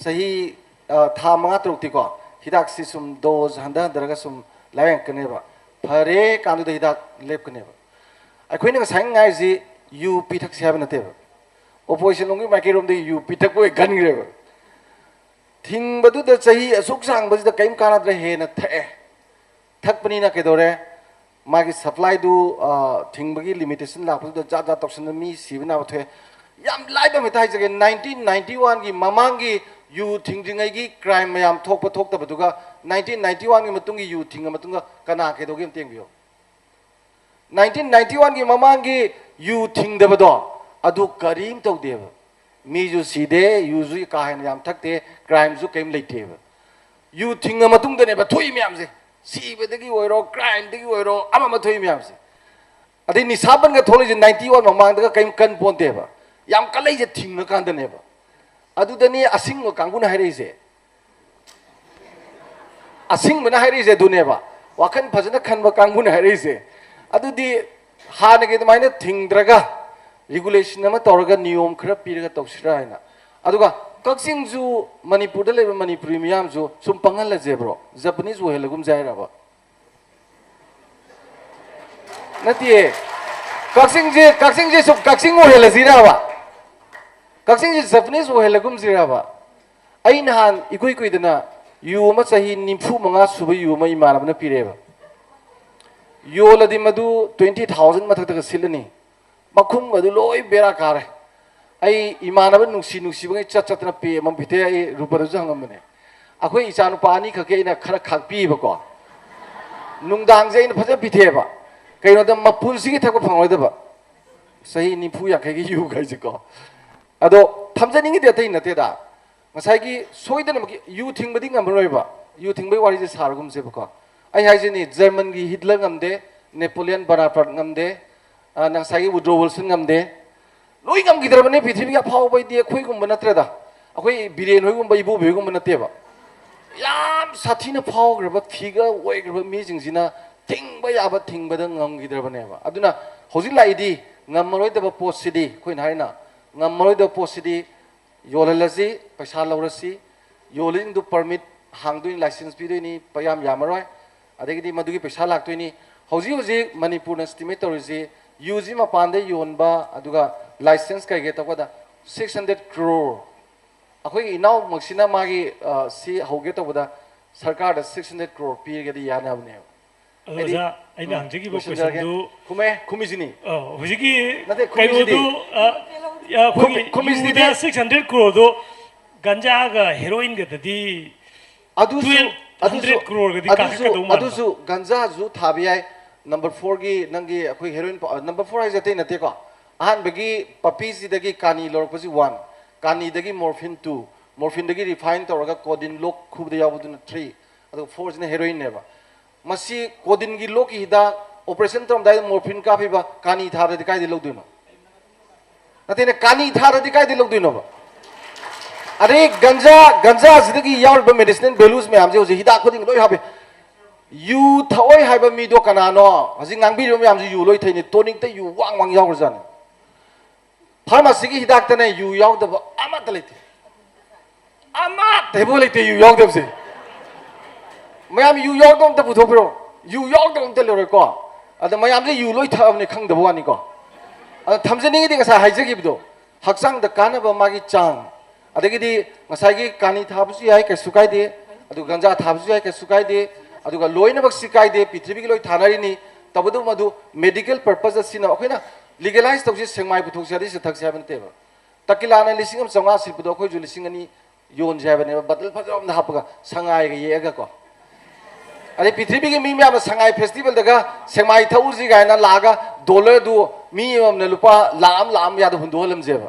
ꯆꯍꯤ, ꯑ, ꯊꯥ ꯃꯉꯥ ꯇꯔꯨꯛꯇꯤꯀꯣ, ꯍꯤꯗꯥꯛꯁꯤ ꯁꯨꯝ dose ꯍꯟꯊ ꯍꯟꯊꯔꯒ ꯁꯨꯝ ꯂꯥꯌꯦꯡꯉꯛꯀꯅꯦꯕ꯫ ꯐꯔꯦ ꯀꯥꯟꯗꯨꯗ ꯍꯤꯗꯥꯛ ꯂꯦꯞꯀꯅꯦꯕ꯫ ꯑꯩꯈꯣꯏꯅ ꯉꯁꯥꯏ ꯉꯥꯏꯔꯤꯁꯤ ꯌꯨ ꯄꯤꯊꯛꯁꯤ ꯍꯥꯏꯕ ꯅꯠꯇꯦꯕ꯫ Opposition ꯂꯣꯝꯒꯤ ꯃꯥꯏꯀꯩꯔꯣꯝꯗꯒꯤ ꯌꯨ ꯄꯤꯊꯛꯄ ꯑꯣꯏ ꯈꯟꯈ꯭ꯔꯦꯕ꯫ ꯊꯤꯡꯕꯗꯨꯗ ꯆꯍꯤ ꯑꯁꯨꯛ ꯁꯥꯡꯕꯁꯤꯗ ꯀꯔꯤꯝ ꯀꯥꯟꯅꯗ꯭ꯔꯦ, ꯍꯦꯟꯅ ꯊꯛꯑꯦ꯫ ꯊꯛꯄꯅꯤꯅ ꯀꯩꯗꯧꯔꯦ? ꯃꯥꯒꯤ supply ꯗꯨ, ꯑ, ꯊꯤꯡꯕꯒꯤ limitation ꯂꯥꯛꯄꯗꯨꯗ ꯖꯥꯠ ꯖꯥꯠ ꯇꯧꯁꯟꯗꯅ ꯃꯤ ꯁꯤꯕ ꯅꯥꯕ ꯊꯣꯛꯑꯦ꯫ ꯌꯥꯝ ꯂꯥꯏꯕ ꯑꯃ ꯍꯦꯛꯇ ꯍꯥꯏꯖꯒꯦ, nineteen ninety one ꯒꯤ ꯃꯃꯥꯡꯒꯤ ꯌꯨ ꯊꯤꯡꯗ꯭ꯔꯤꯉꯩꯒꯤ crime ꯃꯌꯥꯝ ꯊꯣꯛꯄ ꯊꯣꯛꯇꯕꯗꯨꯒ nineteen ninety one ꯒꯤ ꯃꯇꯨꯡꯒꯤ ꯌꯨ ꯊꯤꯡꯉ ꯃꯇꯨꯡꯗ ꯀꯅꯥ ꯀꯩꯗꯧꯒꯦ ꯑꯝꯇ ꯌꯦꯡꯕꯤꯌꯨ꯫ Nineteen ninety one ꯒꯤ ꯃꯃꯥꯡꯒꯤ ꯌꯨ ꯊꯤꯡꯗꯕꯗꯣ ꯑꯗꯨ ꯀꯔꯤꯝ ꯇꯧꯗꯦꯕ꯫ ꯃꯤꯁꯨ ꯁꯤꯗꯦ, ꯌꯨꯁꯨ ꯀꯥ ꯍꯦꯟꯅ ꯌꯥꯝ ꯊꯛꯇꯦ, crime ꯁꯨ ꯀꯔꯤꯝ ꯂꯩꯇꯦꯕ꯫ ꯌꯨ ꯊꯤꯡꯉ ꯃꯇꯨꯡꯗꯅꯦꯕ ꯊꯣꯛꯏ ꯃꯌꯥꯝꯁꯦ, ꯁꯤꯕꯗꯒꯤ ꯑꯣꯏꯔꯣ, crime ꯗꯒꯤ ꯑꯣꯏꯔꯣ, ꯑꯃ ꯑꯃ ꯊꯣꯛꯏ ꯃꯌꯥꯝꯁꯦ꯫ ꯑꯗꯩ ꯅꯤꯁꯥ ꯕꯟꯒ ꯊꯣꯛꯂꯛꯏꯁꯦ ninety one ꯃꯃꯥꯡꯗꯒ ꯀꯔꯤꯝ ꯀꯟ ꯄꯣꯟꯇꯦꯕ꯫ ꯌꯥꯝ ꯀꯜꯂꯛꯏꯁꯦ ꯊꯤꯡꯉꯀꯥꯟꯗꯅꯦꯕ꯫ ꯑꯗꯨꯗꯅꯤ ꯑꯁꯤꯡꯕ ꯀꯥꯡꯕꯨꯅ ꯍꯥꯏꯔꯛꯏꯁꯦ꯫ ꯑꯁꯤꯡꯕꯅ ꯍꯥꯏꯔꯛꯏꯁꯦ ꯑꯗꯨꯅꯦꯕ, ꯋꯥꯈꯜ ꯐꯖꯅ ꯈꯟꯕ ꯀꯥꯡꯕꯨꯅ ꯍꯥꯏꯔꯛꯏꯁꯦ꯫ ꯑꯗꯨꯗꯤ ꯍꯥꯟꯅꯒꯤ ꯑꯗꯨꯃꯥꯏꯅ ꯊꯤꯡꯗ꯭ꯔꯒ, regulation ꯑꯃ ꯇꯧꯔꯒ, ꯅꯤꯌꯣꯝ ꯈꯔ ꯄꯤꯔꯒ ꯇꯧꯁꯤꯔꯥ ꯍꯥꯏꯅ꯫ ꯑꯗꯨꯒ ꯀꯛꯆꯤꯡꯁꯨ, ꯃꯅꯤꯄꯨꯔꯗ ꯂꯩꯕ ꯃꯅꯤꯄꯨꯔꯤ ꯃꯤꯌꯥꯝꯁꯨ ꯁꯨꯝ ꯄꯪꯍꯜꯂꯁꯦꯕ꯭ꯔꯣ? Japanese ꯑꯣꯏꯍꯜꯂꯒꯨꯝꯁꯦ ꯍꯥꯏꯔꯕ? ꯅꯠꯇꯦ꯫ ꯀꯛꯆꯤꯡꯁꯦ, ꯀꯛꯆꯤꯡꯁꯦ ꯁꯨꯝ ꯀꯛꯆꯤꯡ ꯑꯣꯏꯍꯜꯂꯁꯤꯔꯕ? ꯀꯛꯆꯤꯡꯁꯦ Japanese ꯑꯣꯏꯍꯜꯂꯒꯨꯝꯁꯤꯔꯕ? ꯑꯩ ꯅꯍꯥꯟ ꯏꯀꯨꯏ ꯀꯨꯏꯗꯅ ꯌꯨ ꯑꯃ, ꯆꯍꯤ ꯅꯤꯐꯨ ꯃꯉꯥ ꯁꯨꯕ ꯌꯨ ꯑꯃ ꯏꯃꯥꯟꯅꯕꯅ ꯄꯤꯔꯛꯑꯦꯕ꯫ ꯌꯣꯜꯂꯗꯤ ꯃꯗꯨ twenty thousand ꯃꯊꯛꯇꯒ ꯁꯤꯠꯂꯅꯤ꯫ ꯃꯈꯨꯝꯒꯗꯨ ꯂꯣꯏ ꯕꯦꯔꯥ ꯀꯥꯔꯦ꯫ ꯑꯩ ꯏꯃꯥꯟꯅꯕ ꯅꯨꯡꯁꯤ ꯅꯨꯡꯁꯤꯕꯉꯩ ꯆꯠ ꯆꯠꯇꯅ ꯄꯦ ꯑꯃ ꯄꯤꯊꯦ꯫ ꯑꯩ ꯔꯨꯄꯗꯁꯨ ꯍꯪꯉꯝꯕꯅꯦ꯫ ꯑꯩꯈꯣꯏ ꯏꯆꯥꯅꯨꯄꯥ ꯑꯅꯤꯈꯛꯀꯤ ꯑꯩꯅ ꯈꯔ ꯈꯥꯛꯄꯤꯕꯀꯣ꯫ ꯅꯨꯡꯗꯥꯡꯁꯦ ꯑꯩꯅ ꯐꯖꯅ ꯄꯤꯊꯦꯕ꯫ ꯀꯩꯅꯣꯗ ꯃꯄꯨꯟꯁꯤꯒꯤ ꯊꯛꯄ ꯐꯪꯉꯣꯏꯗꯕ꯫ ꯆꯍꯤ ꯅꯤꯐꯨ ꯌꯥꯡꯈꯩꯒꯤ ꯌꯨ ꯍꯥꯏꯁꯦꯀꯣ꯫ ꯑꯗꯣ ꯊꯝꯖꯅꯤꯡꯉꯤꯗꯤ ꯑꯇꯩ ꯅꯠꯇꯦꯗ꯫ ꯉꯁꯥꯏꯒꯤ ꯁꯣꯏꯗꯅꯃꯛꯀꯤ ꯌꯨ ꯊꯤꯡꯕꯗꯤ ꯉꯝꯃꯔꯣꯏꯕ꯫ ꯌꯨ ꯊꯤꯡꯕꯒꯤ ꯋꯥꯔꯤꯁꯦ ꯁꯥꯔꯒꯨꯝꯁꯦꯕꯀꯣ꯫ ꯑꯩ ꯍꯥꯏꯁꯤꯅꯤ, ꯖꯔꯃꯟꯒꯤ ꯍꯤꯠꯂꯔ ꯉꯝꯗꯦ, ꯅꯦꯄꯣꯂꯤꯌꯟ ꯕꯣꯅꯥꯄꯥꯔꯠ ꯉꯝꯗꯦ, ꯑ, ꯉꯁꯥꯏꯒꯤ ꯋꯨꯗ꯭ꯔꯣ ꯋꯤꯜꯁꯟ ꯉꯝꯗꯦ꯫ ꯂꯣꯏ ꯉꯝꯈꯤꯗ꯭ꯔꯕꯅꯦ ꯄ꯭ꯔꯤꯊꯤꯕꯤꯒꯤ ꯑꯐꯥꯎꯕ ꯍꯥꯏꯗꯤ ꯑꯩꯈꯣꯏꯒꯨꯝꯕ ꯅꯠꯇ꯭ꯔꯦꯗ꯫ ꯑꯩꯈꯣꯏ ꯕꯤꯔꯦꯟ ꯍꯣꯏꯒꯨꯝꯕ, ꯏꯕꯣꯕꯤ ꯍꯣꯏꯒꯨꯝꯕ ꯅꯠꯇꯦꯕ꯫ ꯌꯥꯝ ꯁꯥꯊꯤꯅ ꯐꯥꯎꯈ꯭ꯔꯕ, ꯐꯤꯒꯔ ꯑꯣꯏꯈ꯭ꯔꯕ ꯃꯤꯁꯤꯡꯁꯤꯅ ꯊꯤꯡꯕ ꯌꯥꯕ ꯊꯤꯡꯕꯗ ꯉꯝꯈꯤꯗ꯭ꯔꯕꯅꯦꯕ꯫ ꯑꯗꯨꯅ ꯍꯧꯖꯤꯛ ꯂꯥꯛꯏꯗꯤ ꯉꯝꯃꯔꯣꯏꯗꯕ ꯄꯣꯠꯁꯤꯗꯤ, ꯑꯩꯈꯣꯏꯅ ꯍꯥꯏꯅ ꯉꯝꯃꯔꯣꯏꯗꯕ ꯄꯣꯠꯁꯤꯗꯤ ꯌꯣꯜꯍꯜꯂꯁꯤ, ꯄꯩꯁꯥ ꯂꯧꯔꯁꯤ, ꯌꯣꯜꯂꯤꯁꯤꯡꯗꯨ ꯄꯔꯃꯤꯠ ꯍꯥꯡꯗꯣꯏꯅꯤ, ꯂꯥꯏꯁꯦꯟꯁ ꯄꯤꯗꯣꯏꯅꯤ, ꯄꯩꯌꯥꯝ ꯌꯥꯝꯃꯔꯣꯏ, ꯑꯗꯒꯤꯗꯤ ꯃꯗꯨꯒꯤ ꯄꯩꯁꯥ ꯂꯥꯛꯇꯣꯏꯅꯤ꯫ ꯍꯧꯖꯤꯛ ꯍꯧꯖꯤꯛ ꯃꯅꯤꯄꯨꯔꯅ ꯑꯦꯁꯇꯤꯃꯦꯠ ꯇꯧꯔꯤꯁꯤ, ꯌꯨꯁꯤ ꯃꯄꯥꯟꯗ ꯌꯣꯟꯕ, ꯑꯗꯨꯒ ꯂꯥꯏꯁꯦꯟꯁ ꯀꯩꯀꯩ ꯇꯧꯕꯗ six hundred crore, ꯑꯩꯈꯣꯏꯒꯤ ꯏꯅꯥꯎꯃꯛꯁꯤꯅ ꯃꯥꯒꯤ, ꯑ, ꯁꯤ ꯍꯧꯒꯦ ꯇꯧꯕꯗ ꯁꯔꯀꯥꯔꯗ six hundred crore ꯄꯤꯔꯒꯗꯤ ꯌꯥꯅꯤ ꯍꯥꯏꯕꯅꯦꯕ꯫ ꯑꯗꯣ ꯍꯥꯏꯗꯤ, ꯑꯣꯖꯥ, ꯑꯩꯅ ꯎꯝ, ꯍꯪꯖꯈꯤꯕ ꯂꯣꯏꯁꯤꯟꯖꯔꯒꯦ꯫ ꯀꯣꯏꯁꯟꯗꯨ, ꯈꯨꯝꯃꯦ, ꯈꯨꯝꯃꯤꯁꯤꯅꯤ꯫ ꯑ, ꯍꯧꯖꯤꯛꯀꯤ ꯅꯠꯇꯦ, ꯈꯨꯝꯃꯤꯁꯤꯗꯤ꯫ ꯀꯩꯅꯣꯗꯨ, ꯑ, ꯑ, ꯑꯩꯈꯣꯏꯒꯤ ꯈꯨꯝꯃꯤ-, ꯈꯨꯝꯃꯤꯁꯤꯗꯤ ꯌꯨꯗ ꯅꯦ꯫ Six hundred crore ꯗꯣ ꯒꯟꯖꯥꯒ ꯍꯦꯔꯣꯏꯟꯒꯗꯗꯤ ꯑꯗꯨꯁꯨ, twelve hundred ꯑꯗꯨꯁꯨ, crore ꯒꯗꯤ ꯑꯗꯨꯁꯨ, ꯀꯥꯈꯠꯀꯗꯧ ꯃꯥꯟꯕ꯫ ꯑꯗꯨꯁꯨ ꯒꯟꯖꯥꯁꯨ ꯊꯥꯕ ꯌꯥꯏ꯫ ꯅꯝꯕꯔ ꯐꯣꯔꯒꯤ ꯅꯪꯒꯤ ꯑꯩꯈꯣꯏ ꯍꯦꯔꯣꯏꯟ ꯄ-, ꯅꯝꯕꯔ ꯐꯣꯔ ꯍꯥꯏꯁꯦ ꯑꯇꯩ ꯅꯠꯇꯦꯀꯣ꯫ ꯑꯍꯥꯟꯕꯒꯤ ꯄꯄꯤꯁꯤꯗꯒꯤ ꯀꯥꯅꯤ ꯂꯧꯔꯛꯄꯁꯤ ꯋꯥꯟ, ꯀꯥꯅꯤꯗꯒꯤ ꯃꯣꯔꯐꯤꯟ ꯇꯨ, ꯃꯣꯔꯐꯤꯟꯗꯒꯤ ꯔꯤꯐꯥꯏꯟ ꯇꯧꯔꯒ ꯀꯣꯗꯤꯟ ꯂꯣꯛ ꯈꯨꯕꯗ ꯌꯥꯎꯕꯗꯨꯅ ꯊ꯭ꯔꯤ, ꯑꯗꯨꯒ ꯐꯣꯔꯁꯤꯅ ꯍꯦꯔꯣꯏꯟꯅꯦꯕ꯫ ꯃꯁꯤ ꯀꯣꯗꯤꯟꯒꯤ ꯂꯣꯛꯀꯤ ꯍꯤꯗꯥꯛ, ꯑꯣꯄꯔꯦꯁꯟ ꯇꯧꯔꯝꯗꯥꯏꯗ ꯃꯣꯔꯐꯤꯟ ꯀꯥꯞꯄꯤꯕ, ꯀꯥꯅꯤ ꯊꯥꯗ꯭ꯔꯗꯤ ꯀꯥꯏꯗꯩ ꯂꯧꯗꯣꯏꯅꯣ? ꯅꯠꯇꯦꯅꯦ, ꯀꯥꯅꯤ ꯊꯥꯗ꯭ꯔꯗꯤ ꯀꯥꯏꯗꯩ ꯂꯧꯗꯣꯏꯅꯣꯕ? ꯑꯗꯩ ꯒꯟꯖꯥ, ꯒꯟꯖꯥꯁꯤꯗꯒꯤ ꯌꯥꯎꯔꯤꯕ medicinal values ꯃꯌꯥꯝꯁꯦ ꯍꯧꯖꯤꯛ ꯍꯤꯗꯥꯛ ꯈꯨꯗꯤꯡ ꯂꯣꯏ ꯍꯥꯞꯄꯤ꯫ ꯌꯨ ꯊꯛꯑꯣꯏ ꯍꯥꯏꯕ ꯃꯤꯗꯣ ꯀꯅꯥꯅꯣ? ꯍꯧꯖꯤꯛ ꯉꯥꯡꯕꯤꯔꯤꯕ ꯃꯌꯥꯝꯁꯤ ꯌꯨ ꯂꯣꯏ ꯊꯛꯏꯅꯤ, ꯇꯣꯅꯤꯛꯇ ꯌꯨ ꯋꯥꯡ ꯋꯥꯡ ꯌꯥꯎꯈ꯭ꯔꯖꯥꯠꯅꯤ꯫ ꯐꯥꯔꯃꯥꯁꯤꯒꯤ ꯍꯤꯗꯥꯛꯇꯅꯦ ꯌꯨ ꯌꯥꯎꯗꯕ ꯑꯃꯠꯇ ꯂꯩꯇꯦ꯫ ꯑꯃꯠꯇ ꯍꯦꯛꯐꯥꯎ ꯂꯩꯇꯦ ꯌꯨ ꯌꯥꯎꯗꯕꯁꯦ꯫ ꯃꯌꯥꯝ ꯌꯨ ꯌꯥꯎꯗꯕ ꯑꯝꯇ ꯄꯨꯊꯣꯛꯄꯤꯔꯣ꯫ ꯌꯨ ꯌꯥꯎꯗꯕ ꯑꯝꯇ ꯂꯩꯔꯣꯏꯀꯣ꯫ ꯑꯗ ꯃꯌꯥꯝꯁꯦ ꯌꯨ ꯂꯣꯏ ꯊꯛꯑꯕꯅꯦ ꯈꯪꯗꯕ ꯋꯥꯅꯤꯀꯣ꯫ ꯑꯗ ꯊꯝꯖꯅꯤꯡꯉꯤꯗꯤ ꯉꯁꯥꯏ ꯍꯥꯏꯖꯈꯤꯕꯗꯣ, ꯍꯛꯆꯥꯡꯗ ꯀꯥꯟꯅꯕ ꯃꯥꯒꯤ ꯆꯥꯡ, ꯑꯗꯒꯤꯗꯤ ꯉꯁꯥꯏꯒꯤ ꯀꯥꯅꯤ ꯊꯥꯕꯁꯨ ꯌꯥꯏ, ꯀꯩꯁꯨ ꯀꯥꯏꯗꯦ, ꯑꯗꯨꯒ ꯒꯟꯖꯥ ꯊꯥꯕꯁꯨ ꯌꯥꯏ, ꯀꯩꯁꯨ ꯀꯥꯏꯗꯦ, ꯑꯗꯨꯒ ꯂꯣꯏꯅꯃꯛꯁꯤ ꯀꯥꯏꯗꯦ, ꯄ꯭ꯔꯤꯊꯤꯕꯤꯒꯤ ꯂꯣꯏ ꯊꯥꯅꯔꯤꯅꯤ꯫ ꯇꯧꯕꯇꯕꯨ ꯃꯗꯨ medical purpose ꯁꯤꯖꯤꯟꯅꯕ, ꯑꯩꯈꯣꯏꯅ legalize ꯇꯧꯁꯤ, ꯁꯦꯡꯃꯥꯏ ꯄꯨꯊꯣꯛꯁꯤ ꯍꯥꯏꯗꯤ ꯁꯤ ꯊꯛꯁꯤ ꯍꯥꯏꯕ ꯅꯠꯇꯦꯕ꯫ ꯇꯀꯤꯂꯥꯅ ꯂꯤꯁꯤꯡ ꯑꯃ ꯆꯥꯝꯃꯉꯥ ꯁꯤꯠꯄꯗꯣ ꯑꯩꯈꯣꯏꯁꯨ ꯂꯤꯁꯤꯡ ꯑꯅꯤ ꯌꯣꯟꯁꯦ ꯍꯥꯏꯕꯅꯦꯕ, ꯕꯇꯜ ꯐꯖꯕ ꯑꯃꯗ ꯍꯥꯞꯄꯒ ꯁꯉꯥꯏꯒ ꯌꯦꯛꯑꯒꯀꯣ꯫ ꯑꯗꯩ ꯄ꯭ꯔꯤꯊꯤꯕꯤꯒꯤ ꯃꯤ ꯃꯌꯥꯝꯅ ꯁꯉꯥꯏ ꯐꯦꯁꯇꯤꯚꯦꯜꯗꯒ ꯁꯦꯡꯃꯥꯏ ꯊꯛꯎꯁꯤ ꯀꯥꯏꯅ ꯂꯥꯛꯑꯒ ꯗꯣꯂꯔꯗꯨ ꯃꯤ ꯑꯃꯃꯝꯅ ꯂꯨꯄꯥ ꯂꯥꯛ ꯑꯃ, ꯂꯥꯛ ꯑꯃ ꯌꯥꯗ ꯍꯨꯟꯗꯣꯛꯍꯜꯂꯝꯁꯦꯕ꯫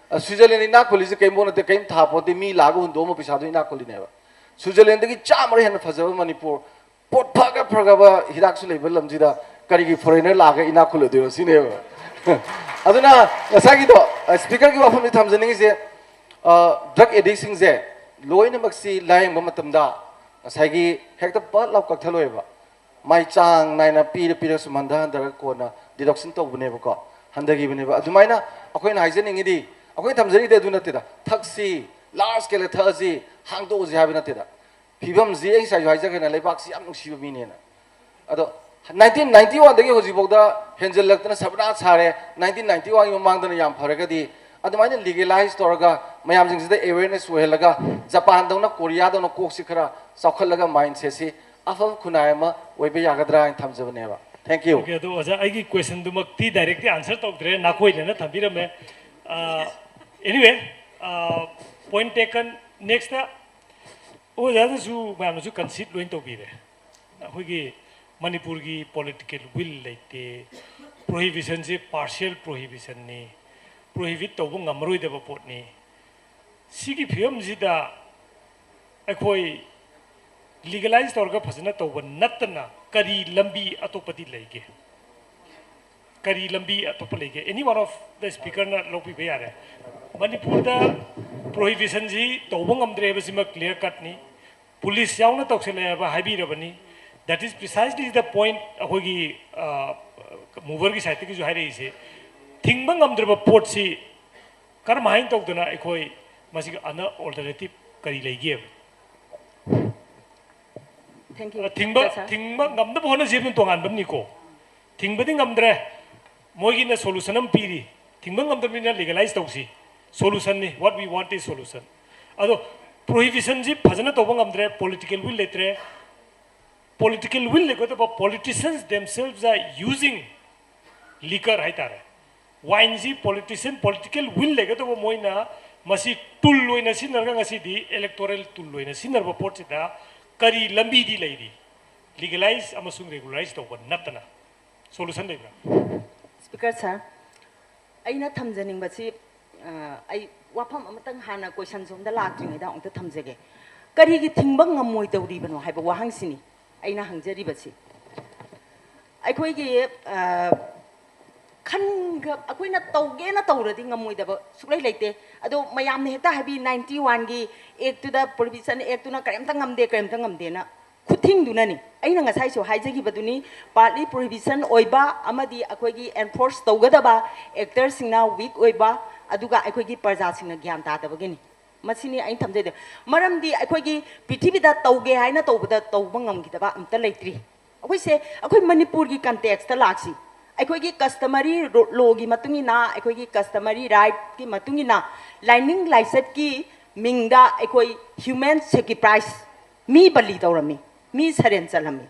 ꯑ, ꯁ꯭ꯋꯤꯖꯔꯂꯦꯟꯗ ꯏꯅꯥꯛ ꯈꯨꯜꯂꯤꯁꯦ ꯀꯩꯝ ꯅꯠꯇꯦ, ꯀꯩꯝ ꯊꯥꯄꯣꯠꯇꯦ, ꯃꯤ ꯂꯥꯛꯑꯒ ꯍꯨꯟꯗꯣꯛꯑꯝꯕ ꯄꯩꯁꯥꯗꯣ ꯏꯅꯥꯛ ꯈꯨꯜꯂꯤꯅꯦꯕ꯫ ꯁ꯭ꯋꯤꯖꯔꯂꯦꯟꯗꯒꯤ ꯆꯥꯝꯃꯔꯛ ꯍꯦꯟꯅ ꯐꯖꯕ ꯃꯅꯤꯄꯨꯔ, ꯄꯣꯠ ꯐꯒ ꯐꯒꯕ ꯍꯤꯗꯥꯛꯁꯨ ꯂꯩꯕ ꯂꯝꯁꯤꯗ ꯀꯔꯤꯒꯤ ꯐꯣꯔꯦꯅꯔ ꯂꯥꯛꯑꯒ ꯏꯅꯥꯛ ꯈꯨꯜꯂꯣꯏꯗꯣꯏꯅꯣ ꯁꯤꯅꯦꯕ꯫ ꯑꯗꯨꯅ ꯉꯁꯥꯏꯒꯤꯗꯣ, ꯑ, ꯁ꯭ꯄꯤꯀꯔꯒꯤ ꯋꯥꯐꯝꯁꯦ ꯊꯝꯖꯅꯤꯡꯉꯤꯁꯦ, ꯑ, ꯗ꯭ꯔꯒ ꯑꯦꯗꯤꯛꯁꯤꯡꯁꯦ ꯂꯣꯏꯅꯃꯛꯁꯤ ꯂꯥꯌꯦꯡꯕ ꯃꯇꯝꯗ ꯉꯁꯥꯏꯒꯤ ꯍꯦꯛꯇ ꯄꯠ ꯂꯥꯎ ꯀꯛꯊꯠꯂꯣꯏꯕ꯫ ꯃꯥꯏ ꯆꯥꯡ ꯅꯥꯏꯅ ꯄꯤꯔ ꯄꯤꯔ ꯁꯨꯝ ꯍꯟꯊ ꯍꯟꯊꯔꯒ ꯀꯣꯟꯅ ꯗꯤꯗꯛꯁꯟ ꯇꯧꯕꯅꯦꯕꯀꯣ, ꯍꯟꯊꯈꯤꯕꯅꯦꯕ꯫ ꯑꯗꯨꯃꯥꯏꯅ ꯑꯩꯈꯣꯏꯅ ꯍꯥꯏꯖꯅꯤꯡꯉꯤꯗꯤ, ꯑꯩꯈꯣꯏꯅ ꯊꯝꯖꯔꯤꯗꯤ ꯑꯗꯨ ꯅꯠꯇꯦꯗ, ꯊꯛꯁꯤ, ꯂꯥꯔꯖ ꯁ꯭ꯀꯦꯜꯗ ꯊꯛꯑꯁꯤ, ꯍꯥꯡꯗꯣꯛꯑꯁꯤ ꯍꯥꯏꯕ ꯅꯠꯇꯦꯗ꯫ ꯐꯤꯕꯝꯁꯤ ꯑꯩ ꯉꯁꯥꯏꯁꯨ ꯍꯥꯏꯖꯈ꯭ꯔꯦꯅ, ꯂꯩꯕꯥꯛꯁꯤ ꯌꯥꯝ ꯅꯨꯡꯁꯤꯕ ꯃꯤꯅꯦꯅ꯫ ꯑꯗꯣ ꯅꯥꯏꯟꯇꯤꯟ ꯅꯥꯏꯟꯇꯤ ꯋꯥꯟꯗꯒꯤ ꯍꯧꯖꯤꯛꯐꯥꯎꯗ ꯍꯦꯟꯖꯜꯂꯛꯇꯅ ꯁꯕꯅꯥꯁ ꯁꯥꯔꯦ, ꯅꯥꯏꯟꯇꯤꯟ ꯅꯥꯏꯟꯇꯤ ꯋꯥꯟꯒꯤ ꯃꯃꯥꯡꯗꯅ ꯌꯥꯝ ꯐꯔꯒꯗꯤ, ꯑꯗꯨꯃꯥꯏꯅ ꯂꯤꯒꯦꯂꯥꯏꯁ ꯇꯧꯔꯒ ꯃꯌꯥꯝꯁꯤꯡꯁꯤꯗ ꯑꯦꯋꯦꯔꯅꯦꯁ ꯑꯣꯏꯍꯜꯂꯒ, ꯖꯄꯥꯟꯗꯧꯅ, ꯀꯣꯔꯤꯌꯥꯗꯧꯅ ꯀꯣꯛꯁꯤ ꯈꯔ ꯆꯥꯎꯈꯠꯂꯒ, ꯃꯥꯏꯟꯁꯦꯠꯁꯤ ꯑꯐꯕ ꯈꯨꯟꯅꯥꯏ ꯑꯃ ꯑꯣꯏꯕ ꯌꯥꯒꯗ꯭ꯔꯥ ꯍꯥꯏꯅ ꯊꯝꯖꯕꯅꯦꯕ꯫ Thank you. Okay, ꯑꯗꯣ ꯑꯣꯖꯥ, ꯑꯩꯒꯤ ꯀꯣꯏꯁꯟꯗꯨꯃꯛꯇꯤ ꯗꯥꯏꯔꯦꯛꯇꯤ ꯑꯟꯁꯔ ꯇꯧꯗ꯭ꯔꯦ, ꯅꯥꯀꯣꯏꯗꯅ ꯊꯝꯕꯤꯔꯝꯃꯦ꯫ Anyway, point taken. ꯅꯦꯛꯁꯇ ꯑꯣꯖꯥꯅꯁꯨ, ꯃꯌꯥꯝꯅꯁꯨ ꯀꯟꯁꯤꯠ ꯂꯣꯏ ꯇꯧꯕꯤꯔꯦ꯫ ꯑꯩꯈꯣꯏꯒꯤ ꯃꯅꯤꯄꯨꯔꯒꯤ ꯄꯣꯂꯤꯇꯤꯀꯦꯜ ꯋꯤꯜ ꯂꯩꯇꯦ, ꯄ꯭ꯔꯣꯍꯤꯕꯤꯁꯟꯁꯤ ꯄꯥꯔꯁꯤꯌꯦꯜ ꯄ꯭ꯔꯣꯍꯤꯕꯤꯁꯟꯅꯤ, ꯄ꯭ꯔꯣꯍꯤꯕꯤꯠ ꯇꯧꯕ ꯉꯝꯃꯔꯣꯏꯗꯕ ꯄꯣꯠꯅꯤ꯫ ꯁꯤꯒꯤ ꯐꯤꯕꯝꯁꯤꯗ ꯑꯩꯈꯣꯏ ꯂꯤꯒꯦꯂꯥꯏꯁ ꯇꯧꯔꯒ ꯐꯖꯅ ꯇꯧꯕ ꯅꯠꯇꯅ ꯀꯔꯤ ꯂꯝꯕꯤ ꯑꯇꯣꯞꯄꯗꯤ ꯂꯩꯒꯦ? ꯀꯔꯤ ꯂꯝꯕꯤ ꯑꯇꯣꯞꯄ ꯂꯩꯒꯦ? Any one of the speakerꯅ ꯂꯧꯕꯤꯕ ꯌꯥꯔꯦ꯫ ꯃꯅꯤꯄꯨꯔꯗ ꯄ꯭ꯔꯣꯍꯤꯕꯤꯁꯟꯁꯤ ꯇꯧꯕ ꯉꯝꯗ꯭ꯔꯦ ꯍꯥꯏꯕꯁꯤꯃ ꯀ꯭ꯂꯤꯌꯔ ꯀꯠꯅꯤ꯫ ꯄꯨꯂꯤꯁ ꯌꯥꯎꯅ ꯇꯧꯁꯤꯜꯂꯛꯑꯦ ꯍꯥꯏꯕ ꯍꯥꯏꯕꯤꯔꯕꯅꯤ꯫ That is precisely the point꯫ ꯑꯩꯈꯣꯏꯒꯤ ꯃꯨꯚꯔꯒꯤ ꯁꯥꯏꯠꯇꯒꯤꯁꯨ ꯍꯥꯏꯔꯛꯏꯁꯦ, ꯊꯤꯡꯕ ꯉꯝꯗ꯭ꯔꯕ ꯄꯣꯠꯁꯤ ꯀꯔꯝꯍꯥꯏꯅ ꯇꯧꯗꯅ ꯑꯩꯈꯣꯏ ꯃꯁꯤꯒꯤ ꯑꯅ ꯑꯣꯜꯇꯔꯅꯦꯇꯤꯞ ꯀꯔꯤ ꯂꯩꯒꯦꯕ? Thank you. ꯊꯤꯡꯕ ꯊꯤꯡꯕ ꯉꯝꯅꯕ ꯍꯣꯠꯅꯁꯤ ꯑꯗꯨꯝ ꯇꯣꯉꯥꯟꯕ ꯑꯃꯅꯤꯀꯣ꯫ ꯊꯤꯡꯕꯗꯤ ꯉꯝꯗ꯭ꯔꯦ, ꯃꯣꯏꯒꯤꯅ ꯁꯣꯂꯨꯁꯟ ꯑꯃ ꯄꯤꯔꯤ꯫ ꯊꯤꯡꯕ ꯉꯝꯗꯕꯅꯤꯅ ꯂꯤꯒꯦꯂꯥꯏꯁ ꯇꯧꯁꯤ, ꯁꯣꯂꯨꯁꯟꯅꯤ꯫ What we want is solution꯫ ꯑꯗꯣ ꯄ꯭ꯔꯣꯍꯤꯕꯤꯁꯟꯁꯤ ꯐꯖꯅ ꯇꯧꯕ ꯉꯝꯗ꯭ꯔꯦ, ꯄꯣꯂꯤꯇꯤꯀꯦꯜ ꯋꯤꯜ ꯂꯩꯇ꯭ꯔꯦ꯫ ꯄꯣꯂꯤꯇꯤꯀꯦꯜ ꯋꯤꯜ ꯂꯩꯒꯗꯕ, politicians themselves are using liquor ꯍꯥꯏꯇꯥꯔꯦ꯫ ꯋꯥꯏꯟꯁꯤ ꯄꯣꯂꯤꯇꯤꯁꯤꯌꯟ, ꯄꯣꯂꯤꯇꯤꯀꯦꯜ ꯋꯤꯜ ꯂꯩꯒꯗꯕ, ꯃꯣꯏꯅ ꯃꯁꯤ ꯇꯨꯜ ꯑꯣꯏꯅ ꯁꯤꯖꯤꯟꯅꯔꯒ ꯉꯁꯤꯗꯤ ꯏꯂꯦꯛꯇꯣꯔꯦꯜ ꯇꯨꯜ ꯑꯣꯏꯅ ꯁꯤꯖꯤꯟꯅꯔꯕ ꯄꯣꯠꯁꯤꯗ ꯀꯔꯤ ꯂꯝꯕꯤꯗꯤ ꯂꯩꯔꯤ? ꯂꯤꯒꯦꯂꯥꯏꯁ ꯑꯃꯁꯨꯡ ꯔꯦꯒꯨꯂꯔꯥꯏꯁ ꯇꯧꯕ ꯅꯠꯇꯅ ꯁꯣꯂꯨꯁꯟ ꯂꯩꯕ꯭ꯔꯥ? Speaker sir, ꯑꯩꯅ ꯊꯝꯖꯅꯤꯡꯕꯁꯤ ꯑ, ꯑꯩ ꯋꯥꯐꯝ ꯑꯃꯇꯪ ꯍꯥꯟꯅ ꯀꯣꯏꯁꯟ ꯁꯣꯝꯗ ꯂꯥꯛꯇ꯭ꯔꯤꯉꯩꯗ ꯑꯃꯨꯛꯇ ꯊꯝꯖꯒꯦ꯫ ꯀꯔꯤꯒꯤ ꯊꯤꯡꯕ ꯉꯝꯃꯣꯏꯗꯧꯔꯤꯕꯅꯣ ꯍꯥꯏꯕ ꯋꯥꯍꯪꯁꯤꯅꯤ ꯑꯩꯅ ꯍꯪꯖꯔꯤꯕꯁꯤ꯫ ꯑꯩꯈꯣꯏꯒꯤ, ꯑ, ꯈꯟꯒ-, ꯑꯩꯈꯣꯏꯅ ꯇꯧꯒꯦꯅ ꯇꯧꯔꯗꯤ ꯉꯝꯃꯣꯏꯗꯕ ꯁꯨꯛꯂꯩ ꯂꯩꯇꯦ꯫ ꯑꯗꯣ ꯃꯌꯥꯝꯅ ꯍꯦꯛꯇ ꯍꯥꯏꯕꯤ, ꯅꯥꯏꯟꯇꯤ ꯋꯥꯟꯒꯤ ꯑꯦꯛꯇꯨꯗ, ꯄ꯭ꯔꯣꯍꯤꯕꯤꯁꯟ ꯑꯦꯛꯇꯨꯅ ꯀꯔꯤꯝꯇ ꯉꯝꯗꯦ, ꯀꯔꯤꯝꯇ ꯉꯝꯗꯦꯅ ꯈꯨꯠꯊꯤꯡꯗꯨꯅꯅꯤ꯫ ꯑꯩꯅ ꯉꯁꯥꯏꯁꯨ ꯍꯥꯏꯖꯈꯤꯕꯗꯨꯅꯤ, partly prohibition ꯑꯣꯏꯕ ꯑꯃꯗꯤ ꯑꯩꯈꯣꯏꯒꯤ enforce ꯇꯧꯒꯗꯕ actorꯁꯤꯡꯅ weak ꯑꯣꯏꯕ, ꯑꯗꯨꯒ ꯑꯩꯈꯣꯏꯒꯤ ꯄ꯭ꯔꯖꯥꯁꯤꯡꯅ ꯒ꯭ꯌꯥꯟ ꯇꯥꯗꯕꯒꯤꯅꯤ꯫ ꯃꯁꯤꯅꯤ ꯑꯩꯅ ꯊꯝꯖꯩꯗꯣ꯫ ꯃꯔꯝꯗꯤ ꯑꯩꯈꯣꯏꯒꯤ ꯄ꯭ꯔꯤꯊꯤꯕꯤꯗ ꯇꯧꯒꯦ ꯍꯥꯏꯅ ꯇꯧꯕꯗ ꯇꯧꯕ ꯉꯝꯈꯤꯗꯕ ꯑꯝꯇ ꯂꯩꯇ꯭ꯔꯤ꯫ ꯑꯩꯈꯣꯏꯁꯦ, ꯑꯩꯈꯣꯏ ꯃꯅꯤꯄꯨꯔꯒꯤ contextꯇ ꯂꯥꯛꯁꯤ꯫ ꯑꯩꯈꯣꯏꯒꯤ customary ro-, lawꯒꯤ ꯃꯇꯨꯡ ꯏꯟꯅ, ꯑꯩꯈꯣꯏꯒꯤ customary rightꯀꯤ ꯃꯇꯨꯡ ꯏꯟꯅ, ꯂꯥꯏꯅꯤꯡ ꯂꯥꯏꯆꯠꯀꯤ ꯃꯤꯡꯗ ꯑꯩꯈꯣꯏ human sacrifice, ꯃꯤ ꯕꯂꯤ ꯇꯧꯔꯝꯃꯤ, ꯃꯤ ꯁꯔꯦꯟ ꯆꯠꯂꯝꯃꯤ꯫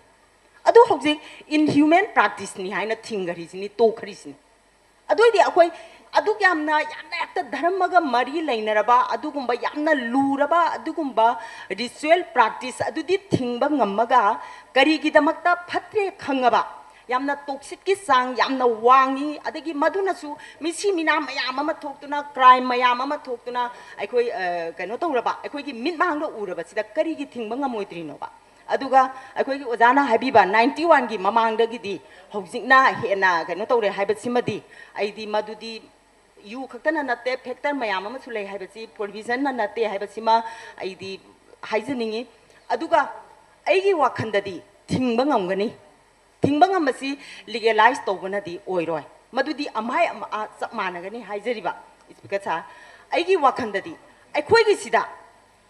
ꯑꯗꯨ ꯍꯧꯖꯤꯛ inhuman practiceꯅꯤ ꯍꯥꯏꯅ ꯊꯤꯡꯈꯔꯤꯁꯤꯅꯤ, ꯇꯣꯛꯈ꯭ꯔꯤꯁꯤꯅꯤ꯫ ꯑꯗꯨꯏꯗꯤ ꯑꯩꯈꯣꯏ ꯑꯗꯨꯛ ꯌꯥꯝꯅ, ꯌꯥꯝꯅ ꯍꯦꯛꯇ ꯙꯔꯃꯒ ꯃꯔꯤ ꯂꯩꯅꯔꯕ ꯑꯗꯨꯒꯨꯝꯕ ꯌꯥꯝꯅ ꯂꯨꯔꯕ ꯑꯗꯨꯒꯨꯝꯕ ritual practice ꯑꯗꯨꯗꯤ ꯊꯤꯡꯕ ꯉꯝꯃꯒ, ꯀꯔꯤꯒꯤꯗꯃꯛꯇ ꯐꯠꯇ꯭ꯔꯦ ꯈꯪꯉꯕ, ꯌꯥꯝꯅ toxicꯀꯤ ꯆꯥꯡ ꯌꯥꯝꯅ ꯋꯥꯡꯉꯤ, ꯑꯗꯒꯤ ꯃꯗꯨꯅꯁꯨ ꯃꯤꯁꯤ ꯃꯤꯅꯥ ꯃꯌꯥꯝ ꯑꯃ ꯊꯣꯛꯇꯨꯅ, crime ꯃꯌꯥꯝ ꯑꯃ ꯊꯣꯛꯇꯨꯅ, ꯑꯩꯈꯣꯏ, ꯑ, ꯀꯩꯅꯣ ꯇꯧꯔꯕ, ꯑꯩꯈꯣꯏꯒꯤ ꯃꯤꯠꯃꯥꯡꯗ ꯎꯔꯕꯁꯤꯗ ꯀꯔꯤꯒꯤ ꯊꯤꯡꯕ ꯉꯝꯃꯣꯏꯗ꯭ꯔꯤꯅꯣꯕ? ꯑꯗꯨꯒ ꯑꯩꯈꯣꯏꯒꯤ ꯑꯣꯖꯥꯅ ꯍꯥꯏꯕꯤꯕ ninety oneꯒꯤ ꯃꯃꯥꯡꯗꯒꯤꯗꯤ ꯍꯧꯖꯤꯛꯅ ꯍꯦꯟꯅ ꯀꯩꯅꯣ ꯇꯧꯔꯦ ꯍꯥꯏꯕꯁꯤꯃꯗꯤ, ꯑꯩꯗꯤ ꯃꯗꯨꯗꯤ ꯌꯨ ꯈꯛꯇꯅ ꯅꯠꯇꯦ, factor ꯃꯌꯥꯝ ꯑꯃꯁꯨ ꯂꯩ ꯍꯥꯏꯕꯁꯤ, prohibitionꯅ ꯅꯠꯇꯦ ꯍꯥꯏꯕꯁꯤꯃ ꯑꯩꯗꯤ ꯍꯥꯏꯖꯅꯤꯡꯉꯤ꯫ ꯑꯗꯨꯒ ꯑꯩꯒꯤ ꯋꯥꯈꯜꯗꯗꯤ ꯊꯤꯡꯕ ꯉꯝꯒꯅꯤ꯫ ꯊꯤꯡꯕ ꯉꯝꯕꯁꯤ legalize ꯇꯧꯕꯅꯗꯤ ꯑꯣꯏꯔꯣꯏ, ꯃꯗꯨꯗꯤ ꯑꯃꯍꯥꯏ ꯑꯃ, ꯑ, ꯆꯞ ꯃꯥꯟꯅꯒꯅꯤ ꯍꯥꯏꯖꯔꯤꯕ Speaker sir꯫ ꯑꯩꯒꯤ ꯋꯥꯈꯜꯗꯗꯤ ꯑꯩꯈꯣꯏꯒꯤꯁꯤꯗ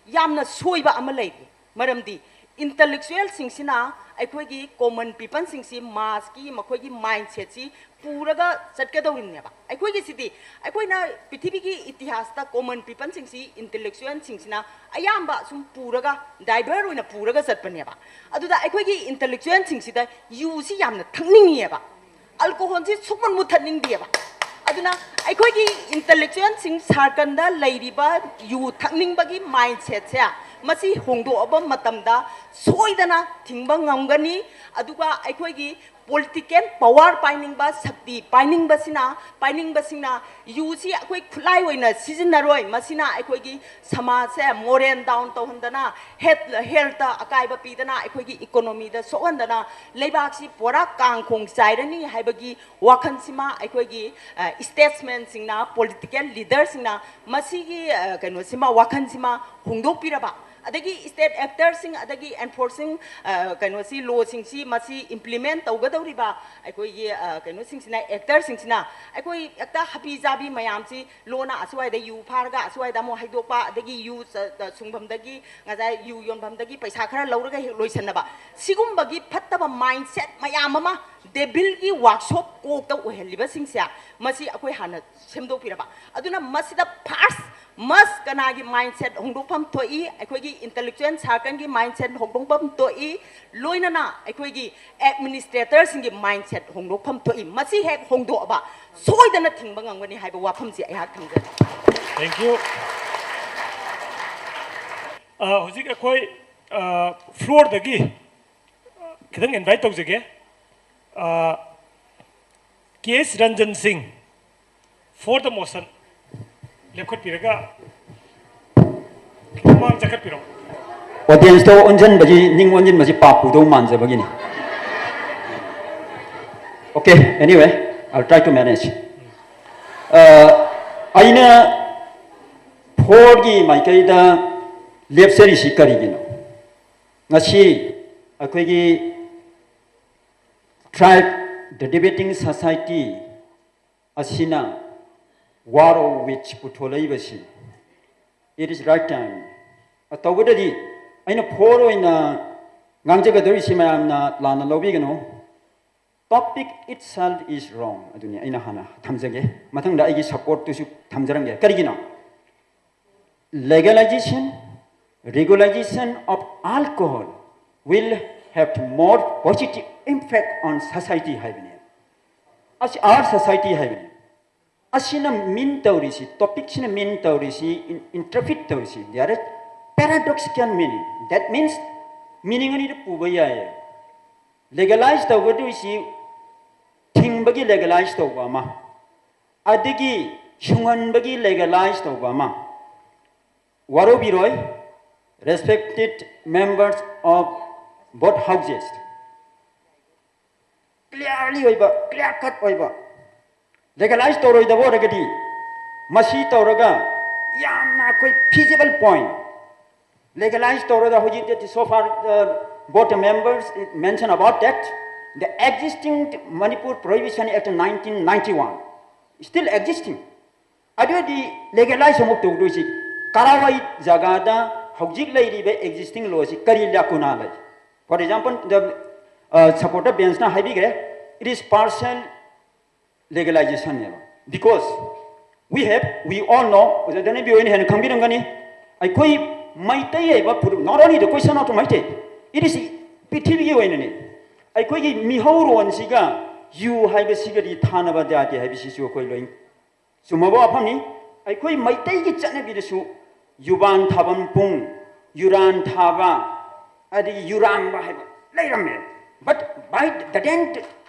ꯌꯥꯝꯅ ꯁꯣꯏꯕ ꯑꯃ ꯂꯩꯔꯤ꯫ ꯃꯔꯝꯗꯤ intellectualꯁꯤꯡꯁꯤꯅ ꯑꯩꯈꯣꯏꯒꯤ common peopleꯁꯤꯡꯁꯤ, massꯀꯤ ꯃꯈꯣꯏꯒꯤ mindsetꯁꯤ ꯄꯨꯔꯒ ꯆꯠꯀꯗꯧꯔꯤꯕꯅꯦꯕ꯫ ꯑꯩꯈꯣꯏꯒꯤꯁꯤꯗꯤ, ꯑꯩꯈꯣꯏꯅ ꯄ꯭ꯔꯤꯊꯤꯕꯤꯒꯤ ꯏꯇꯤꯍꯥꯁꯇ common peopleꯁꯤꯡꯁꯤ, intellectualꯁꯤꯡꯁꯤꯅ ꯑꯌꯥꯝꯕ ꯁꯨꯝ ꯄꯨꯔꯒ, divert ꯑꯣꯏꯅ ꯄꯨꯔꯒ ꯆꯠꯄꯅꯦꯕ꯫ ꯑꯗꯨꯗ ꯑꯩꯈꯣꯏꯒꯤ intellectualꯁꯤꯡꯁꯤꯗ ꯌꯨꯁꯤ ꯌꯥꯝꯅ ꯊꯛꯅꯤꯡꯉꯤꯑꯕ, alcoholꯁꯤ ꯁꯨꯛꯃꯨꯠ ꯃꯨꯠꯊꯠꯅꯤꯡꯗꯦꯕ꯫ ꯑꯗꯨꯅ ꯑꯩꯈꯣꯏꯒꯤ intellectualꯁꯤꯡ circleꯗ ꯂꯩꯔꯤꯕ ꯌꯨ ꯊꯛꯅꯤꯡꯕꯒꯤ mindsetꯁꯦ, ꯃꯁꯤ ꯍꯣꯡꯗꯣꯛꯑꯕ ꯃꯇꯝꯗ ꯁꯣꯏꯗꯅ ꯊꯤꯡꯕ ꯉꯝꯒꯅꯤ꯫ ꯑꯗꯨꯒ ꯑꯩꯈꯣꯏꯒꯤ ꯄꯣꯂꯤꯇꯤꯀꯦꯜ ꯄꯋꯥꯔ ꯄꯥꯏꯅꯤꯡꯕ, ꯁꯛꯇꯤ ꯄꯥꯏꯅꯤꯡꯕꯁꯤꯅ, ꯄꯥꯏꯅꯤꯡꯕꯁꯤꯡꯅ ꯌꯨꯁꯤ ꯑꯩꯈꯣꯏ ꯈꯨꯠꯂꯥꯏ ꯑꯣꯏꯅ ꯁꯤꯖꯤꯟꯅꯔꯣꯏ, ꯃꯁꯤꯅ ꯑꯩꯈꯣꯏꯒꯤ ꯁꯃꯥꯖꯁꯦ ꯃꯣꯔꯦꯜ ꯗꯥꯎꯟ ꯇꯧꯍꯟꯗꯅ, ꯍꯦꯜꯠ ꯍꯦꯜꯠꯇ ꯑꯀꯥꯏꯕ ꯄꯤꯗꯅ, ꯑꯩꯈꯣꯏꯒꯤ ꯏꯀꯣꯅꯣꯃꯤꯗ ꯁꯣꯛꯍꯟꯗꯅ, ꯂꯩꯕꯥꯛꯁꯤ ꯄꯨꯔꯥ ꯀꯥꯡꯈꯣꯡ ꯆꯥꯏꯔꯅꯤ ꯍꯥꯏꯕꯒꯤ ꯋꯥꯈꯜꯁꯤꯃ ꯑꯩꯈꯣꯏꯒꯤ ꯏꯁꯇꯦꯠꯁꯃꯦꯟꯁꯤꯡꯅ, ꯄꯣꯂꯤꯇꯤꯀꯦꯜ ꯂꯤꯗꯔꯁꯤꯡꯅ ꯃꯁꯤꯒꯤ ꯀꯩꯅꯣꯁꯤꯃ, ꯋꯥꯈꯜꯁꯤꯃ ꯍꯣꯡꯗꯣꯛꯄꯤꯔꯕ, ꯑꯗꯒꯤ ꯏꯁꯇꯦꯠ ꯑꯦꯛꯇꯔꯁꯤꯡ, ꯑꯗꯒꯤ ꯑꯦꯟꯐꯣꯔꯁꯤꯡ ꯀꯩꯅꯣꯁꯤ, ꯂꯣꯁꯤꯡꯁꯤ ꯃꯁꯤ ꯏꯝꯄ꯭ꯂꯤꯃꯦꯟ ꯇꯧꯒꯗꯧꯔꯤꯕ ꯑꯩꯈꯣꯏꯒꯤ ꯀꯩꯅꯣꯁꯤꯡꯁꯤꯅ, ꯑꯦꯛꯇꯔꯁꯤꯡꯁꯤꯅ ꯑꯩꯈꯣꯏ ꯍꯦꯛꯇ ꯍꯥꯕꯤ ꯖꯥꯕꯤ ꯃꯌꯥꯝꯁꯤ ꯂꯣꯅ ꯑꯁ꯭ꯋꯥꯏꯗ ꯌꯨ ꯐꯥꯔꯒ ꯑꯁ꯭ꯋꯥꯏꯗ ꯑꯃꯨꯛ ꯍꯩꯗꯣꯛꯄ, ꯑꯗꯒꯤ ꯌꯨ ꯁꯨꯡꯐꯝꯗꯒꯤ ꯉꯁꯥꯏ ꯌꯨ ꯌꯣꯟꯐꯝꯗꯒꯤ ꯄꯩꯁꯥ ꯈꯔ ꯂꯧꯔꯒ ꯍꯦꯛ ꯂꯣꯏꯁꯟꯅꯕ, ꯁꯤꯒꯨꯝꯕꯒꯤ ꯐꯠꯇꯕ ꯃꯥꯏꯟꯁꯦꯠ ꯃꯌꯥꯝ ꯑꯃ ꯗꯦꯚꯤꯜꯒꯤ ꯋꯥꯔꯛꯁꯣꯞ ꯀꯣꯛꯇ ꯑꯣꯏꯍꯜꯂꯤꯕꯁꯤꯡꯁꯦ, ꯃꯁꯤ ꯑꯩꯈꯣꯏ ꯍꯥꯟꯅ ꯁꯦꯝꯗꯣꯛꯄꯤꯔꯕ꯫ ꯑꯗꯨꯅ ꯃꯁꯤꯗ ꯐꯥꯔꯁ ꯃꯁ ꯀꯅꯥꯒꯤ ꯃꯥꯏꯟꯁꯦꯠ ꯍꯣꯡꯗꯣꯛꯐꯝ ꯊꯣꯛꯏ? ꯑꯩꯈꯣꯏꯒꯤ ꯏꯟꯇꯦꯂꯦꯛꯆꯨꯋꯦꯜ ꯁꯥꯔꯀꯜꯒꯤ ꯃꯥꯏꯟꯁꯦꯠ ꯍꯣꯡꯗꯣꯛꯐꯝ ꯊꯣꯛꯏ, ꯂꯣꯏꯅꯅ ꯑꯩꯈꯣꯏꯒꯤ ꯑꯦꯗꯃꯤꯅꯤꯁꯇ꯭ꯔꯦꯇꯔꯁꯤꯡꯒꯤ ꯃꯥꯏꯟꯁꯦꯠ ꯍꯣꯡꯗꯣꯛꯐꯝ ꯊꯣꯛꯏ꯫ ꯃꯁꯤ ꯍꯦꯛ ꯍꯣꯡꯗꯣꯛꯑꯕ ꯁꯣꯏꯗꯅ ꯊꯤꯡꯕ ꯉꯝꯒꯅꯤ ꯍꯥꯏꯕ ꯋꯥꯐꯝꯁꯤ ꯑꯩꯍꯥꯛ ꯊꯝꯖꯒꯦ꯫ Thank you. ꯍꯧꯖꯤꯛ ꯑꯩꯈꯣꯏ ꯐ꯭ꯂꯣꯔꯗꯒꯤ ꯈꯤꯇꯪ ꯏꯟꯚꯥꯏꯠ ꯇꯧꯖꯒꯦ꯫ ꯀꯦ ꯑꯦꯁ ꯔꯟꯖꯟ ꯁꯤꯡ, for the motion, ꯂꯦꯞꯈꯠꯄꯤꯔꯒ ꯈꯤꯇꯪ ꯃꯃꯥꯡ ꯆꯠꯈꯠꯄꯤꯔꯣ꯫ ꯑꯣꯗꯤꯌꯦꯟꯁꯇ ꯑꯣꯟꯁꯤꯟꯕꯒꯤ, ꯅꯤꯡ ꯑꯣꯟꯁꯤꯟꯕꯁꯤ ꯄꯥꯞ ꯄꯨꯗꯧ ꯃꯥꯟꯖꯕꯒꯤꯅꯤ꯫ Okay, anyway, I'll try to manage. ꯑꯩꯅ ꯐꯣꯔꯒꯤ ꯃꯥꯏꯀꯩꯗ ꯂꯦꯞꯆꯔꯤꯁꯤ ꯀꯔꯤꯒꯤꯅꯣ? ꯉꯁꯤ ꯑꯩꯈꯣꯏꯒꯤ tribe, the debating society ꯑꯁꯤꯅ war of wits ꯄꯨꯊꯣꯂꯛꯏꯕꯁꯤ, it is right time꯫ ꯇꯧꯕꯗꯗꯤ ꯑꯩꯅ ꯐꯣꯔ ꯑꯣꯏꯅ ꯉꯥꯡꯖꯒꯗꯧꯔꯤꯁꯤ ꯃꯌꯥꯝꯅ ꯂꯥꯟꯅ ꯂꯧꯕꯤꯒꯅꯨ꯫ Topic itself is wrong ꯑꯗꯨꯅꯤ ꯑꯩꯅ ꯍꯥꯟꯅ ꯊꯝꯖꯒꯦ꯫ ꯃꯊꯪꯗ ꯑꯩꯒꯤ ꯁꯞꯄꯣꯔꯠꯇꯨꯁꯨ ꯊꯝꯖꯔꯝꯒꯦ꯫ ꯀꯔꯤꯒꯤꯅꯣ? Legalization, regulation of alcohol will have more positive impact on society ꯍꯥꯏꯕꯅꯦ꯫ ꯑꯁꯤ our society ꯍꯥꯏꯕꯅꯦ꯫ ꯑꯁꯤꯅ ꯃꯤꯟ ꯇꯧꯔꯤꯁꯤ, ꯇꯣꯄꯤꯛꯁꯤꯅ ꯃꯤꯟ ꯇꯧꯔꯤꯁꯤ, ꯏꯟꯇꯔꯄ꯭ꯔꯤꯠ ꯇꯧꯔꯤꯁꯤ, there is paradoxical meaning꯫ That means meaning ꯑꯅꯤꯗ ꯄꯨꯕ ꯌꯥꯏꯌꯦ꯫ Legalize ꯇꯧꯒꯗꯣꯏꯁꯤ ꯊꯤꯡꯕꯒꯤ legalize ꯇꯧꯕ ꯑꯃ, ꯑꯗꯒꯤ ꯁꯨꯡꯍꯟꯕꯒꯤ legalize ꯇꯧꯕ ꯑꯃ꯫ ꯋꯥꯔꯧꯕꯤꯔꯣꯏ, respected members of both houses, clearly ꯑꯣꯏꯕ, clear cut ꯑꯣꯏꯕ, legalize ꯇꯧꯔꯣꯏꯗꯕ ꯑꯣꯏꯔꯒꯗꯤ ꯃꯁꯤ ꯇꯧꯔꯒ ꯌꯥꯝꯅ ꯑꯩꯈꯣꯏ feasible point, legalize ꯇꯧꯔꯒ ꯍꯧꯖꯤꯛꯇꯤ so far, uh, both members mention about that, the existing Manipur Prohibition Act nineteen ninety-one still existing. ꯑꯗꯨꯗꯤ legalize ꯑꯃꯨꯛ ꯇꯧꯗꯣꯏꯁꯤ ꯀꯔꯥꯏꯋꯥꯏ ꯖꯒꯥꯗ ꯍꯧꯖꯤꯛ ꯂꯩꯔꯤꯕ existing law ꯁꯤ ꯀꯔꯤ lacuna ꯂꯩ? For example, the, uh, supporter bench ꯅ ꯍꯥꯏꯕꯤꯈ꯭ꯔꯦ, it is partial legalization ꯅꯦꯕ꯫ Because we have, we all know, ꯑꯣꯖꯥ ꯙꯅꯕꯤ ꯍꯣꯏꯅ ꯍꯦꯟꯅ ꯈꯪꯕꯤꯔꯝꯒꯅꯤ, ꯑꯩꯈꯣꯏ ꯃꯩꯇꯩ ꯍꯥꯏꯕ ꯐꯨꯔꯨꯞ, not only the question of Meitei, it is ꯄ꯭ꯔꯤꯊꯤꯕꯤꯒꯤ ꯑꯣꯏꯅꯅꯤ꯫ ꯑꯩꯈꯣꯏꯒꯤ ꯃꯤꯍꯧꯔꯣꯟꯁꯤꯒ ꯌꯨ ꯍꯥꯏꯕꯁꯤꯒꯗꯤ ꯊꯥꯅꯕ ꯌꯥꯗꯦ ꯍꯥꯏꯕꯁꯤꯁꯨ ꯑꯩꯈꯣꯏ ꯂꯣꯏ ꯆꯨꯝꯃꯕ ꯋꯥꯐꯝꯅꯤ꯫ ꯑꯩꯈꯣꯏ ꯃꯩꯇꯩꯒꯤ ꯆꯠꯅꯕꯤꯗꯁꯨ ꯌꯨꯕꯥꯟ ꯊꯥꯕ ꯄꯨꯡ, ꯌꯨꯔꯥꯟ ꯊꯥꯕ, ꯑꯗꯒꯤ ꯌꯨꯔꯥꯡꯕ ꯍꯥꯏꯕ ꯂꯩꯔꯝꯃꯦ꯫ But by the then,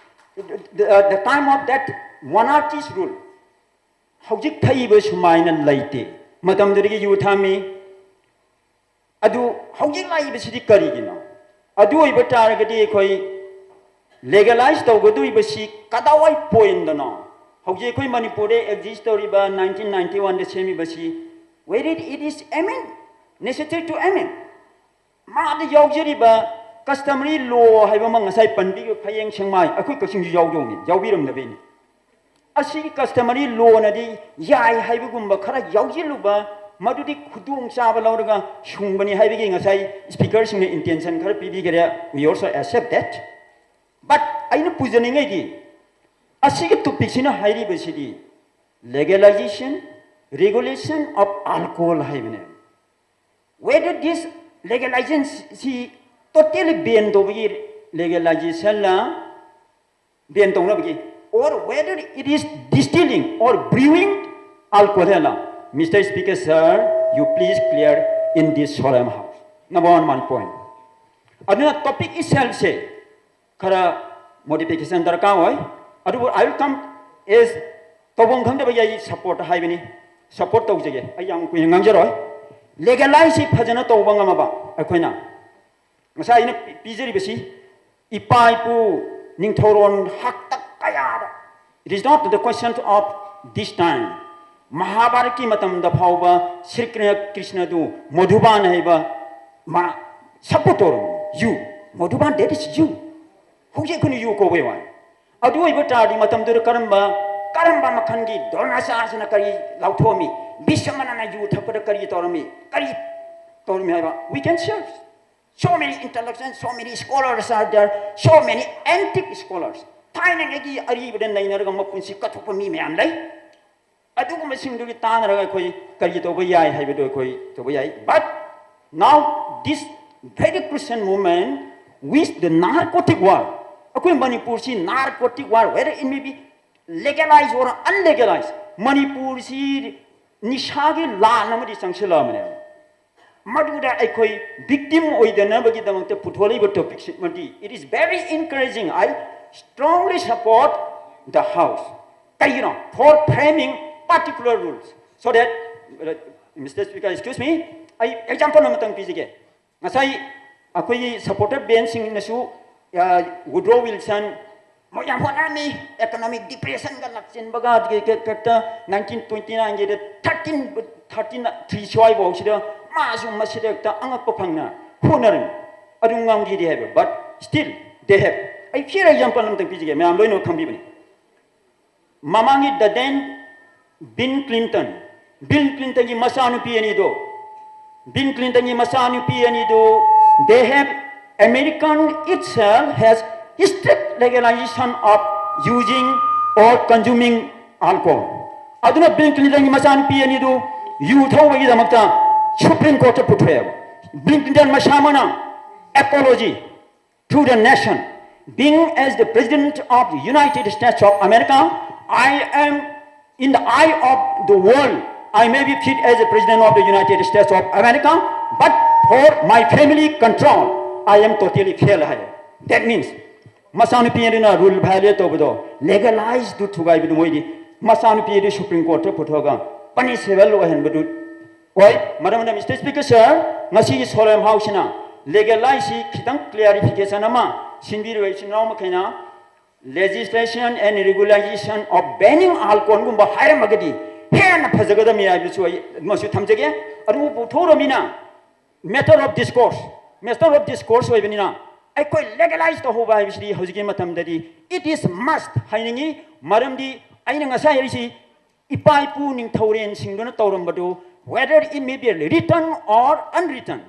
the, the, the time of that monarchist rule, ꯍꯧꯖꯤꯛ ꯊꯛꯏꯕ ꯁꯨꯃꯥꯏꯅ ꯂꯩꯇꯦ꯫ ꯃꯇꯝꯗꯨꯗꯒꯤ ꯌꯨ ꯊꯛꯑꯝꯃꯤ꯫ ꯑꯗꯨ ꯍꯧꯖꯤꯛ ꯂꯥꯛꯏꯕꯁꯤꯗꯤ ꯀꯔꯤꯒꯤꯅꯣ? ꯑꯗꯨ ꯑꯣꯏꯕ ꯇꯥꯔꯒꯗꯤ ꯑꯩꯈꯣꯏ legalize ꯇꯧꯒꯗꯧꯔꯤꯕꯁꯤ ꯀꯗꯥꯏꯋꯥꯏ point ꯗꯅꯣ? ꯍꯧꯖꯤꯛ ꯑꯩꯈꯣꯏ ꯃꯅꯤꯄꯨꯔꯗ exist ꯇꯧꯔꯤꯕ nineteen ninety-one the ꯁꯦꯝꯃꯤꯕꯁꯤ, whether it is amend, necessary to amend, ꯃꯥꯗ ꯌꯥꯎꯖꯔꯤꯕ customary law ꯍꯥꯏꯕ ꯑꯃ ꯉꯁꯥꯏ ꯄꯟꯕꯤꯈꯤꯕ ꯐꯌꯦꯡ ꯁꯦꯡꯃꯥꯏ, ꯑꯩꯈꯣꯏ ꯀꯛꯆꯤꯡꯁꯨ ꯌꯥꯎꯗꯧꯅꯤ, ꯌꯥꯎꯕꯤꯔꯝꯗꯕꯩꯅꯤ꯫ ꯑꯁꯤꯒꯤ customary law ꯅꯗꯤ ꯌꯥꯏ ꯍꯥꯏꯕꯒꯨꯝꯕ ꯈꯔ ꯌꯥꯎꯁꯤꯜꯂꯨꯕ, ꯃꯗꯨꯗꯤ ꯈꯨꯗꯣꯡꯆꯥꯕ ꯂꯧꯔꯒ ꯁꯨꯡꯕꯅꯤ ꯍꯥꯏꯕꯒꯤ ꯉꯁꯥꯏ speaker ꯁꯤꯡꯅ intention ꯈꯔ ꯄꯤꯕꯤꯈꯔꯦ, we also accept that. But ꯑꯩꯅ ꯄꯨꯖꯅꯤꯡꯉꯩꯗꯤ ꯑꯁꯤꯒꯤ topic ꯁꯤꯅ ꯍꯥꯏꯔꯤꯕꯁꯤꯗꯤ legalization, regulation of alcohol ꯍꯥꯏꯕꯅꯦ꯫ Whether this legalization ꯁꯤ totally ban ꯇꯧꯕꯒꯤ legalization ꯂ ban ꯇꯧꯅꯕꯒꯤ, or whether it is distilling or brewing alcohol ꯂ, Mister Speaker, sir, you please clear in this solemn house. Number one, one point. ꯑꯗꯨꯅ topic itself ꯁꯦ ꯈꯔ modification ꯗꯔꯀꯥꯔ ꯑꯣꯏ꯫ ꯑꯗꯨꯕꯨ I will come as ꯇꯧꯐꯝ ꯈꯪꯗꯕꯒꯤ ꯑꯩ support ꯍꯥꯏꯕꯅꯤ, support ꯇꯧꯖꯒꯦ꯫ ꯑꯩ ꯌꯥꯝ ꯀꯨꯏꯅ ꯉꯥꯡꯖꯔꯣꯏ꯫ Legalize ꯁꯤ ꯐꯖꯅ ꯇꯧꯕ ꯉꯝꯃꯕ ꯑꯩꯈꯣꯏꯅ, ꯉꯁꯥꯏ ꯑꯩꯅ ꯄꯤ- ꯄꯤꯖꯔꯤꯕꯁꯤ ꯏꯄꯥ ꯏꯄꯨ ꯅꯤꯡꯊꯧꯔꯣꯟ ꯍꯥꯛꯇꯛ ꯀꯌꯥꯗ, it is not the question of this time꯫ ꯃꯍꯥꯚꯥꯔꯠꯀꯤ ꯃꯇꯝꯗ ꯐꯥꯎꯕ ꯁ꯭ꯔꯤ ꯀ꯭ꯔꯤꯁꯅ, ꯀ꯭ꯔꯤꯁꯅꯗꯨ ꯃꯙꯨꯕꯥꯟ ꯍꯥꯏꯕ ꯃꯥ support ꯇꯧꯔꯝꯃꯤ꯫ You, ꯃꯙꯨꯕꯥꯟ, that is you꯫ ꯍꯧꯖꯤꯛ ꯑꯩꯈꯣꯏꯅ you ꯀꯧꯕꯩ ꯋꯥꯅꯤ꯫ ꯑꯗꯨ ꯑꯣꯏꯕ ꯇꯥꯔꯗꯤ ꯃꯇꯝꯗꯨꯗ ꯀꯔꯝꯕ, ꯀꯔꯝꯕ ꯃꯈꯜꯒꯤ ꯗ꯭ꯔꯣꯅꯥꯆꯥꯔꯁꯤꯅ ꯀꯔꯤ ꯂꯥꯎꯊꯣꯛꯑꯝꯃꯤ? ꯚꯤꯁꯃꯅꯅ you ꯊꯛꯄꯗ ꯀꯔꯤ ꯇꯧꯔꯝꯃꯤ? ꯀꯔꯤ ꯇꯧꯔꯝꯃꯤ ꯍꯥꯏꯕ? We can search꯫ So many intellectuals, so many scholars are there, so many antique scholars꯫ ꯊꯥꯏꯅꯉꯩꯒꯤ ꯑꯔꯤꯕꯗ ꯅꯩꯅꯔꯒ ꯃꯄꯨꯟꯁꯤ ꯀꯠꯊꯣꯛꯄ ꯃꯤ ꯃꯌꯥꯝ ꯂꯩ꯫ ꯑꯗꯨꯒꯨꯝꯕꯁꯤꯡꯗꯨꯒꯤ ꯇꯥꯟꯅꯔꯒ ꯑꯩꯈꯣꯏ ꯀꯔꯤ ꯇꯧꯕ ꯌꯥꯏ ꯍꯥꯏꯕꯗꯨ ꯑꯩꯈꯣꯏ ꯇꯧꯕ ꯌꯥꯏ꯫ But now this very Christian movement with the narcotic war, ꯑꯩꯈꯣꯏ ꯃꯅꯤꯄꯨꯔꯁꯤ narcotic war, whether it may be legalized or unlegalized, ꯃꯅꯤꯄꯨꯔꯁꯤ ꯅꯤꯁꯥꯒꯤ ꯂꯥꯟ ꯑꯃꯗꯤ ꯆꯪꯁꯤꯜꯂꯛꯑꯕꯅꯦꯕ꯫ ꯃꯗꯨꯗ ꯑꯩꯈꯣꯏ victim ꯑꯣꯏꯗꯅꯕꯒꯤꯗꯃꯛꯇ ꯄꯨꯊꯣꯛꯂꯤꯕ topic ꯁꯤꯃꯗꯤ, it is very encouraging, I strongly support the house꯫ ꯀꯩꯒꯤꯅꯣ? For framing particular rules, so that, Mister Speaker, excuse me, ꯑꯩ example ꯑꯃꯇꯪ ꯄꯤꯖꯒꯦ꯫ ꯉꯁꯥꯏ ꯑꯩꯈꯣꯏꯒꯤ supporter band ꯁꯤꯡꯅꯁꯨ Woodrow Wilson ꯃꯣꯏ ꯌꯥꯝ ꯍꯣꯠꯅꯔꯝꯃꯤ꯫ Economic depression ꯒ ꯂꯥꯛꯁꯤꯟꯕꯒ, ꯑꯗꯨꯒꯤ ꯀ- ꯀ- ꯀ- nineteen twenty nine ꯒꯤꯗ thirteen, thirteen three ꯁ꯭ꯋꯥꯏꯐꯥꯎꯁꯤꯗ ꯃꯥꯁꯨ ꯃꯁꯤꯗ ꯍꯦꯛꯇ ꯑꯉꯛꯄ ꯐꯪꯅ ꯍꯣꯠꯅꯔꯝꯃꯤ꯫ ꯑꯗꯨ ꯉꯝꯈꯤꯗꯦ ꯍꯥꯏꯕ꯫ But still they have, ꯑꯩ clear example ꯑꯃꯇꯪ ꯄꯤꯖꯒꯦ, ꯃꯌꯥꯝ ꯂꯣꯏꯅꯃꯛ ꯈꯪꯕꯤꯕꯅꯤ꯫ ꯃꯃꯥꯡꯒꯤ the then Bill Clinton, Bill Clinton ꯒꯤ ꯃꯆꯥꯅꯨꯄꯤ ꯑꯅꯤꯗꯣ, Bill Clinton ꯒꯤ ꯃꯆꯥꯅꯨꯄꯤ ꯑꯅꯤꯗꯣ, they have, American itself has strict legalization of using or consuming alcohol꯫ ꯑꯗꯨꯅ Bill Clinton ꯒꯤ ꯃꯆꯥꯅꯨꯄꯤ ꯑꯅꯤꯗꯨ ꯌꯨ ꯊꯧꯕꯒꯤꯗꯃꯛꯇ Supreme Court ꯇ ꯄꯨꯊꯣꯛꯑꯦꯕ꯫ Bill Clinton ꯃꯁꯥꯃꯛꯅ apology to the nation, being as the President of the United States of America, I am in the eye of the world, I may be fit as the President of the United States of America, but for my family control, I am totally fail high. That means ꯃꯆꯥꯅꯨꯄꯤ ꯑꯗꯨꯅ rule ꯚꯥꯏꯑꯣꯂꯦꯠ ꯇꯧꯕꯗꯣ, ꯂꯦꯒꯦꯂꯥꯏꯖꯗꯨ ꯊꯨꯒꯥꯏꯕꯗꯨ ꯃꯣꯏꯗꯤ ꯃꯆꯥꯅꯨꯄꯤ ꯑꯗꯨ supreme ꯀꯣꯔꯠꯇ ꯄꯨꯊꯣꯛꯑꯒ ꯄꯅꯤꯁꯦꯕꯜ ꯑꯣꯏꯍꯟꯕꯗꯨ ꯑꯣꯏ꯫ ꯃꯔꯝ ꯑꯗꯨꯅ ꯃꯤꯁꯇꯔ ꯁ꯭ꯄꯤꯀꯔ ꯁꯥꯔ, ꯉꯁꯤꯒꯤ ꯁꯣꯂꯦꯝ ꯍꯥꯎꯁꯁꯤꯅ ꯂꯦꯒꯦꯂꯥꯏꯖꯁꯤ ꯈꯤꯇꯪ ꯀ꯭ꯂꯤꯌꯥꯔꯤꯐꯤꯀꯦꯁꯟ ꯑꯃ ꯁꯤꯟꯕꯤꯔꯤꯕ ꯏꯆꯤꯟ ꯏꯅꯥꯎ ꯃꯈꯩꯅ, legislation and regulation of banning alcoholꯒꯨꯝꯕ ꯍꯥꯏꯔꯝꯃꯒꯗꯤ ꯍꯦꯟꯅ ꯐꯖꯒꯗꯕꯅꯤ ꯍꯥꯏꯕꯁꯨ ꯑꯩ ꯑꯃꯁꯨ ꯊꯝꯖꯒꯦ꯫ ꯑꯗꯨꯕꯨ ꯄꯨꯊꯣꯛꯎꯔꯃꯤꯅ, matter of discourse, matter of discourse ꯑꯣꯏꯕꯅꯤꯅ, ꯑꯩꯈꯣꯏ ꯂꯦꯒꯦꯂꯥꯏꯖ ꯇꯧꯍꯧꯕ ꯍꯥꯏꯕꯁꯤꯗꯤ ꯍꯧꯖꯤꯛꯀꯤ ꯃꯇꯝꯗꯗꯤ it is must ꯍꯥꯏꯅꯤꯡꯉꯤ꯫ ꯃꯔꯝꯗꯤ ꯑꯩꯅ ꯉꯁꯥꯏ ꯍꯥꯏꯔꯤꯁꯤ, ꯏꯄꯥ ꯏꯄꯨ ꯅꯤꯡꯊꯧꯔꯦꯟꯁꯤꯡꯗꯨꯅ ꯇꯧꯔꯝꯕꯗꯨ, whether it may be written or unwritten,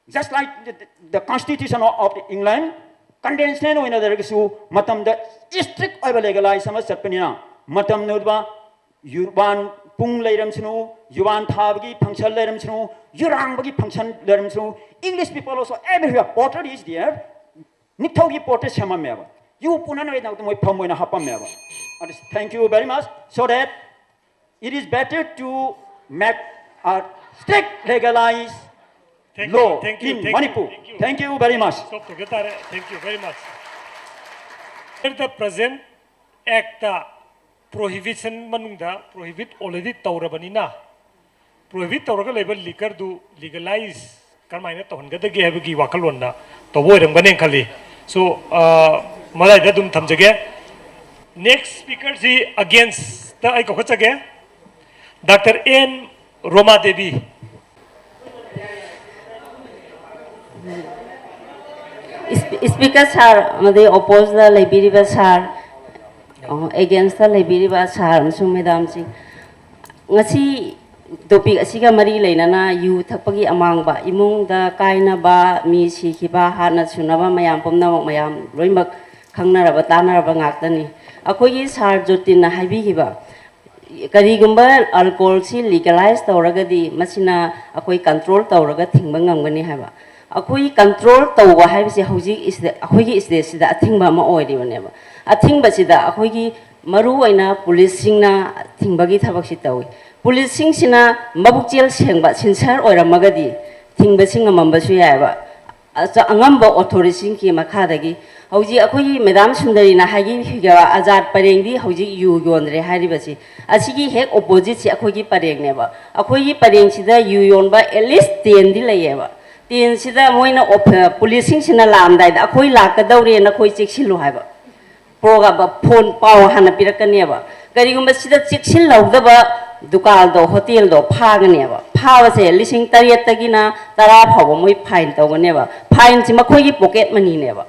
just like the, the constitution of, of England, condensed ꯑꯣꯏꯅ ꯂꯩꯔꯒꯁꯨ, ꯃꯇꯝꯗ ꯏꯁꯇ꯭ꯔꯤꯛ ꯑꯣꯏꯕ ꯂꯦꯒꯦꯂꯥꯏꯖ ꯑꯃ ꯆꯠꯄꯅꯤꯅ, ꯃꯇꯝꯗꯨꯗ ꯌꯨꯕꯥꯟ ꯄꯨꯡ ꯂꯩꯔꯝꯁꯅꯨ, ꯌꯨꯕꯥꯟ ꯊꯥꯕꯒꯤ ꯐꯪꯁꯟ ꯂꯩꯔꯝꯁꯅꯨ, ꯌꯨꯔꯥꯡꯕꯒꯤ ꯐꯪꯁꯟ ꯂꯩꯔꯝꯁꯅꯨ, English people also everywhere, porter is there, ꯅꯤꯡꯊꯧꯒꯤ ꯄꯣꯔꯇ꯭ꯔꯦꯠ ꯁꯦꯝꯃꯝꯃꯦꯕ꯫ ꯌꯨ ꯄꯨꯅꯅꯕꯒꯤꯗꯃꯛꯇ ꯃꯣꯏ ꯐꯝ ꯑꯣꯏꯅ ꯍꯥꯞꯄꯝꯃꯦꯕ꯫ Thank you very much, so that it is better to make a strict legalize Thank law you, thank you, in thank you, Manipur. thank you. Thank you very much. Stop ꯇꯧꯖ ꯇꯥꯔꯦ꯫ Thank you very much. Under the present Act, prohibition ꯃꯅꯨꯡꯗ prohibit already ꯇꯧꯔꯕꯅꯤꯅ, prohibit ꯇꯧꯔꯒ ꯂꯩꯕ liquorꯗꯨ legalize ꯀꯔꯝꯍꯥꯏꯅ ꯇꯧꯍꯟꯒꯗꯒꯦ ꯍꯥꯏꯕꯒꯤ ꯋꯥꯈꯜꯂꯣꯟꯗ ꯇꯧꯕ ꯑꯣꯏꯔꯝꯒꯅꯦꯅ ꯈꯜꯂꯤ꯫ So, ꯃꯗꯥꯏꯗ ꯑꯗꯨꯝ ꯊꯝꯖꯒꯦ꯫ Next speakerꯁꯤ againstꯇ ꯑꯩ ꯀꯧꯈꯠꯆꯒꯦ, Doctor N Roma Devi. Speaker sir ꯑꯃꯗꯤ ꯑꯣꯄꯣꯖꯇ ꯂꯩꯕꯤꯔꯤꯕ ꯁꯥꯔ, ꯑꯦꯒꯦꯟꯁꯇ ꯂꯩꯕꯤꯔꯤꯕ ꯁꯥꯔ ꯑꯃꯁꯨꯡ ꯃꯦꯗꯥꯝꯁꯤꯡ, ꯉꯁꯤ ꯇꯣꯄꯤꯛ ꯑꯁꯤꯒ ꯃꯔꯤ ꯂꯩꯅꯅ ꯌꯨ ꯊꯛꯄꯒꯤ ꯑꯃꯥꯡꯕ, ꯏꯃꯨꯡꯗ ꯀꯥꯏꯅꯕ, ꯃꯤ ꯁꯤꯈꯤꯕ, ꯍꯥꯠꯅ ꯁꯨꯅꯕ ꯃꯌꯥꯝ ꯄꯨꯝꯅꯃꯛ ꯃꯌꯥꯝ ꯂꯣꯏꯅꯃꯛ ꯈꯪꯅꯔꯕ ꯇꯥꯟꯅꯔꯕ ꯉꯥꯛꯇꯅꯤ꯫ ꯑꯩꯈꯣꯏꯒꯤ ꯁꯥꯔ ꯖꯣꯇꯤꯟꯅ ꯍꯥꯏꯕꯤꯈꯤꯕ ꯀꯔꯤꯒꯨꯝꯕ ꯑꯜꯀꯣꯍꯣꯜꯁꯤ ꯂꯤꯒꯦꯂꯥꯏꯁ ꯇꯧꯔꯒꯗꯤ ꯃꯁꯤꯅ ꯑꯩꯈꯣꯏ ꯀꯟꯇ꯭ꯔꯣꯜ ꯇꯧꯔꯒ ꯊꯤꯡꯕ ꯉꯝꯒꯅꯤ ꯍꯥꯏꯕ꯫ ꯑꯩꯈꯣꯏ ꯀꯟꯇ꯭ꯔꯣꯜ ꯇꯧꯕ ꯍꯥꯏꯕꯁꯤ ꯍꯧꯖꯤꯛ ꯑꯩꯈꯣꯏꯒꯤ ꯏꯁꯇꯦꯠꯁꯤꯗ ꯑꯊꯤꯡꯕ ꯑꯃ ꯑꯣꯏꯔꯤꯕꯅꯦꯕ꯫ ꯑꯊꯤꯡꯕꯁꯤꯗ ꯑꯩꯈꯣꯏꯒꯤ ꯃꯔꯨꯑꯣꯏꯅ ꯄꯨꯂꯤꯁꯁꯤꯡꯅ ꯊꯤꯡꯕꯒꯤ ꯊꯕꯛꯁꯤ ꯇꯧꯏ꯫ ꯄꯨꯂꯤꯁꯁꯤꯡꯁꯤꯅ ꯃꯕꯨꯛꯆꯦꯜ ꯁꯦꯡꯕ, ꯁꯤꯟꯁꯔ ꯑꯣꯏꯔꯝꯃꯒꯗꯤ ꯊꯤꯡꯕꯁꯤ ꯉꯝꯃꯝꯕꯁꯨ ꯌꯥꯏꯑꯕ꯫ ꯑꯉꯝꯕ ꯑꯣꯊꯣꯔꯤꯇꯤꯁꯤꯡꯒꯤ ꯃꯈꯥꯗꯒꯤ ꯍꯧꯖꯤꯛ ꯑꯩꯈꯣꯏꯒꯤ ꯃꯦꯗꯥꯝ ꯁꯨꯟꯗꯔꯤꯅ ꯍꯥꯏꯈꯤꯕ ꯑꯖꯥꯠ ꯄꯔꯦꯡꯗꯤ ꯍꯧꯖꯤꯛ ꯌꯨ ꯌꯣꯟꯗ꯭ꯔꯦ ꯍꯥꯏꯔꯤꯕꯁꯤ, ꯑꯁꯤꯒꯤ ꯍꯦꯛ ꯑꯣꯄꯣꯖꯤꯠꯁꯤ ꯑꯩꯈꯣꯏꯒꯤ ꯄꯔꯦꯡꯅꯦꯕ꯫ ꯑꯩꯈꯣꯏꯒꯤ ꯄꯔꯦꯡꯁꯤꯗ ꯌꯨ ꯌꯣꯟꯕ ꯑꯦꯠꯂꯤꯁ ꯇꯦꯟꯗꯤ ꯂꯩꯌꯦꯕ꯫ ꯇꯦꯟꯁꯤꯗ ꯃꯣꯏꯅ ꯑꯣꯐ-, ꯄꯨꯂꯤꯁꯁꯤꯡꯁꯤꯅ ꯂꯥꯛꯑꯝꯗꯥꯏꯗ, "ꯑꯩꯈꯣꯏ ꯂꯥꯛꯀꯗꯧꯔꯦ, ꯅꯈꯣꯏ ꯆꯦꯛꯁꯤꯜꯂꯨ" ꯍꯥꯏꯕ꯫ ꯄ꯭ꯔꯣꯒ꯭ꯔꯥꯝ ꯐꯣꯟ ꯄꯥꯎ ꯍꯥꯟꯅ ꯄꯤꯔꯛꯀꯅꯦꯕ꯫ ꯀꯔꯤꯒꯨꯝꯕ ꯁꯤꯗ ꯆꯦꯛꯁꯤꯜꯍꯧꯗꯕ ꯗꯨꯀꯥꯟꯗꯣ, ꯍꯣꯇꯦꯜꯗꯣ ꯐꯥꯒꯅꯦꯕ꯫ ꯐꯥꯕꯁꯦ ꯂꯤꯁꯤꯡ ꯇꯔꯦꯠꯇꯒꯤꯅ ꯇꯔꯥ ꯐꯥꯎꯕ ꯃꯣꯏ ꯐꯥꯏꯟ ꯇꯧꯒꯅꯦꯕ꯫ ꯐꯥꯏꯟꯁꯤ ꯃꯈꯣꯏꯒꯤ ꯄꯣꯀꯦꯠ ꯃꯅꯤꯅꯦꯕ꯫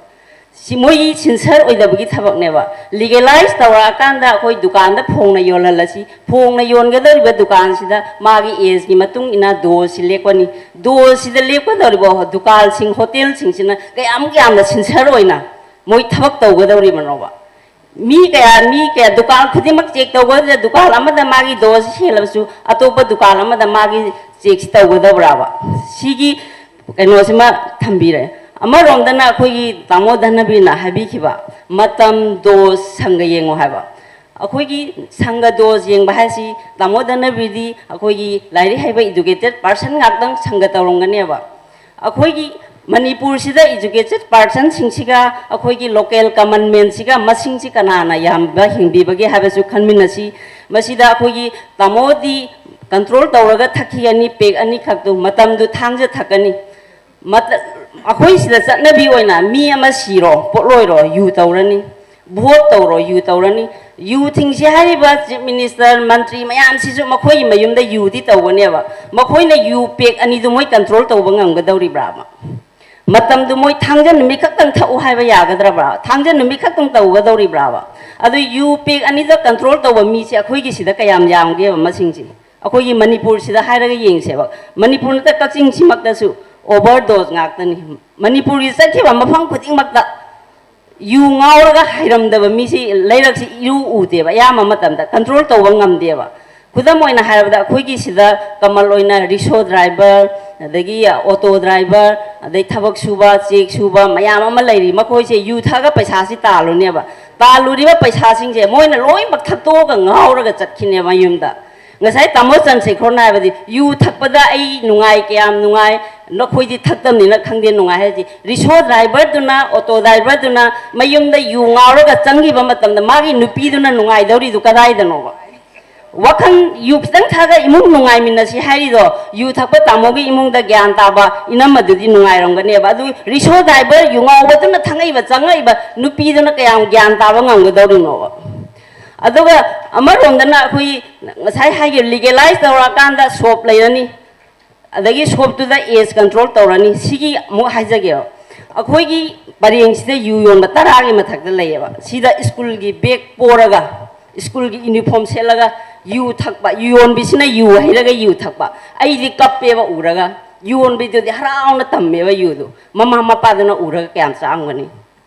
ꯁꯤ ꯃꯣꯏꯒꯤ ꯁꯤꯟꯁꯔ ꯑꯣꯏꯗꯕꯒꯤ ꯊꯕꯛꯅꯦꯕ꯫ ꯂꯤꯒꯦꯂꯥꯏꯁ ꯇꯧꯔꯛꯑꯀꯥꯟꯗ ꯑꯩꯈꯣꯏ ꯗꯨꯀꯥꯟꯗ ꯐꯣꯡꯅ ꯌꯣꯜꯍꯜꯂꯁꯤ꯫ ꯐꯣꯡꯅ ꯌꯣꯟꯒꯗꯧꯔꯤꯕ ꯗꯨꯀꯥꯟꯁꯤꯗ ꯃꯥꯒꯤ ꯑꯦꯖꯀꯤ ꯃꯇꯨꯡ ꯏꯟꯅ ꯗꯣꯁꯁꯤ ꯂꯦꯞꯀꯅꯤ꯫ ꯗꯣꯁꯁꯤꯗ ꯂꯦꯞꯀꯗꯧꯔꯤꯕ ꯗꯨꯀꯥꯟꯁꯤꯡ, ꯍꯣꯇꯦꯜꯁꯤꯡꯁꯤꯅ ꯀꯌꯥꯃꯨꯛ ꯌꯥꯝꯅ ꯁꯤꯟꯁꯔ ꯑꯣꯏꯅ ꯃꯣꯏ ꯊꯕꯛ ꯇꯧꯒꯗꯧꯔꯤꯕꯅꯣꯕ? ꯃꯤ ꯀꯌꯥ, ꯃꯤ ꯀꯌꯥ, ꯗꯨꯀꯥꯟ ꯈꯨꯗꯤꯡꯃꯛ ꯆꯦꯛ ꯇꯧꯒꯗꯧꯔꯤꯕ ꯗꯨꯀꯥꯟ ꯑꯃꯗ ꯃꯥꯒꯤ ꯗꯣꯁꯁꯤ ꯍꯦꯜꯂꯕꯁꯨ ꯑꯇꯣꯞꯄ ꯗꯨꯀꯥꯟ ꯑꯃꯗ ꯃꯥꯒꯤ ꯆꯦꯛꯁꯤ ꯇꯧꯒꯗꯧꯕ꯭ꯔꯥꯕ? ꯁꯤꯒꯤ ꯀꯩꯅꯣꯁꯤꯃ ꯊꯝꯕꯤꯔꯦ꯫ ꯑꯃꯔꯣꯝꯗꯅ ꯑꯩꯈꯣꯏꯒꯤ ꯇꯥꯃꯣ ꯙꯅꯕꯤꯔꯅ ꯍꯥꯏꯕꯤꯈꯤꯕ, ꯃꯇꯝ, ꯗꯣꯁ, ꯁꯪꯒ ꯌꯦꯡꯉꯣ ꯍꯥꯏꯕ꯫ ꯑꯩꯈꯣꯏꯒꯤ ꯁꯪꯒ ꯗꯣꯁ ꯌꯦꯡꯕ ꯍꯥꯏꯁꯤ, ꯇꯥꯃꯣ ꯙꯅꯕꯤꯔꯗꯤ ꯑꯩꯈꯣꯏꯒꯤ ꯂꯥꯏꯔꯤꯛ ꯍꯩꯕ educated person ꯉꯥꯛꯇꯪ ꯁꯪꯒ ꯇꯧꯔꯝꯒꯅꯦꯕ꯫ ꯑꯩꯈꯣꯏꯒꯤ ꯃꯅꯤꯄꯨꯔꯁꯤꯗ educated personꯁꯤꯡꯁꯤꯒ ꯑꯩꯈꯣꯏꯒꯤ local common manꯁꯤꯒ ꯃꯁꯤꯡꯁꯤ ꯀꯅꯥꯅ ꯌꯥꯝꯕ ꯍꯦꯟꯕꯤꯕꯒꯦ ꯍꯥꯏꯕꯁꯨ ꯈꯟꯃꯤꯟꯅꯁꯤ꯫ ꯃꯁꯤꯗ ꯑꯩꯈꯣꯏꯒꯤ ꯇꯥꯃꯣꯗꯤ control ꯇꯧꯔꯒ ꯊꯛꯈꯤꯒꯅꯤ, peg ꯑꯅꯤꯈꯛꯇꯨ, ꯃꯇꯝꯗꯨ ꯊꯥꯡꯖ ꯊꯛꯀꯅꯤ꯫ ꯃꯇ-, ꯑꯩꯈꯣꯏ ꯁꯤꯗ ꯆꯠꯅꯕꯤ ꯑꯣꯏꯅ ꯃꯤ ꯑꯃ ꯁꯤꯔꯣ, ꯄꯣꯠꯂꯣꯏꯔꯣ, ꯌꯨ ꯇꯧꯔꯅꯤ, vote ꯇꯧꯔꯣ, ꯌꯨ ꯇꯧꯔꯅꯤ꯫ ꯌꯨ ꯊꯤꯡꯁꯤ ꯍꯥꯏꯔꯤꯕ chief minister, ꯃꯟꯇ꯭ꯔꯤ ꯃꯌꯥꯝꯁꯤꯁꯨ ꯃꯈꯣꯏꯒꯤ ꯃꯌꯨꯝꯗ ꯌꯨꯗꯤ ꯇꯧꯒꯅꯦꯕ꯫ ꯃꯈꯣꯏꯅ ꯌꯨ peg ꯑꯅꯤꯗꯨ ꯃꯣꯏ control ꯇꯧꯕ ꯉꯝꯒꯗꯧꯔꯤꯕ꯭ꯔꯥꯕ? ꯃꯇꯝꯗꯨ ꯃꯣꯏ ꯊꯥꯡꯖ ꯅꯨꯃꯤꯠ ꯈꯛꯇꯪ ꯊꯛꯎ ꯍꯥꯏꯕ ꯌꯥꯒꯗ꯭ꯔꯕ꯭ꯔꯥ? ꯊꯥꯡꯖ ꯅꯨꯃꯤꯠ ꯈꯛꯇꯪ ꯇꯧꯒꯗꯧꯔꯤꯕ꯭ꯔꯥꯕ? ꯑꯗꯨ ꯌꯨ peg ꯑꯅꯤꯗ control ꯇꯧꯕ ꯃꯤꯁꯦ ꯑꯩꯈꯣꯏꯒꯤ ꯁꯤꯗ ꯀꯌꯥꯝ ꯌꯥꯝꯒꯦꯕ ꯃꯁꯤꯡꯁꯦ? ꯑꯩꯈꯣꯏꯒꯤ ꯃꯅꯤꯄꯨꯔꯁꯤꯗ ꯍꯥꯏꯔꯒ ꯌꯦꯡꯁꯦꯕ꯫ ꯃꯅꯤꯄꯨꯔ ꯅꯠꯇ, ꯀꯛꯆꯤꯡꯁꯤꯃꯛꯇꯁꯨ overdose ꯉꯥꯛꯇꯅꯤ꯫ ꯃꯅꯤꯄꯨꯔꯒꯤ ꯆꯠꯈꯤꯕ ꯃꯐꯝ ꯈꯨꯗꯤꯡꯃꯛꯇ ꯌꯨ ꯉꯥꯎꯔꯒ ꯍꯩꯔꯝꯗꯕ ꯃꯤꯁꯤ ꯂꯩꯔꯛꯁꯤ ꯏꯎ ꯎꯗꯦꯕ, ꯑꯌꯥꯝꯕ ꯃꯇꯝꯗ control ꯇꯧꯕ ꯉꯝꯗꯦꯕ꯫ ꯈꯨꯗꯝ ꯑꯣꯏꯅ ꯍꯥꯏꯔꯕꯗ, ꯑꯩꯈꯣꯏꯒꯤ ꯁꯤꯗ ꯀꯃꯜ ꯑꯣꯏꯅ ꯔꯤꯛꯁꯣ driver, ꯑꯗꯒꯤ auto driver, ꯑꯗꯩ ꯊꯕꯛ ꯁꯨꯕ, ꯆꯦꯛ ꯁꯨꯕ ꯃꯌꯥꯝ ꯑꯃ ꯂꯩꯔꯤ꯫ ꯃꯈꯣꯏꯁꯦ ꯌꯨ ꯊꯛꯑꯒ ꯄꯩꯁꯥꯁꯤ ꯇꯥꯜꯂꯨꯅꯦꯕ꯫ ꯇꯥꯜꯂꯨꯔꯤꯕ ꯄꯩꯁꯥꯁꯤꯡꯁꯦ ꯃꯣꯏꯅ ꯂꯣꯏꯅꯃꯛ ꯊꯛꯇꯣꯛꯑꯒ ꯉꯥꯎꯔꯒ ꯆꯠꯈꯤꯅꯦꯕ ꯃꯌꯨꯝꯗ꯫ ꯉꯁꯥꯏ ꯇꯥꯃꯣ ꯆꯟꯁꯦꯈꯣꯔꯅ ꯍꯥꯏꯕꯗꯤ, "ꯌꯨ ꯊꯛꯄꯗ ꯑꯩ ꯅꯨꯡꯉꯥꯏ, ꯀꯌꯥꯝ ꯅꯨꯡꯉꯥꯏ, ꯅꯈꯣꯏꯗꯤ ꯊꯛꯇꯕꯅꯤꯅ ꯈꯪꯗꯦ ꯅꯨꯡꯉꯥꯏ ꯍꯥꯏꯁꯤ꯫ ꯔꯤꯛꯁꯣ ꯗ꯭ꯔꯥꯏꯚꯔꯗꯨꯅ, ꯑꯣꯇꯣ ꯗ꯭ꯔꯥꯏꯚꯔꯗꯨꯅ ꯃꯌꯨꯝꯗ ꯌꯨ ꯉꯥꯎꯔꯒ ꯆꯪꯈꯤꯕ ꯃꯇꯝꯗ ꯃꯥꯒꯤ ꯅꯨꯄꯤꯗꯨꯅ ꯅꯨꯡꯉꯥꯏꯗꯧꯔꯤꯗꯨ ꯀꯗꯥꯏꯗꯅꯣꯕ? ꯋꯥꯈꯜ ꯌꯨ ꯈꯤꯇꯪ ꯊꯛꯑꯒ ꯏꯃꯨꯡ ꯅꯨꯡꯉꯥꯏꯃꯤꯟꯅꯁꯤ ꯍꯥꯏꯔꯤꯗꯣ, ꯌꯨ ꯊꯛꯄ ꯇꯥꯃꯣꯒꯤ ꯏꯃꯨꯡꯗ ꯒ꯭ꯌꯥꯟ ꯇꯥꯕ ꯏꯅꯝꯃꯗꯨꯗꯤ ꯅꯨꯡꯉꯥꯏꯔꯝꯒꯅꯦꯕ꯫ ꯑꯗꯨ ꯔꯤꯛꯁꯣ ꯗ꯭ꯔꯥꯏꯚꯔ ꯌꯨ ꯉꯥꯎꯕꯗꯨꯅ ꯊꯛꯉꯛꯏꯕ, ꯆꯪꯉꯛꯏꯕ ꯅꯨꯄꯤꯗꯨꯅ ꯀꯌꯥꯝ ꯒ꯭ꯌꯥꯟ ꯇꯥꯕ ꯉꯝꯒꯗꯧꯔꯤꯅꯣꯕ? ꯑꯗꯨꯒ ꯑꯃꯔꯣꯝꯗꯅ ꯑꯩꯈꯣꯏ ꯉꯁꯥꯏ ꯍꯥꯏꯈꯤꯕ ꯂꯤꯒꯦꯂꯥꯏꯁ ꯇꯧꯔꯛꯑꯀꯥꯟꯗ ꯁꯣꯞ ꯂꯩꯔꯅꯤ, ꯑꯗꯒꯤ ꯁꯣꯞꯇꯨꯗ ꯑꯦꯖ ꯀꯟꯇ꯭ꯔꯣꯜ ꯇꯧꯔꯅꯤ꯫ ꯁꯤꯒꯤ ꯑꯃꯨꯛ ꯍꯥꯏꯖꯒꯦꯕ, ꯑꯩꯈꯣꯏꯒꯤ ꯄꯔꯦꯡꯁꯤꯗ ꯌꯨ ꯌꯣꯟꯕ ꯇꯔꯥꯒꯤ ꯃꯊꯛꯇ ꯂꯩꯌꯦꯕ꯫ ꯁꯤꯗ ꯁ꯭ꯀꯨꯜꯒꯤ ꯕꯦꯒ ꯄꯣꯔꯒ, ꯁ꯭ꯀꯨꯜꯒꯤ ꯌꯨꯅꯤꯐꯣꯔꯝ ꯁꯦꯠꯂꯒ ꯌꯨ ꯊꯛꯄ, ꯌꯨ ꯌꯣꯟꯕꯤꯁꯤꯅ ꯌꯨ ꯍꯩꯔꯒ ꯌꯨ ꯊꯛꯄ꯫ ꯑꯩꯗꯤ ꯀꯞꯄꯦꯕ ꯎꯔꯒ꯫ ꯌꯨ ꯌꯣꯟꯕꯤꯗꯨꯗꯤ ꯍꯔꯥꯎꯅ ꯇꯝꯃꯦꯕ ꯌꯨꯗꯨ꯫ ꯃꯃꯥ ꯃꯄꯥꯗꯨꯅ ꯎꯔꯒ ꯀꯌꯥꯝ ꯆꯥꯛꯑꯝꯒꯅꯤ?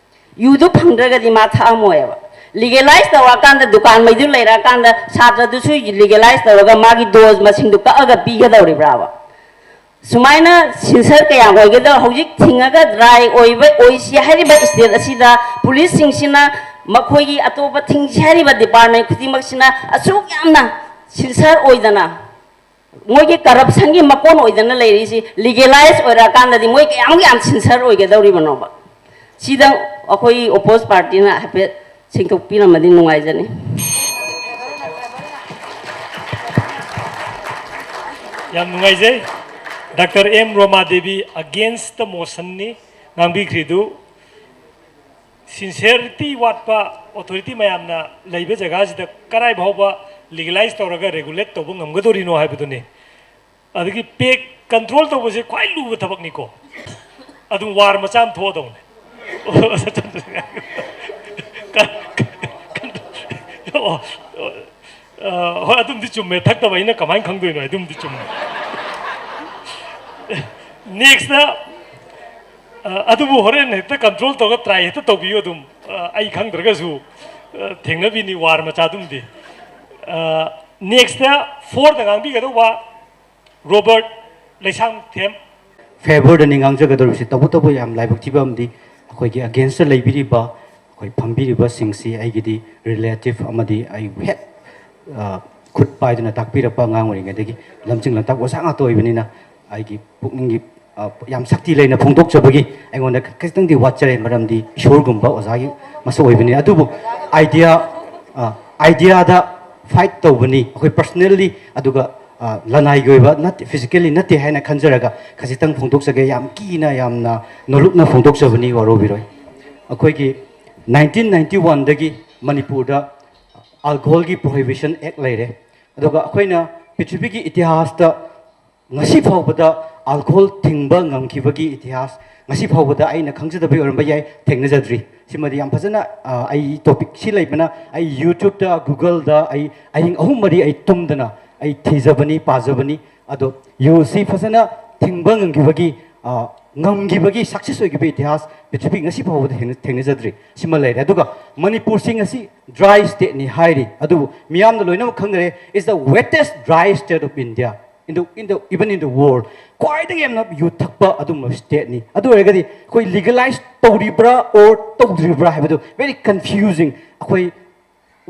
ꯌꯨꯗꯨ ꯐꯪꯗ꯭ꯔꯒꯗꯤ ꯃꯥ ꯊꯛꯑꯝꯃꯣꯏꯕ꯫ ꯂꯤꯒꯦꯂꯥꯏꯁ ꯇꯧꯔꯛꯑꯀꯥꯟꯗ, ꯗꯨꯀꯥꯟꯉꯩꯗꯨ ꯂꯩꯔꯛꯑꯀꯥꯟꯗ, ꯁꯥꯇ꯭ꯔꯗꯨꯁꯨ ꯂꯤꯒꯦꯂꯥꯏꯁ ꯇꯧꯔꯒ ꯃꯥꯒꯤ ꯗꯣꯁ ꯃꯁꯤꯡꯗꯨ ꯀꯛꯑꯒ ꯄꯤꯒꯗꯧꯔꯤꯕ꯭ꯔꯥꯕ? ꯁꯨꯃꯥꯏꯅ ꯁꯤꯟꯁꯔ ꯀꯌꯥꯝ ꯑꯣꯏꯒꯗꯧ? ꯍꯧꯖꯤꯛ ꯊꯤꯡꯉꯒ ꯗ꯭ꯔꯥꯏ ꯑꯣꯏꯕ, ꯑꯣꯏꯁꯤ ꯍꯥꯏꯔꯤꯕ ꯁ꯭ꯇꯦꯠ ꯑꯁꯤꯗ ꯄꯨꯂꯤꯁꯁꯤꯡꯁꯤꯅ, ꯃꯈꯣꯏꯒꯤ ꯑꯇꯣꯞꯄ ꯊꯤꯡꯁꯤ ꯍꯥꯏꯔꯤꯕ ꯗꯤꯄꯥꯔꯠꯃꯦꯟ ꯈꯨꯗꯤꯡꯃꯛꯁꯤꯅ ꯑꯁꯨꯛ ꯌꯥꯝꯅ ꯁꯤꯟꯁꯔ ꯑꯣꯏꯗꯅ, ꯃꯣꯏꯒꯤ ꯀꯔꯞꯁꯟꯒꯤ ꯃꯀꯣꯟ ꯑꯣꯏꯗꯅ ꯂꯩꯔꯤꯁꯤ, ꯂꯤꯒꯦꯂꯥꯏꯁ ꯑꯣꯏꯔꯛꯑꯀꯥꯟꯗꯗꯤ ꯃꯣꯏ ꯀꯌꯥꯃꯨꯛ ꯌꯥꯝ ꯁꯤꯟꯁꯔ ꯑꯣꯏꯒꯗꯧꯔꯤꯕꯅꯣꯕ? ꯁꯤꯗ ꯑꯩꯈꯣꯏ ꯑꯣꯄꯣꯖ ꯄꯥꯔꯇꯤꯅ ꯍꯥꯏꯐꯦꯠ ꯁꯦꯡꯗꯣꯛꯄꯤꯔꯝꯃꯗꯤ ꯅꯨꯡꯉꯥꯏꯖꯅꯤ꯫ ꯌꯥꯝ ꯅꯨꯡꯉꯥꯏꯖꯩ꯫ Doctor M Roma Devi against ꯃꯣꯁꯟꯅꯤ ꯉꯥꯡꯕꯤꯈ꯭ꯔꯤꯗꯨ꯫ ꯁꯤꯟꯁꯤꯌꯔꯤꯇꯤ ꯋꯥꯠꯄ ꯑꯣꯊꯣꯔꯤꯇꯤ ꯃꯌꯥꯝꯅ ꯂꯩꯕ ꯖꯒꯥꯁꯤꯗ ꯀꯔꯥꯏ ꯐꯥꯎꯕ ꯂꯤꯒꯦꯂꯥꯏꯁ ꯇꯧꯔꯒ ꯔꯦꯒꯨꯂꯦꯠ ꯇꯧꯕ ꯉꯝꯒꯗꯧꯔꯤꯅꯣ ꯍꯥꯏꯕꯗꯨꯅꯤ꯫ ꯑꯗꯒꯤ ꯄꯦꯛ ꯀꯟꯇ꯭ꯔꯣꯜ ꯇꯧꯕꯁꯦ ꯈ꯭ꯋꯥꯏ ꯂꯨꯕ ꯊꯕꯛꯅꯤꯀꯣ꯫ ꯑꯗꯨꯝ ꯋꯥꯔ ꯃꯆꯥ ꯑꯃ ꯊꯣꯛꯑꯗꯧꯅꯦ꯫ ꯑꯣ, ꯑ, ꯍꯣꯏ, ꯑꯗꯨꯝꯗꯤ ꯆꯨꯝꯃꯦ꯫ ꯊꯛꯇꯕ ꯑꯩꯅ ꯀꯃꯥꯏꯅ ꯈꯪꯗꯣꯏꯅꯣ? ꯑꯗꯨꯝꯗꯤ ꯆꯨꯝꯃꯦ꯫ ꯅꯦꯛꯁꯇ, ꯑ, ꯑꯗꯨꯕꯨ ꯍꯣꯔꯦꯟ ꯍꯦꯛꯇ ꯀꯟꯇ꯭ꯔꯣꯜ ꯇꯧꯔꯒ ꯇ꯭ꯔꯥꯏ ꯍꯦꯛꯇ ꯇꯧꯕꯤꯌꯨ ꯑꯗꯨꯝ꯫ ꯑ, ꯑꯩ ꯈꯪꯗ꯭ꯔꯒꯁꯨ, ꯑ, ꯊꯦꯡꯅꯕꯤꯅꯤ ꯋꯥꯔ ꯃꯆꯥꯗꯨꯝꯗꯤ꯫ ꯑ, ꯅꯦꯛꯁꯇ ꯐꯣꯔꯗ ꯉꯥꯡꯕꯤꯒꯗꯧꯕ ꯔꯣꯕꯔꯠ ꯂꯩꯁꯥꯡꯊꯦꯝ꯫ ꯐꯦꯚꯔꯗꯅꯤ ꯉꯥꯡꯖꯒꯗꯧꯔꯤꯕꯁꯤ꯫ ꯇꯧꯕꯇꯕꯨ ꯌꯥꯝ ꯂꯥꯏꯕꯛ ꯊꯤꯕ ꯑꯃꯗꯤ ꯑꯩꯈꯣꯏꯒꯤ ꯑꯒꯦꯟꯁꯇ ꯂꯩꯕꯤꯔꯤꯕ ꯑꯩꯈꯣꯏ ꯐꯝꯕꯤꯔꯤꯕꯁꯤꯡꯁꯤ ꯑꯩꯒꯤꯗꯤ ꯔꯤꯂꯦꯇꯤꯚ ꯑꯃꯗꯤ ꯑꯩꯕꯨ ꯍꯦꯛ, ꯑ, ꯈꯨꯠ ꯄꯥꯏꯗꯨꯅ ꯇꯥꯛꯄꯤꯔꯛꯄ ꯑꯉꯥꯡ ꯑꯣꯏꯔꯤꯉꯩꯗꯒꯤ ꯂꯝꯖꯤꯡ ꯂꯝꯇꯥꯛ ꯑꯣꯖꯥ ꯉꯥꯛꯇ ꯑꯣꯏꯕꯅꯤꯅ ꯑꯩꯒꯤ ꯄꯨꯛꯅꯤꯡꯒꯤ ꯑ, ꯌꯥꯝ ꯁꯛꯇꯤ ꯂꯩꯅ ꯐꯣꯡꯗꯣꯛꯆꯕꯒꯤ ꯑꯩꯉꯣꯟꯗ ꯈꯤꯇꯪꯗꯤ ꯋꯥꯠꯆꯔꯦ, ꯃꯔꯝꯗꯤ ꯏꯁꯣꯔꯒꯨꯝꯕ ꯑꯣꯖꯥꯒꯤ ꯃꯁꯛ ꯑꯣꯏꯕꯅꯤ꯫ ꯑꯗꯨꯕꯨ ꯑꯥꯏꯗꯤꯌꯥ, ꯑ, ꯑꯥꯏꯗꯤꯌꯥꯗ ꯐꯥꯏꯠ ꯇꯧꯕꯅꯤ ꯑꯩꯈꯣꯏ ꯄꯔꯁꯅꯦꯜꯂꯤ, ꯑꯗꯨꯒ, ꯑ, ꯂꯅꯥꯏꯒꯤ ꯑꯣꯏꯕ ꯅꯠꯇꯦ, ꯐꯤꯖꯤꯀꯦꯜꯂꯤ ꯅꯠꯇꯦ ꯍꯥꯏꯅ ꯈꯟꯖꯔꯒ ꯈꯖꯤꯛꯇꯪ ꯐꯣꯡꯗꯣꯛꯆꯒꯦ꯫ ꯌꯥꯝ ꯀꯤꯅ, ꯌꯥꯝꯅ ꯅꯣꯂꯨꯛꯅ ꯐꯣꯡꯗꯣꯛꯆꯕꯅꯤ, ꯋꯥꯔꯧꯕꯤꯔꯣꯏ꯫ ꯑꯩꯈꯣꯏꯒꯤ ꯅꯥꯏꯟꯇꯤꯟ ꯅꯥꯏꯟꯇꯤ ꯋꯥꯟꯗꯒꯤ ꯃꯅꯤꯄꯨꯔꯗ ꯑꯜꯀꯣꯍꯣꯜꯒꯤ ꯄ꯭ꯔꯣꯍꯤꯕꯤꯁꯟ ꯑꯦꯛ ꯂꯩꯔꯦ꯫ ꯑꯗꯨꯒ ꯑꯩꯈꯣꯏꯅ ꯄ꯭ꯔꯤꯊꯤꯕꯤꯒꯤ ꯏꯇꯤꯍꯥꯁꯇ ꯉꯁꯤ ꯐꯥꯎꯕꯗ ꯑꯜꯀꯣꯍꯣꯜ ꯊꯤꯡꯕ ꯉꯝꯈꯤꯕꯒꯤ ꯏꯇꯤꯍꯥꯁ ꯉꯁꯤ ꯐꯥꯎꯕꯗ ꯑꯩꯅ ꯈꯪꯖꯗꯕꯒꯤ ꯑꯣꯏꯔꯝꯕ ꯌꯥꯏ, ꯊꯦꯡꯅꯖꯗ꯭ꯔꯤ꯫ ꯁꯤꯃꯗꯤ ꯌꯥꯝ ꯐꯖꯅ, ꯑ, ꯑꯩ ꯇꯣꯄꯤꯛꯁꯤ ꯂꯩꯕꯅ ꯑꯩ ꯌꯨꯇ꯭ꯌꯨꯕꯇ, ꯒꯨꯒꯜꯗ ꯑꯩ ꯑꯍꯤꯡ ꯑꯍꯨꯝ ꯃꯔꯤ ꯑꯩ ꯇꯨꯝꯗꯅ ꯑꯩ ꯊꯤꯖꯕꯅꯤ, ꯄꯥꯖꯕꯅꯤ꯫ ꯑꯗꯣ ꯌꯨꯁꯤ ꯐꯖꯅ ꯊꯤꯡꯕ ꯉꯝꯈꯤꯕꯒꯤ, ꯑ, ꯉꯝꯈꯤꯕꯒꯤ ꯁꯛꯁꯦꯁ ꯑꯣꯏꯈꯤꯕ ꯏꯇꯤꯍꯥꯁ ꯄ꯭ꯔꯤꯊꯤꯕꯤ ꯉꯁꯤ ꯐꯥꯎꯕꯗ ꯊꯦꯡꯅ-, ꯊꯦꯡꯅꯖꯗ꯭ꯔꯤ꯫ ꯁꯤꯃ ꯂꯩꯔꯦ꯫ ꯑꯗꯨꯒ ꯃꯅꯤꯄꯨꯔꯁꯤ ꯉꯁꯤ ꯗ꯭ꯔꯥꯏ ꯁ꯭ꯇꯦꯠꯅꯤ ꯍꯥꯏꯔꯤ, ꯑꯗꯨꯕꯨ ꯃꯤꯌꯥꯝꯅ ꯂꯣꯏꯅꯃꯛ ꯈꯪꯅꯔꯦ, is the wettest dry state of India, in the, in the, even in the world꯫ ꯈ꯭ꯋꯥꯏꯗꯒꯤ ꯌꯥꯝꯅ ꯌꯨ ꯊꯛꯄ ꯑꯗꯨꯒꯨꯝꯕ ꯁ꯭ꯇꯦꯠꯅꯤ꯫ ꯑꯗꯨ ꯑꯣꯏꯔꯒꯗꯤ ꯑꯩꯈꯣꯏ ꯂꯤꯒꯦꯂꯥꯏꯁ ꯇꯧꯔꯤꯕ꯭ꯔꯥ or ꯇꯧꯗ꯭ꯔꯤꯕ꯭ꯔꯥ ꯍꯥꯏꯕꯗꯨ very confusing꯫ ꯑꯩꯈꯣꯏ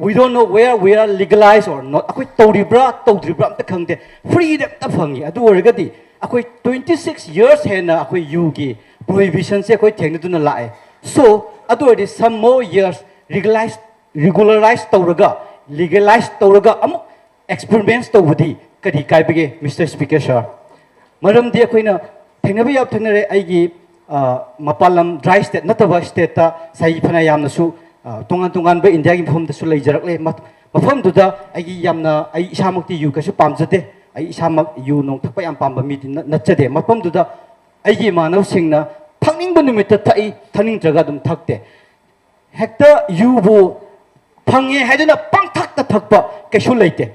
we don't know where we are legalized or not꯫ ꯑꯩꯈꯣꯏ ꯇꯧꯔꯤꯕ꯭ꯔꯥ ꯇꯧꯗ꯭ꯔꯤꯕ꯭ꯔꯥ ꯑꯝꯇ ꯈꯪꯗꯦ, ꯐ꯭ꯔꯤꯗ ꯑꯝꯇ ꯐꯪꯉꯤ꯫ ꯑꯗꯨ ꯑꯣꯏꯔꯒꯗꯤ ꯑꯩꯈꯣꯏ twenty six years ꯍꯦꯟꯅ ꯑꯩꯈꯣꯏ ꯌꯨꯒꯤ ꯄ꯭ꯔꯣꯍꯤꯕꯤꯁꯟꯁꯦ ꯑꯩꯈꯣꯏ ꯊꯦꯡꯅꯗꯨꯅ ꯂꯥꯛꯑꯦ꯫ So ꯑꯗꯨ ꯑꯣꯏꯔꯗꯤ some more years ꯔꯤꯒꯨꯂꯥꯏꯁ ꯔꯤꯒꯨꯂꯔꯥꯏꯁ ꯇꯧꯔꯒ, ꯂꯤꯒꯦꯂꯥꯏꯁ ꯇꯧꯔꯒ ꯑꯃꯨꯛ ꯑꯦꯛꯁꯄꯤꯔꯤꯃꯦꯟꯁ ꯇꯧꯕꯗꯤ ꯀꯔꯤ ꯀꯥꯏꯕꯒꯦ, ꯃꯤꯁꯇꯔ ꯁ꯭ꯄꯤꯀꯔ ꯁꯥꯔ? ꯃꯔꯝꯗꯤ ꯑꯩꯈꯣꯏꯅ ꯊꯦꯡꯅꯕ ꯌꯥꯕ ꯊꯦꯡꯅꯔꯦ꯫ ꯑꯩꯒꯤ, ꯑ, ꯃꯄꯥꯟ ꯂꯝ ꯗ꯭ꯔꯥꯏ ꯁ꯭ꯇꯦꯠ ꯅꯠꯇꯕ ꯁ꯭ꯇꯦꯠꯇ ꯆꯍꯤ ꯐꯅ ꯌꯥꯝꯅꯁꯨ, ꯑ, ꯇꯣꯉꯥꯟ ꯇꯣꯉꯥꯟꯕ ꯏꯟꯗꯤꯌꯥꯒꯤ ꯃꯐꯝꯗꯁꯨ ꯂꯩꯖꯔꯛꯂꯦ꯫ ꯃ-, ꯃꯐꯝꯗꯨꯗ ꯑꯩꯒꯤ ꯌꯥꯝꯅ, ꯑꯩ ꯏꯁꯥꯃꯛꯇꯤ ꯌꯨ ꯀꯩꯁꯨ ꯄꯥꯝꯖꯗꯦ꯫ ꯑꯩ ꯏꯁꯥꯃꯛ ꯌꯨ ꯅꯣꯡ ꯊꯛꯄ ꯌꯥꯝ ꯄꯥꯝꯕ ꯃꯤꯗꯤ ꯅ-, ꯅꯠꯆꯗꯦ꯫ ꯃꯐꯝꯗꯨꯗ ꯑꯩꯒꯤ ꯏꯃꯥꯟꯅꯕꯁꯤꯡꯅ ꯊꯛꯅꯤꯡꯕ ꯅꯨꯃꯤꯠꯇ ꯊꯛꯏ, ꯊꯛꯅꯤꯡꯗ꯭ꯔꯒ ꯑꯗꯨꯝ ꯊꯛꯇꯦ꯫ ꯍꯦꯛꯇ ꯌꯨꯕꯨ ꯐꯪꯉꯦ ꯍꯥꯏꯗꯨꯅ ꯄꯪꯊꯛꯇ ꯊꯛꯄ ꯀꯩꯁꯨ ꯂꯩꯇꯦ꯫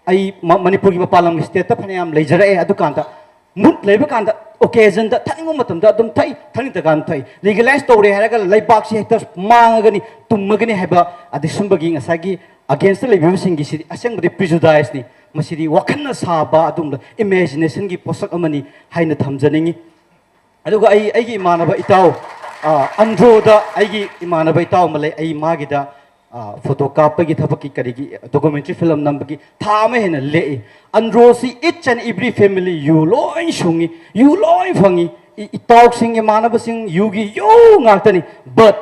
ꯑꯩ ꯃ-, ꯃꯅꯤꯄꯨꯔꯒꯤ ꯃꯄꯥꯟ ꯂꯝꯒꯤ ꯁ꯭ꯇꯦꯠꯇ ꯐꯅꯌꯥꯝ ꯂꯩꯖꯔꯛꯑꯦ꯫ ꯑꯗꯨꯀꯥꯟꯗ ꯃꯨꯠ ꯂꯩꯕ ꯀꯥꯟꯗ, ꯑꯣꯀꯦꯖꯟꯗ ꯊꯛꯅꯤꯡꯕ ꯃꯇꯝꯗ ꯑꯗꯨꯝ ꯊꯛꯏ, ꯊꯛꯅꯤꯡꯗ꯭ꯔꯀꯥꯟꯗ ꯊꯛꯏ꯫ ꯂꯤꯒꯦꯂꯥꯏꯁ ꯇꯧꯔꯦ ꯍꯥꯏꯔꯒ ꯂꯩꯕꯥꯛꯁꯤ ꯍꯦꯛꯇ ꯃꯥꯡꯉꯒꯅꯤ, ꯇꯨꯝꯃꯒꯅꯤ ꯍꯥꯏꯕ, ꯑꯗꯩ ꯁꯨꯝꯕꯒꯤ ꯉꯁꯥꯏꯒꯤ ꯑꯒꯦꯟꯁꯇ ꯂꯩꯕꯤꯕꯁꯤꯡꯒꯤꯁꯤꯗꯤ ꯑꯁꯦꯡꯕꯗꯤ ꯄ꯭ꯔꯤꯖꯨꯗꯥꯏꯁꯅꯤ꯫ ꯃꯁꯤꯗꯤ ꯋꯥꯈꯜꯅ ꯁꯥꯕ ꯑꯗꯨꯒꯨꯝꯕ ꯏꯃꯦꯖꯤꯅꯦꯁꯟꯒꯤ ꯄꯣꯠꯁꯛ ꯑꯃꯅꯤ ꯍꯥꯏꯅ ꯊꯝꯖꯅꯤꯡꯉꯤ꯫ ꯑꯗꯨꯒ ꯑꯩ, ꯑꯩꯒꯤ ꯏꯃꯥꯟꯅꯕ ꯏꯇꯥꯎ, ꯑ, ꯑꯟꯗ꯭ꯔꯣꯗ ꯑꯩꯒꯤ ꯏꯃꯥꯟꯅꯕ ꯏꯇꯥꯎ ꯑꯃ ꯂꯩ꯫ ꯑꯩ ꯃꯥꯒꯤꯗ ꯐꯣꯇꯣ ꯀꯥꯞꯄꯒꯤ ꯊꯕꯛꯀꯤ ꯀꯔꯤꯒꯤ ꯗꯣꯀꯨꯃꯦꯟꯇ꯭ꯔꯤ ꯐꯤꯂꯝ ꯅꯝꯕꯒꯤ ꯊꯥ ꯑꯃ ꯍꯦꯟꯅ ꯂꯦꯛꯏ꯫ ꯑꯟꯗ꯭ꯔꯣꯁꯤ each and every family ꯌꯨ ꯂꯣꯏ ꯁꯨꯡꯉꯤ, ꯌꯨ ꯂꯣꯏ ꯐꯪꯉꯤ꯫ ꯏ- ꯏꯇꯥꯎꯁꯤꯡ ꯏꯃꯥꯟꯅꯕꯁꯤꯡ ꯌꯨꯒꯤ ꯌꯨ ꯉꯥꯛꯇꯅꯤ꯫ But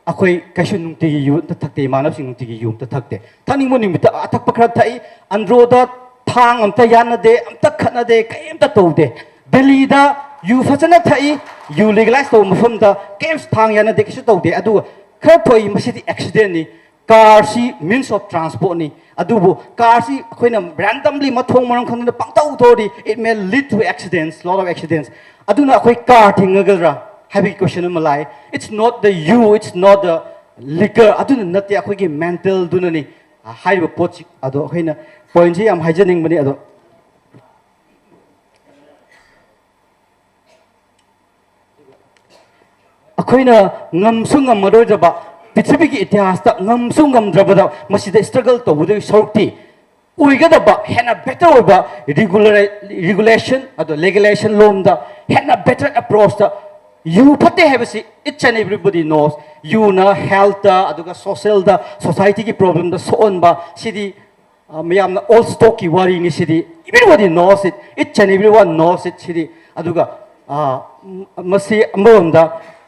ꯑꯩꯈꯣꯏ ꯀꯩꯁꯨ ꯅꯨꯡꯇꯤꯒꯤ ꯌꯨ ꯑꯝꯇ ꯊꯛꯇꯦ, ꯏꯃꯥꯟꯅꯕꯁꯤꯡ ꯅꯨꯡꯇꯤꯒꯤ ꯌꯨ ꯑꯝꯇ ꯊꯛꯇꯦ꯫ ꯊꯛꯅꯤꯡꯕ ꯅꯨꯃꯤꯠꯇ ꯑꯊꯛꯄ ꯈꯔ ꯊꯛꯏ꯫ ꯑꯟꯗ꯭ꯔꯣꯗ ꯊꯥꯡ ꯑꯝꯇ ꯌꯥꯟꯅꯗꯦ, ꯑꯝꯇ ꯈꯠꯅꯗꯦ, ꯀꯩꯝꯇ ꯇꯧꯗꯦ꯫ ꯗꯦꯜꯂꯤꯗ ꯌꯨ ꯐꯖꯅ ꯊꯛꯏ, ꯌꯨ ꯂꯤꯒꯂꯥꯏꯁ ꯇꯧꯕ ꯃꯐꯝꯗ ꯀꯩꯝ ꯊꯥꯡ ꯌꯥꯟꯅꯗꯦ, ꯀꯩꯁꯨ ꯇꯧꯗꯦ꯫ ꯑꯗꯨꯒ ꯈꯔ ꯊꯣꯛꯏ, ꯃꯁꯤꯗꯤ ꯑꯦꯛꯁꯤꯗꯦꯟꯅꯤ꯫ ꯀꯥꯔꯁꯤ means of transportꯅꯤ꯫ ꯑꯗꯨꯕꯨ ꯀꯥꯔꯁꯤ ꯑꯩꯈꯣꯏꯅ ꯔꯦꯟꯗꯝꯂꯤ ꯃꯊꯣꯡ ꯃꯔꯝ ꯈꯪꯗꯅ ꯄꯪꯊꯧ ꯊꯧꯔꯗꯤ it may lead to accidents, lot of accidents꯫ ꯑꯗꯨꯅ ꯑꯩꯈꯣꯏ ꯀꯥꯔ ꯊꯤꯡꯉꯒꯗ꯭ꯔꯥ ꯍꯥꯏꯕꯒꯤ ꯀꯣꯏꯁꯟ ꯑꯃ ꯂꯥꯛꯑꯦ꯫ It's not the you, it's not the liquor꯫ ꯑꯗꯨꯅ ꯅꯠꯇꯦ, ꯑꯩꯈꯣꯏꯒꯤ ꯃꯦꯟꯇꯦꯜꯗꯨꯅꯅꯤ꯫ ꯍꯥꯏꯔꯤꯕ ꯄꯣꯠꯁꯤ ꯑꯗꯣ ꯑꯩꯈꯣꯏꯅ ꯄꯣꯏꯟꯁꯤ ꯌꯥꯝ ꯍꯥꯏꯖꯅꯤꯡꯕꯅꯤ꯫ ꯑꯗꯣ ꯑꯩꯈꯣꯏꯅ ꯉꯝꯁꯨ ꯉꯝꯃꯔꯣꯏꯗꯕ, ꯄ꯭ꯔꯤꯊꯤꯕꯤꯒꯤ ꯏꯇꯤꯍꯥꯁꯇ ꯉꯝꯁꯨ ꯉꯝꯗ꯭ꯔꯕꯗ ꯃꯁꯤꯗ ꯁ꯭ꯇ꯭ꯔꯒꯜ ꯇꯧꯕꯗꯒꯤ ꯁꯔꯨꯛꯇꯤ ꯑꯣꯏꯒꯗꯕ ꯍꯦꯟꯅ ꯕꯦꯇꯔ ꯑꯣꯏꯕ ꯔꯤꯒꯨꯂꯔ ꯔꯤꯒꯨꯂꯦꯁꯟ ꯑꯗꯣ ꯂꯤꯒꯂꯦꯁꯟ ꯂꯣꯝꯗ ꯍꯦꯟꯅ ꯕꯦꯇꯔ ꯑꯦꯄ꯭ꯔꯣꯆꯇ ꯌꯨ ꯐꯠꯇꯦ ꯍꯥꯏꯕꯁꯤ each and everybody knows꯫ ꯌꯨꯅ ꯍꯦꯜꯠꯇ ꯑꯗꯨꯒ ꯁꯣꯁꯦꯜꯗ ꯁꯣꯁꯥꯏꯇꯤꯒꯤ ꯄ꯭ꯔꯣꯕ꯭ꯂꯦꯝꯗ ꯁꯣꯛꯍꯟꯕ ꯁꯤꯗꯤ ꯑ, ꯃꯌꯥꯝꯅ ꯑꯣꯜ ꯁ꯭ꯇꯣꯛꯀꯤ ꯋꯥꯔꯤꯅꯤ ꯁꯤꯗꯤ꯫ Everybody knows it, each and everyone knows it ꯁꯤꯗꯤ꯫ ꯑꯗꯨꯒ ꯑ, ꯃꯁꯤ ꯑꯃꯔꯣꯝꯗ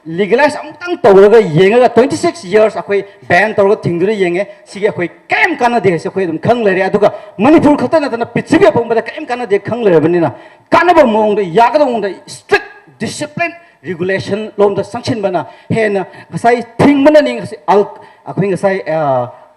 ꯂꯤꯒꯂꯥꯏꯁ ꯑꯃꯨꯛꯇꯪ ꯇꯧꯔꯒ ꯌꯦꯡꯉꯒ twenty six years ꯑꯩꯈꯣꯏ ꯕꯦꯟ ꯇꯧꯔꯒ ꯊꯤꯡꯗꯨꯅ ꯌꯦꯡꯉꯦ꯫ ꯁꯤꯒꯤ ꯑꯩꯈꯣꯏ ꯀꯔꯤꯝ ꯀꯥꯟꯅꯗꯦ ꯍꯥꯏꯁꯦ ꯑꯩꯈꯣꯏ ꯑꯗꯨꯝ ꯈꯪ ꯂꯩꯔꯦ꯫ ꯑꯗꯨꯒ ꯃꯅꯤꯄꯨꯔ ꯈꯛꯇ ꯅꯠꯇꯅ ꯄ꯭ꯔꯤꯊꯤꯕꯤ ꯑꯄꯨꯝꯕꯗ ꯀꯔꯤꯝ ꯀꯥꯟꯅꯗꯦ ꯈꯪ ꯂꯩꯔꯕꯅꯤꯅ ꯀꯥꯟꯅꯕ ꯃꯑꯣꯡꯗ, ꯌꯥꯒꯗꯕ ꯃꯑꯣꯡꯗ ꯁ꯭ꯇ꯭ꯔꯤꯛ ꯗꯤꯁꯤꯄ꯭ꯂꯤꯟ ꯔꯤꯒꯨꯂꯦꯁꯟ ꯂꯣꯝꯗ ꯆꯪꯁꯤꯟꯕꯅ ꯍꯦꯟꯅ ꯉꯁꯥꯏ ꯊꯤꯡꯕꯅꯅꯤ꯫ ꯉꯁꯤ ꯑꯜ-, ꯑꯩꯈꯣꯏ ꯉꯁꯥꯏ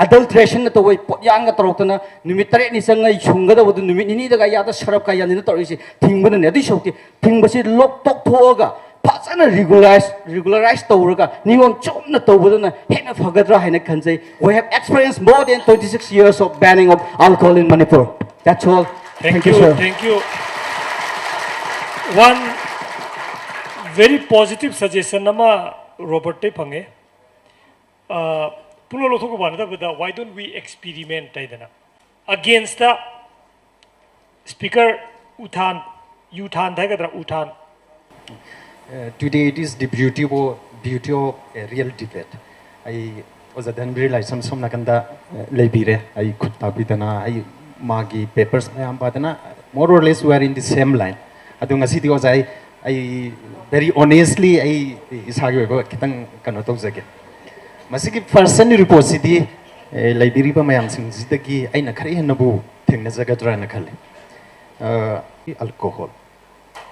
ꯑꯦꯗꯜꯇ꯭ꯔꯦꯁꯟꯅ ꯇꯧꯕ ꯄꯣꯠꯌꯥꯟꯒ ꯇꯧꯔꯛꯇꯅ ꯅꯨꯃꯤꯠ ꯇꯔꯦꯠꯅꯤ ꯆꯪꯉ ꯁꯨꯡꯒꯗꯕꯗꯨ ꯅꯨꯃꯤꯠ ꯅꯤꯅꯤꯗꯒ ꯌꯥꯗ ꯁꯔꯞꯀ ꯌꯥꯟꯁꯤꯟꯅ ꯇꯧꯔꯛꯏꯁꯦ ꯊꯤꯡꯕꯅꯅꯦ꯫ ꯑꯗꯨꯏ ꯁꯔꯨꯛꯇꯤ ꯊꯤꯡꯕꯁꯤ ꯂꯣꯛ ꯇꯣꯛꯊꯣꯛꯑꯒ ꯐꯖꯅ ꯔꯤꯒꯨꯂꯥꯏꯁ ꯔꯤꯒꯨꯂꯔꯥꯏꯁ ꯇꯧꯔꯒ ꯅꯤꯌꯣꯝ ꯆꯨꯝꯅ ꯇꯧꯕꯗꯨꯅ ꯍꯦꯟꯅ ꯐꯒꯗ꯭ꯔꯥ ꯍꯥꯏꯅ ꯈꯟꯖꯩ꯫ We have experienced more than twenty six years of banning of alcohol in Manipur. That's all. Thank you, sir. Thank you. One very positive suggestion ꯑꯃ ꯔꯣꯕꯔꯠꯇꯩ ꯐꯪꯉꯦ꯫ ꯑ, ꯄꯨꯡꯂꯣ ꯂꯧꯊꯣꯛꯄ ꯃꯥꯟꯅꯗꯕꯗ, why don't we experiment ꯍꯥꯏꯗꯅ꯫ Against the speaker, ꯎꯊꯥꯟ, ꯌꯨꯊꯥꯟ ꯍꯥꯏꯒꯗ꯭ꯔꯥ, ꯎꯊꯥꯟ? Uh, today it is the beauty of, beauty of a real debate. I, ꯑꯣꯖꯥ ꯙꯟꯕꯤꯔ ꯂꯥꯏꯁ꯭ꯔꯝ ꯁꯣꯝ ꯅꯥꯀꯟꯗ, ꯑ, ꯂꯩꯕꯤꯔꯦ꯫ ꯑꯩ ꯈꯨꯠ ꯇꯥꯛꯄꯤꯗꯅ, ꯑꯩ ꯃꯥꯒꯤ papers ꯃꯌꯥꯝ ꯄꯥꯗꯅ, more or less we are in the same line꯫ ꯑꯗꯨ ꯉꯁꯤꯗꯤ ꯑꯣꯖꯥ, ꯑꯩ, ꯑꯩ very honestly ꯑꯩ ꯏꯁꯥꯒꯤ ꯑꯣꯏꯕ ꯈꯤꯇꯪ ꯀꯩꯅꯣ ꯇꯧꯖꯒꯦ꯫ ꯃꯁꯤꯒꯤ first year reportꯁꯤꯗꯤ, ꯑꯦ, ꯂꯩꯕꯤꯔꯤꯕ ꯃꯌꯥꯝꯁꯤꯡꯁꯤꯗꯒꯤ ꯑꯩꯅ ꯈꯔ ꯍꯦꯟꯅꯕꯨ ꯊꯦꯡꯅꯖꯒꯗ꯭ꯔꯥꯅ ꯈꯜꯂꯤ꯫ ꯑ, alcohol꯫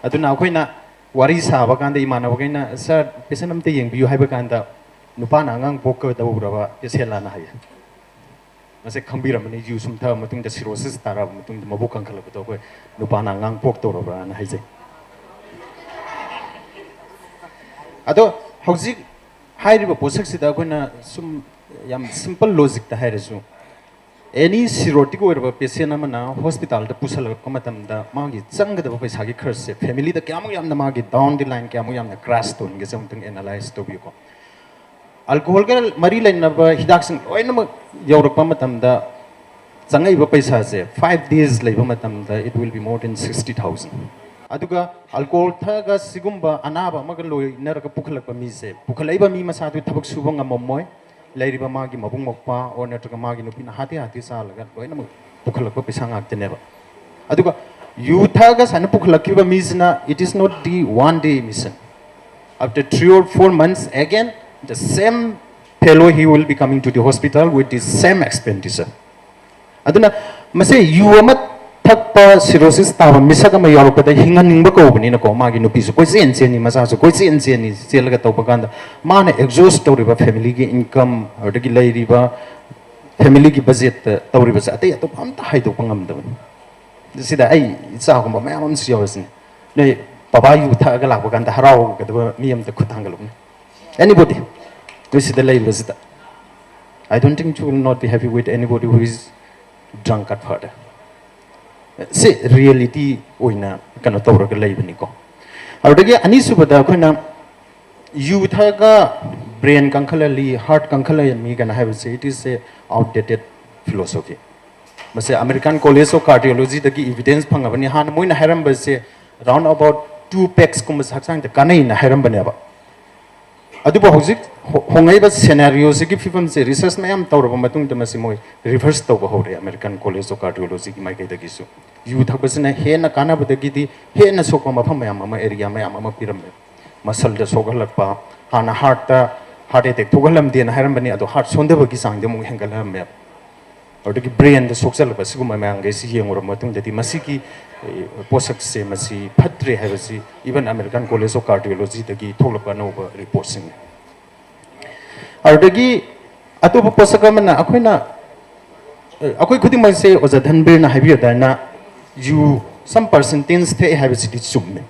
ꯑꯗꯨꯅ ꯑꯩꯈꯣꯏꯅ ꯋꯥꯔꯤ ꯁꯥꯕ ꯀꯥꯟꯗ ꯏꯃꯥꯟꯅꯕꯈꯩꯅ, "Sir, patient ꯑꯝꯇ ꯌꯦꯡꯕꯤꯌꯨ" ꯍꯥꯏꯕ ꯀꯥꯟꯗ, "ꯅꯨꯄꯥꯅ ꯑꯉꯥꯡ ꯄꯣꯛꯀꯗꯧꯔꯕ patientꯂꯥꯅ" ꯍꯥꯏꯌꯦ꯫ ꯃꯁꯦ ꯈꯪꯕꯤꯔꯝꯃꯅꯤ, ꯌꯨ ꯁꯨꯝ ꯊꯛꯑ ꯃꯇꯨꯡꯗ cirrhosis ꯇꯥꯔꯛꯑꯕ ꯃꯇꯨꯡꯗ ꯃꯕꯨꯛ ꯀꯪꯈꯠꯂꯛꯄꯗꯣ ꯑꯩꯈꯣꯏ ꯅꯨꯄꯥꯅ ꯑꯉꯥꯡ ꯄꯣꯛꯇꯧꯔꯕ꯭ꯔꯥꯅ ꯍꯥꯏꯖꯩ꯫ ꯑꯗꯣ ꯍꯧꯖꯤꯛ ꯍꯥꯏꯔꯤꯕ ꯄꯣꯠꯁꯛꯁꯤꯗ ꯑꯩꯈꯣꯏꯅ ꯁꯨꯝ ꯌꯥꯝ simple logicꯇ ꯍꯥꯏꯔꯁꯨ, any cirrhotic ꯑꯣꯏꯔꯕ patient ꯑꯃꯅ hospitalꯗ ꯄꯨꯁꯜꯂꯛꯄ ꯃꯇꯝꯗ ꯃꯥꯒꯤ ꯆꯪꯒꯗꯕ ꯄꯩꯁꯥꯒꯤ ꯈꯔꯁꯦ familyꯗ ꯀꯌꯥꯃꯨꯛ ꯌꯥꯝꯅ ꯃꯥꯒꯤ down the line ꯀꯌꯥꯃꯨꯛ ꯌꯥꯝꯅ crash ꯇꯧꯍꯟꯒꯦꯁꯦ ꯑꯃꯨꯛꯇꯪ analyse ꯇꯧꯕꯤꯌꯨꯀꯣ꯫ Alcoholꯒ ꯃꯔꯤ ꯂꯩꯅꯕ ꯍꯤꯗꯥꯛꯁꯤꯡ ꯂꯣꯏꯅꯃꯛ ꯌꯧꯔꯛꯄ ꯃꯇꯝꯗ ꯆꯪꯉꯛꯏꯕ ꯄꯩꯁꯥꯁꯦ five days ꯂꯩꯕ ꯃꯇꯝꯗ it will be more than sixty thousand꯫ ꯑꯗꯨꯒ alcohol ꯊꯛꯑꯒ ꯁꯤꯒꯨꯝꯕ ꯑꯅꯥꯕ ꯑꯃꯒ ꯂꯣꯏꯅꯔꯒ ꯄꯨꯈꯠꯂꯛꯄ ꯃꯤꯁꯦ, ꯄꯨꯈꯠꯂꯛꯏꯕ ꯃꯤ ꯃꯁꯥꯗꯨ ꯊꯕꯛ ꯁꯨꯕ ꯉꯝꯃꯝꯃꯣꯏ, ꯂꯩꯔꯤꯕ ꯃꯥꯒꯤ ꯃꯕꯨꯡ ꯃꯧꯄ꯭ꯋꯥ or ꯅꯠꯇ꯭ꯔꯒ ꯃꯥꯒꯤ ꯅꯨꯄꯤꯅ ꯍꯥꯠꯇꯤ ꯍꯥꯠꯇꯤ ꯆꯥꯜꯂꯒ ꯂꯣꯏꯅꯃꯛ ꯄꯨꯈꯠꯂꯛꯄ ꯄꯩꯁꯥ ꯉꯥꯛꯇꯅꯦꯕ꯫ ꯑꯗꯨꯒ ꯌꯨ ꯊꯛꯑꯒ ꯁꯨꯃꯥꯏꯅ ꯄꯨꯈꯠꯂꯛꯈꯤꯕ ꯃꯤꯁꯤꯅ, it is not the one day mission. After three or four months again, the same fellow, he will be coming to the hospital with the same expenditure. ꯑꯗꯨꯅ ꯃꯁꯦ ꯌꯨ ꯑꯃ ꯊꯛꯄ cirrhosis ꯇꯥꯕ ꯃꯤꯁꯛ ꯑꯃ ꯌꯥꯎꯔꯛꯄꯗ ꯍꯤꯡꯍꯟꯅꯤꯡꯕ ꯀꯧꯕꯅꯤꯅꯀꯣ, ꯃꯥꯒꯤ ꯅꯨꯄꯤꯁꯨ ꯀꯣꯏꯆꯦꯟ ꯆꯦꯟꯅꯤ, ꯃꯆꯥꯁꯨ ꯀꯣꯏꯆꯦꯟ ꯆꯦꯟꯅꯤ, ꯆꯦꯜꯂꯒ ꯇꯧꯕ ꯀꯥꯟꯗ ꯃꯥꯅ exhaust ꯇꯧꯔꯤꯕ familyꯒꯤ income, ꯑꯗꯨꯗꯒꯤ ꯂꯩꯔꯤꯕ familyꯒꯤ budgetꯇ ꯇꯧꯔꯤꯕꯁꯦ ꯑꯇꯩ ꯑꯇꯣꯞꯄ ꯑꯝꯇ ꯍꯥꯏꯗꯣꯛꯄ ꯉꯝꯗꯕꯅꯤ꯫ ꯁꯤꯗ ꯑꯩ ꯏꯆꯥꯒꯨꯝꯕ ꯃꯌꯥꯝ ꯑꯃꯁꯨ ꯌꯥꯎꯔꯤꯁꯤꯅꯤ꯫ ꯅꯣꯏ ꯕꯕꯥ ꯌꯨ ꯊꯛꯑꯒ ꯂꯥꯛꯄ ꯀꯥꯟꯗ ꯍꯔꯥꯎꯒꯗꯕ ꯃꯤ ꯑꯝꯇ ꯈꯨꯠ ꯊꯥꯡꯒꯠꯂꯨꯅꯦ꯫ Anybody? ꯅꯣꯏ ꯁꯤꯗ ꯂꯩꯔꯤꯕꯁꯤꯗ, I don't think you will not be happy with anybody who is drunkard father. ꯁꯤ reality ꯑꯣꯏꯅ ꯀꯩꯅꯣ ꯇꯧꯔꯒ ꯂꯩꯕꯅꯤꯀꯣ꯫ ꯑꯗꯨꯗꯒꯤ ꯑꯅꯤꯁꯨꯕꯗ ꯑꯩꯈꯣꯏꯅ ꯌꯨ ꯊꯛꯑꯒ brain ꯀꯟꯈꯠꯍꯜꯂꯤ, heart ꯀꯟꯈꯠꯍꯜꯂꯤ ꯀꯥꯏꯅ ꯍꯥꯏꯕꯁꯦ, it is a outdated philosophy꯫ ꯃꯁꯤ American College of Cardiologyꯗꯒꯤ evidence ꯐꯪꯉꯕꯅꯤ꯫ ꯍꯥꯟꯅ ꯃꯣꯏꯅ ꯍꯥꯏꯔꯝꯕꯁꯦ round about two packsꯀꯨꯝꯕꯁꯦ ꯍꯛꯆꯥꯡꯗ ꯀꯥꯟꯅꯩꯅ ꯍꯥꯏꯔꯝꯕꯅꯦꯕ꯫ ꯑꯗꯨꯕꯨ ꯍꯧꯖꯤꯛ ꯍꯣ- ꯍꯣꯡꯉꯛꯏꯕ ꯁꯦꯅꯥꯔꯤꯑꯣꯁꯤꯒꯤ ꯐꯤꯕꯝꯁꯦ ꯔꯤꯁꯔꯁ ꯃꯌꯥꯝ ꯇꯧꯔꯕ ꯃꯇꯨꯡꯗ ꯃꯁꯤ ꯃꯣꯏ ꯔꯤꯚꯔꯁ ꯇꯧꯕ ꯍꯧꯔꯦ, American College of Cardiologyꯒꯤ ꯃꯥꯏꯀꯩꯗꯒꯤꯁꯨ꯫ ꯌꯨ ꯊꯛꯄꯁꯤꯅ ꯍꯦꯟꯅ ꯀꯥꯟꯅꯕꯗꯒꯤꯗꯤ ꯍꯦꯟꯅ ꯁꯣꯛꯄ ꯃꯐꯝ ꯃꯌꯥꯝ ꯑꯃ, ꯑꯦꯔꯤꯌꯥ ꯃꯌꯥꯝ ꯑꯃ ꯄꯤꯔꯝꯃꯦ꯫ ꯃꯁꯜꯗ ꯁꯣꯛꯍꯜꯂꯛꯄ, ꯍꯥꯟꯅ ꯍꯥꯔꯠꯇ ꯍꯥꯔꯠ ꯑꯦꯇꯦꯛ ꯊꯣꯛꯍꯜꯂꯝꯗꯦꯅ ꯍꯥꯏꯔꯝꯕꯅꯤ, ꯑꯗꯣ ꯍꯥꯔꯠ ꯁꯣꯟꯊꯕꯒꯤ ꯆꯥꯡꯗꯤ ꯑꯃꯨꯛ ꯍꯦꯟꯒꯠꯍꯜꯂꯝꯃꯦ꯫ ꯑꯗꯨꯗꯒꯤ ꯕ꯭ꯔꯦꯟꯗ ꯁꯣꯛꯆꯜꯂꯛꯄ, ꯁꯤꯒꯨꯝꯕ ꯃꯌꯥꯝꯈꯩꯁꯤ ꯌꯦꯡꯉꯨꯔꯕ ꯃꯇꯨꯡꯗꯗꯤ ꯃꯁꯤꯒꯤ, ꯑꯦ, ꯄꯣꯠꯁꯛꯁꯦ ꯃꯁꯤ ꯐꯠꯇ꯭ꯔꯦ ꯍꯥꯏꯕꯁꯤ even American College of Cardiologyꯗꯒꯤ ꯊꯣꯛꯂꯛꯄ ꯑꯅꯧꯕ ꯔꯤꯄꯣꯔꯠꯁꯤꯡꯅꯤ꯫ ꯑꯗꯨꯗꯒꯤ ꯑꯇꯣꯞꯄ ꯄꯣꯠꯁꯛ ꯑꯃꯅ ꯑꯩꯈꯣꯏꯅ, ꯑꯦ, ꯑꯩꯈꯣꯏ ꯈꯨꯗꯤꯡꯃꯛꯁꯦ ꯑꯣꯖꯥ ꯙꯟꯕꯤꯔꯅ ꯍꯥꯏꯕꯤꯔꯗꯥꯏꯅ ꯌꯨ some percentage ꯊꯛꯑꯦ ꯍꯥꯏꯕꯁꯤꯗꯤ ꯆꯨꯝꯃꯦ꯫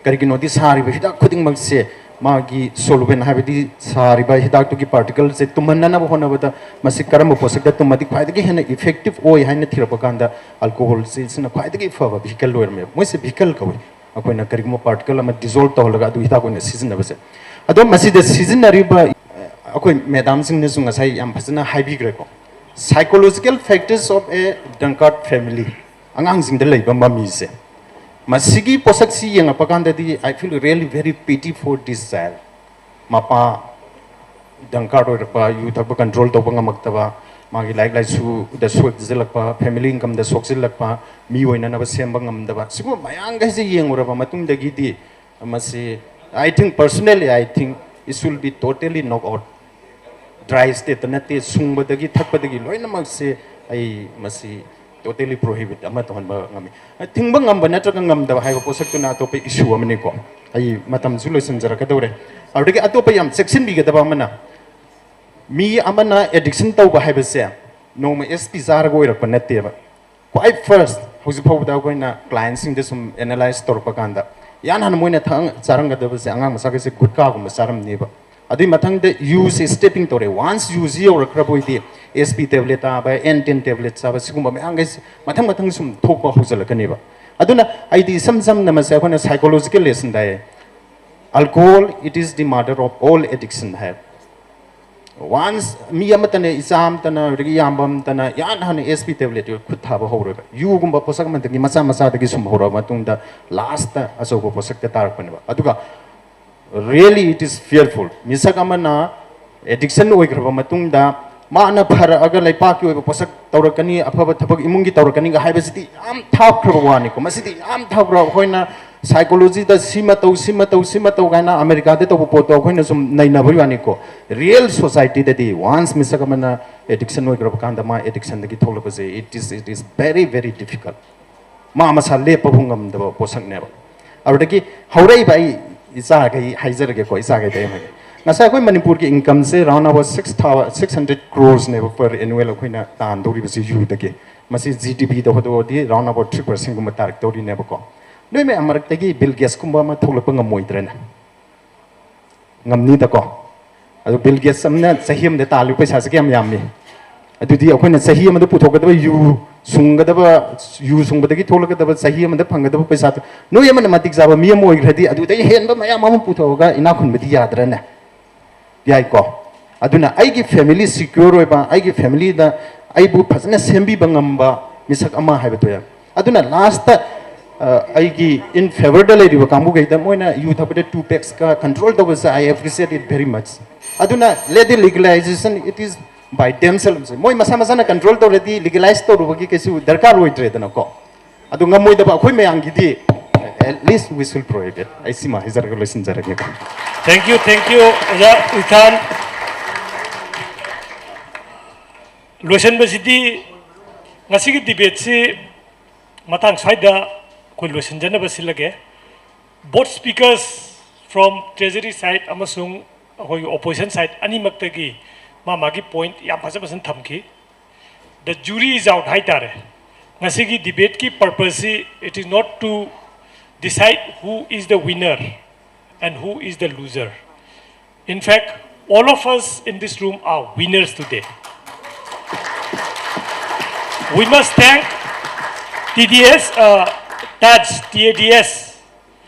ꯀꯔꯤꯒꯤꯅꯣꯗꯤ ꯁꯥꯔꯤꯕ ꯍꯤꯗꯥꯛ ꯈꯨꯗꯤꯡꯃꯛꯁꯦ ꯃꯥꯒꯤ solvent, ꯍꯥꯏꯕꯗꯤ ꯁꯥꯔꯤꯕ ꯍꯤꯗꯥꯛꯇꯨꯒꯤ particleꯁꯦ ꯇꯨꯝꯍꯟꯅꯅꯕ ꯍꯣꯠꯅꯕꯗ ꯃꯁꯤ ꯀꯔꯝꯕ ꯄꯣꯠꯁꯛꯇ ꯇꯨꯝꯃꯗꯤ ꯈ꯭ꯋꯥꯏꯗꯒꯤ ꯍꯦꯟꯅ effective ꯑꯣꯏ ꯍꯥꯏꯅ ꯊꯤꯔꯛꯄ ꯀꯥꯟꯗ alcoholꯁꯦ ꯁꯤꯅ ꯈ꯭ꯋꯥꯏꯗꯒꯤ ꯐꯕ vehicle ꯑꯣꯏꯔꯝꯃꯦꯕ꯫ ꯃꯣꯏꯁꯦ vehicle ꯀꯧꯏ, ꯑꯩꯈꯣꯏꯅ ꯀꯔꯤꯒꯨꯝꯕ particle ꯑꯃ dissolve ꯇꯧꯍꯜꯂꯒ ꯑꯗꯨ ꯍꯤꯗꯥꯛ ꯑꯣꯏꯅ ꯁꯤꯖꯤꯟꯅꯕꯁꯦ꯫ ꯑꯗꯣ ꯃꯁꯤꯗ ꯁꯤꯖꯤꯟꯅꯔꯤꯕ, ꯑꯩꯈꯣꯏ ꯃꯦꯗꯥꯝꯁꯤꯡꯅꯁꯨ ꯉꯁꯥꯏ ꯌꯥꯝ ꯐꯖꯅ ꯍꯥꯏꯕꯤꯈ꯭ꯔꯦꯀꯣ, psychological factors of a drunkard family, ꯑꯉꯥꯡꯁꯤꯡꯗ ꯂꯩꯕ ꯃꯃꯤꯁꯦ꯫ ꯃꯁꯤꯒꯤ ꯄꯣꯠꯁꯛꯁꯤ ꯌꯦꯡꯉꯛꯄ ꯀꯥꯟꯗꯗꯤ I feel really very pity for this child. ꯃꯄꯥ drunkard ꯑꯣꯏꯔꯛꯄ, ꯌꯨ ꯊꯛꯄ control ꯇꯧꯕ ꯉꯝꯃꯛꯇꯕ, ꯃꯥꯒꯤ ꯂꯥꯏꯔꯤꯛ ꯂꯥꯏꯁꯨꯗ ꯁꯣꯛꯆꯤꯜꯂꯛꯄ, family incomeꯗ ꯁꯣꯛꯆꯤꯜꯂꯛꯄ, ꯃꯤ ꯑꯣꯏꯅꯅꯕ ꯁꯦꯝꯕ ꯉꯝꯗꯕ, ꯁꯤꯒꯨꯝꯕ ꯃꯌꯥꯝꯈꯩꯁꯦ ꯌꯦꯡꯉꯨꯔꯕ ꯃꯇꯨꯡꯗꯒꯤꯗꯤ ꯃꯁꯤ, I think, personally, I think it should be totally knock out. Dry stateꯇ ꯅꯠꯇꯦ, ꯁꯨꯡꯕꯗꯒꯤ ꯊꯛꯄꯗꯒꯤ ꯂꯣꯏꯅꯃꯛꯁꯦ ꯑꯩ ꯃꯁꯤ totally prohibit ꯑꯃ ꯇꯧꯍꯟꯕ ꯉꯝꯃꯤ꯫ ꯊꯤꯡꯕ ꯉꯝꯕ ꯅꯠꯇ꯭ꯔꯒ ꯉꯝꯗꯕ ꯍꯥꯏꯕ ꯄꯣꯠꯁꯛꯇꯨꯅ ꯑꯇꯣꯞꯄ issue ꯑꯃꯅꯤꯀꯣ꯫ ꯑꯩ ꯃꯇꯝꯁꯨ ꯂꯣꯏꯁꯤꯟꯖꯔꯛꯀꯗꯧꯔꯦ꯫ ꯑꯗꯨꯗꯒꯤ ꯑꯇꯣꯞꯄ ꯌꯥꯝ ꯆꯦꯛꯁꯤꯟꯕꯤꯒꯗꯕ ꯑꯃꯅ, ꯃꯤ ꯑꯃꯅ addiction ꯇꯧꯕ ꯍꯥꯏꯕꯁꯦ ꯅꯣꯡꯃ SP ꯆꯥꯔꯒ ꯑꯣꯏꯔꯛꯄ ꯅꯠꯇꯦꯕ꯫ ꯈ꯭ꯋꯥꯏ first, ꯍꯧꯖꯤꯛ ꯐꯥꯎꯕꯗ ꯑꯩꯈꯣꯏꯅ clientꯁꯤꯡꯗ ꯁꯨꯝ analyse ꯇꯧꯔꯛꯄ ꯀꯥꯟꯗ, ꯏꯍꯥꯟ ꯍꯥꯟꯅ ꯃꯣꯏꯅ ꯊꯛ-, ꯆꯥꯔꯝꯒꯗꯕꯁꯦ, ꯑꯉꯥꯡ ꯃꯆꯥꯈꯩꯁꯦ ꯒꯨꯠꯀꯥꯒꯨꯝꯕ ꯆꯥꯔꯝꯅꯦꯕ꯫ ꯑꯗꯨꯏ ꯃꯊꯪꯗ ꯌꯨꯁꯦ stepping ꯇꯧꯔꯦ꯫ Once ꯌꯨꯁꯤ ꯌꯧꯔꯛꯈ꯭ꯔꯕ ꯑꯣꯏꯗꯤ SP tablet ꯆꯥꯕ, N ten tablet ꯆꯥꯕ, ꯁꯤꯒꯨꯝꯕ ꯃꯌꯥꯝꯈꯩꯁꯦ ꯃꯊꯪ ꯃꯊꯪ ꯁꯨꯝ ꯊꯣꯛꯄ ꯍꯧꯖꯤꯜꯂꯛꯀꯅꯦꯕ꯫ ꯑꯗꯨꯅ ꯑꯩꯗꯤ ꯏꯁꯝ ꯁꯝꯅ ꯃꯁꯦ ꯑꯩꯈꯣꯏꯅ psychological lessonꯗ ꯍꯥꯏꯌꯦ, "Alcohol, it is the mother of all addiction" high. Once ꯃꯤ ꯑꯃꯠꯇꯅ, ꯏꯆꯥ ꯑꯃꯠꯇꯅ, ꯑꯗꯒꯤ ꯏꯌꯥꯝꯕ ꯑꯃꯠꯇꯅ ꯏꯍꯥꯟ ꯍꯥꯟꯅ SP tablet ꯈꯨꯠ ꯊꯥꯕ ꯍꯧꯔꯣꯏꯕ꯫ ꯌꯨꯒꯨꯝꯕ ꯄꯣꯠꯁꯛ ꯑꯃꯗꯒꯤ, ꯃꯆꯥ ꯃꯆꯥꯗꯒꯤ ꯁꯨꯝ ꯍꯧꯔꯛꯑ ꯃꯇꯨꯡꯗ lastꯇ ꯑꯆꯧꯕ ꯄꯣꯠꯁꯛꯇ ꯇꯥꯔꯛꯄꯅꯦꯕ꯫ ꯑꯗꯨꯒ Really, it is fearful. ꯃꯤꯁꯛ ꯑꯃꯅ addiction ꯑꯣꯏꯈ꯭ꯔꯕ ꯃꯇꯨꯡꯗ ꯃꯥꯅ ꯐꯔꯛꯑꯒ ꯂꯩꯄꯥꯛꯀꯤ ꯑꯣꯏꯕ ꯄꯣꯠꯁꯛ ꯇꯧꯔꯛꯀꯅꯤ, ꯑꯐꯕ ꯊꯕꯛ ꯏꯃꯨꯡꯒꯤ ꯇꯧꯔꯛꯀꯅꯤꯒ ꯍꯥꯏꯕꯁꯤꯗꯤ ꯌꯥꯝ ꯊꯥꯞꯈ꯭ꯔꯕ ꯋꯥꯅꯤꯀꯣ꯫ ꯃꯁꯤꯗꯤ ꯌꯥꯝ ꯊꯥꯞꯈ꯭ꯔꯕ, ꯑꯩꯈꯣꯏꯅ psychology ꯗ ꯁꯤꯃ ꯇꯧ, ꯁꯤꯃ ꯇꯧ, ꯁꯤꯃ ꯇꯧ ꯀꯥꯏꯅ ꯑꯃꯦꯔꯤꯀꯥꯗ ꯇꯧꯕ ꯄꯣꯠꯇꯣ ꯑꯩꯈꯣꯏꯅ ꯁꯨꯝ ꯅꯩꯅꯕꯒꯤ ꯋꯥꯅꯤꯀꯣ꯫ Real society ꯗꯗꯤ once ꯃꯤꯁꯛ ꯑꯃꯅ addiction ꯑꯣꯏꯈ꯭ꯔꯕ ꯀꯥꯟꯗ ꯃꯥ addiction ꯗꯒꯤ ꯊꯣꯛꯂꯛꯄꯁꯦ, it is, it is very, very difficult. ꯃꯥ ꯃꯁꯥ ꯂꯦꯞꯄꯕꯨ ꯉꯝꯗꯕ ꯄꯣꯠꯁꯛꯅꯦꯕ꯫ ꯑꯗꯨꯗꯒꯤ ꯍꯧꯔꯛꯏꯕ ꯑꯩ ꯏꯆꯥꯈꯩ ꯍꯥꯏꯖꯔꯒꯦꯀꯣ, ꯏꯆꯥꯈꯩꯗ ꯑꯩ ꯍꯥꯏꯒꯦ꯫ ꯉꯁꯥꯏ ꯑꯩꯈꯣꯏ ꯃꯅꯤꯄꯨꯔꯒꯤ income say round about six thousand, six hundred crores ꯅꯦꯕ per annual ꯑꯩꯈꯣꯏꯅ ꯇꯥꯟꯗꯧꯔꯤꯕꯁꯤ ꯌꯨꯗꯒꯤ꯫ ꯃꯁꯤ G D P the ꯍꯣꯠꯇꯣꯛꯑꯗꯤ round about three percent ꯒꯨꯝꯕ ꯇꯥꯔꯛꯇꯧꯔꯤꯅꯦꯕꯀꯣ꯫ ꯅꯣꯏ ꯃꯌꯥꯝ ꯃꯔꯛꯇꯒꯤ ꯕꯤꯜ ꯒꯦꯠꯁꯀꯨꯝꯕ ꯑꯃ ꯊꯣꯛꯂꯛꯄ ꯉꯝꯃꯣꯏꯗ꯭ꯔꯅꯦ? ꯉꯝꯅꯤꯗꯀꯣ꯫ ꯑꯗꯣ ꯕꯤꯜ ꯒꯦꯠꯁ ꯑꯃꯅ ꯆꯍꯤ ꯑꯃꯗ ꯇꯥꯜꯂꯤꯕ ꯄꯩꯁꯥꯁꯦ ꯀꯌꯥꯝ ꯌꯥꯝꯃꯤ? ꯑꯗꯨꯗꯤ ꯑꯩꯈꯣꯏꯅ ꯆꯍꯤ ꯑꯃꯗ ꯄꯨꯊꯣꯛꯀꯗꯕ ꯌꯨ ꯁꯨꯡꯒꯗꯕ, ꯌꯨ ꯁꯨꯡꯕꯗꯒꯤ ꯊꯣꯛꯂꯛꯀꯗꯕ ꯆꯍꯤ ꯑꯃꯗ ꯐꯪꯒꯗꯕ ꯄꯩꯁꯥꯗꯣ, ꯅꯣꯏ ꯑꯃꯅ ꯃꯇꯤꯛ ꯆꯥꯕ ꯃꯤ ꯑꯃ ꯑꯣꯏꯈ꯭ꯔꯗꯤ ꯑꯗꯨꯗꯒꯤ ꯍꯦꯟꯕ ꯃꯌꯥꯝ ꯑꯃ ꯄꯨꯊꯣꯛꯑꯒ ꯏꯅꯥꯛ ꯈꯨꯟꯕꯗꯤ ꯌꯥꯗ꯭ꯔꯅꯦ? ꯌꯥꯏꯀꯣ? ꯑꯗꯨꯅ ꯑꯩꯒꯤ family secure ꯑꯣꯏꯕ, ꯑꯩꯒꯤ family ꯗ ꯑꯩꯕꯨ ꯐꯖꯅ ꯁꯦꯝꯕꯤꯕ ꯉꯝꯕ ꯃꯤꯁꯛ ꯑꯃ ꯍꯥꯏꯕꯗꯣ ꯌꯥꯏ꯫ ꯑꯗꯨꯅ last ꯇ, ꯑ, ꯑꯩꯒꯤ in favour ꯗ ꯂꯩꯔꯤꯕ ꯀꯥꯡꯕꯨꯈꯩꯗ, ꯃꯣꯏꯅ ꯌꯨ ꯊꯛꯄꯗ two packs ꯀ control ꯇꯧꯕꯁꯦ, I appreciate it very much. ꯑꯗꯨꯅ let the legalization, it is by themselves. ꯃꯣꯏ ꯃꯁꯥ ꯃꯁꯥꯅ control ꯇꯧꯔꯗꯤ legalize ꯇꯧꯔꯨꯕꯒꯤ ꯀꯩꯁꯨ ꯗꯔꯀꯥꯔ ꯑꯣꯏꯗ꯭ꯔꯦꯗꯅꯀꯣ꯫ ꯑꯗꯨ ꯉꯝꯃꯣꯏꯗꯕ ꯑꯩꯈꯣꯏ ꯃꯌꯥꯝꯒꯤꯗꯤ, at least we should prohibit. ꯑꯩ ꯁꯤꯃ ꯍꯥꯏꯖꯔꯒ ꯂꯣꯏꯁꯤꯟꯖꯔꯒꯦꯀꯣ꯫ Thank you, thank you, ꯑꯣꯖꯥ ꯏꯊꯥꯟ꯫ ꯂꯣꯏꯁꯤꯟꯕꯁꯤꯗꯤ, ꯉꯁꯤꯒꯤ debate ꯁꯤ ꯃꯇꯥꯡ ꯁ꯭ꯋꯥꯏꯗ ꯑꯩꯈꯣꯏ ꯂꯣꯏꯁꯤꯟꯖꯅꯕ ꯁꯤꯜꯂꯒꯦ꯫ Both speakers from treasury side ꯑꯃꯁꯨꯡ ꯑꯩꯈꯣꯏꯒꯤ opposition side ꯑꯅꯤꯃꯛꯇꯒꯤ ꯃꯥ ꯃꯥꯒꯤ point ꯌꯥꯝ ꯐꯖ ꯐꯖꯅ ꯊꯝꯈꯤ꯫ The jury is out ꯍꯥꯏꯇꯥꯔꯦ꯫ ꯉꯁꯤꯒꯤ debate ꯀꯤ purpose ꯁꯤ, it is not to decide who is the winner and who is the loser. In fact, all of us in this room are winners today. We must thank T D S, uh, TADS, T A D S꯫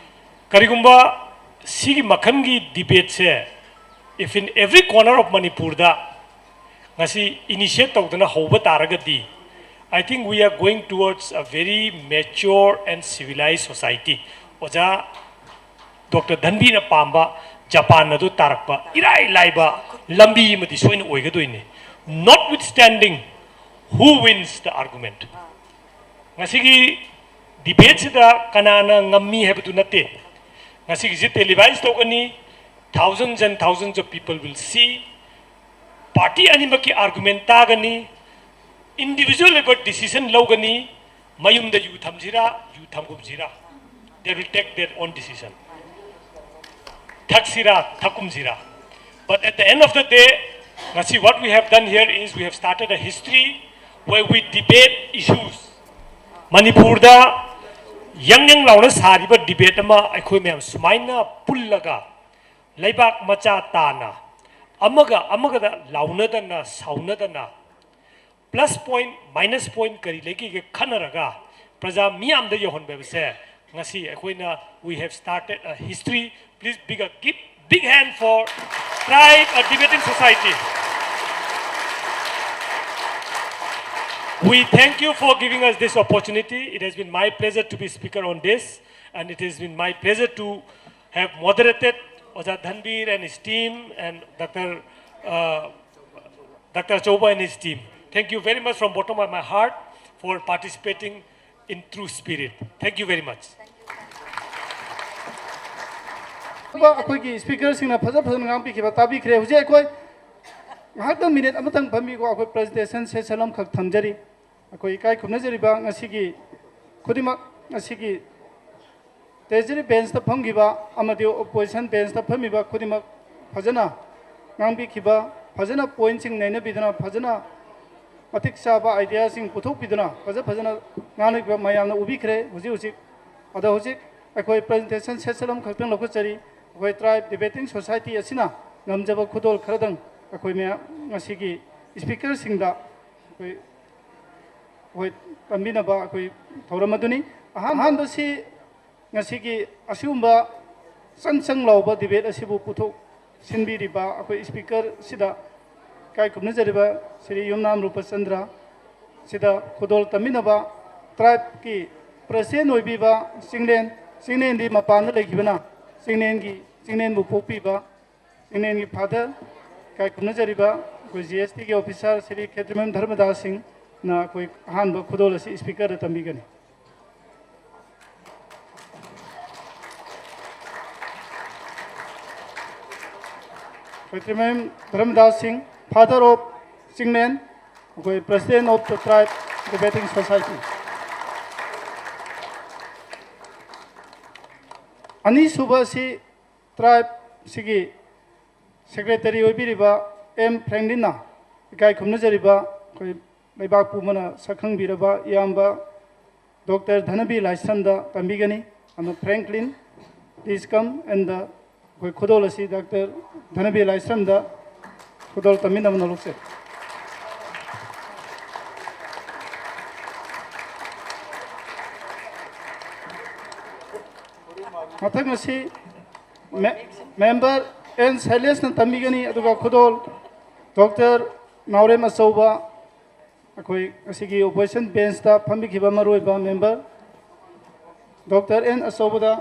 ꯀꯔꯤꯒꯨꯝꯕ ꯁꯤꯒꯤ ꯃꯈꯜꯒꯤ debate say, if in every corner of ꯃꯅꯤꯄꯨꯔꯗ ꯉꯁꯤ initiate ꯇꯧꯗꯅ ꯍꯧꯕ ꯇꯥꯔꯒꯗꯤ, I think we are going towards a very mature and civilized society. ꯑꯣꯖꯥ doctor ꯙꯟꯕꯤꯔꯅ ꯄꯥꯝꯕ ꯖꯄꯥꯟ ꯑꯗꯨ ꯇꯥꯔꯛꯄ ꯏꯔꯥꯏ ꯂꯥꯏꯕ ꯂꯝꯕꯤ ꯑꯃꯗꯤ ꯁꯣꯏꯅ ꯑꯣꯏꯒꯗꯣꯏꯅꯤ, notwithstanding who wins the argument. ꯉꯁꯤꯒꯤ ꯗꯤꯕꯦꯠꯁꯤꯗ ꯀꯅꯥꯅ ꯉꯝꯃꯤ ꯍꯥꯏꯕꯗꯨ ꯅꯠꯇꯦ꯫ ꯉꯁꯤꯒꯤꯁꯤ ꯇꯦꯂꯤꯚꯥꯏꯁ ꯇꯧꯒꯅꯤ, thousands and thousands of people will see. Party ꯑꯅꯤꯃꯛꯀꯤ ꯑꯥꯔꯒꯨꯃꯦꯟ ꯇꯥꯒꯅꯤ, ꯏꯟꯗꯤꯚꯤꯖꯨꯋꯦꯜ ꯑꯣꯏꯕ ꯗꯤꯁꯤꯖꯟ ꯂꯧꯒꯅꯤ꯫ ꯃꯌꯨꯝꯗ ꯌꯨ ꯊꯝꯁꯤꯔꯥ, ꯌꯨ ꯊꯝꯒꯨꯝꯁꯤꯔꯥ, they will take their own decision. ꯊꯛꯁꯤꯔꯥ, ꯊꯛꯀꯨꯝꯁꯤꯔꯥ. But at the end of the day, ꯉꯁꯤ what we have done here is we have started a history where we debate issues. ꯃꯅꯤꯄꯨꯔꯗ ꯌꯪ ꯌꯪ ꯂꯥꯎꯅ ꯁꯥꯔꯤꯕ ꯗꯤꯕꯦꯠ ꯑꯃ ꯑꯩꯈꯣꯏ ꯃꯌꯥꯝ ꯁꯨꯃꯥꯏꯅ ꯄꯨꯜꯂꯒ ꯂꯩꯕꯥꯛ ꯃꯆꯥ ꯇꯥꯅ ꯑꯃꯒ ꯑꯃꯒꯗ ꯂꯥꯎꯅꯗꯅ ꯁꯥꯎꯅꯗꯅ plus point minus point ꯀꯔꯤ ꯂꯩꯒꯦꯒꯦ ꯈꯟꯅꯔꯒ ꯄ꯭ꯔꯖꯥ ꯃꯤꯌꯥꯝꯗ ꯌꯧꯍꯟꯕ ꯍꯥꯏꯕꯁꯦ ꯉꯁꯤ ꯑꯩꯈꯣꯏꯅ we have started a history. Please big a give big hand for Tribe, a debating society. We thank you for giving us this opportunity. It has been my pleasure to be speaker on this, and it has been my pleasure to have moderated Oja Dhanbir and his team and Doctor Uh, Doctor Choba and his team. Thank you very much from bottom of my heart for participating in true spirit. Thank you very much. ꯑꯩꯈꯣꯏꯒꯤ ꯁ꯭ꯄꯤꯀꯔꯁꯤꯡꯅ ꯐꯖ ꯐꯖꯅ ꯉꯥꯡꯕꯤꯈꯤꯕ ꯇꯥꯕꯤꯈ꯭ꯔꯦ꯫ ꯍꯧꯖꯤꯛ ꯑꯩꯈꯣꯏ ꯉꯥꯏꯍꯥꯛꯇꯪ minute ꯑꯃꯇꯪ ꯐꯝꯕꯤꯀꯣ꯫ ꯑꯩꯈꯣꯏ presentation session ꯑꯃꯈꯛ ꯊꯝꯖꯔꯤ꯫ ꯑꯩꯈꯣꯏ ꯏꯀꯥꯏ ꯈꯨꯝꯅꯖꯔꯤꯕ ꯉꯁꯤꯒꯤ ꯈꯨꯗꯤꯡꯃꯛ, ꯉꯁꯤꯒꯤ ꯇ꯭ꯔꯦꯖꯔꯤ ꯕꯦꯟꯁꯇ ꯐꯝꯈꯤꯕ ꯑꯃꯗꯤ ꯑꯣꯄꯣꯖꯤꯁꯟ ꯕꯦꯟꯁꯇ ꯐꯝꯃꯤꯕ ꯈꯨꯗꯤꯡꯃꯛ ꯐꯖꯅ ꯉꯥꯡꯕꯤꯈꯤꯕ, ꯐꯖꯅ ꯄꯣꯏꯟꯠꯁꯤꯡ ꯅꯩꯅꯕꯤꯗꯨꯅ, ꯐꯖꯅ ꯃꯇꯤꯛ ꯆꯥꯕ ꯑꯥꯏꯗꯤꯌꯥꯁꯤꯡ ꯄꯨꯊꯣꯛꯄꯤꯗꯨꯅ ꯐꯖ ꯐꯖꯅ ꯉꯥꯡꯂꯤꯕ ꯃꯌꯥꯝꯅ ꯎꯕꯤꯈ꯭ꯔꯦ꯫ ꯍꯧꯖꯤꯛ ꯍꯧꯖꯤꯛ, ꯑꯗꯣ ꯍꯧꯖꯤꯛ ꯑꯩꯈꯣꯏ ꯄ꯭ꯔꯖꯦꯟꯇꯦꯁꯟ ꯁꯦꯁꯟ ꯑꯃꯈꯛꯇꯪ ꯂꯧꯈꯠꯆꯔꯤ꯫ ꯑꯩꯈꯣꯏ ꯇ꯭ꯔꯥꯏꯕ ꯗꯤꯕꯦꯇꯤꯡ ꯁꯣꯁꯥꯏꯇꯤ ꯑꯁꯤꯅ ꯉꯝꯖꯕ ꯈꯨꯗꯣꯜ ꯈꯔꯗꯪ ꯑꯩꯈꯣꯏ ꯃꯌꯥꯝ ꯉꯁꯤꯒꯤ ꯁ꯭ꯄꯤꯀꯔꯁꯤꯡꯗ ꯑꯩꯈꯣꯏ, ꯑꯩꯈꯣꯏ ꯇꯝꯕꯤꯅꯕ ꯑꯩꯈꯣꯏ ꯊꯧꯔꯝ ꯑꯗꯨꯅꯤ꯫ ꯑꯍꯥꯟꯕꯁꯤ ꯉꯁꯤꯒꯤ ꯑꯁꯤꯒꯨꯝꯕ ꯆꯪ ꯆꯪ ꯂꯥꯎꯕ ꯗꯤꯕꯦꯠ ꯑꯁꯤꯕꯨ ꯄꯨꯊꯣꯛ ꯁꯤꯟꯕꯤꯔꯤꯕ ꯑꯩꯈꯣꯏ ꯁ꯭ꯄꯤꯀꯔꯁꯤꯗ ꯏꯀꯥꯏ ꯈꯨꯝꯅꯖꯔꯤꯕ ꯁ꯭ꯔꯤ ꯌꯨꯝꯅꯥꯝ ꯔꯨꯄꯆꯟꯗ꯭ꯔ ꯁꯤꯗ ꯈꯨꯗꯣꯜ ꯇꯝꯃꯤꯟꯅꯕ ꯇ꯭ꯔꯥꯏꯕꯀꯤ ꯄ꯭ꯔꯁꯤꯗꯦꯟꯠ ꯑꯣꯏꯕꯤꯕ ꯆꯤꯡꯂꯦꯟ, ꯆꯤꯡꯂꯦꯟꯗꯤ ꯃꯄꯥꯟꯗ ꯂꯩꯈꯤꯕꯅ ꯆꯤꯡꯂꯦꯟꯒꯤ, ꯆꯤꯡꯂꯦꯟꯕꯨ ꯄꯣꯛꯄꯤꯕ, ꯆꯤꯡꯂꯦꯟꯒꯤ ꯐꯥꯗꯔ, ꯏꯀꯥꯏ ꯈꯨꯝꯅꯖꯔꯤꯕ ꯑꯩꯈꯣꯏ ꯖꯤ ꯑꯦꯁ ꯇꯤꯒꯤ ꯑꯣꯐꯤꯁꯥꯔ ꯁ꯭ꯔꯤ ꯈꯦꯇ꯭ꯔꯤꯃꯌꯨꯝ ꯙꯔꯃꯗꯥꯁ ꯁꯤꯡꯅ ꯑꯩꯈꯣꯏ ꯑꯍꯥꯟꯕ ꯈꯨꯗꯣꯜ ꯑꯁꯤ ꯏꯁꯄꯤꯀꯔꯗ ꯇꯝꯕꯤꯒꯅꯤ꯫ ꯈꯦꯇ꯭ꯔꯤꯃꯌꯨꯝ ꯙꯔꯃꯗꯥꯁ ꯁꯤꯡ, father of ꯆꯤꯡꯂꯦꯟ, ꯑꯩꯈꯣꯏ president of the tribe debating society꯫ ꯑꯅꯤꯁꯨꯕ ꯑꯁꯤ tribe ꯁꯤꯒꯤ secretary ꯑꯣꯏꯕꯤꯔꯤꯕ ꯑꯦꯝ ꯐ꯭ꯔꯦꯡꯂꯤꯟꯅ ꯏꯀꯥꯏ ꯈꯨꯝꯅꯖꯔꯤꯕ ꯑꯩꯈꯣꯏ ꯂꯩꯕꯥꯛ ꯄꯨꯝꯕꯅ ꯁꯛꯈꯪꯕꯤꯔꯕ ꯏꯌꯥꯝꯕ ꯗꯣꯛꯇꯔ ꯙꯅꯕꯤ ꯂꯥꯏꯁ꯭ꯔꯝꯗ ꯇꯝꯕꯤꯒꯅꯤ꯫ ꯑꯗꯨ Franklin, please come and the ꯑꯩꯈꯣꯏ ꯈꯨꯗꯣꯜ ꯑꯁꯤ ꯗꯥꯛꯇꯔ ꯙꯅꯕꯤ ꯂꯥꯏꯁ꯭ꯔꯝꯗ ꯈꯨꯗꯣꯜ ꯇꯝꯃꯤꯟꯅꯕ ꯅꯣꯂꯨꯛꯆꯩ꯫ ꯃꯊꯪ ꯑꯁꯤ ꯃꯦ-, ꯃꯦꯝꯕꯔ ꯑꯦꯟ ꯁꯩꯂꯦꯁꯅ ꯇꯝꯕꯤꯒꯅꯤ, ꯑꯗꯨꯒ ꯈꯨꯗꯣꯜ ꯗꯣꯛꯇꯔ ꯅꯥꯎꯔꯦꯝ ꯑꯆꯧꯕ, ꯑꯩꯈꯣꯏ ꯉꯁꯤꯒꯤ opposition benchꯇ ꯐꯝꯕꯤꯈꯤꯕ ꯃꯔꯨꯑꯣꯏꯕ ꯃꯦꯝꯕꯔ ꯗꯣꯛꯇꯔ ꯑꯦꯟ ꯑꯆꯧꯕꯗ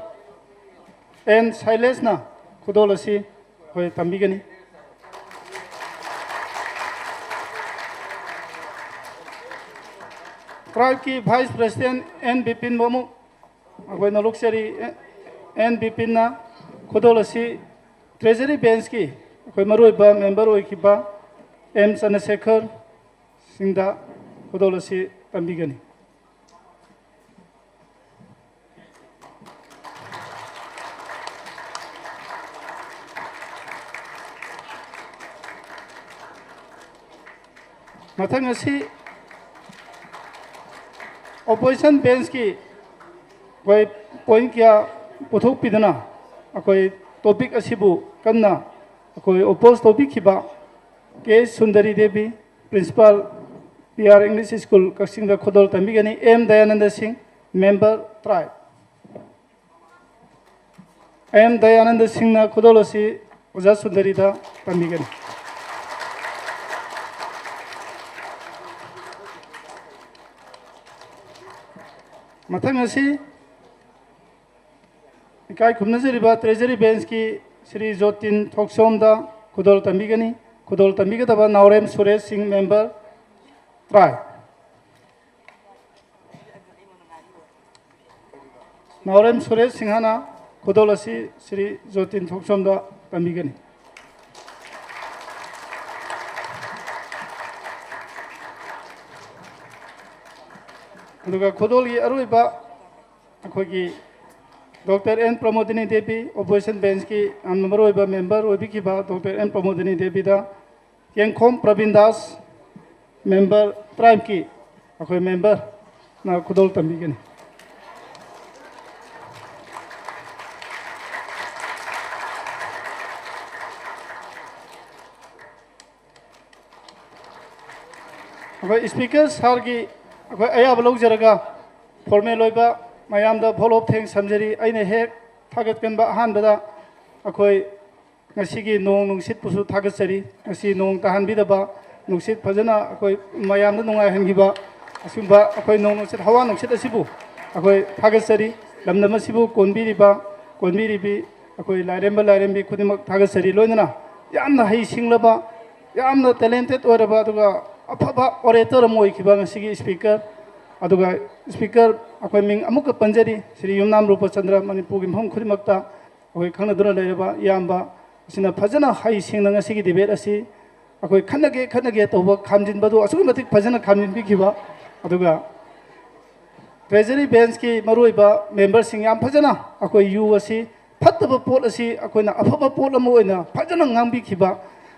ꯑꯦꯟ ꯁꯩꯂꯦꯁꯅ ꯈꯨꯗꯣꯜ ꯑꯁꯤ ꯑꯩꯈꯣꯏ ꯇꯝꯕꯤꯒꯅꯤ꯫ Tribeꯀꯤ vice president ꯑꯦꯟ ꯕꯤꯄꯤꯟꯕꯨ ꯑꯃꯨꯛ ꯑꯩꯈꯣꯏ ꯅꯣꯂꯨꯛꯆꯔꯤ꯫ ꯑꯦꯟ ꯕꯤꯄꯤꯟꯅ ꯈꯨꯗꯣꯜ ꯑꯁꯤ treasury benchꯀꯤ ꯑꯩꯈꯣꯏ ꯃꯔꯨꯑꯣꯏꯕ ꯃꯦꯝꯕꯔ ꯑꯣꯏꯈꯤꯕ ꯑꯦꯝ ꯆꯟꯗ꯭ꯔꯁꯦꯈꯔ ꯁꯤꯡꯗ ꯈꯨꯗꯣꯜ ꯑꯁꯤ ꯇꯝꯕꯤꯒꯅꯤ꯫ ꯃꯊꯪ ꯑꯁꯤ opposition benchꯀꯤ ꯑꯩꯈꯣꯏ point ꯀꯌꯥ ꯄꯨꯊꯣꯛꯄꯤꯗꯨꯅ ꯑꯩꯈꯣꯏ topic ꯑꯁꯤꯕꯨ ꯀꯟꯅ ꯑꯩꯈꯣꯏ oppose ꯇꯧꯕꯤꯈꯤꯕ K Sundari Devi, principal, P R English School, ꯀꯛꯆꯤꯡꯗ ꯈꯨꯗꯣꯜ ꯇꯝꯕꯤꯒꯅꯤ꯫ ꯑꯦꯝ ꯗꯌꯥꯅꯟꯗ ꯁꯤꯡ, member tribe꯫ ꯑꯦꯝ ꯗꯌꯥꯅꯟꯗ ꯁꯤꯡꯅ ꯈꯨꯗꯣꯜ ꯑꯁꯤ ꯑꯣꯖꯥ ꯁꯨꯟꯗꯔꯤꯗ ꯇꯝꯕꯤꯒꯅꯤ꯫ ꯃꯊꯪ ꯑꯁꯤ ꯏꯀꯥꯏ ꯈꯨꯝꯅꯖꯔꯤꯕ ꯇ꯭ꯔꯦꯖꯔꯤ ꯕꯦꯟꯁꯀꯤ ꯁ꯭ꯔꯤ ꯖꯣꯇꯤꯟ ꯊꯣꯛꯆꯣꯝꯗ ꯈꯨꯗꯣꯜ ꯇꯝꯕꯤꯒꯅꯤ꯫ ꯈꯨꯗꯣꯜ ꯇꯝꯕꯤꯒꯗꯕ ꯅꯥꯎꯔꯦꯝ ꯁꯨꯔꯦꯁ ꯁꯤꯡ, ꯃꯦꯝꯕꯔ ꯇ꯭ꯔꯥꯏ꯫ ꯅꯥꯎꯔꯦꯝ ꯁꯨꯔꯦꯁ ꯁꯤꯡꯍꯅ ꯈꯨꯗꯣꯜ ꯑꯁꯤ ꯁ꯭ꯔꯤ ꯖꯣꯇꯤꯟ ꯊꯣꯛꯆꯣꯝꯗ ꯇꯝꯕꯤꯒꯅꯤ꯫ ꯑꯗꯨꯒ ꯈꯨꯗꯣꯜꯒꯤ ꯑꯔꯣꯏꯕ ꯑꯩꯈꯣꯏꯒꯤ doctor N Pramodini Devi, opposition ꯕꯦꯟꯁꯀꯤ ꯌꯥꯝꯅ ꯃꯔꯨꯑꯣꯏꯕ ꯃꯦꯝꯕꯔ ꯑꯣꯏꯕꯤꯈꯤꯕ ꯗꯣꯛꯇꯔ ꯑꯦꯟ ꯄ꯭ꯔꯃꯣꯗꯤꯅꯤ ꯗꯦꯕꯤꯗ ꯀꯦꯡꯈꯣꯝ ꯄ꯭ꯔꯕꯤꯟ ꯗꯥꯁ, ꯃꯦꯝꯕꯔ ꯇ꯭ꯔꯥꯏꯕꯀꯤ ꯑꯩꯈꯣꯏ ꯃꯦꯝꯕꯔꯅ ꯈꯨꯗꯣꯜ ꯇꯝꯕꯤꯒꯅꯤ꯫ ꯑꯩꯈꯣꯏ ꯁ꯭ꯄꯤꯀꯔ ꯁꯥꯔꯒꯤ ꯑꯩꯈꯣꯏ ꯑꯌꯥꯕ ꯂꯧꯖꯔꯒ ꯐꯣꯔꯃꯦꯜ ꯑꯣꯏꯕ ꯃꯌꯥꯝꯗ ꯚꯣꯠ ꯑꯣꯐ ꯊꯦꯡꯁ ꯊꯝꯖꯔꯤ꯫ ꯑꯩꯅ ꯍꯦꯛ ꯊꯥꯒꯠꯀꯟꯕ ꯑꯍꯥꯟꯕꯗ ꯑꯩꯈꯣꯏ ꯉꯁꯤꯒꯤ ꯅꯣꯡ ꯅꯨꯡꯁꯤꯠꯄꯨꯁꯨ ꯊꯥꯒꯠꯆꯔꯤ꯫ ꯉꯁꯤ ꯅꯣꯡ ꯇꯥꯍꯟꯕꯤꯗꯕ, ꯅꯨꯡꯁꯤꯠ ꯐꯖꯅ ꯑꯩꯈꯣꯏ ꯃꯌꯥꯝꯗ ꯅꯨꯡꯉꯥꯏꯍꯟꯈꯤꯕ ꯑꯁꯤꯒꯨꯝꯕ ꯑꯩꯈꯣꯏ ꯅꯣꯡ ꯅꯨꯡꯁꯤꯠ, ꯍꯋꯥ ꯅꯨꯡꯁꯤꯠ ꯑꯁꯤꯕꯨ ꯑꯩꯈꯣꯏ ꯊꯥꯒꯠꯆꯔꯤ꯫ ꯂꯝꯗꯝ ꯑꯁꯤꯕꯨ ꯀꯣꯟꯕꯤꯔꯤꯕ, ꯀꯣꯟꯕꯤꯔꯤꯕꯤ ꯑꯩꯈꯣꯏ ꯂꯥꯏꯔꯦꯝꯕ ꯂꯥꯏꯔꯦꯝꯕꯤ ꯈꯨꯗꯤꯡꯃꯛ ꯊꯥꯒꯠꯆꯔꯤ꯫ ꯂꯣꯏꯅꯅ ꯌꯥꯝꯅ ꯍꯩ ꯁꯤꯡꯂꯕ, ꯌꯥꯝꯅ ꯇꯦꯂꯦꯟꯇꯦꯠ ꯑꯣꯏꯔꯕ, ꯑꯗꯨꯒ ꯑꯐꯕ ꯑꯣꯔꯦꯇꯔ ꯑꯃ ꯑꯣꯏꯈꯤꯕ ꯉꯁꯤꯒꯤ ꯁ꯭ꯄꯤꯀꯔ, ꯑꯗꯨꯒ ꯁ꯭ꯄꯤꯀꯔ ꯑꯩꯈꯣꯏ ꯃꯤꯡ ꯑꯃꯨꯛꯀ ꯄꯟꯖꯔꯤ, ꯁ꯭ꯔꯤ ꯌꯨꯝꯅꯥꯝ ꯔꯨꯄꯆꯟꯗ꯭ꯔ, ꯃꯅꯤꯄꯨꯔꯒꯤ ꯃꯐꯝ ꯈꯨꯗꯤꯡꯃꯛꯇ ꯑꯩꯈꯣꯏ ꯈꯪꯅꯗꯨꯅ ꯂꯩꯔꯕ ꯏꯌꯥꯝꯕ ꯑꯁꯤꯅ ꯐꯖꯅ ꯍꯩ ꯁꯤꯡꯅ ꯉꯁꯤꯒꯤ ꯗꯤꯕꯦꯠ ꯑꯁꯤ ꯑꯩꯈꯣꯏ ꯈꯠꯅꯒꯦ ꯈꯠꯅꯒꯦ ꯇꯧꯕ ꯈꯥꯝꯖꯤꯟꯕꯗꯨ ꯑꯁꯨꯛꯀꯤ ꯃꯇꯤꯛ ꯐꯖꯅ ꯈꯥꯝꯖꯤꯟꯕꯤꯈꯤꯕ, ꯑꯗꯨꯒ ꯇ꯭ꯔꯦꯖꯔꯤ ꯕꯦꯟꯁꯀꯤ ꯃꯔꯨꯑꯣꯏꯕ ꯃꯦꯝꯕꯔꯁꯤꯡ ꯌꯥꯝ ꯐꯖꯅ ꯑꯩꯈꯣꯏ ꯌꯨ ꯑꯁꯤ ꯐꯠꯇꯕ ꯄꯣꯠ ꯑꯁꯤ ꯑꯩꯈꯣꯏꯅ ꯑꯐꯕ ꯄꯣꯠ ꯑꯃ ꯑꯣꯏꯅ ꯐꯖꯅ ꯉꯥꯡꯕꯤꯈꯤꯕ,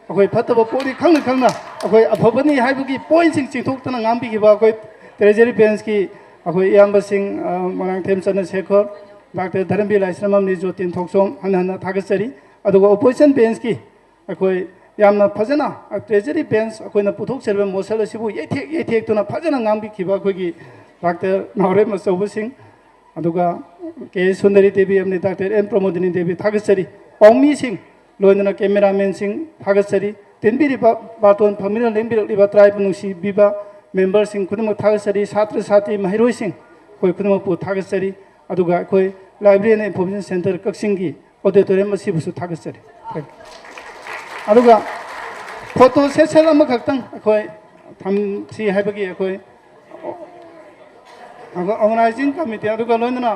ꯑꯩꯈꯣꯏ ꯐꯠꯇꯕ ꯄꯣꯠꯅꯤ ꯈꯪꯅ ꯈꯪꯅ ꯑꯩꯈꯣꯏ ꯑꯐꯕꯅꯤ ꯍꯥꯏꯕꯒꯤ ꯄꯣꯏꯟꯁꯤꯡ ꯆꯤꯡꯊꯣꯛꯇꯅ ꯉꯥꯡꯕꯤꯈꯤꯕ ꯑꯩꯈꯣꯏ ꯇ꯭ꯔꯦꯖꯔꯤ ꯕꯦꯟꯁꯀꯤ ꯑꯩꯈꯣꯏ ꯏꯌꯥꯝꯕꯁꯤꯡ, ꯑ, ꯃꯣꯏꯔꯥꯡꯊꯦꯝ ꯆꯟꯗ꯭ꯔꯁꯦꯈꯔ, ꯗꯥꯛꯇꯔ ꯙꯔꯝꯕꯤꯔ ꯂꯥꯏꯁ꯭ꯔꯝ ꯑꯃꯗꯤ ꯖꯣꯇꯤꯟ ꯊꯣꯛꯆꯣꯝ ꯍꯟꯅ ꯍꯟꯅ ꯊꯥꯒꯠꯆꯔꯤ꯫ ꯑꯗꯨꯒ ꯑꯣꯄꯣꯖꯤꯁꯟ ꯕꯦꯟꯁꯀꯤ ꯑꯩꯈꯣꯏ ꯌꯥꯝꯅ ꯐꯖꯅ, ꯑ, ꯇ꯭ꯔꯦꯖꯔꯤ ꯕꯦꯟꯁ ꯑꯩꯈꯣꯏꯅ ꯄꯨꯊꯣꯛꯆꯔꯤꯕ ꯃꯣꯁꯟ ꯑꯁꯤꯕꯨ ꯌꯩꯊꯦꯛ ꯌꯩꯊꯦꯛꯇꯨꯅ ꯐꯖꯅ ꯉꯥꯡꯕꯤꯈꯤꯕ ꯑꯩꯈꯣꯏꯒꯤ ꯗꯥꯛꯇꯔ ꯅꯥꯎꯔꯦꯝ ꯑꯆꯧꯕꯁꯤꯡ, ꯑꯗꯨꯒ ꯀꯦ ꯁꯨꯟꯗꯔꯤ ꯗꯦꯕꯤ ꯑꯃꯗꯤ ꯗꯥꯛꯇꯔ ꯑꯦꯟ ꯄ꯭ꯔꯃꯣꯗꯤꯅꯤ ꯗꯦꯕꯤ ꯊꯥꯒꯠꯆꯔꯤ꯫ ꯄꯥꯎꯃꯤꯁꯤꯡ, ꯂꯣꯏꯅꯅ ꯀꯦꯃꯦꯔꯥꯃꯦꯟꯁꯤꯡ ꯊꯥꯒꯠꯆꯔꯤ꯫ ꯇꯤꯟꯕꯤꯔꯤꯕ, ꯕꯥꯔꯇꯣꯟ ꯐꯝꯗꯨꯅ ꯂꯦꯡꯕꯤꯔꯛꯂꯤꯕ ꯇ꯭ꯔꯥꯏꯕ ꯅꯨꯡꯁꯤꯕꯤꯕ ꯃꯦꯝꯕꯔꯁꯤꯡ ꯈꯨꯗꯤꯡꯃꯛ ꯊꯥꯒꯠꯆꯔꯤ꯫ ꯁꯥꯇ꯭ꯔ ꯁꯥꯇ꯭ꯔꯤ ꯃꯍꯩꯔꯣꯏꯁꯤꯡ ꯑꯩꯈꯣꯏ ꯈꯨꯗꯤꯡꯃꯛꯄꯨ ꯊꯥꯒꯠꯆꯔꯤ꯫ ꯑꯗꯨꯒ ꯑꯩꯈꯣꯏ Library and Information Centre ꯀꯛꯆꯤꯡꯒꯤ auditorium ꯑꯁꯤꯕꯨꯁꯨ ꯊꯥꯒꯠꯆꯔꯤ꯫ ꯑꯗꯨꯒ photo session ꯑꯃꯈꯛꯇꯪ ꯑꯩꯈꯣꯏ ꯊꯝꯁꯤ ꯍꯥꯏꯕꯒꯤ ꯑꯩꯈꯣꯏ organizing committee ꯑꯗꯨꯒ ꯂꯣꯏꯅꯅ